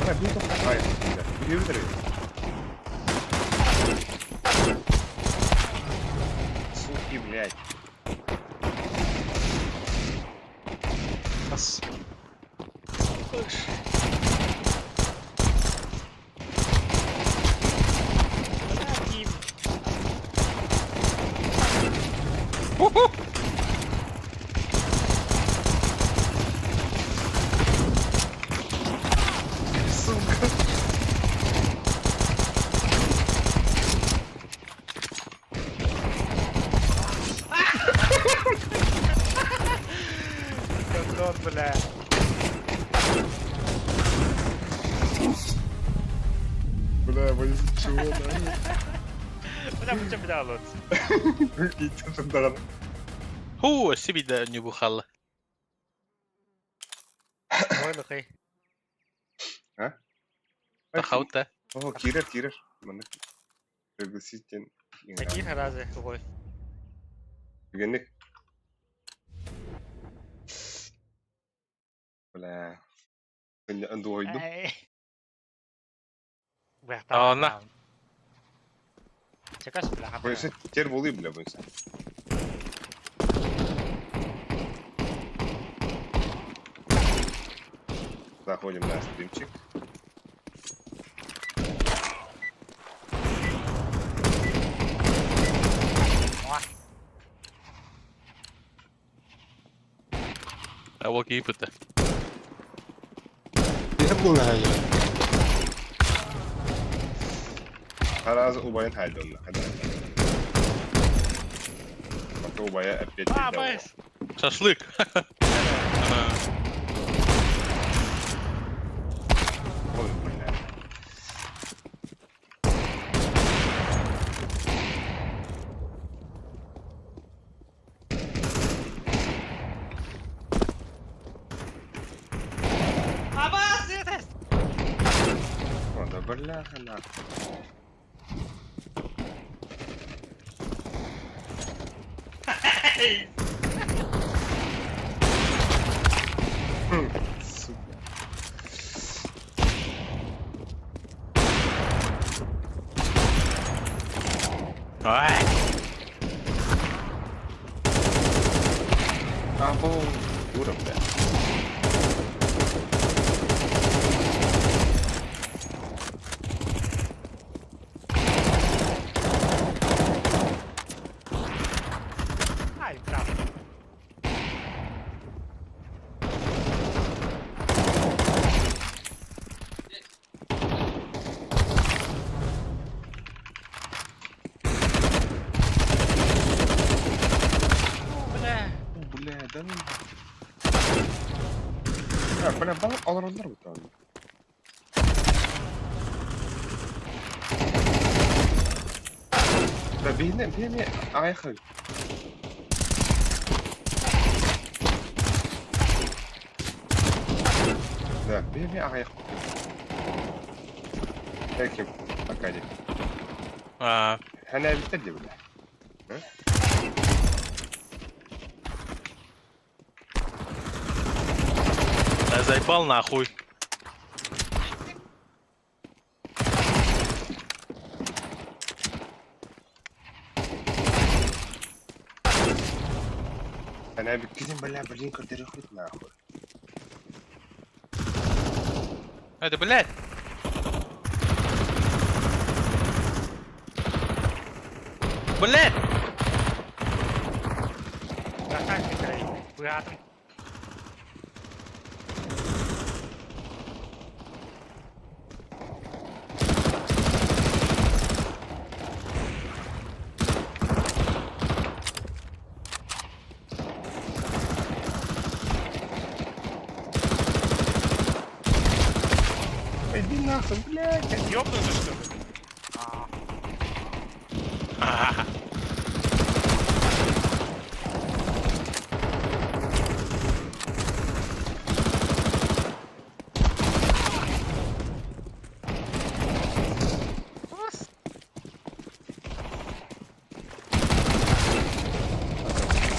Бля, бля, бля. Суки, блядь. Бас. Сука. Гондон, бля. Бля, вы чего, да? Бля, bu чем бля Иди Ху, себе не бухала. Ой, лухай. А? Тахаута. О, кирер, кирер. Пригласите. Таких разы, ой. Генник. Бля. Андроиду. Бля, А, на. Чекас, бля. Бойся, теперь волы, бля, бойся. Заходим на стримчик. I will keep it. Тараас убайын хайдонна. Пока убайа опять Абас! Шашлык. Ой, бля. Абас! Это! О, да бляха нахуй. Сука. Ай. Або, дура, бля. Ай, браво. Бля. О, бля, да ну. А, бля, бал алар бу там. Да бейне, бейне, айхы. Да, бейне айхы. Peki, Акади. А, Хана битте бля. да заебал нахуй. Хана битте бля, блин, который хоть нахуй. Это, блядь. Блядь! Красавчик, братом. Иди нахуй, блядь. Ёбнулся, что ли?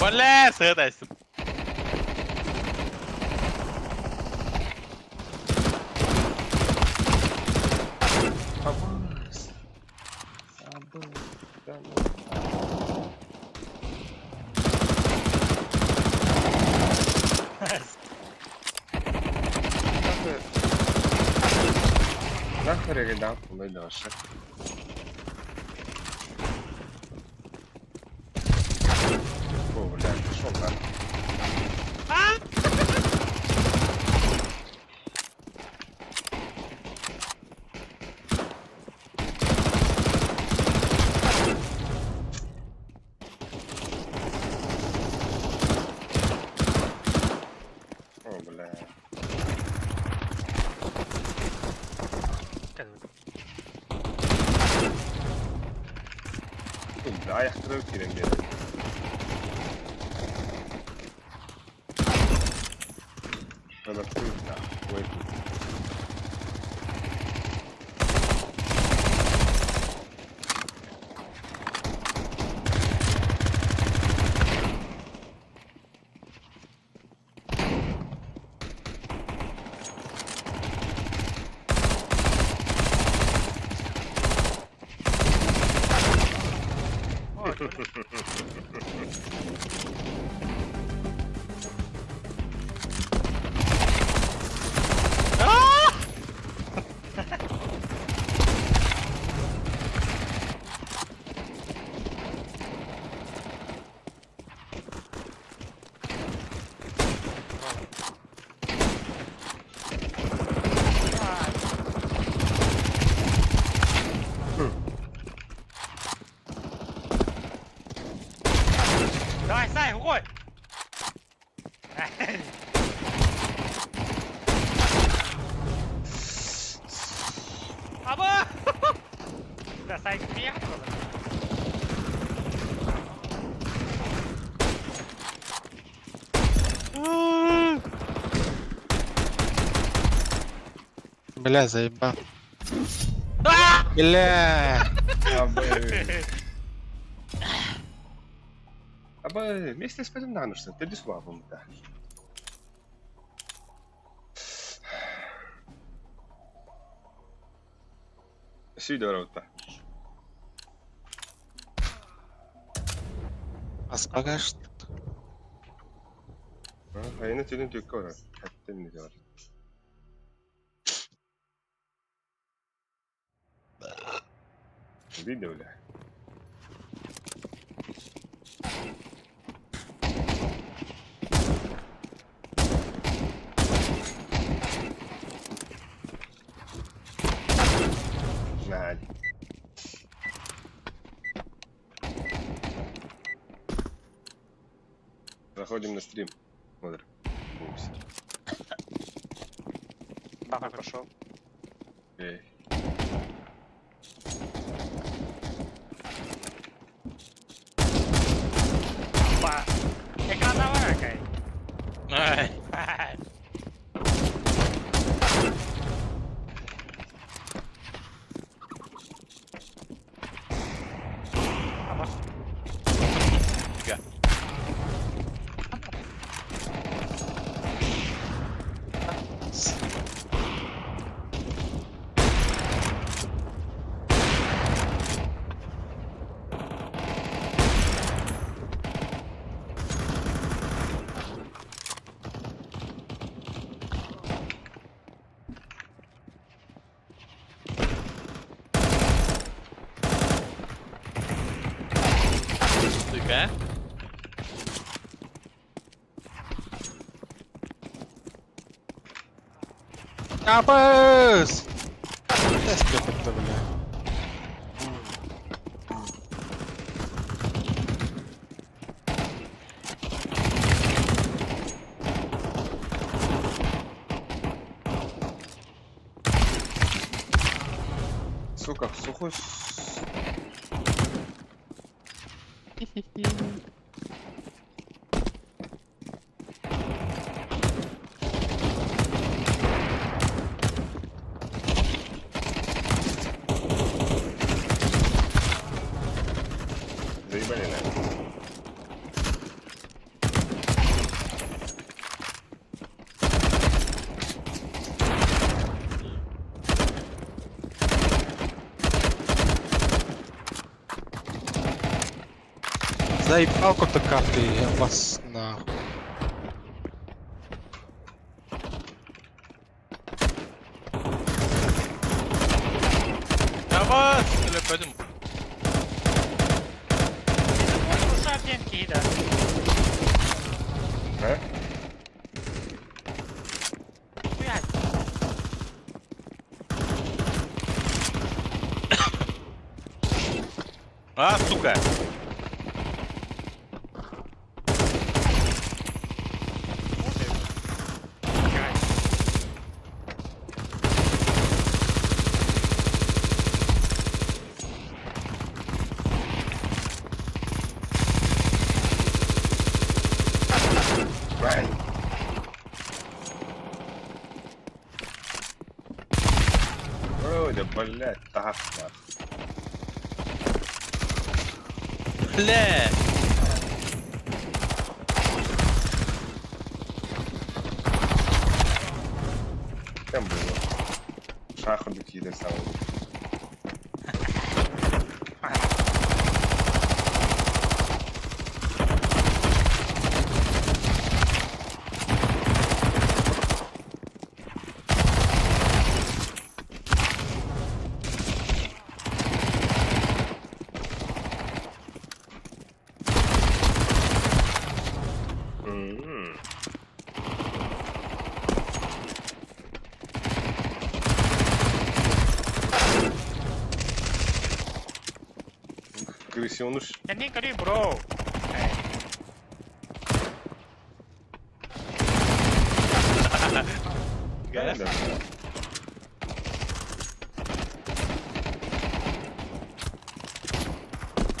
Бля, сыграйся. Абас. Абас. Да ну. Нахуй. Нахуй я дал полы Даша. О, бля, пошел нахуй. О, бля. Бля, аяқтырып керем берді. Надо да. Ой. Сай, сай, уходь! Аба! Да, сай, приехал. Бля, заебал. Бля. Абы. Абы, вместе с нанушься, ты без да. Сидоров-то. Аспагаш. Айна түнүн түккө барар. Хаттын не бар. Видео бля. Надь. Заходим на стрим. Смотрим. Бумс. Нахуй пошел. Эй. Ба. Экран давай, какая. Ай. Аба. Фига. Фига. Абыс! Тест это, бля. Сука, сухой. Заебали, наверное. Заебал какой-то карты, я вас нахуй. Давай, пойдем. Кида. А? Блядь. А, сука. Ай. Ой, да блядь, так нахуй. Бля. Там было. Шаху какие-то самые. М-м. Крысёныш. Я не говори, бро. Гэ. Да.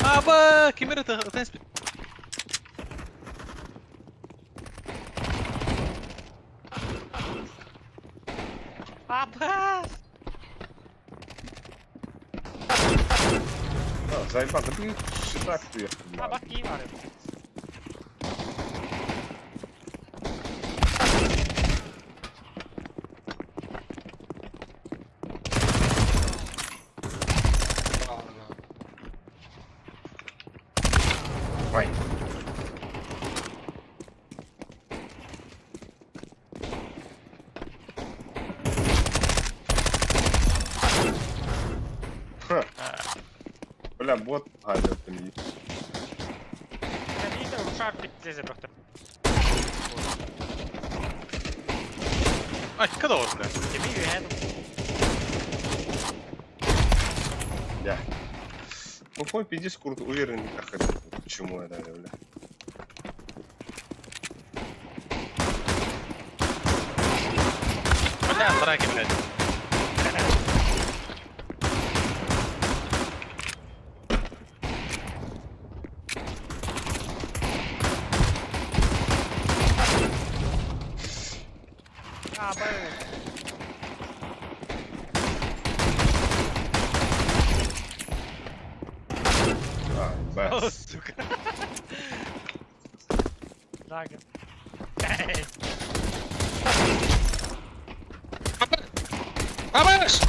Аба, ким эрэ ытан испит. Аба! А, заебал, да блин, так ты. Абас кии баар. Ой. Ха. Бля, бот гадил там. Видно, ушар пиздец бахта. Ай, когда вот, бля? Тебе юэн. Да. Плохой пиздец, круто, уверен, ах, это, почему это, бля. Бля, драки, блядь. Аба. А, О, бля. сука. Дага. Абаш!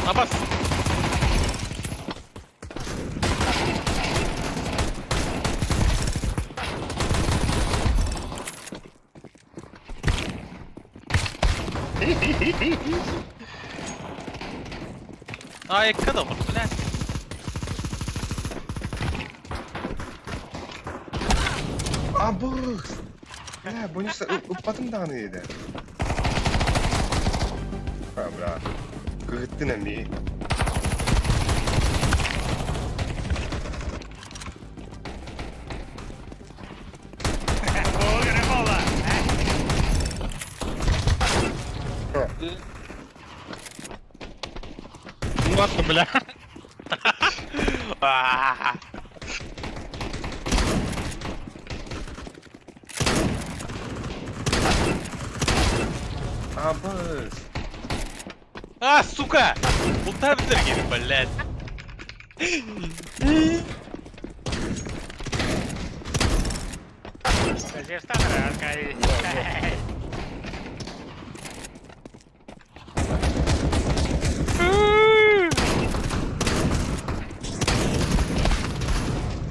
Абас. Ай, когда вот, блядь. А, бых! Бля, бонус, упадым даҕаны еді. А, бля. Кыгыттын эми. Ну ладно, бля. А-а-а. А, бых! А, сука! Улта бітірген, блядь. Зевстатор, аркай.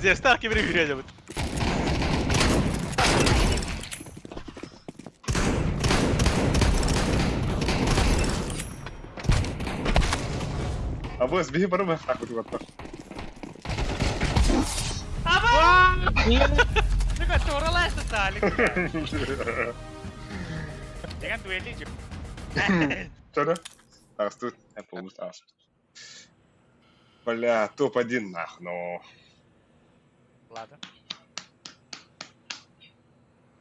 Зевстар кемірі үйреніп. А быс, беги барып, так вот вот. Сука, туралайся, Талик. Деген дуэли же. Что Так, тут я полностью аж. Бля, топ-1 нах, ну. Ладно.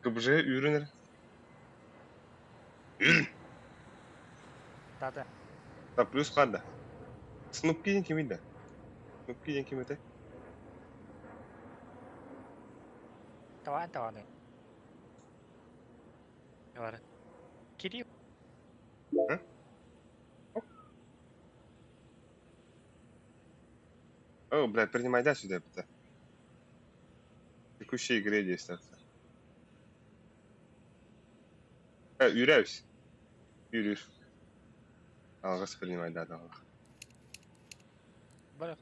КБЖ үйренер. Да-да. Так, плюс ханда. Снупки ден кем еді? Снупки ден кем еді? Давай, давай. Бар. Кирилл. О, бля, принимай, да, сюда, это. Текущей игре действует. Үйрәюсь. Үйрүш. Алғыс принимай, да, да. Бар.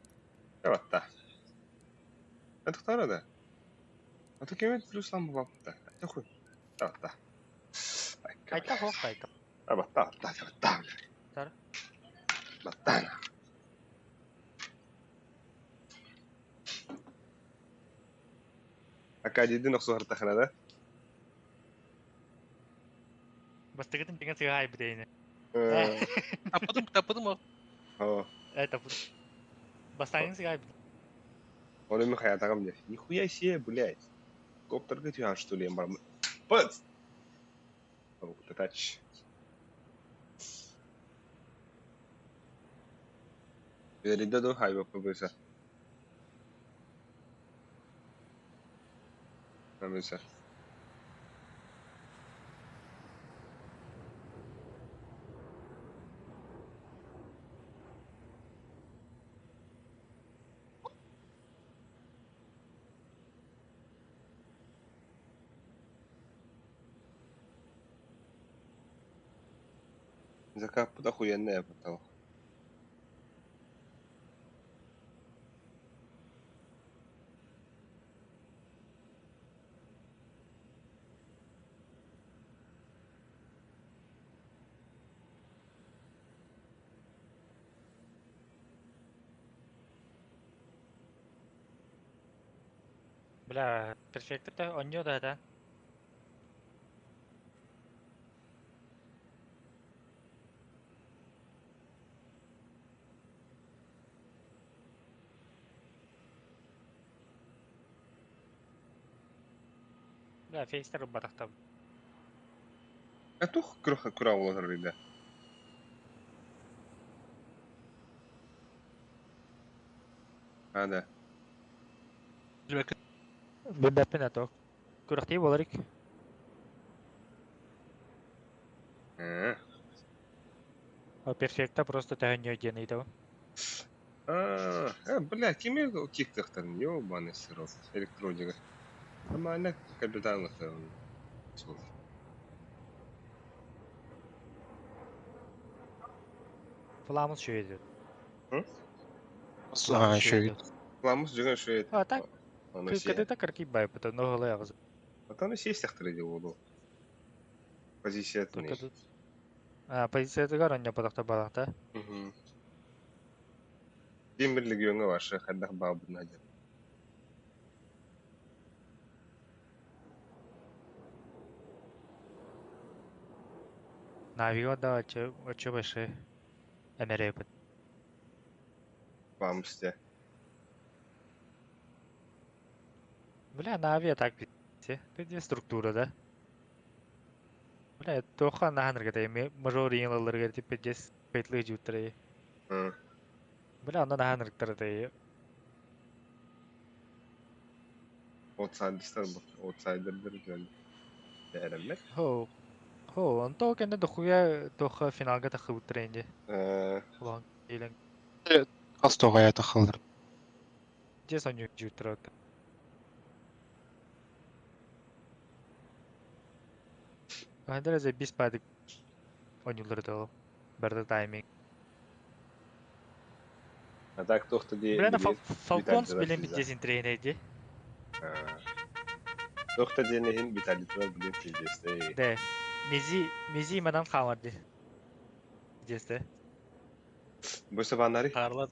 Evet, да. Это второй, да? А то кем плюс там был, да. Это хуй. Да, да. Айта хоқ, айта. А, да, да, да, да, бля. Тар. Да, да. Акадийдин охсуһар да? Бастыгытын деген сыгай бідейні. Таппадым, таппадым ол. О, Это бастаңын сыгай бідейні. Оны мин хайатаҕым дии. Нихуя себе, блядь. Коптерга түһэн что ли барам. Пыц! Тач. Беридэ ду хайбаппа быса. Быса. Закаппыт охуенная потолок. Бля, перфекто онньо да да. Бля, фейстер батахта. А тух күрэх күрэ олорор рейде. А да. Бэппин ато. Күрэхтии боларик. Э. Перфекта просто төһөнньө диэн ыйтабын. А, бля, кими киктахтан, ёбаный сырок, электроника. Нормально, капитан сол. Фламус шөйді. А, еще Ламус деген шөйт. А так, Аны се. кыды кырки бай, потому но ягыз. Аны сестяхтыр иде ол. Позиция Только тут. А, позиция тыгар онньо батахта балахта. Угу. Темир легионы ваши хадах бабы надя. Навиго да, оче оче баше. Эмерепет. Бамсте. Бля, Нави так пи***те. Ты структура, да? Бля, тоха наханырга мажор йылаларга типа здесь петлы жутры. Бля, она наханыргтар да. Outsider'lar bu. Outsider'dır diyorum. Değerlenmek. Хо. Хо, онто кенде дохуя тоха финалга тахы утренде. Улан илен. Астоға тахылдыр. Здесь они жутры. Андрезе бис падик ойнулары да Берді тайминг. А так тохта ди. Бля, Фалконс билен бит тренерди. Тохта ди нехин Виталий билен пиздец. Да. Мези, мези мадан хамарды. Здесь Бөсө банари. Харлат.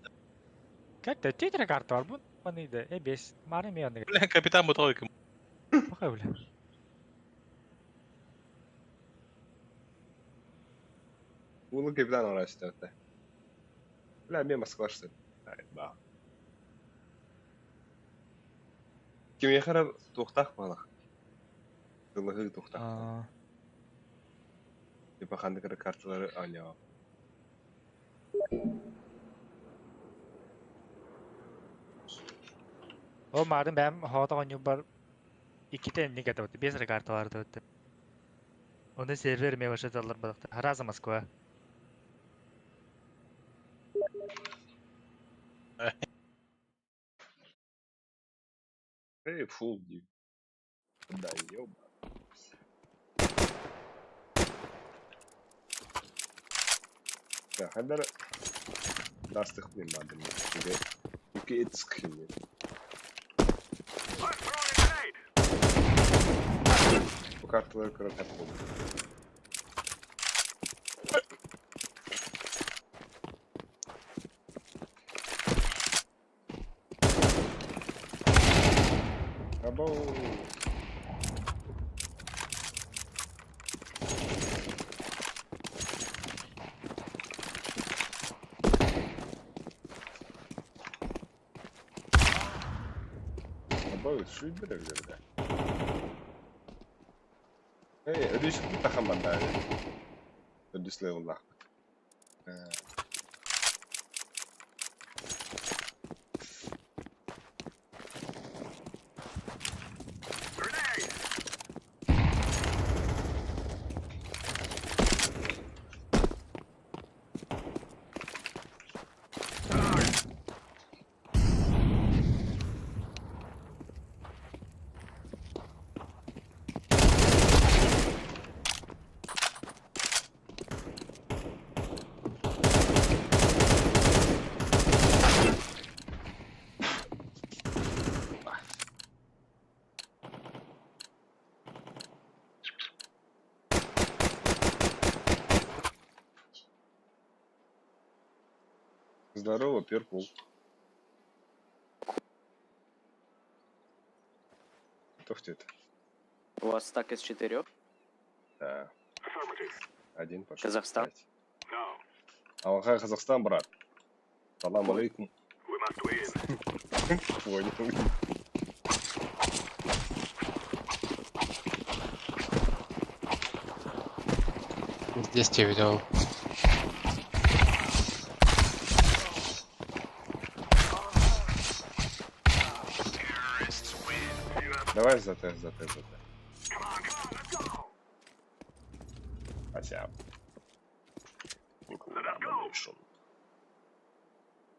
Как-то тетра карта бар бу. Маныйды. Э бес. Мары мен. Бля, капитан бутовик. Баха бля. Улы капитан орасты. Бля, мен Москва что ли? Ба. Ким яхара тухтах балах. Тылыгы тухтах. Типа хандыкара карталары аня. О марын бәм хота оню бар. Иките эмне кетеп. Бес карталар өттү. Оны сервер ме башаталар балакта. Хараза Москва. Эй, фул ди. Да, ёба. Да, хандар дастых блин надо мне. Где? Икки. Bu kartları kırıp hep oldu. Abo. Амба сүүрбэт эбитэ бля. Эй, өдүс тахамман да. Өдүс левеллаахпыт. Здорово, Перпул. Кто это? У вас так из четырех? Да. Один пошел. Казахстан. Алға Казахстан, брат. Салам алейкум. Понял. Здесь тебя видел. Давай за Т, за Т, за Т. Хотя.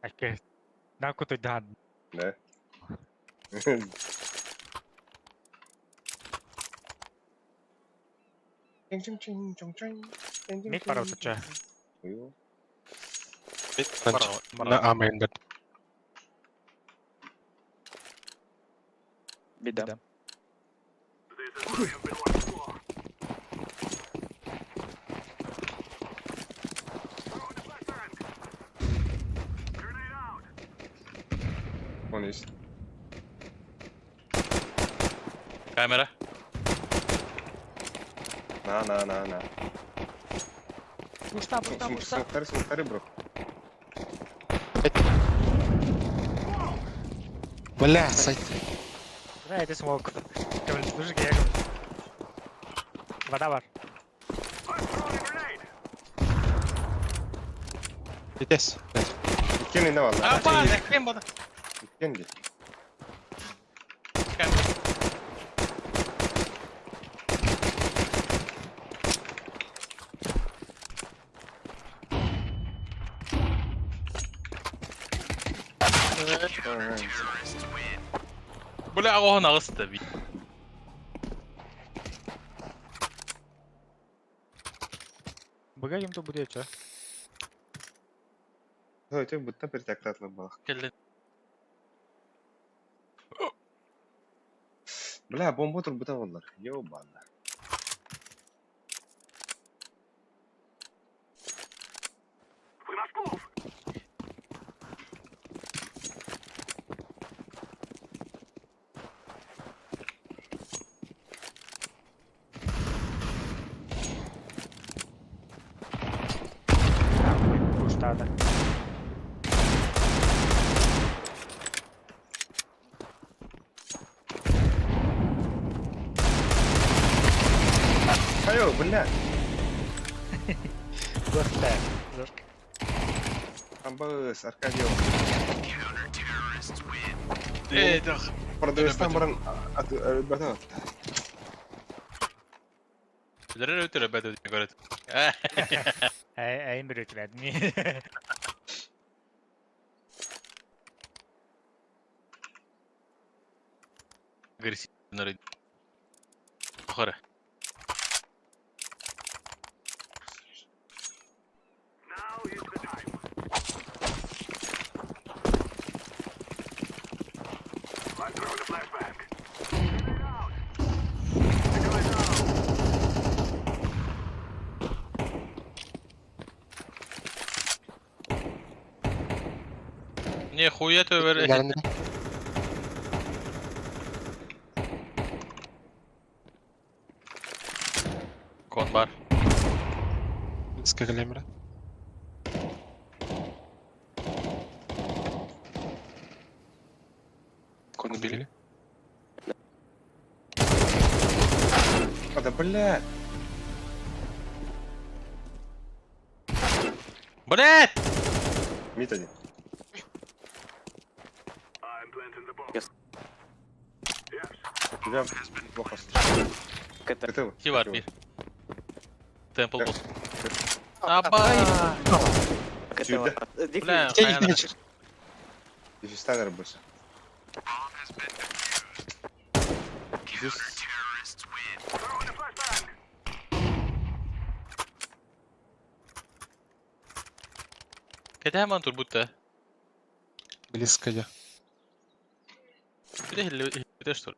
Окей. На кутай дан. Да? Мид пара утача. Ой, На А мейн бет. Беда. Он есть. Камера. На, на, на, на. Пушта, пушта, пушта. Смоктары, смоктары, бро. Бля, сайт. Да, это смог. Слушай, я Вода бар. Здесь. Иккен не валла. Апа, зачем бада? Иккен ди. Камера. Бля, оҕон аҕыста би. Быга ким-то будет, чё? Ой, ты будто перетяктатлы был. Кэллин. Бля, бомба турбута боллар. Ёбана. Пушта, да. Айо, бля. Господи. Амбас, Аркадио. Э, дох. Продавец баран бата. Билер өтөр бәдө көрөт. Ай, ай, бир өтүрәд. Агрессивный. Хора. Не хуя ты Ярында. Кон бар. Скагалемра. Кон убили. Бля! Блять! Мид один. У тебя плохо слышно. КТ. КТ. Кивар бир. Темпл бот. Абай! КТ. Сюда. Бля, Дьэ, хайана. иһин Дефистанер больше. Дефис. Кэтэһэн турбут да. Близко я. Бile хилли что ли?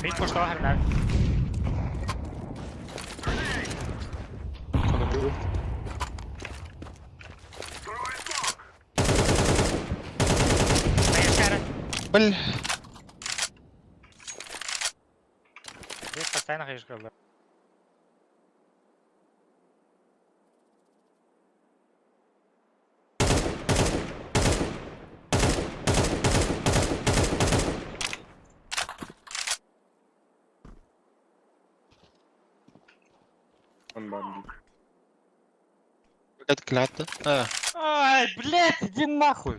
Мид пушталар хернер. Кону булу. Хаешкара. Бля. Здесь постоянно хаешкалар. Он бомбит. Это клятва. А, Ай, блядь, иди нахуй.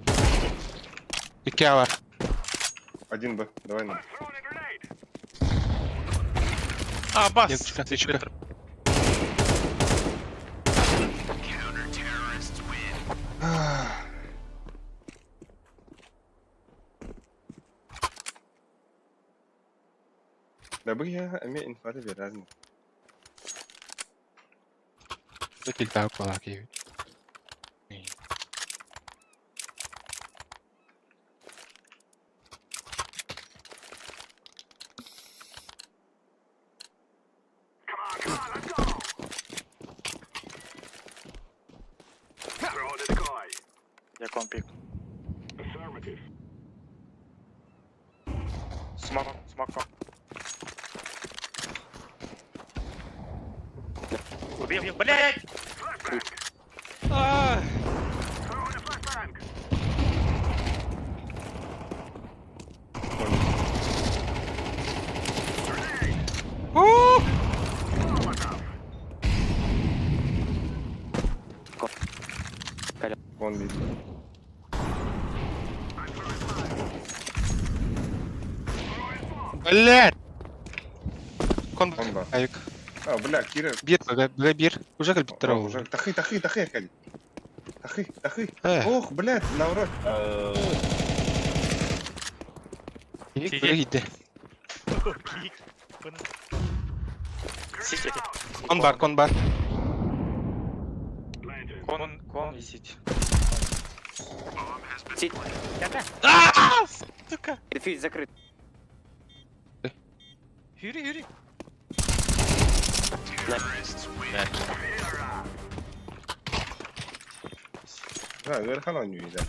Икеа Один Б. Давай нам. А, бас! Нет, чекай, чекай. Да бы я имею инфа разные. Килтаа балаки. Я компик. Смок, смок, ком. Убил, блядь! А, Вон мид. Блядь! Кон Кон бар. Айык. А, бля, Кира. Бир, бля, бля, бир. Уже О, кэлбиттэр уже. Тахы, тахы, тахы, Кали. Тахы, тахы. Э, Ох, блядь, наоборот. Ик, бля, иди. Сити. Кон бар, кон бар. Кон, кон и сити. Сити. А, сука! Дефьюз закрыт. Юри, Юри. Да, верхана не видно.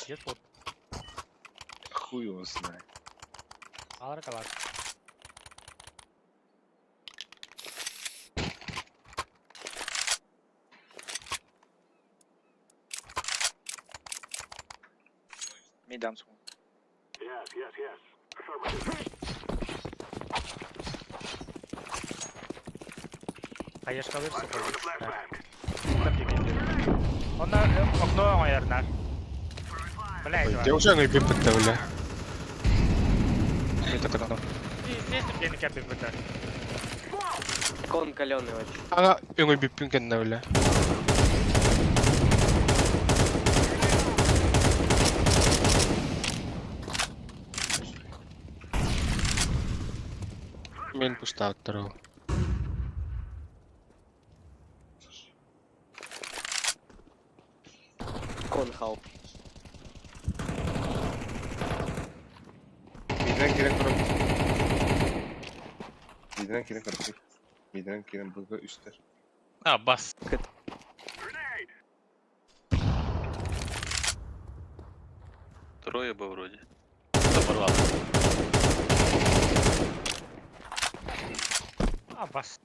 Есть вот. Хуй его знает. Алар калар. Мидам смок. Хаешкалыр сука. Онна окно оярнар. Блядь, Я уже не биппетте, бля. Это когда? Здесь блин кәпе бітер. Кон каленый очень. Ага, өңөй биппин кенне, бля. Мен пустааттар ол. Кон хауп. Мидden кирен көрөм. Мидden кирен көрөм. Мидden кирен б үстер. А, бас. Трое бы вроде. Заборвал. А бас.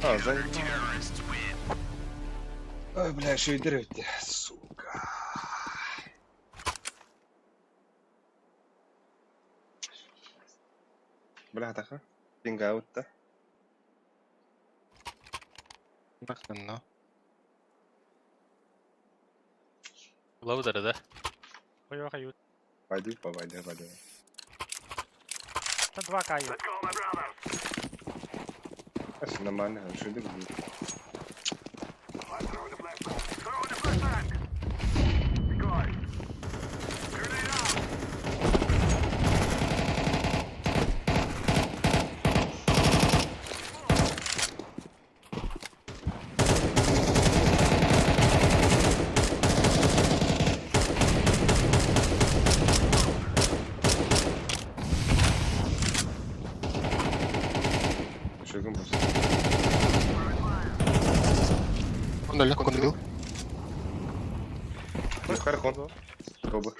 А, за... Ой, бля, еще и дыры, сука. Бля, таха. Пинг-аут-то. Нахрена. Лаудары, да? Хуёво хают. Пойди, пойди, пойди. Это 2 каю. Все нормально, что ты будет. Еще гумбус. Он далеко, он бил. Ну, хархон. Оба.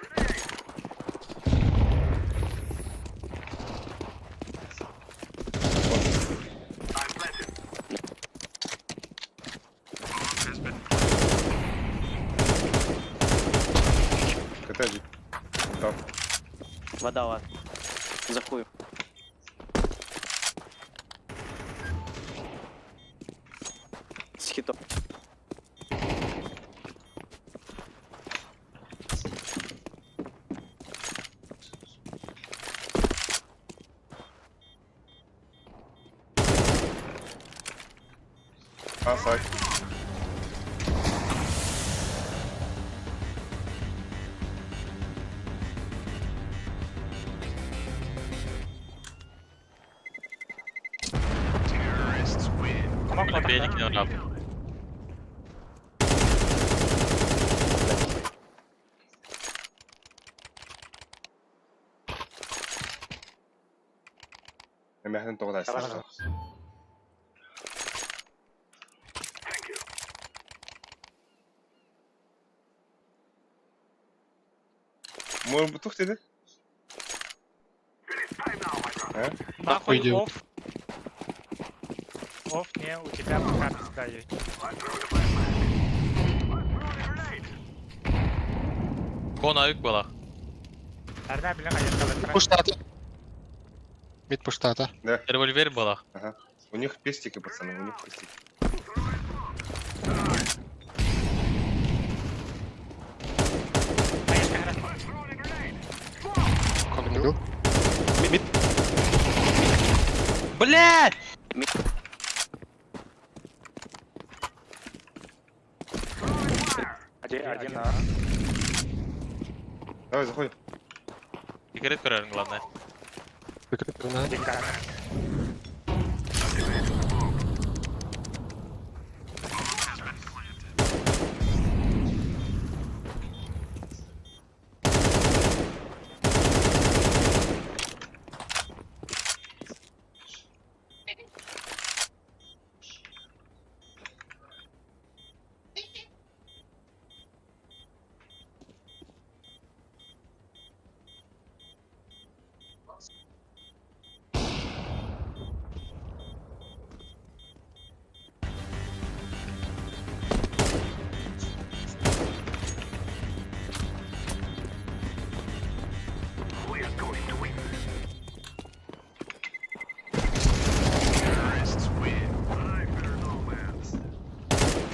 КТ один. Там. Вода, ладно. За хую. С хитом. А, сай. Бля, не надо. Эмэхин тоҕо тайсар. Может быть, тух dedi? А? Нахуй идиот. офф. Офф, не, у тебя пока пизда есть. Кон аюк была. Арна, бля, я Пуштата. Мид пуштата. Да. Револьвер была. Ага. У них пестики, пацаны, у них пестики. Кон бил. Мид. Блядь! Один, один, а. Давай, заходим. Секрет көрөрүн главное. Прикрыт на. Один кара.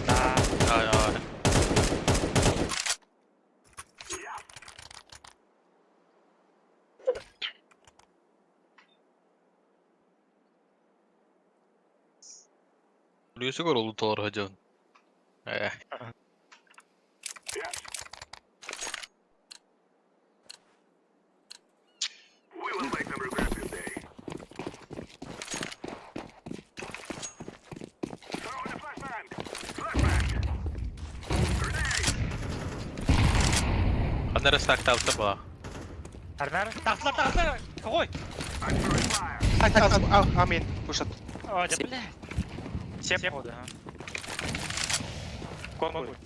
Да. Ай, ай. Люсі көролу толар хадьон. Э. Аннары сакталта была. Арнар. Тахсылар, тахсылар! Какой? Амин. Пушат. О, да бля. Сеп походу, ага. Кон будет.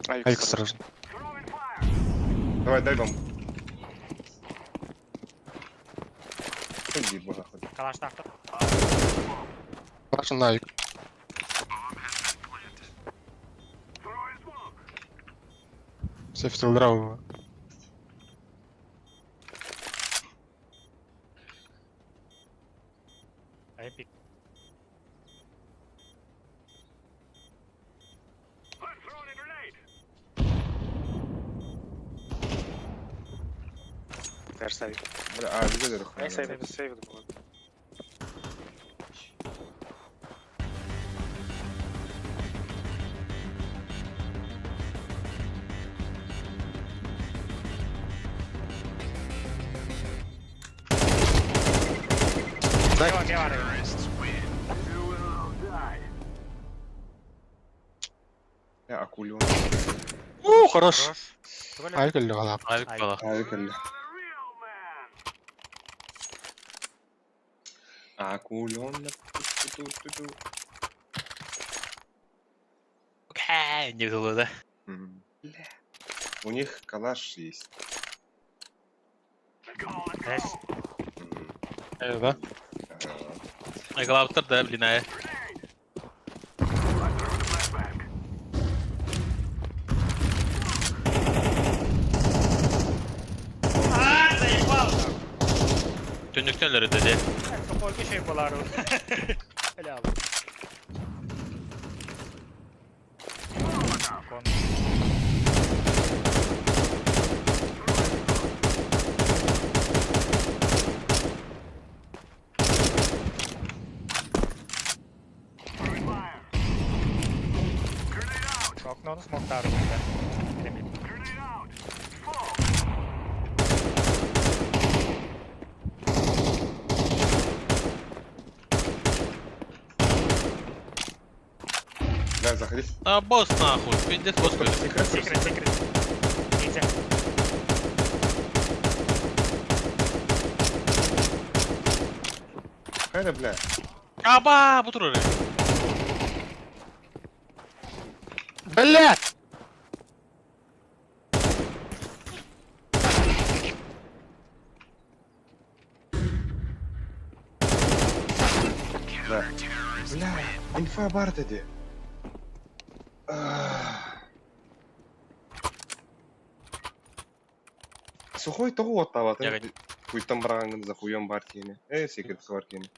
Авик осторожно. Давай, дай вам. Иди, бога, хоть. Калаш тахтыр. Страшно на авик. Все фильтровал. Эпик. Кажется, авик. Бля, а, видели руху? Сейв, сейв было. Дай. Бар. Бля, акулю. О, хорош. Хорош. Авик или голова? Авик бала. Авик или. Акулёнок. Ту-ту-ту-ту. Окей, не было, да? М. Бля. У них калаш есть. Эс. М. Да? Ага. Айгалаптар да, блин, а. А, заебал! Түннүктөн dedi. Сухой şey болар. Бля. Кон. Окно смог тару. Да, заходи. А босс нахуй, пиздец босс. Секрет, Секрет, секрет. Ниндзя. Хайда, бля. Аба, бу турары. Бля! Да. Бля, инфа бар dedi. Ах. Сухой тоҕу оттабатын. Ягодь. Хуйтан барағыңын за хуем бар тиени. Э, секрет бар тиени.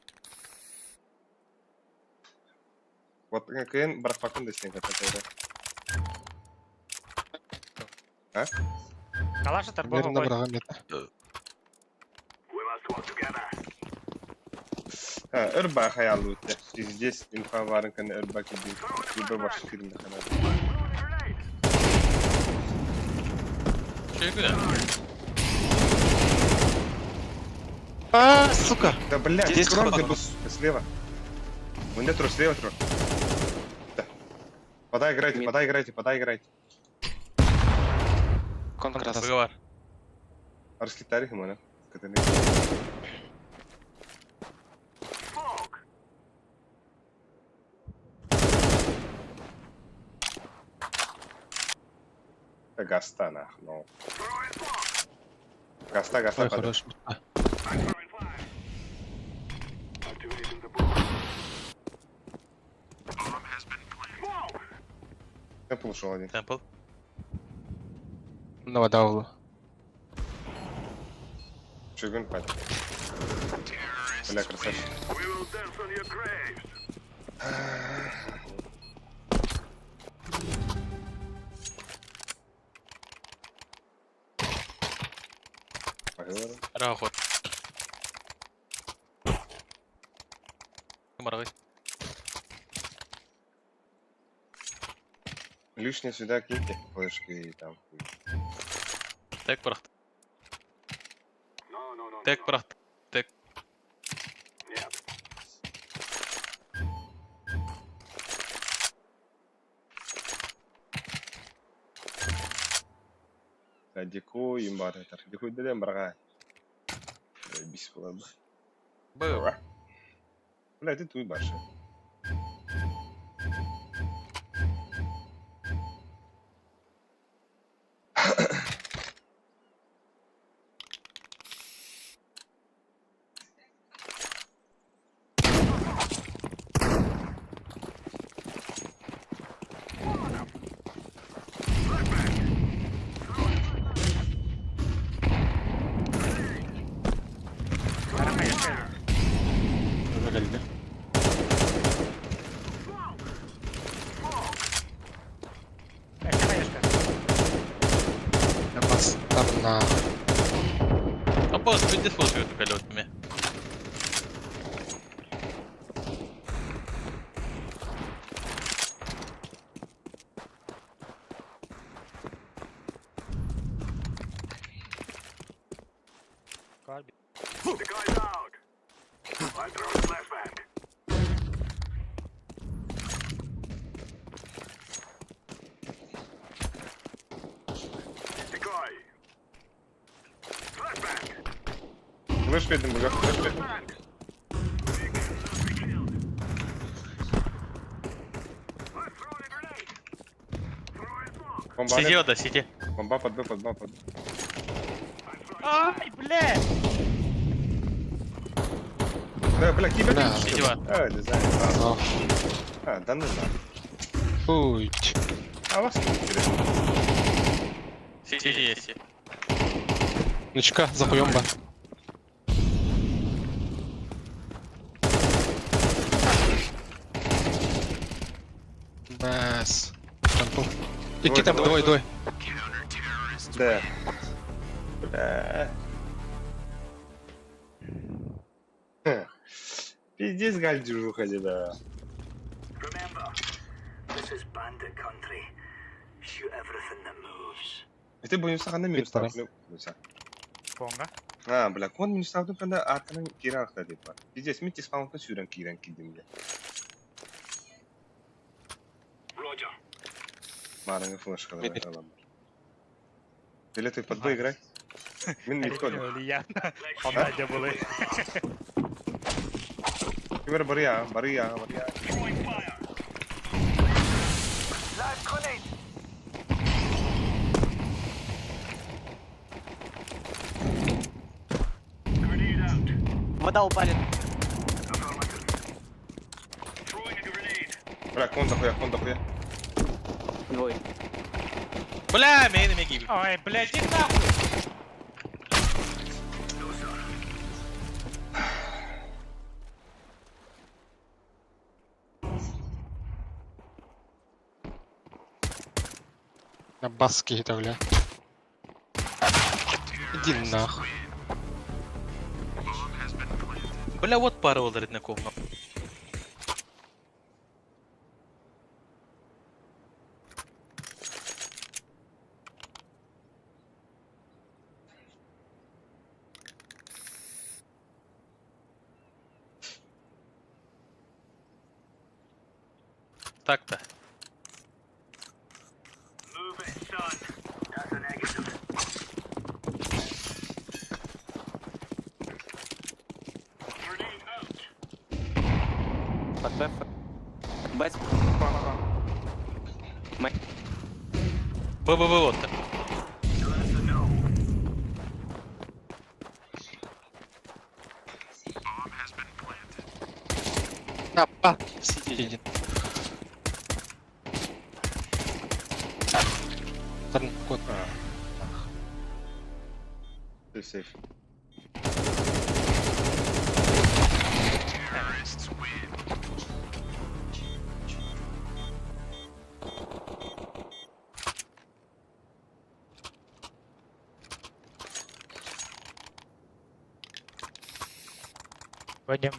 Вот кыйын барахпакын да сен катата. А? Калаша торговый. Примерно врага мета. Ha, ырба хаялы өтті. Здесь инфа барын кәне ырба кеди. Выбор баш фирмда хана. Şey güzel. А, сука! Да блядь, Здесь кром кто? где сука, слева. Вон тру, слева тру. Да. Подай играйте, подай играйте, подай играйте. Контрас. Быга бар. Арскитари химана. Катаны. Гаста нах, ну. Гаста, гаста, Ой, подай. хорош. Темпл ушел один. Темпл. На вода углу. Чугун падает. Бля, красавчик. Рахот. Марагай. Лишнее сюда киньте, флешки и там. хуй. Тек барахт. Тек барахт. Тек. Дикой им бар этэр. Дикой деден барга. Бис буолар. Б. Бля, ты туй барша. Кэллэ. Эшка, эшка. Бастарна. Аппас пиздец болсуют калётами. Карби. Флеш ведем, бля, флеш ведем. Бомба, Сиди, да, сиди. бомба под Б, под Б, под Б. Ай, блядь! Да, бля, кибер. Бля. Сиди, ва. А, не знаю. А, А, да ну на. Фуй. А вас не интересно. Сиди, есть. Нучка, захуем ба. Бас. Тампу. Икки там, Двое, двое, двое. Да. Бля. Ха. Пиздец, галь движуха, да. Это будем сахарный минус Второй. Конга. А, бля, кон минус тавдым канда атының киран ахта деп бар. Пиздец, мен тез памутын сүйрен киран кидим бля. Марыңы флешка Мид. давай, алам. Или ты под Б играй? Мин мид код. Я. Онда дьэ булы. Кимер барыя, барыя, барыя. Вода упали. Бля, кон дохуя, кон дохуя. Двое. Бля, мейн меги. Ой, блядь, иди нахуй! На баски это, бля. Иди нахуй. Бля, вот пара ударит на комнату. Так-то. Под Б. Б. Б, Б, Б, вот. На, па. Сиди, иди. Тарн, кот. Ты сейф. Вадим.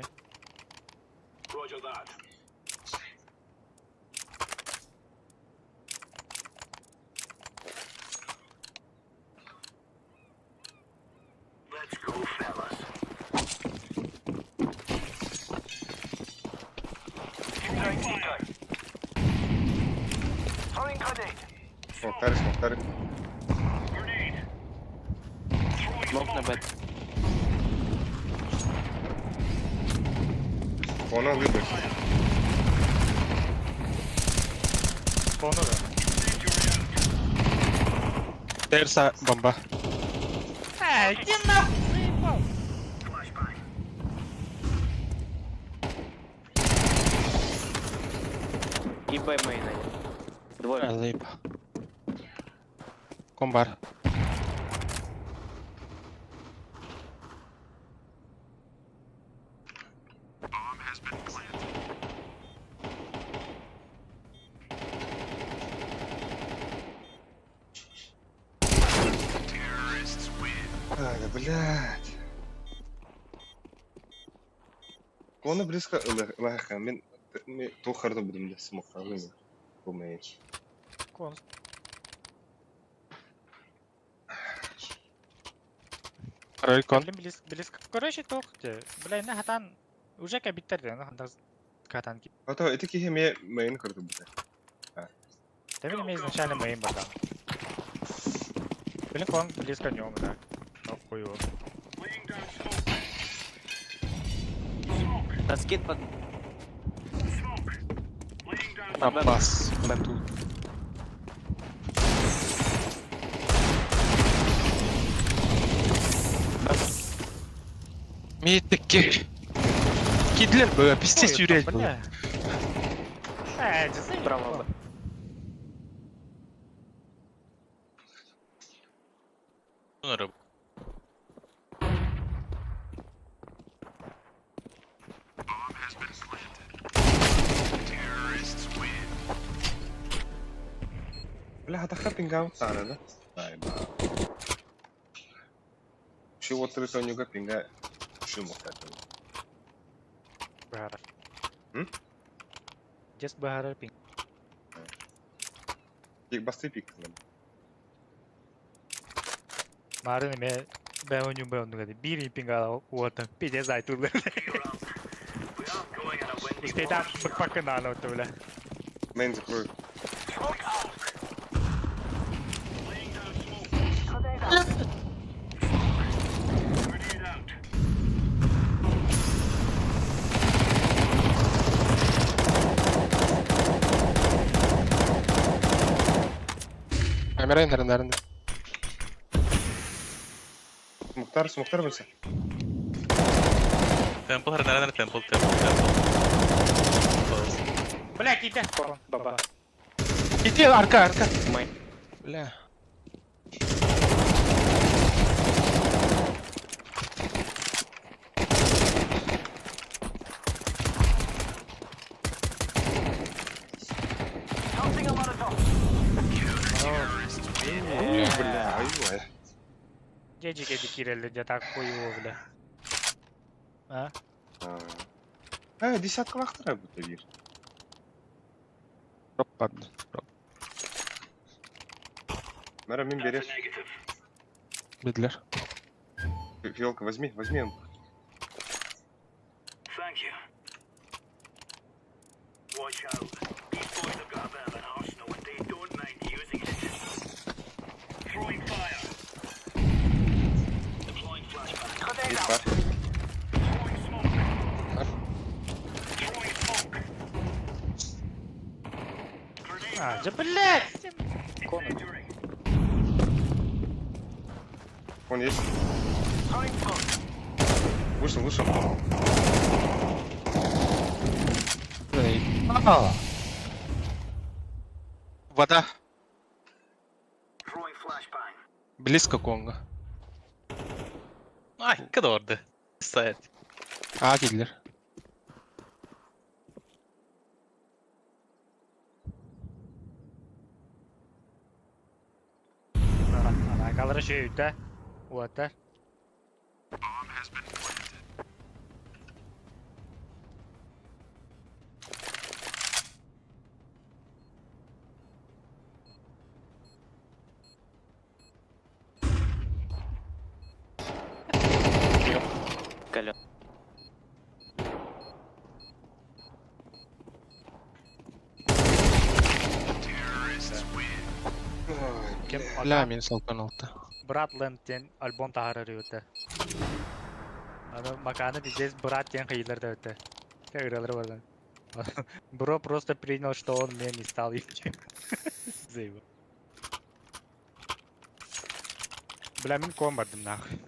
Смоктарь, смоктарь. Лонг на Б. Она выбор. Кону да. Терса бомба. Э, иди нахуй, заебал. И Б мейн один. Двое. Алыба. Комбар. А, да, блядь. Оны близко лаха. Мен мен тухарды будем для смока. Умеешь. Кон. Второй кон. Блин, близко, близко. Короче, тохте. Бля, на хатан уже кабиттер, на хатан катан. А то это кихе ме мейн карту буде. Да мне изначально мейн бадан. Блин, кон близко нем, да. Ну, хуй его. Таскит под... Апас. Тут. Митики. Кидлер было, пиздец Хуй юрять там, был. бля. Э, ты заебал. Право Б. Өнөрө. Бля, хатаха пинга тана, да? Ай, ба. Ши вот три пинга. Ши мохта. Бахара. М? Just бахара пинг. Пик басты пик. Марын эме бэм оню бэм оню бири пинга уотан пиздец айтылды. Успейда бакпакына оту бля. Мейн закрою. Камера наверное. Смоктар, смоктар баса. Темпл, хрена темпл, темпл, темпл. Бля, киде. Кон, баба. Иди, арка, арка. Мейн. Бля. Бля, ай, Джеджи кеди кирелли, я так хуево, бля. А? А, десятка лахтара будто вир. Опа. Мара, мин берешь. Бидлер. Фиолка, возьми, возьми. Есть бар. А, да блядь! Кон. Он есть. Вышел, вышел. Вода. Близко Конго. Ай, кадорды. Сайт. А, Кидлер. Алакалары шөйүтэ. Уоттар. Колен. Кем Бля, минус алты. Братленд диэн альбом таһаарар үһү. Аны Маканы пиздец брат диэн хайыылар да этэ. Ырыалары бардан. Бро просто принял, что он мем и стал им. Заебал. Бля, мин кон бардым нахуй.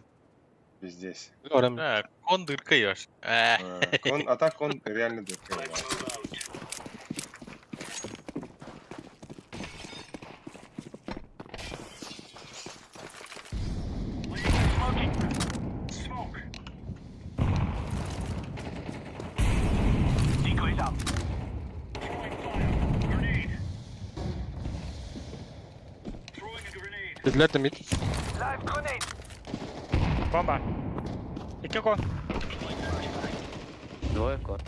Пиздец. Орам. А, кон дырка ешь. А, кон, а так он реально дырка. Dediler de mid. Бомба. Икки кон. Двое кон.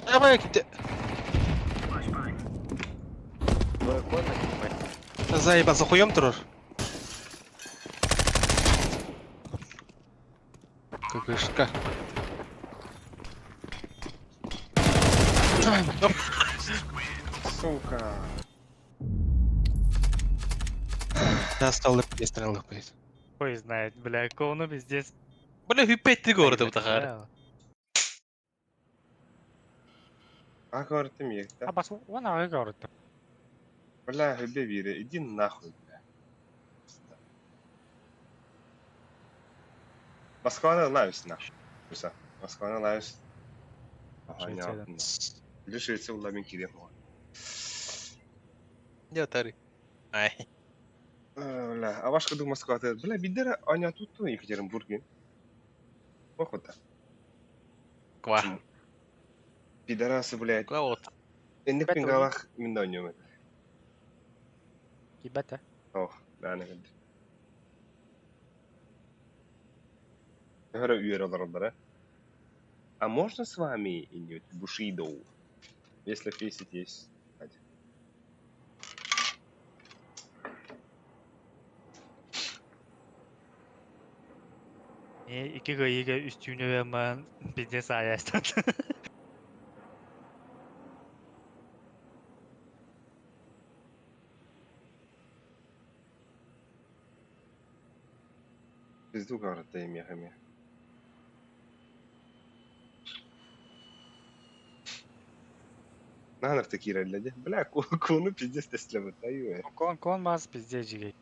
Давай gitti. Двое кон, один Заебал, за хуем турur. КГшка. Сука. Да, стал стрелы, блядь. Хуй знает, бля, кону пиздец. Бля, хүппетти горды бутахар. А говорит, мекта. А бас, он ага говорит. Бля, хебе вире, иди нахуй, бля. Москваны лайвс нахуй. Москваны лайвс. Швециядан. Или Швеция улла мен кирем. Я тари. Ай. Бля, а ваш каду Москва, бля, бидера, аня тут то Екатеринбурге. Охота. Ква. Пидорасы, блядь. Ква вот. Энник Бета, пингалах миндоньем. Ебать, а. Ох, да, не кэлдэ. Говорю, үөр А можно с вами идет Бушидоу? Если фейсить есть. Икки гыйыга үстүүнү мен пиздец аястан. Пизду говорит, да мехами. Нанар такие релляде. Бля, куну пиздец теслебет, Кон кон мас пиздец жигей.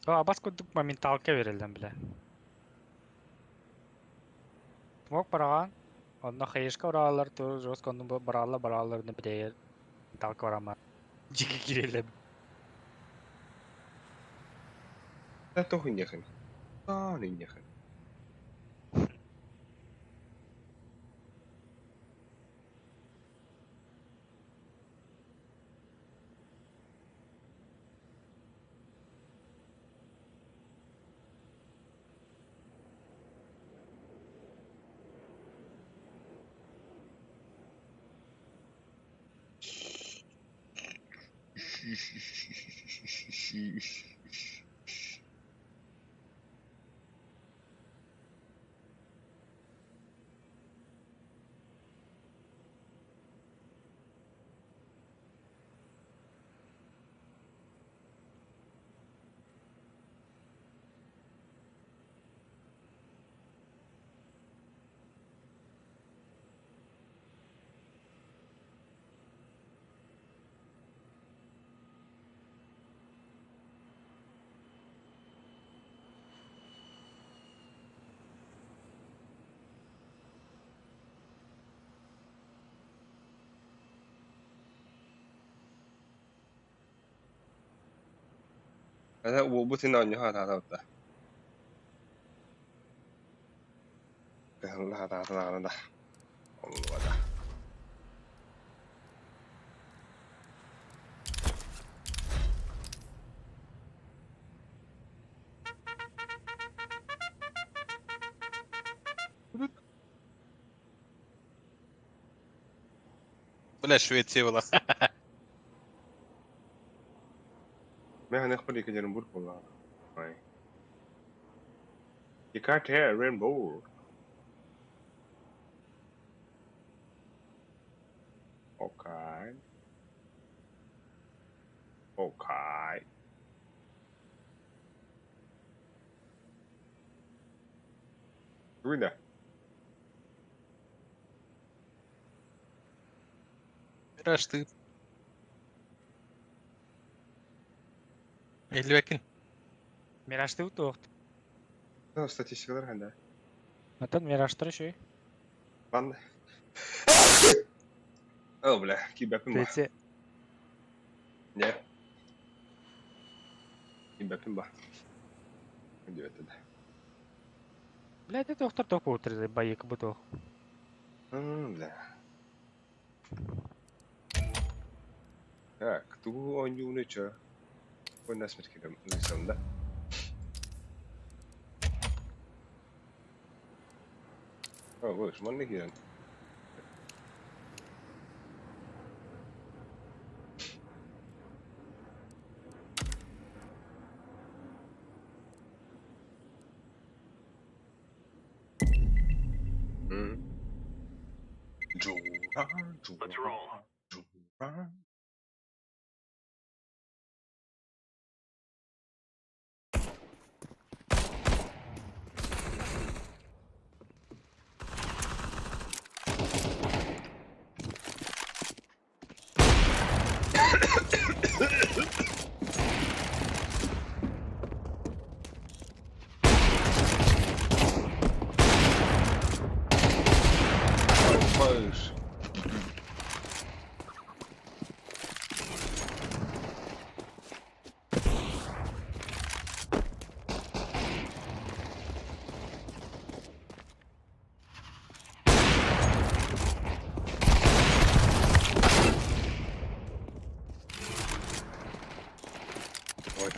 А бас кудук моменталка берилден бля. Смок бараган. Онно хаешка уралар тур жестко онну баралла бараллар не бдеер. Талка барама. Жиги кирелем. Да тоху нехами. А, не нехами. 我不听到你话他他的。拉拉拉拉拉，我的。 Бля, Швеция была. Мен ханах Екатеринбург была. Ой. Екатеринбург. Окей. Тугуй да? Мираж ты. Элбэкин. Миражты туох. Ну, статистикалар ханда. Атын миражтар еще. Манна. О, бля, кибэпин ба. Третье. Не. Кибэпин ба. Диэбэтэ да. Блядь, это доктор только утры боек буду. Бля. Так, тугу оонньууну чё? Бу насмерть кэлэн да? О, бу манна киирэн. Джура, Джура, Джура. Пыш. Ой.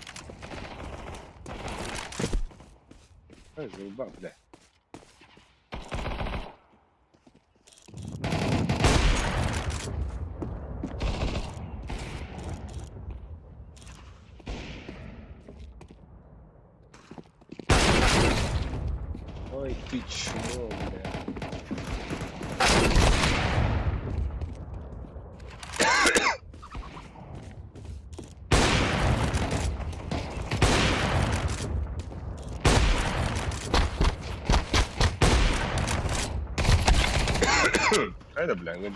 Ой, заебал, бля. Ой, ты чё, бля. Хайда, бля, ну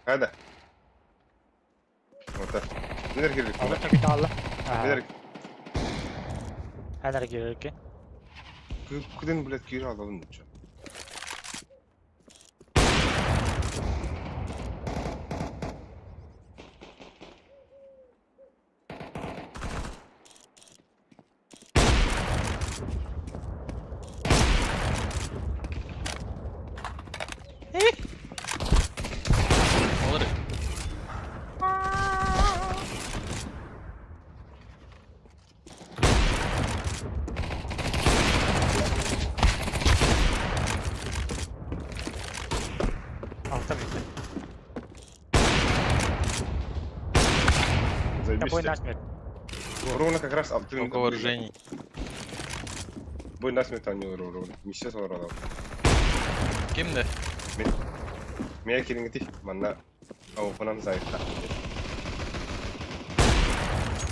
Хайда. Вот так. Нер кирбит. Алла капиталла. Нер. Ханар кирбит. Куден, блядь, кире алабын чё. Olur. Алта бит. Заебись. Тобой насмерть. Ровно как раз алтын. Много вооружений. Бой насмерть они ровно. Миссия солоролар. Кимде? Мия кирингити манна ауфанан зайта.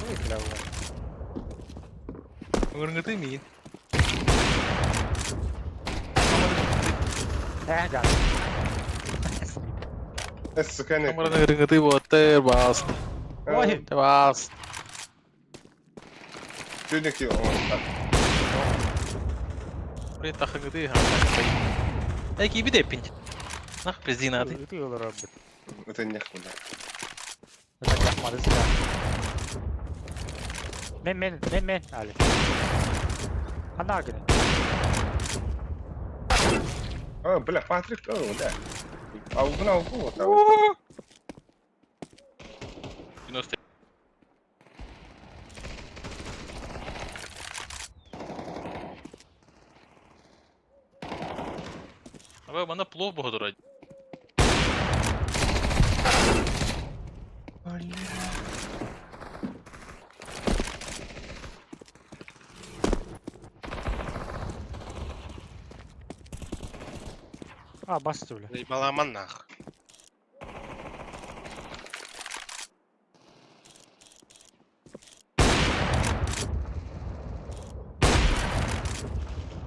Ой, бля, Өрнгөтүй миин. Э, да. Сука, не. Камераны өрнгөтүй боттер бас. Ой. Бас. Түнек При тахыгыты ха. Эй, киби де пинч. Нах презинады. Ты олар бит. Это не хуй. Это яхмады сюда. Мен мен мен мен али. Ана гыны. А, бля, Патрик, о, да. Аугун, аугун, вот, аугун. 90. Абы мана плов боһодура. А, басты, бля. Заебала нах.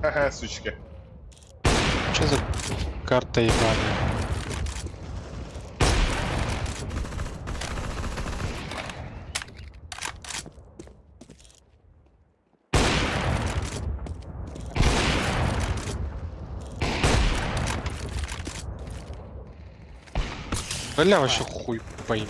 Ха-ха, сучка. Че за карта ебаная? Бля, вообще хуй пойми.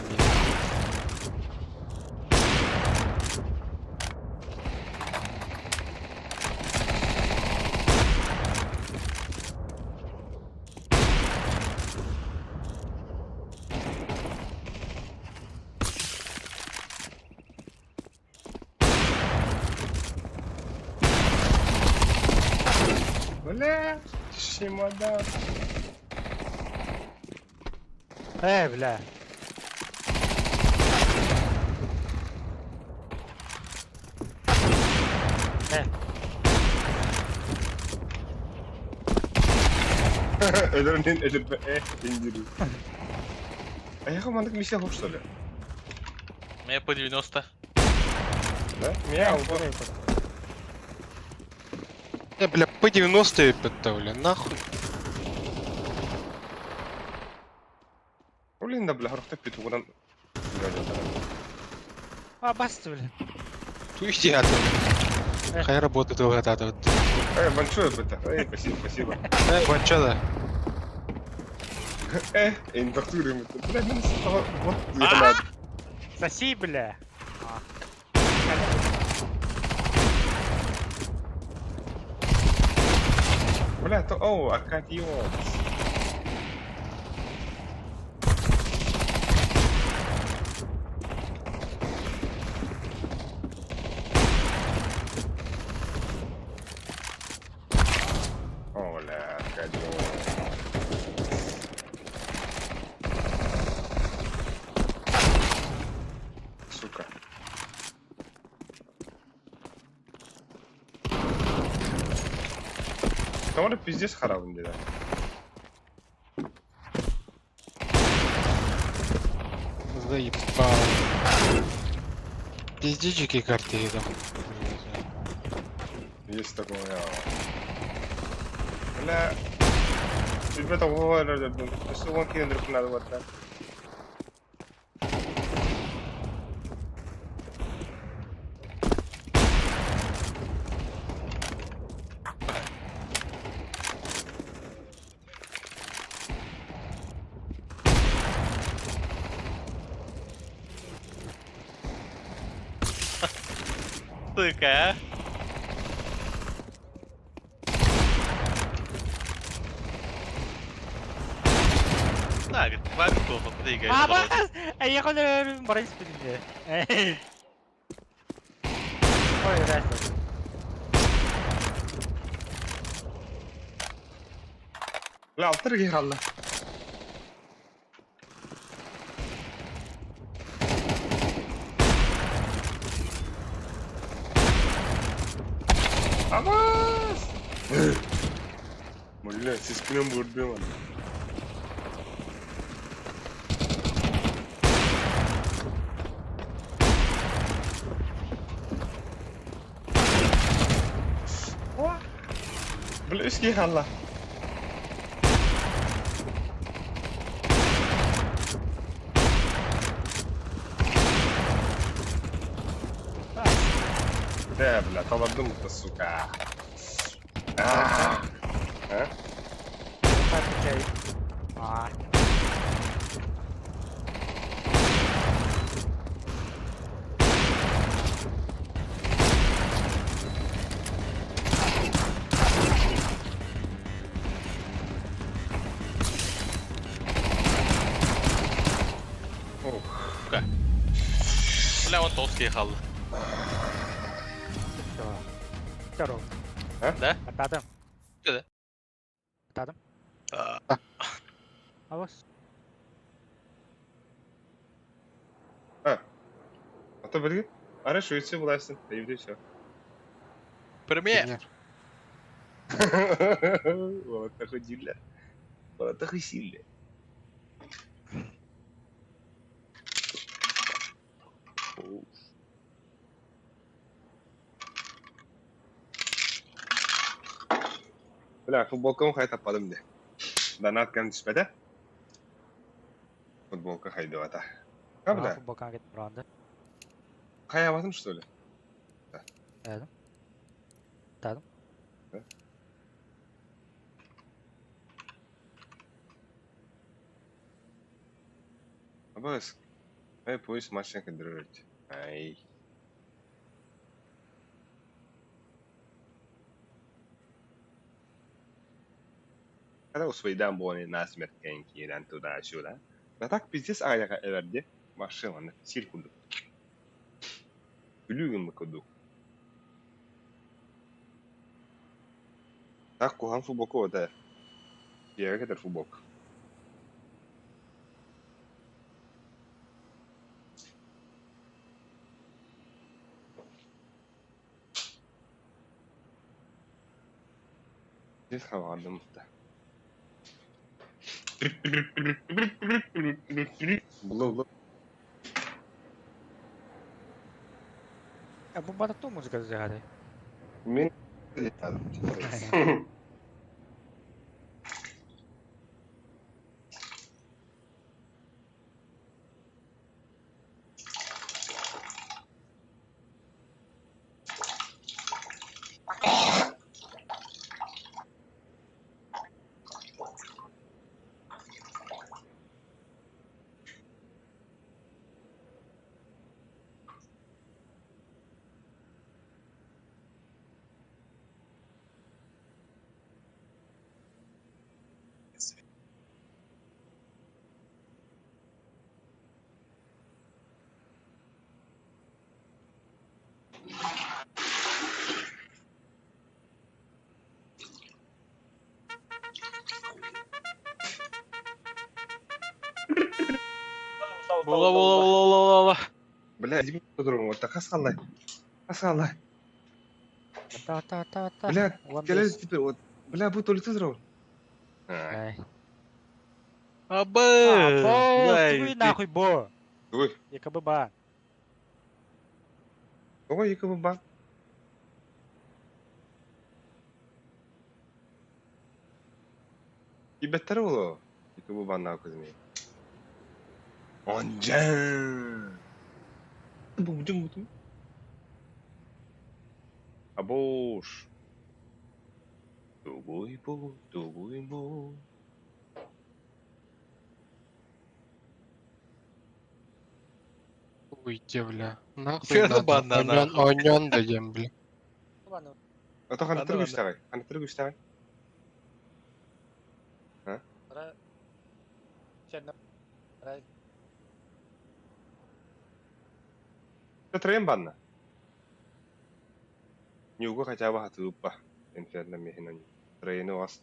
Бля, чемодан. Бля. Өлөрүнэн өлөрбө индири. А я маннык миссия хоп, что ли? Меня по 90. Да? Мяу. Я, бля, П-90 бля, нахуй. Блин, да, бля, хорохто петугунан. А, басты, бля. Ту иди оттуда. Хай работает вот это вот. Эй, большое это. Эй, спасибо, спасибо. Вот чё да? Инвертурируем это. Бля, минус того. Вот, надо. Соси, бля. Бля, то, оу, Аркадион. О, бля, Аркадион. Сука. Там пиздец харабын деди. Заебал. Пиздичики карты там. Есть такое. Бля. Ребята, вон кендрику надо вот так. Сука, а. На, говорит, вами двигай. А, бас! А я хотел брать спину. Ой, здрасте. Бля, алтыр гералла. Амас! Бля, сискинен бурдum Бля, үске халла. Да, бля, талардым это, сука. А? А. Бля, он толстый хал. Здорово. А? Да? Атадым. Да. Атадым. Авас. А то бери. Ара Швеция властен. И все. Премьер. Вот такой дилля. Вот такой сильный. Бля, футболкам хай таппадым де. Донат кем түспэтэ? Футболка хайдыбата. Правда? Футболкаҥ кэтэн баран Хайабатым, что ли? Эдим. Тадым. Абас. Эй, пусть машинка дрожит. Ай. Когда у своей боли насмерть кирен туда-сюда. Да так пиздец аяга эверди. Машина, сир курдук. Күлүгүн курдук. Так кухан футболка да. Я кетер футболка. Здесь хавардым да. Бла-бла. А бу бата музыка зыгады. Мен Була була була була була. Бля, иди по-другому. Вот так хасалай. Хасалай. Та та та та. Бля, келез теперь вот. Бля, будет улица здорово. Ай. Абы! Бо, нахуй бо. Ой. ЕКБ ба. Ой, ЕКБ ба. Ибеттер боло. ЕКБ ба нахуй змей. Онжан. Бу Абош. Тугуй бу, тугуй бу. Уйди, бля. Нахуй Чё надо. банна, Оньон, нахуй? оньон дадим, бля. А то хана Ладно, трыгуш ладно. давай. Хана трыгуш давай. Троем банна. Нюгу хотя бы хатыппа. Инферно мехинон. Троену вас.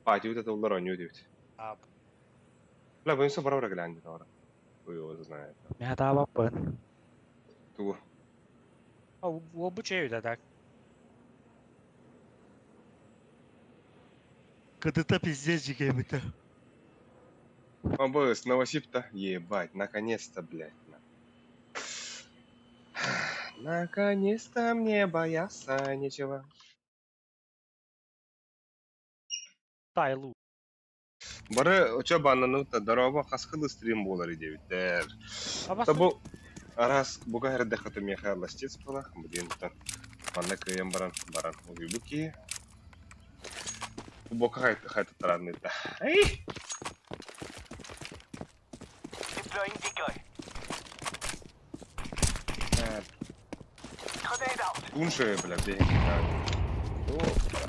Пати вот это улар оню дивт. Бля, будем собрал глянь, да. Хуй его знает. Мя табаппын. Тугу. А обучаю да так. Кыдыта пиздец жигебите. Обоз, Новосиб-то. Ебать, наконец-то, блядь. Наконец-то мне бояться нечего. Тайлу. Бары очо баннаны дорога хаскылы стрим болар идебиттер. Табу арас буга херде хаты меха ластец была, блин, та. Манна кыйым баран баран уйбуки. Бока хайт хайт таранны та. Эй! Кунше, бля, бегай. Опа.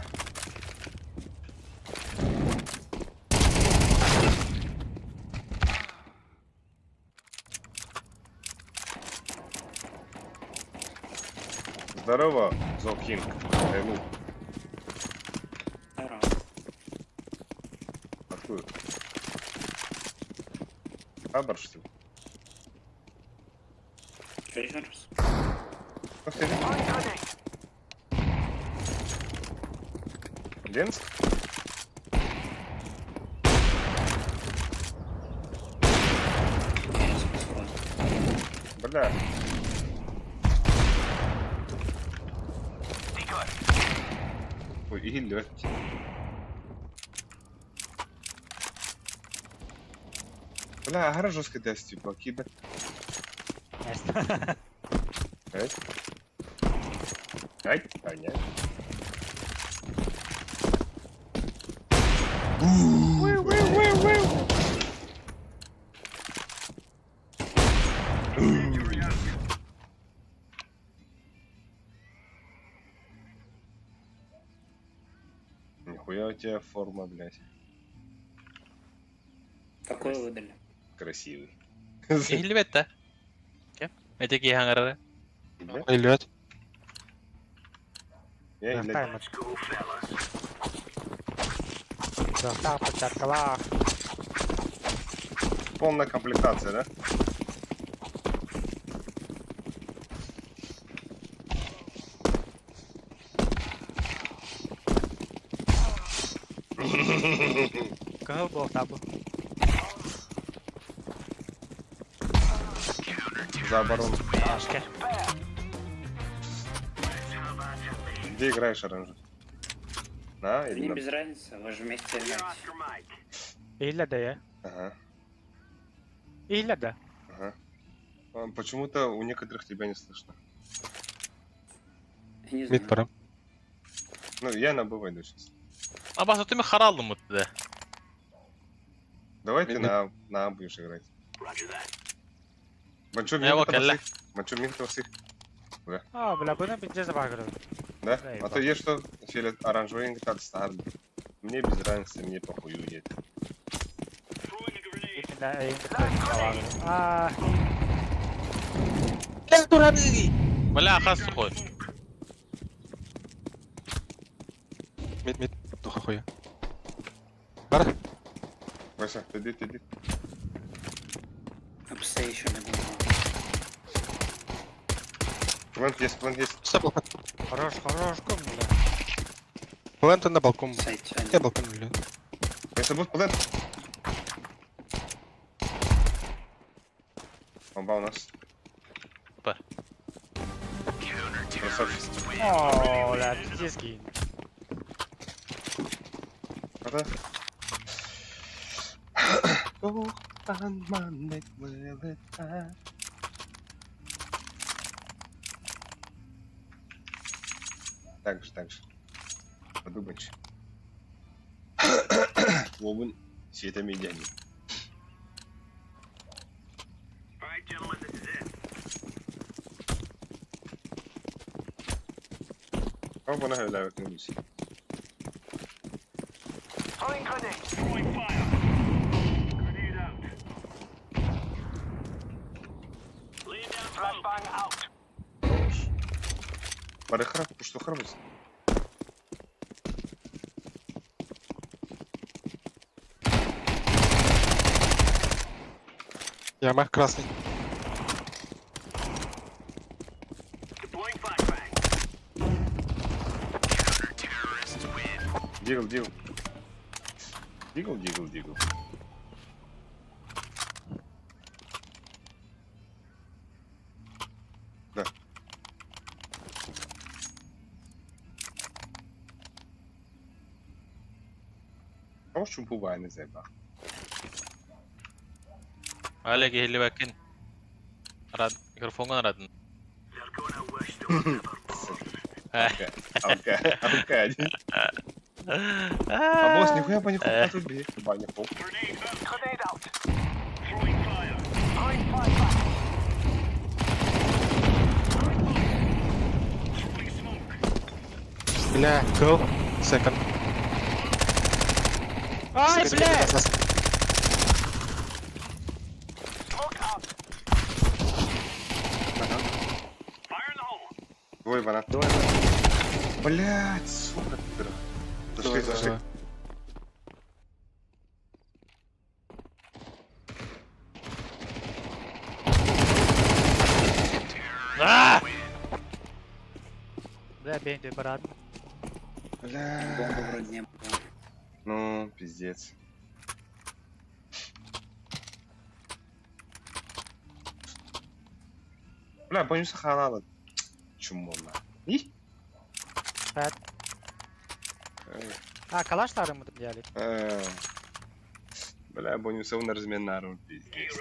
Здорово, Зокинг. Ну, Здорово. откуда? Хабар, что ли? Что еще раз? Как ты? Ленск? Я из Москвы. Бля. Ой, иһиллибэт. Бля, аһара жестко дэс типа, кида. Ай. Ай, понятно. Нихуя у тебя форма, блядь. Какую выдали? Красивый. Иһиллибэт да. Кем? Эти киһи хаҥарара. Бля, Илет. Я, блядь, Таймер. Кыахтаах перчаткалаах. полная комплектация, да? Кыһыл буолтабы. За оборону. Ашке. Где играешь, Оранжев? На или Мне на? без разницы, вы же вместе играете. Иһиллэ да я. Ага, Иһиллэ да. ага. А, почему-то у некоторых тебя не слышно. Я не Мид знаю. пора. Ну, я на Б войду сейчас. Абас, ты харалдым да. Давай ты Мид- на А будешь играть. Манчу Я вот миг кэллэ. Манчу миг всех. А, бля, бұны пиздец багыры. Да? Да, А то есть что, фиолет оранжевый так стар. Мне без разницы, мне похую нет. Именно эйн А, Бля, хас сухой. Мид, мид. Духа хуя. Бар. Вася, ты иди, ты иди. Апсы еще не было. Плент есть, плент есть. Стоп, хорош, хорош, ком, бля. Плент на балкон. Сайт Я один. балкон, бля. Если будет плент. Бомба у нас. Опа. Красавчик. О, бля, пиздец кийин. Это? Так же, так же. Подумать. Лобун светомедями. Оба на вернулись. Хорош. Бары храп, что храбрость? Яма, красный. Дигл, дигл. Дигл, дигл, дигл. Да. А уж буває не заебал. Олег иһиллибэккин. Рад, микрофоҥҥун арадын. Алка, алка, А босс, нихуя по нихуя тут бей. Баня пол. Бля, go. Second. Ай, Second, бля! last, last. Ага. Двое Двое банан. Двое. Блять, сука. Зашли, Двое, зашли. двое. А! Бля, бейн, ты брат. Бля. Бомбы вроде не было. Ну, пиздец. Бля, боюсь халала. Чмо на. И? Пэт. А, калаш мы взяли. Бля, боюсь он размен на руль, пиздец.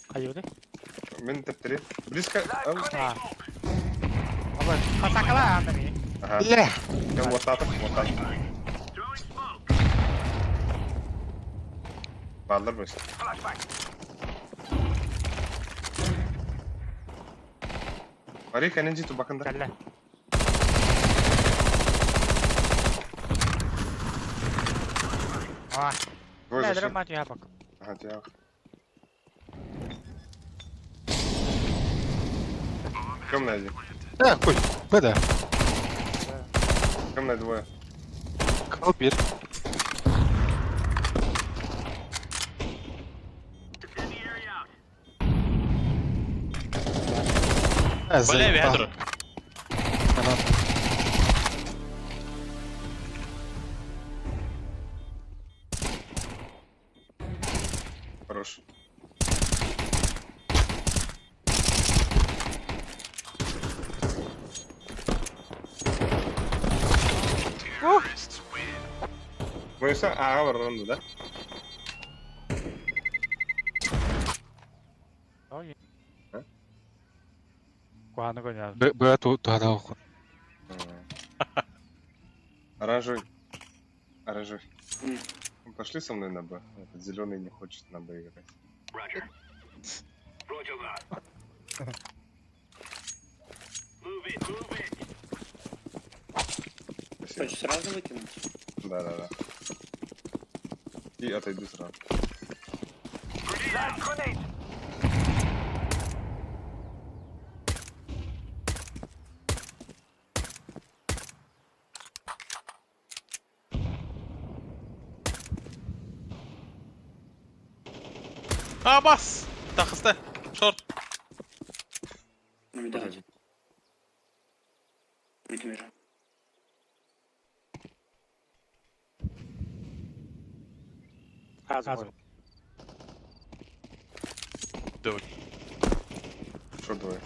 Хаюды. Мен топ-3. Близко. Ау. А. Хасакала андами. Ага. Бля! Я вот так, вот так. Баллар быстро. Марика, не житу бакында. Калля. А, Двое бля, зашли. драмат я бак. Ага, тебя. Темная один. Э, хуй. Б да. Темная двое. Кал бир. Э, Бля, заебал. ветер. Банан. Хорош. Боюсь, а, ворону, да? Ой. А? Куаны гоня. Б, Б, ту, туда уху. Оранжевый. Оранжевый. М. Ну, Пошли со мной на Б. Этот зеленый не хочет на Б играть. Спасибо. Хочешь сразу выкинуть? Да, да, да. И отойду сразу. А, бас! Тахыста. Шорт. Ну, да, один. Мид вижу. Азу. Давай. Что двое?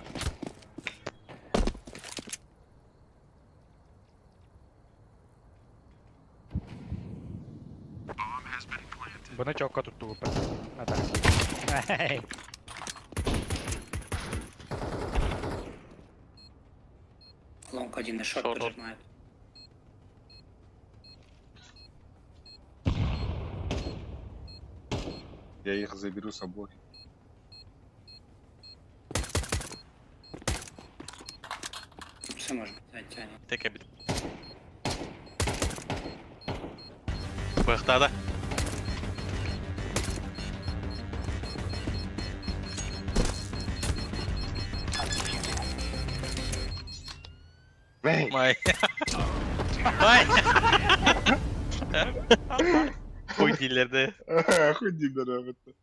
Бұны чокка тутту bu. Ата. Лонг один и шорт Шорт. прижимает. Я их заберу с собой. Все может быть, оттянет. Тек обид. Бахтада. Эй! Май. Май. Хуй дилерді. Хуй дилеры об этом.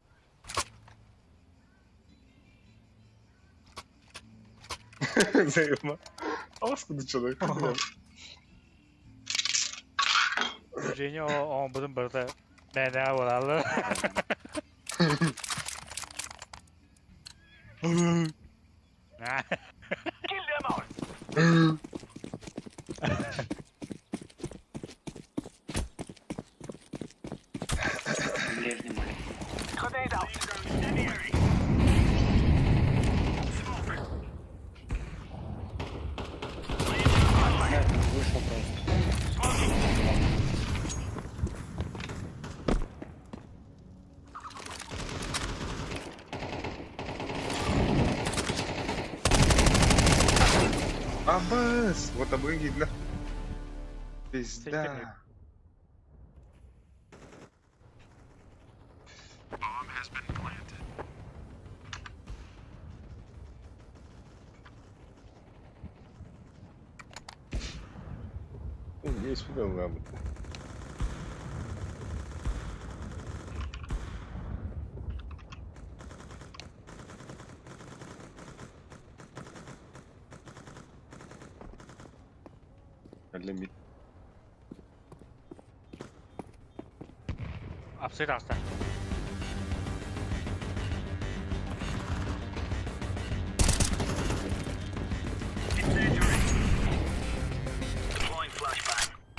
Взаимно. А откуда человек? Женя он бұдың бірді. Нә болады. Ближний маленький. Бля, там вышел просто. Абас! Вот абы для. Пизда. Есть фидал. Лимит. Апсы таста.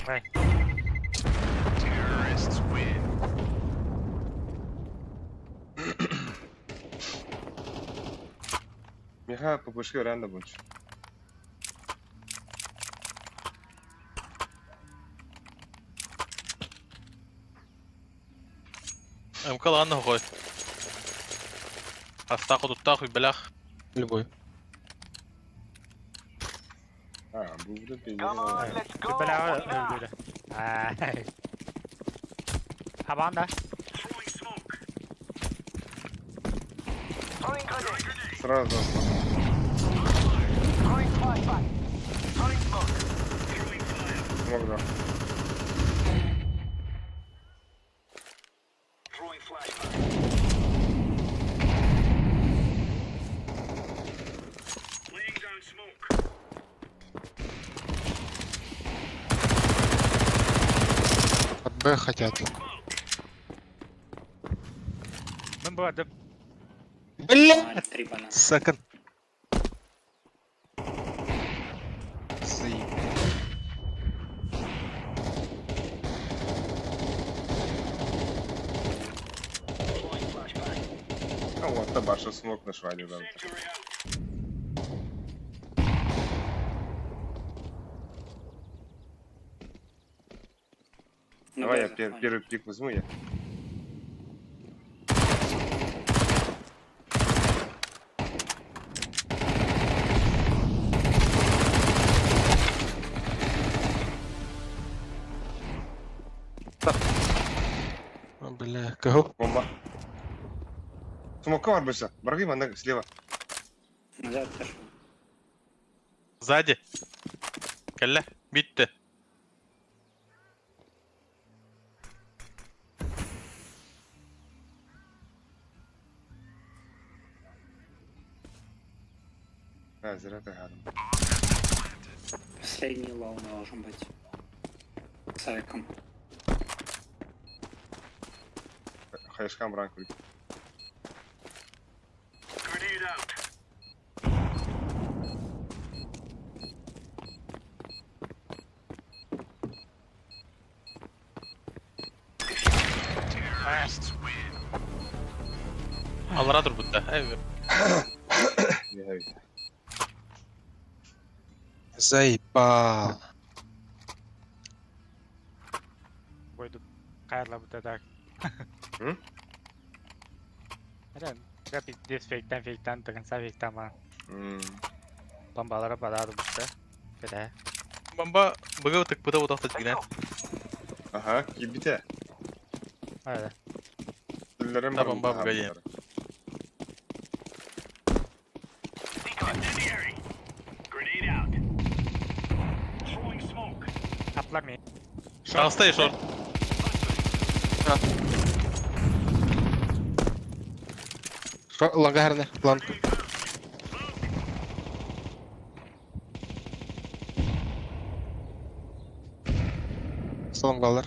Эй. Миха ППшки ранда больше. МК ладно хой. Астаху тут тахуй, блях. Любой. А, был бы Бля, өлдүрэ. Ай. Хабанда. Сразу. Смог, да. От Б хотят. Мен барды. Бля! Три банана. Секонд. Заеб. А вот, табаша смог на шваде, да. Ну, Давай я Б заходим. первый пик возьму я. О, Бля, кого? Бомба. Смог арбуса. Барги манна слева. Назад отошел. Сзади. Кэллэ. Битте. А, зря ты гадом. Последний low должен быть. С авиком. Хаешкам ранг. Аллара турбутта. Эй, Я видел. Заебал. Бойду. Кайрла бу так. М? Это я пиздец фейктен фейктен тыгынса фейктен бар. М, Бомбалара бадады бутта. Кете. Бомба быгы тык быда утакта дигән. Ага, ебите. Öyle. Телләрем Да, бар, бомба ага, погоди. бар. Атлар ми. Шанстай шорт. Шо, лагарны, ланг. Саламгалар.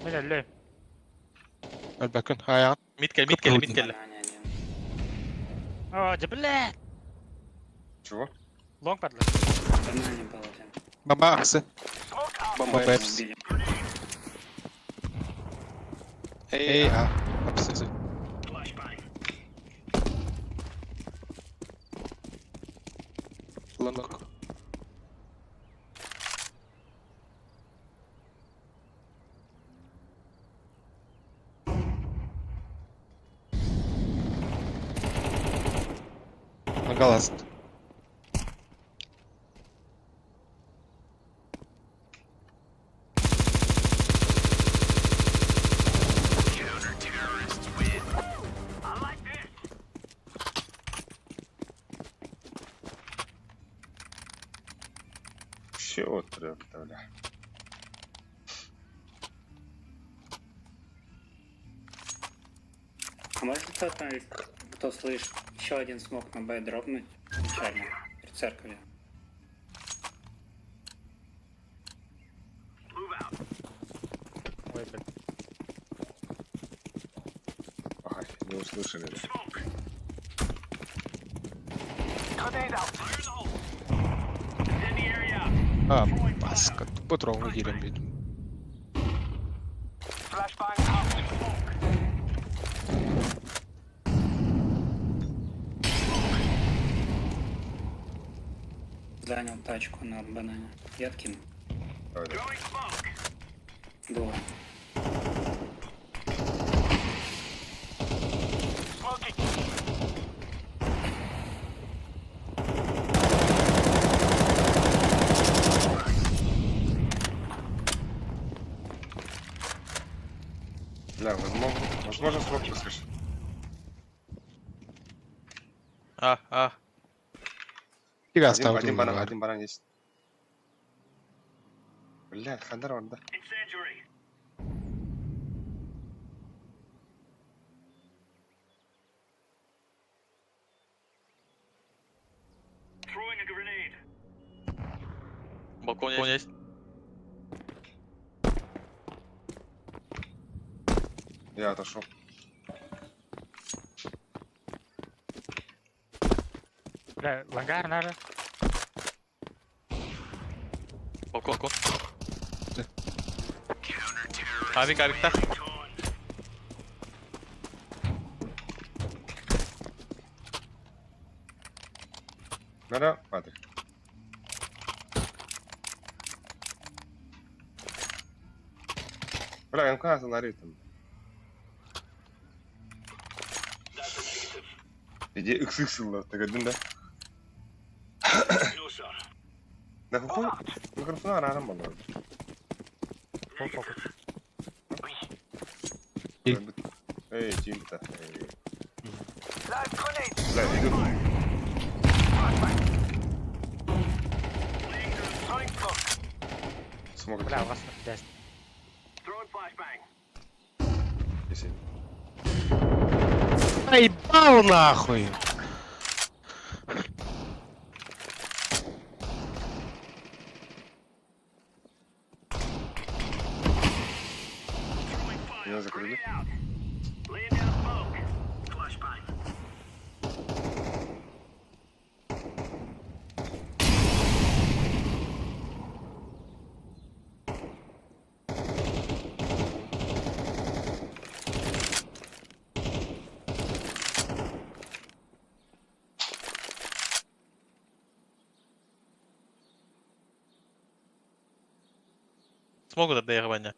Мен өллөй. Әлбәкін, аяғын. Мит кел, мит кел, мит кел. Банане один. О, да блядь. Чего? Лонг падла. Банане был один. Бомба ахсы. Бомба Эпс. Убили. Эй, а. Апсы. Ланг. Галаст. Чего трёпта, бля? А может кто-то, кто слышит, еще один смог на Б дропнуть? Печально. При церкви. Ой, блядь. Ага, не услышали. Да. А, паска, тупо троҥҥа киирэн биэрдим. Занял тачку на банане. Я откину. Давай, давай. Двое. Бля, возможно, возможно смог услышать. А, а. Тига Один, оставил один банан, один банан есть. Бля, хандар он, да. Балкон есть. Я отошел. Бля, лагар надо. Балкон, балкон. Авик, авик, так. Надо, Патрик. Бля, МК ларит там. Иди XX ты годин, да? Да какой? Микрофон рано было. Эй, Тимта. Эй. Бля, идут. Смог Бля, у вас блядь. Если... Наебал нахуй! Меня закрыли. Смогут отдайрывание.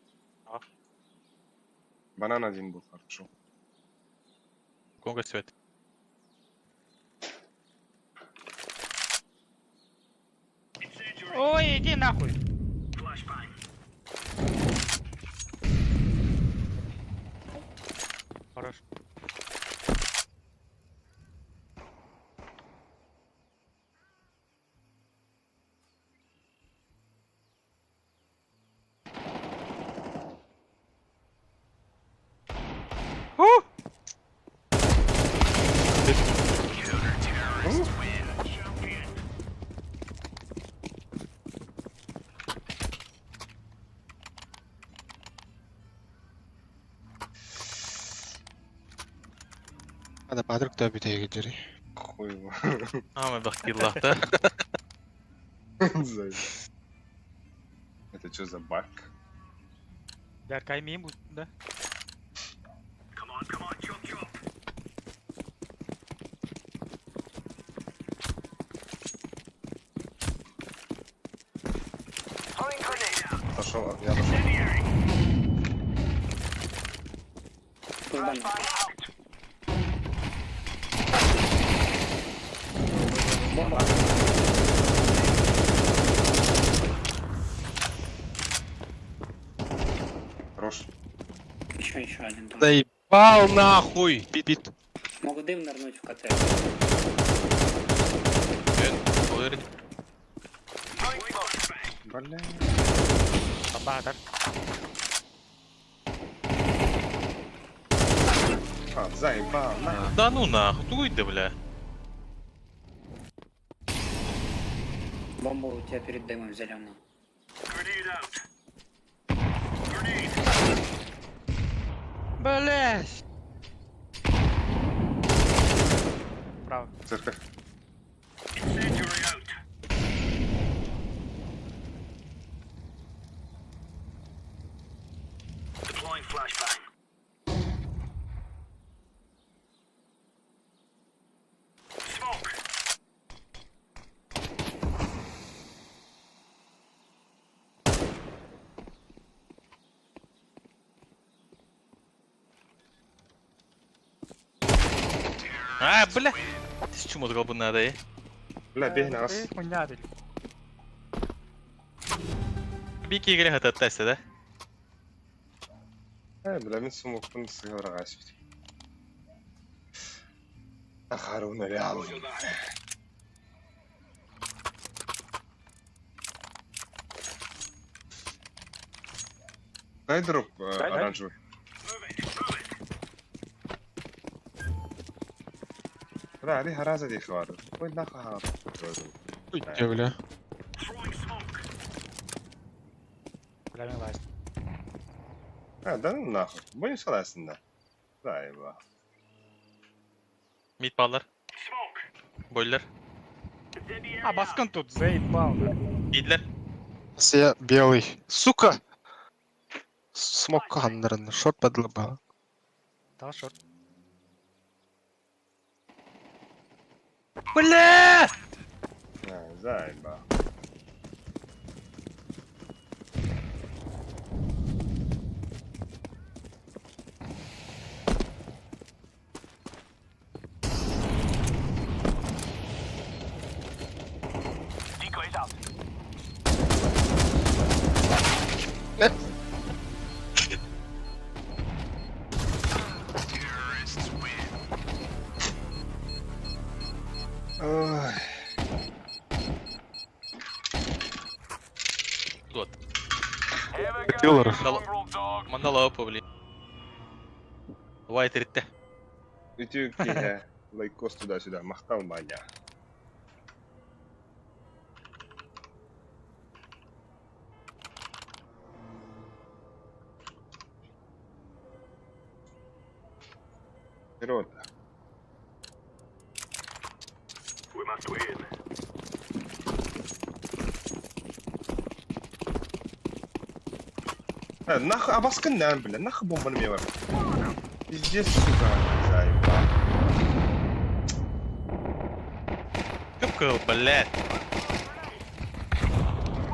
Банан один был, хорошо. Конго свет. Ой, иди нахуй. Хорош. Ада Патрик да бүтэ гидери. Хуй его. А, мы бахтилла, да? За- Это что за баг? Бля, каймим, да? Пошел, я пошел. Пусть банан. Бомба. Хорош. Еще, еще один там. Заебал нахуй! Пит. Могу дым нырнуть в КТ. Бля. Баатар. А, заебал, на. Да ну нахуй, тугуй да бля. Бомба у тебя перед дымом зеленый. Блять! Право. Церковь. А, бля! Ты чему бы надо, э? Бля, бей нас. Э, Хуйня, блядь. Бики игре это теста, да? Бля, мин сумукпун сыгыраға сүт. Ахаруна реал. Дай дроп оранжевый. Бля, али хараза ди хвар. Ой, нахуй хар. Ой, бля. Бля, мен ласт. А, да ну нахуй. Будем согласен, да. Заеба. Мид баллар. Бойлер. А, баскын тут, заебал. бля. Мидлер. Я белый. Сука! Смок ханнарын, шорт подлыба. Дал шорт. Бля! А, заеба. Ой. Год. Дилер. Мандала опа, блин. Вайт ретте. Үтүк киһэ лайкос туда-сюда махтал маня. Вперед. Нахуй, а баскын нәм, бля, нахуй бомбаны мне бар. Пиздец, сука, заебал. Кыпкыл, блядь.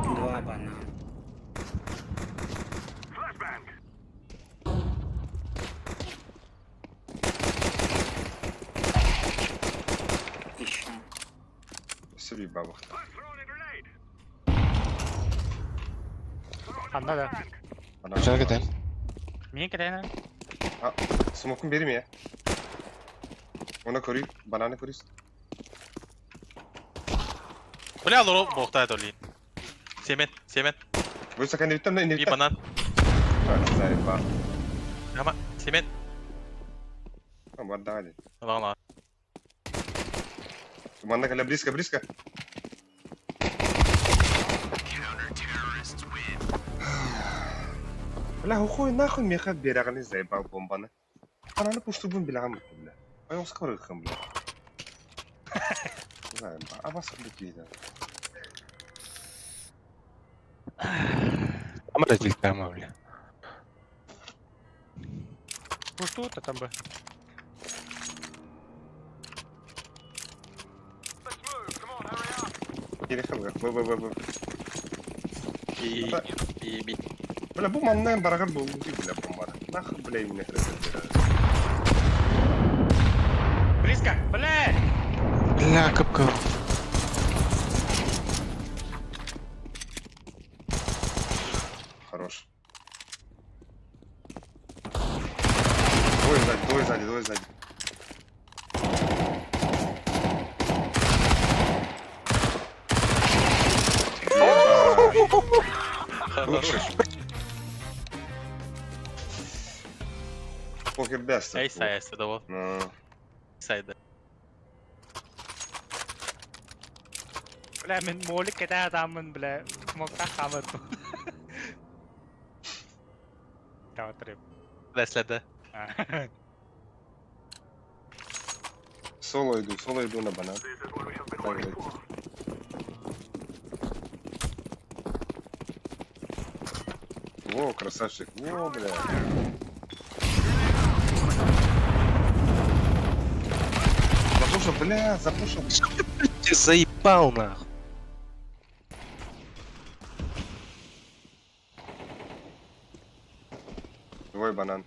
Два банана. Еще. Себе бабах. Анда да. Ана. Жан кетен. Мен кетейін. Смокун берме. Оны көрейік, бананы көрейік. Бля, лоро боқтайды олин. Семен, Семен. Высоко не там, не Би там. банан. Заебал. Ама, Семен. Бардали. Ладно. Манна каля близко, близко. Бля, хуй нахуй меха бераганы заебал бомбаны. Ананы пуштубун билагам бля. Ай оскар хам бля. Заебал. А вас бутида. Амара тилтама, бля. Пушту там бы. Или хам в в в в. И, и, би. Бля, бу манна барагар бу бля бомбаны. Нахуй бля именно хрен. Близко, блядь! Бля, капка. Хорош. Двое сзади, двое сзади, двое сзади. Ебать. Лучше. Покер бест. Эй, сайасы да ол. Ну, Сайды. Бля, мен молик кете адаммын, бля. Смокта хамыр. Давай, треп. Ләсләді. Соло иду на банан. Так, блядь. Во, красавчик. Во, бля. Запушил, бля, запушил. Ты заебал нахуй. Твой банан.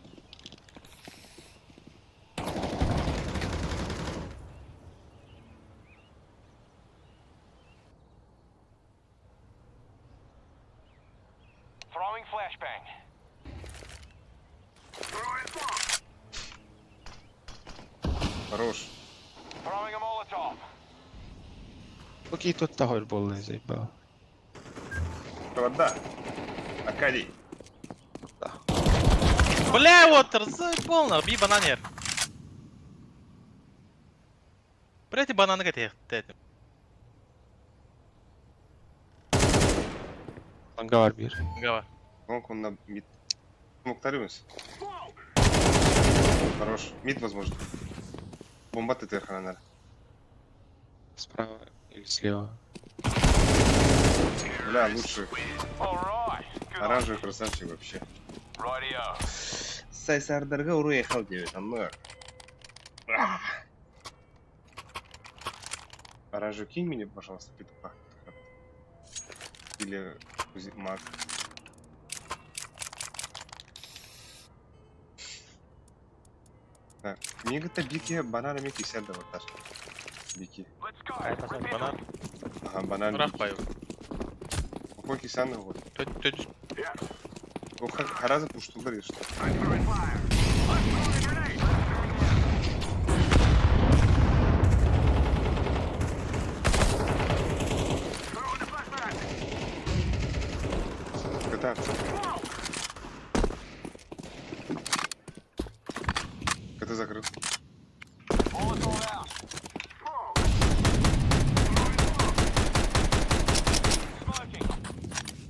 Хорош. Окей, тут того был заебал. Вода. Акадий. Бля, вот, заебал нахуй, би банан ер. Блядь, бананы кетейік, дедім. Ланга бар bir. Гава. Лонг он на мид. Смоктариус. Хорош. Мид, возможно. Бомба ты хананар. Справа или слева. Бля, лучше. Оранжевый красавчик вообще. Сайсардарга уруехал девять, анна. Оранжевый кинь мне, пожалуйста, петуха. Или маг. Так, мигата бики бананами кисер да ватар. Бики. Банан. Ага, банан. Рақ бики. бай. Какой кисан вот. Төт, Хараза пуштулдар что. Кататься. КТ закрыл.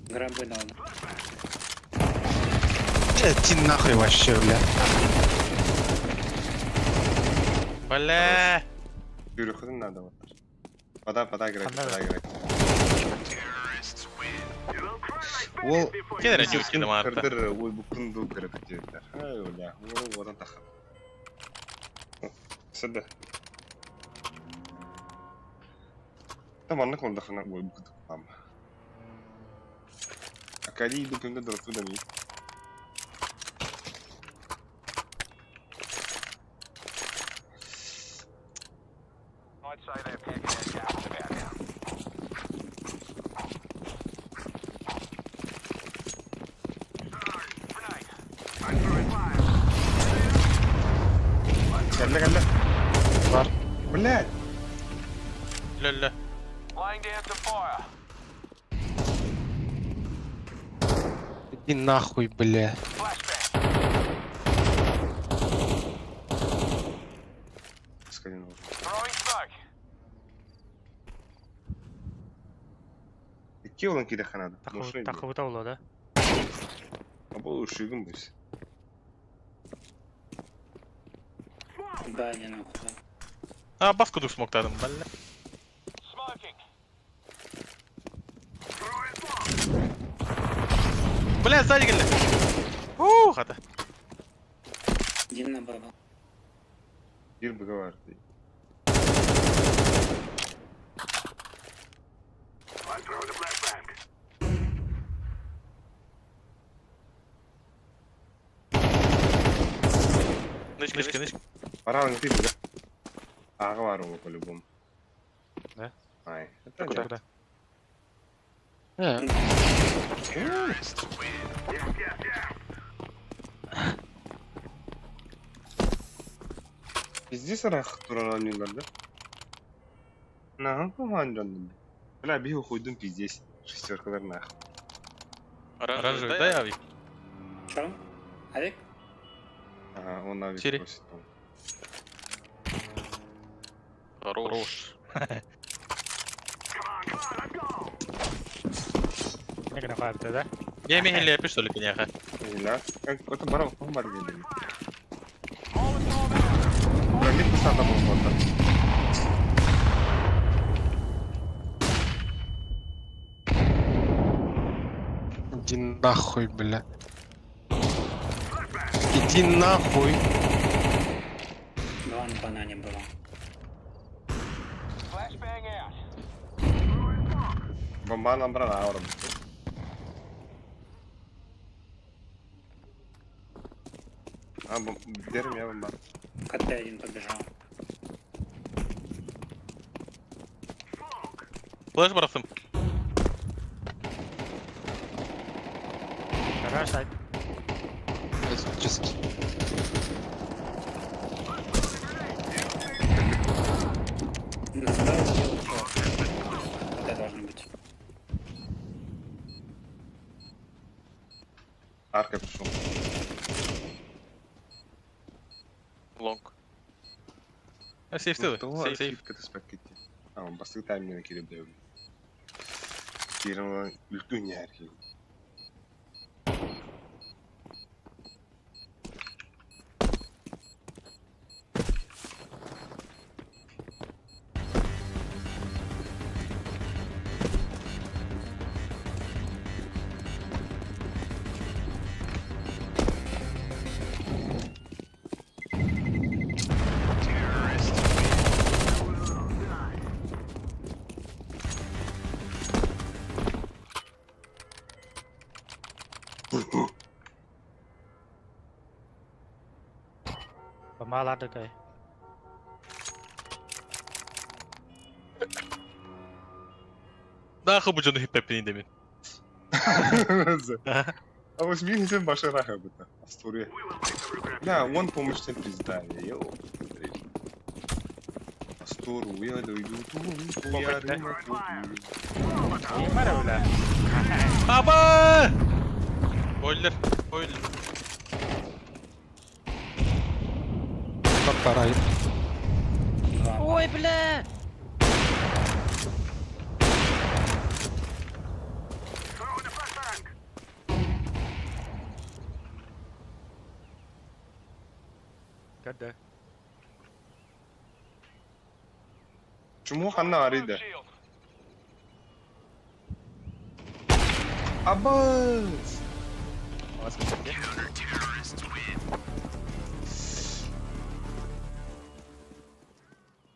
Грабы дал. Бля, иди нахуй вообще, бля. Бля. Юрий, надо вот. Пода, пода играть, пода играть. Ол Кедер әжеу марта. Кырдыр, ой, букунду кырдыр деділер. Ай, бля, ол одан таха. Сәді. Там анны колдахана, ой, букунду кам. Акади иду күнгө дұрысы да ми. Кәлле, кәлле. Бар. Блядь. Лө-лө. Иди нахуй, бля. Скорее нужно. Икки олон киде ханады. Тахыбыта боло, да? Або ушигин бис. Б один нахуй. А, баску дух смоктадым, бля. Бля, сзади келді. Ух, ата. Один на Б был. Бир быга бар. Нычка, нычка, нычка. Пора ты быга. Ага бар ол по-любому. Да? Ай. Это Куда, куда? Э, Пиздец арах туран ойнулар да? Нахуй кухан жаным. Бля, биху хуйдун пиздец. Шестеркалар нах. Оранжевый, дай авик. Чё? Авик? Ага, он авик Сири. просит, по-моему. Хорош. Не гына хайыпты да? Я мехели опять что ли коняха? Ила. Какой-то барон, он бар келди. Пирамид посада был вот там. Иди нахуй, бля. Иди нахуй. Два на банане было. Бомба набрана аура. А, бом... Дерем я бомба. КТ один побежал. Флэш бросым. Гараж сайт. Just... На Б убил чувак. КТ должен быть. Арка пришел. Лонг. А сейф ты? То Сейф, сейф. архив катаспакетти. А, он бастык тайминг кирип дәүли. Кирим үлкөн архив. Бамалар такай. Нахуй бу жону хиппепини демин. А вот мин сен башы раха быта. Астурия. Да, он помощь тем пизда. Йоу. Астуру, я дойду ту, я Бара бля. Аба! Бойлер, бойлер. Папарай. Два. Ой, бля! Когда? Чему ханна арида? Абас!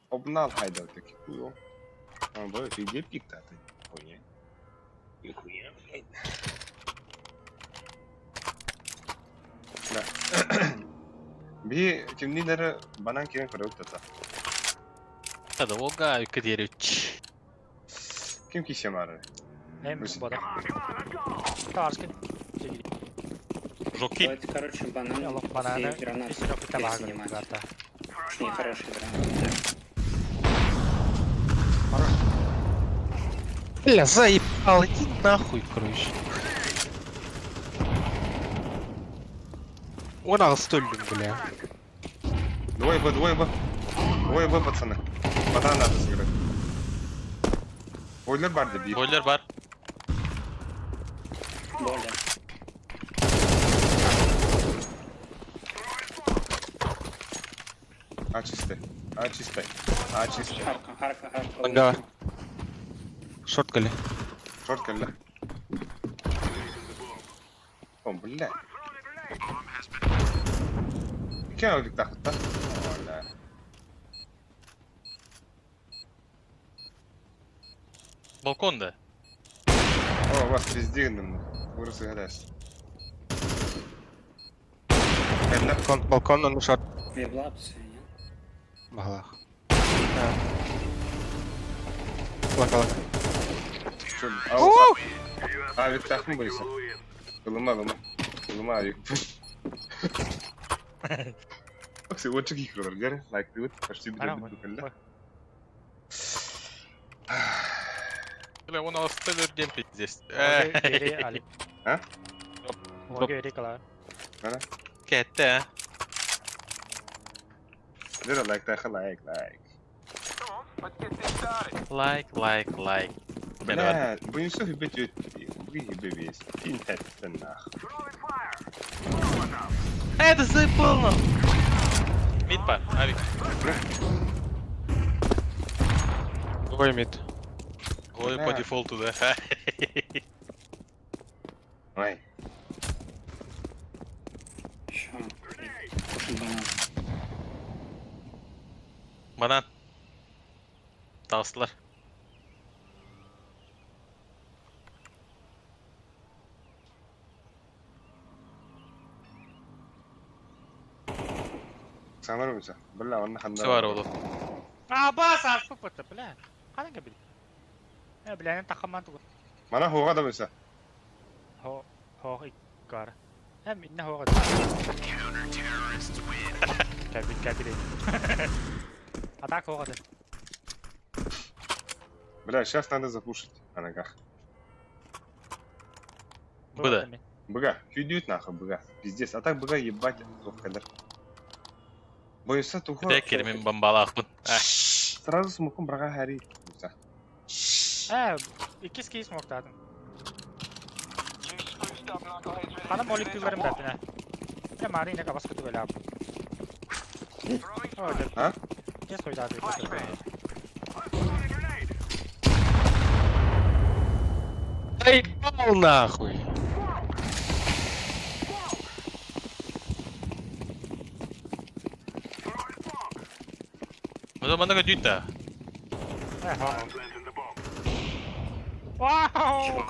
Обнал хайда таки хуё. А, бой, ты где пик-то ты? Хуйня. Нихуя, блядь. Да. Би кимнилери банан кирен көрөк тата. Hadi o ga yükü Ким кисем ары? Эм Өс- бода. Тарскин. Жоки. Давайте, короче, банан Аллах бананы. и гранат И срок табак. снимать. Карта. Уж нехороший гранат. Бля, заебал, иди нахуй, короче. Он стольным, бля. Двое Б, двое Б. Двое Б, пацаны. Банан надо сыграть. Бойлер бар деп. Бойлер бар. Более. А чистый. А чистый. А чистый. Арка, арка, арка. Ага. Шорткали. Шорт кэллэ. О, бля. Кем авик тахытта? О, бля. Балконда. О, вас пиздигнем. Вырос играть. Кэллэ. Балкон, балкон, он шорт. Виблапсы, нет? Балах. Лака, лака. Чё, ау, авик тахмын бойся. Ылыма, ылыма. Ылыма авик. Окси, вот чеки игры, гер. Лайк ты вот, почти Ара, бит бит кэллэ. Бля, он алыстан өрден пиздец. Бери, Алик. А? Логи Рикола. Кэтте, а. Бери лайк, тахы лайк, лайк. Лайк, лайк, лайк. Бля, бу все хибет Бу хибе весь. Пин нах. Это заполнил! Мид пар, авик. Двое мид. Ой, по Бля. дефолту, да. Ой. Еще. Банан. Банан. Таслар. Самар мыса. Бля, он ханна. Все бар олу. А, бас, а что это, бля? Ханан габил. Бля, мен тахаман тугу. Мана хуга да мыса. Хо, хо, иккар. Минне хога. Кабил, кабил. А так хога. Бля, сейчас надо запушить на ногах. Буда. Быга, фидют нахуй, быга. Пиздец, а так быга ебать, кадр. Боюсь, тухо. Декер мен бомбалахпын. Сразу смоком брага хари. Мыса. Иккис кейс моктадым. Хана молик күләрем бәтенә. Бля, Марина кабас көтү бәлә. А? Кес койдады. Заебал нахуй! Мұны мана көдүйт та. Вау!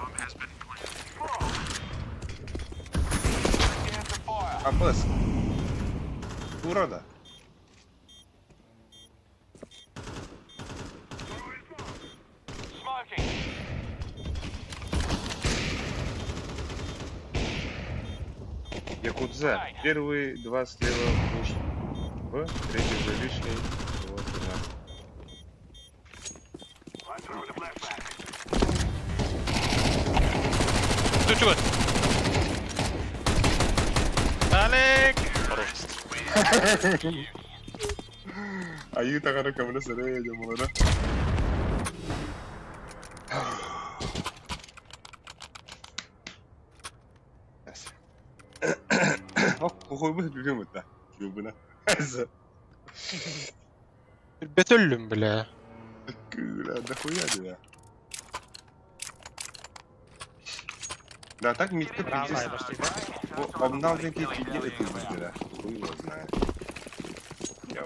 Абас. Урода. Якудза. Первые два слева муж. В, третий уже лишний. Вот, да. Ты чего? Алик! Хорош. Ayı takarı kabına saraya edeceğim bunlara. Neyse. Hop, kokoyu biliyor musun? Yubuna. Neyse. Бетөллүм, бля. Бля, дохуя тебя. Да, так митка Браво, пиздец. почти. Обнал такие пиздец, это пиздец, да. Хуй его знает. Я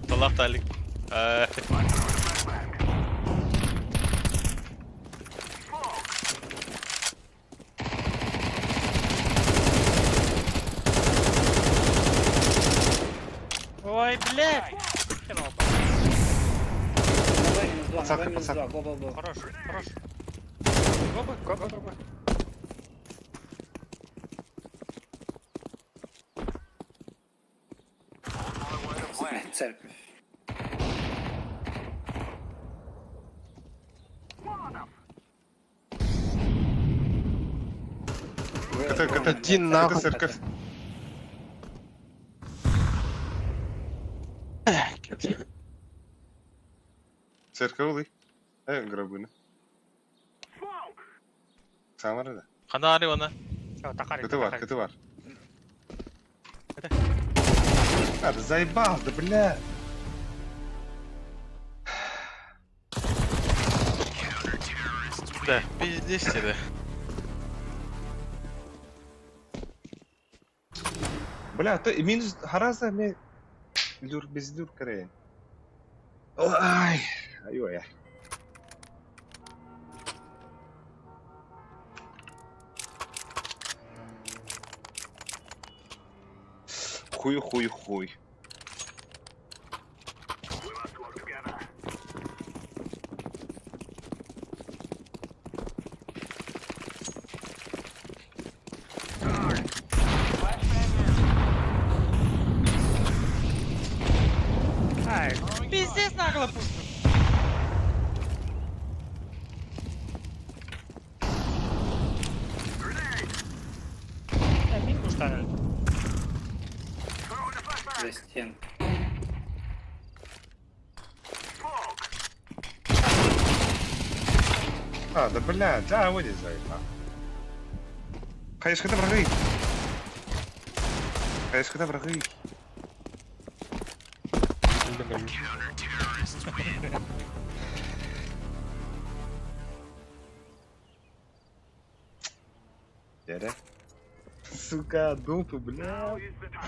Талах Алик. Ой, блядь! На Б минус 2, на Б Подсадка, минус 2, подсадка. го, го, го. Хорош, хорош. Гоба, гоба, гоба. Блядь, Церковь. КТ, КТ. Иди нахуй. Это церковь. Церковь гробына. Самара да. Қана ары оны. Всё, тахари, КТ бар, тахари. КТ бар. А, да заебал, да бля. Да, пиздец тебе. Бля, то минус хараза ме люр без люр каре. Ай, ай, ай. Хуй, хуй, хуй. Пиздец нагло пустил. Э, мин куштан өлдүм. За стен. А, да бля, да, вот здесь заебал. Хайышката врагы. Хайышката врагы. Дядя. Сука, дупы, бля.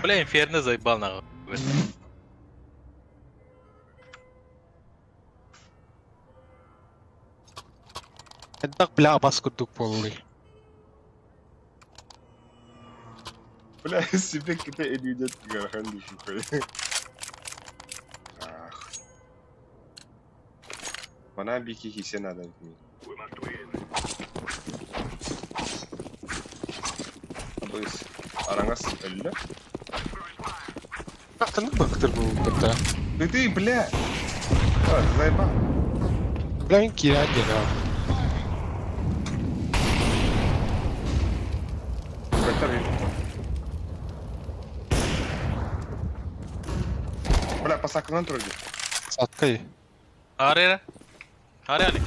Бля, инферно заебал нахуй. Хайдах бля бас курдук буоллуй. Бля, себе какие-то идет гархан душухай. Ах. Мана бики хисе надо мне. Абыс. Араңас өллө. Ахтаннык бактыр буолбута. Ты ты, бля! А, заебал. Бля мин киирэн диэн Который... Бля, посакынан турду. Саткай. Аре. Аре Алик.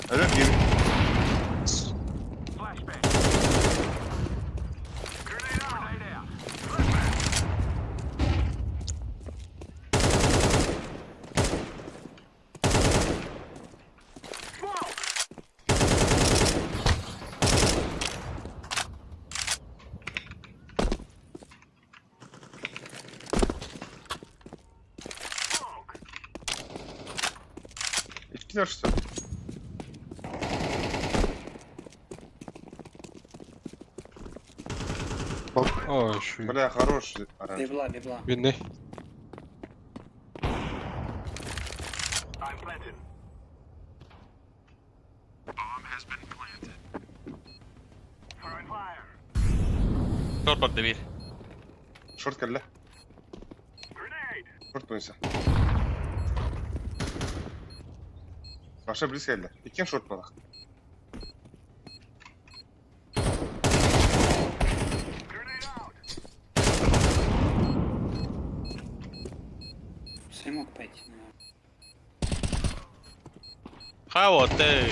Өлө бир. Ичкилер что ли? Ой, шуй. Бля, хорош оранж. Библа, библа. Бинне. Шорт бар бир. Шорт кэллэ. Шорт буйса. Маша близко кэллэ. Иккен шорт балах. Все мог пойти, наверное. Ха вот ты.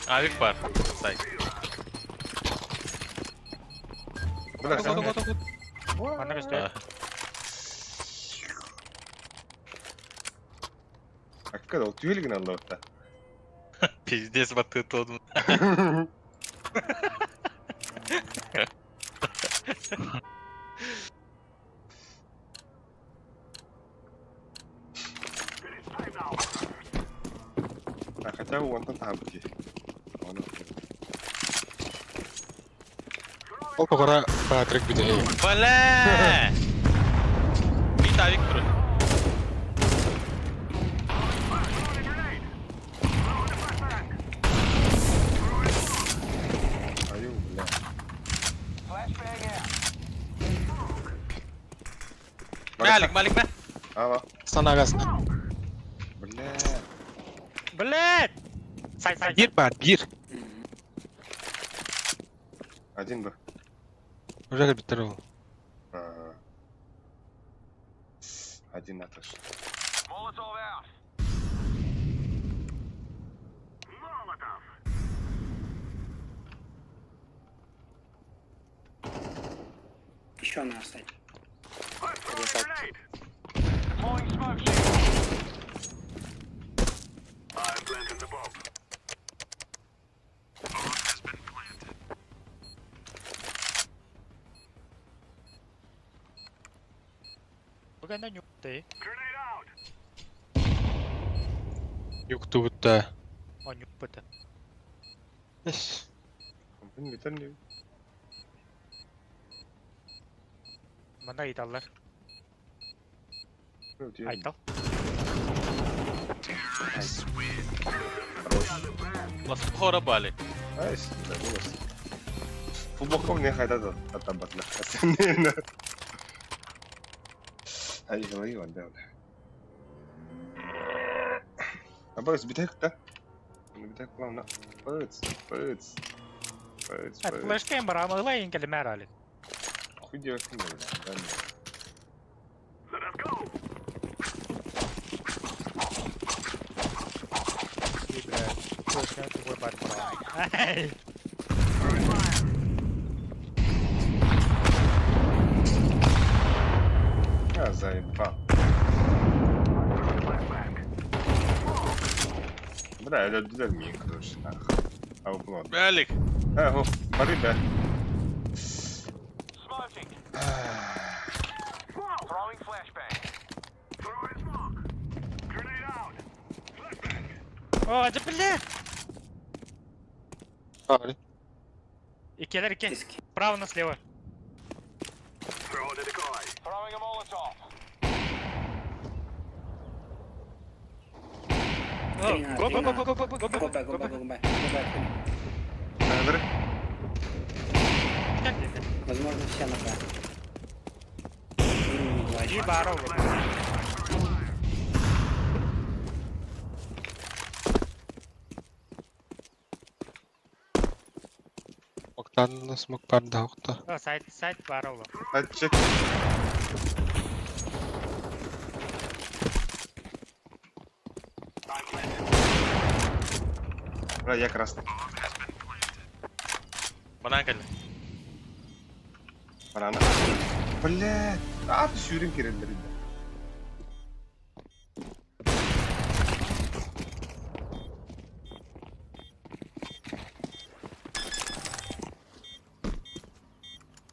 Авик бар. Сай. Бля, Го, го, го, го, го. Манна көстөр. Акка да, түйелген алла Пиздец, баты тодун. А хотя бы онтон таабыт ки. Оны. Ол тоҕора Патрик бүтэһи. Бля! Бит авик тур. Аю, бля. Малик, Малик, бля. Ава. Санагасына. Бля. Блядь! Сай, сай. Биир бар, биир. Один бы. Уже кэлбиттэр ол. А. Один аташ. Еще на сайт. Один сайт. Бүгін нюкты. Юктубутта. О, нюкпыты. Эс. Мин бүтэн не. Мана италлар. Айтал. Ласкора бали. Айс, да, голос. Футболком не хайда да отобатла. Остальные. Айгылай барда. Абыз бүтэк та. Бүтэк плавно. Пыц, пыц. Пыц, пыц. Флешкем барам, ылайын кэлимээр алик. Хуй делать не надо, да? Флешкем такой бар барам. А, заебал. Бля, это дурмин, короче, нахуй. А, уплот. Алик. А, го, бары, да. О, это бля! Али. Икелер, ике. Диски. Право на слева. Три на, Го, три го, на. го, го, го, го, го, Го го, Б, го го, Б, го. го Б. Го Б. Бары. Возможно, все на Б. Минимум два И еще. баров. Октан смок барда окта. Сайт, сайт баров. А, чек. Бля, я красный. Банан кэллэ. Банана. Бля, а ты сүүрэн кирэллэр инде.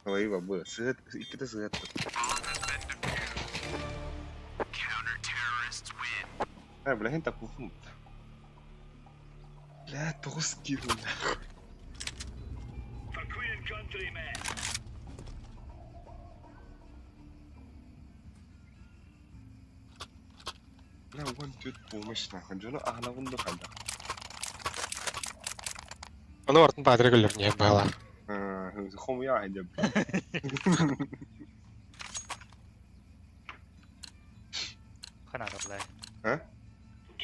Ой, бабы, сыт, икките сыт. А, бля, хин такухум. Бля, тоғыз кило. Бля, one dude помощь нахуй. Джону ахнавын духанда. Аны артын бадры көлөр не бала. Хом я иде. Ханада, бля. А?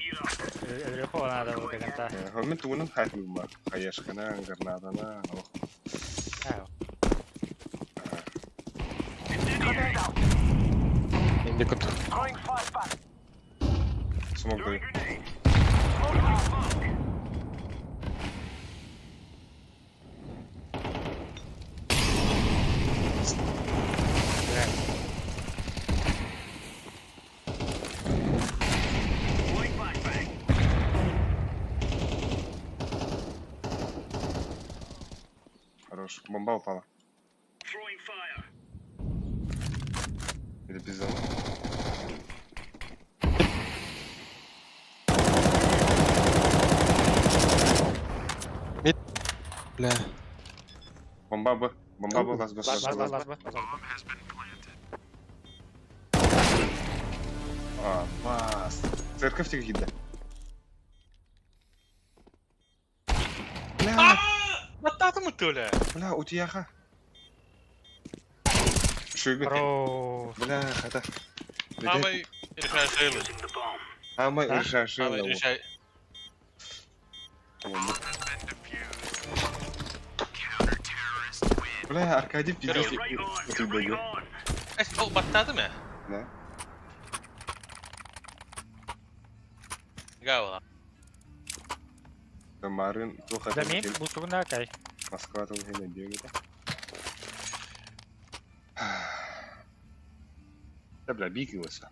Өлөхө надо вот дегенте. Мен тугунан хатым бар. Хаешкана, гранатана. Инде көт. Смог даю. Хорош. Бомба упала. Или пизда. Бля. Бомба Б. Бомба Б, лаз Б, Лаз, лаз лаз, Б. лаз, лаз. А, бас. Церковь тебе гида. Бля, Баттатым өтөлө. бля, утияха. Шуйгу. Хорош. Бля, хата. Амай решай. Амай А? решай. Амай решай. Бля, Аркадий пиздец. Утый Эс, ол баттады ме? Да. Гаула. Марын, тоха. Замин, бутугуна кай. Москва там уже не. Да, бля, бикнулся.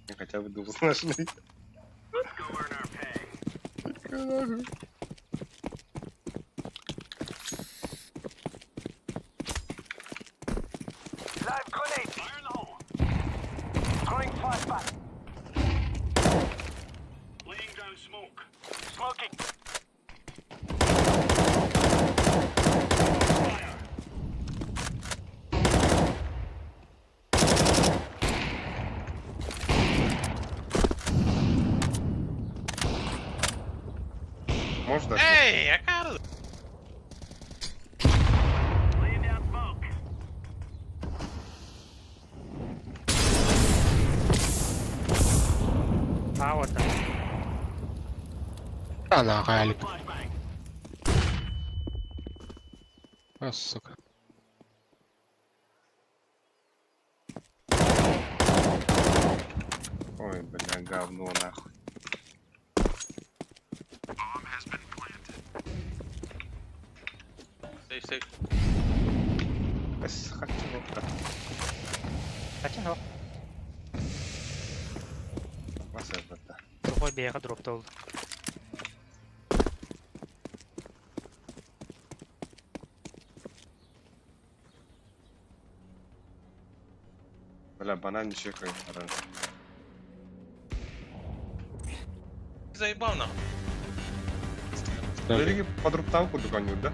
Я хотя бы двузначный. Можешь дать? Эй, акары. А, вот так. Она Галик. А, сука. Ой, бля, говно нахуй. Сейф, сейф. Эс, хочу. Хачин хоп. Маса это. Сухой бэйэҕэ дроптал. Бля, банан еще какой Заебал нахуй. Дороги под рупталку догонят, да?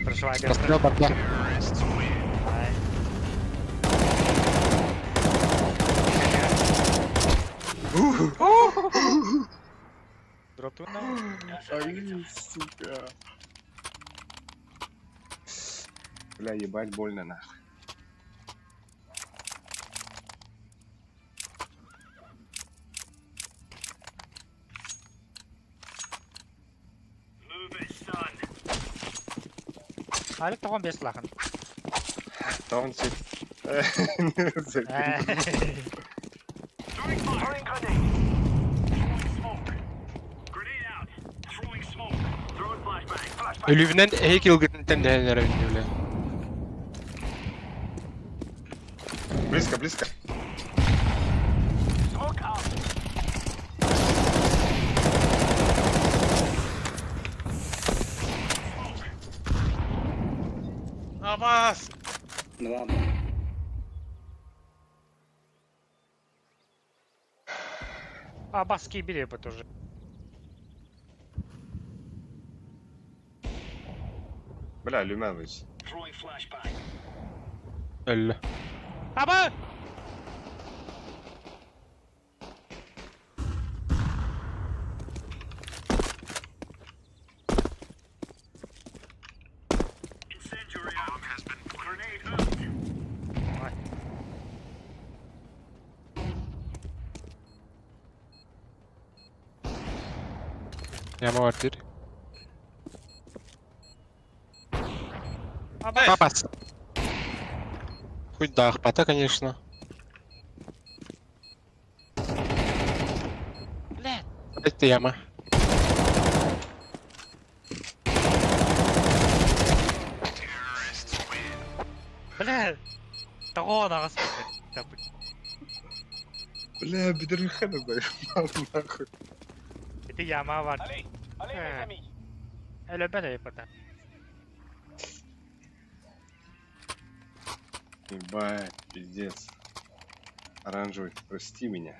Прошивай Расстрел борта. Ай. Дропту на. Ай, сука. Бля, ебать больно нахуй. Алик тоҕон бес лахан. Да он сидит. Өлүбүнэн эһи килгитинтэн дэһэн эрэ бля. Близко, близко. Абас! Два Б. А баски бери бы тоже. Бля, Люменович. Өллө. Аба! Ой. Яма бар дир. Аба! Папас. Хоть да, ахпата, конечно. Блядь. Это яма. Бля! Тоҕон аҕас Бля, бедерхена заебал нахуй. Ити яма бар. Өлөбөн өйпата. Ебать, пиздец. Оранжевый, прости меня.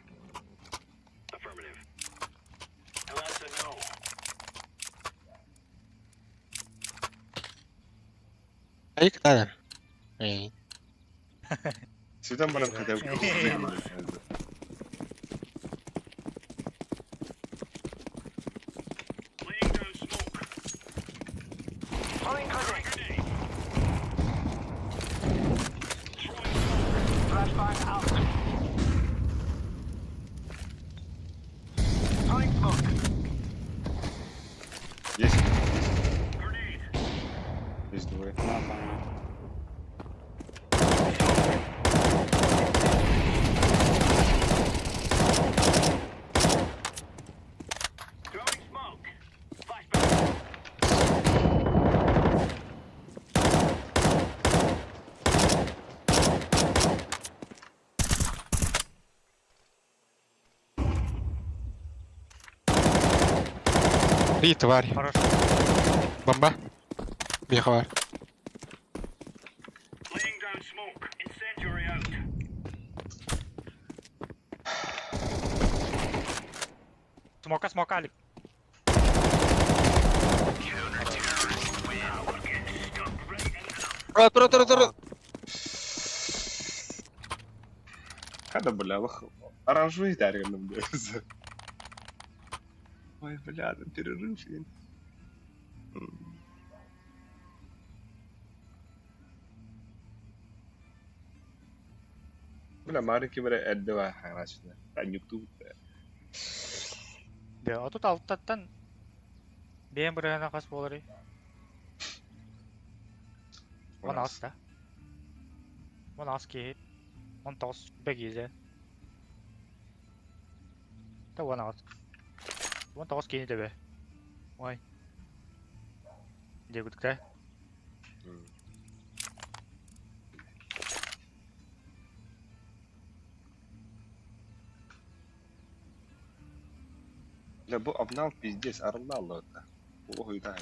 Айык тана. Эй. Сюда баран хотя бы. Есть, есть. Есть двое. Два банана. Три тварь. Хорош. Бомба. Беховар. Смока, смока, Алик. Тура, тура, тура, тура. Хада, бля, лох. Оранжевый дарья бля. Ой, бля, там перерыв. блин. Бля, маленький бere эрдэ баа хаҥааччына. Танньуктуубут ээ. Дэ, 36-тан бэйэм бырыһыана хас буоларый? 18 да. 18 киһи. 19 бэгиизэ. Да 18. 19 киһини төбө. Ой. Диэбиттэ. Бля, бу обнал пиздец, арыллаалла это. Ой, да.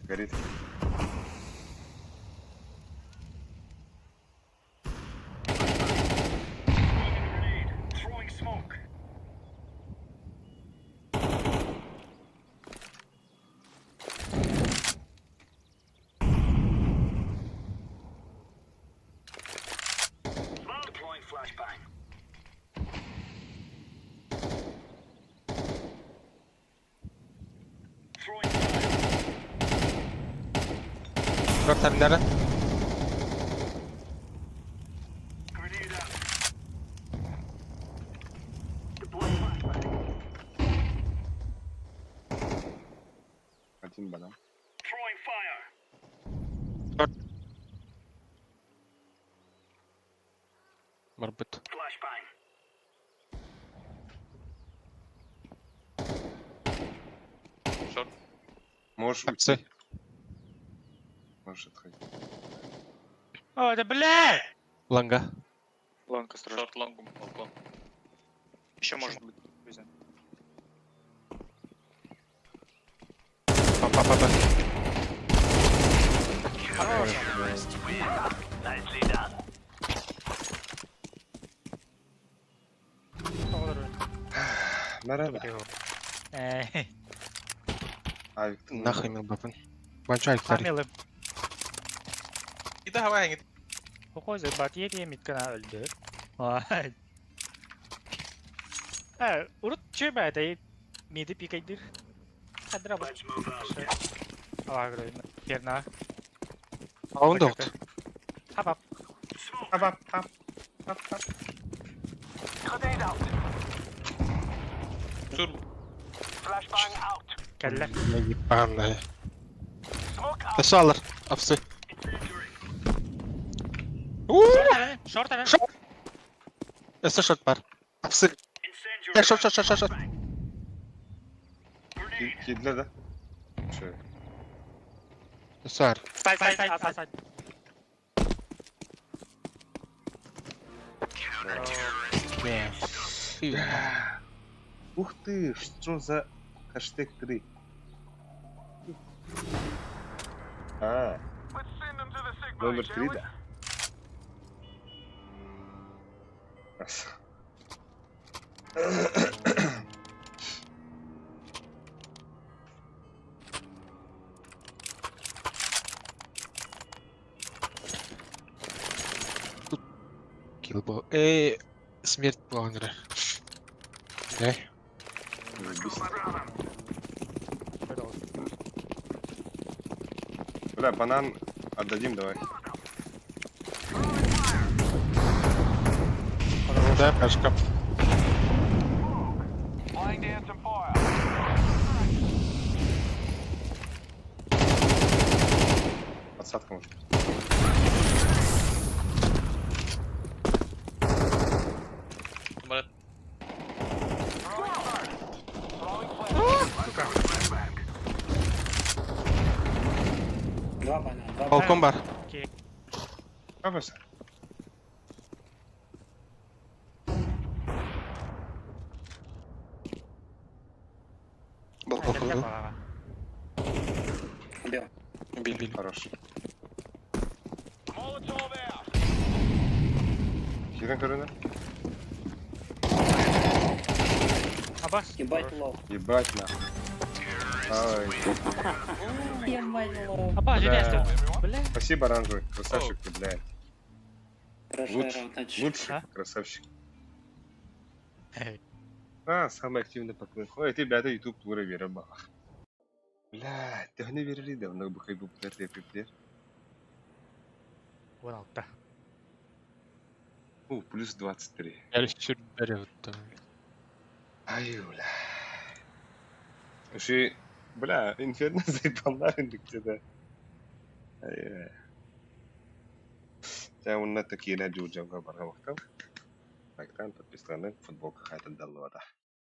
Горит. Вратарь Один банан. Барбыт. Шорт. Можешь Апсы. уйти. Можешь отходить. О, да бля! Ланга. Лонг осторожно. Шорт, лонг, балкон. Еще может быть. хуй знает. Па па па па. Нарада. Э, Авик. ты Нахуй мил бапын. Банчай второй. Хамилым. И давай, говорит. Похоже, батье миткана öldü. Vay. Ha, урут чөбәдә миди пикайдыр. Хадра бу. Агро, херна. А он дохт. Хап Ап, ап, ап, ап, ап. Тур. Кәллә. Ебаная. Ташалар. Апсы. Шорт әле. Шорт. Эссе шорт бар. Апсы. Э, шорт, шорт, шорт, шорт. Кидлер да? Че? Сар. Сайт, сайт, сайт, сайт. Ух ты, что за хэштег 3? А, номер 3, да? Раз. Килбо. Эй, смерть планера. Да. Заебись. Бля, банан отдадим, давай. Да, пашка. Подсадка может быть. Брат. Два банана, два Балкон бар. Папа, Балкон. Убил. Убили. Хорош. Хирен корона? Абас. Ебать лох. Ебать нахуй. Ай, Ебать лох. Аба, Бля. железно. Бля. спасибо, оранжевый. Красавчик ты, блядь. Хорошая Лучше, удачи. лучше, А? красавчик. А, самый активный поклонник. Ой, ты, ребята, YouTube тура вера бах. Бля, ты не верили давно бы хай бы блядь, 16. О, плюс 23. Эрчүрдэр Ай, бля. Вообще, бля, инферно заебал где-то. Ай, Ча уонна такие на джуджамга барга вақтал. Лайктан, подписканы, футболка хайтан даллуада.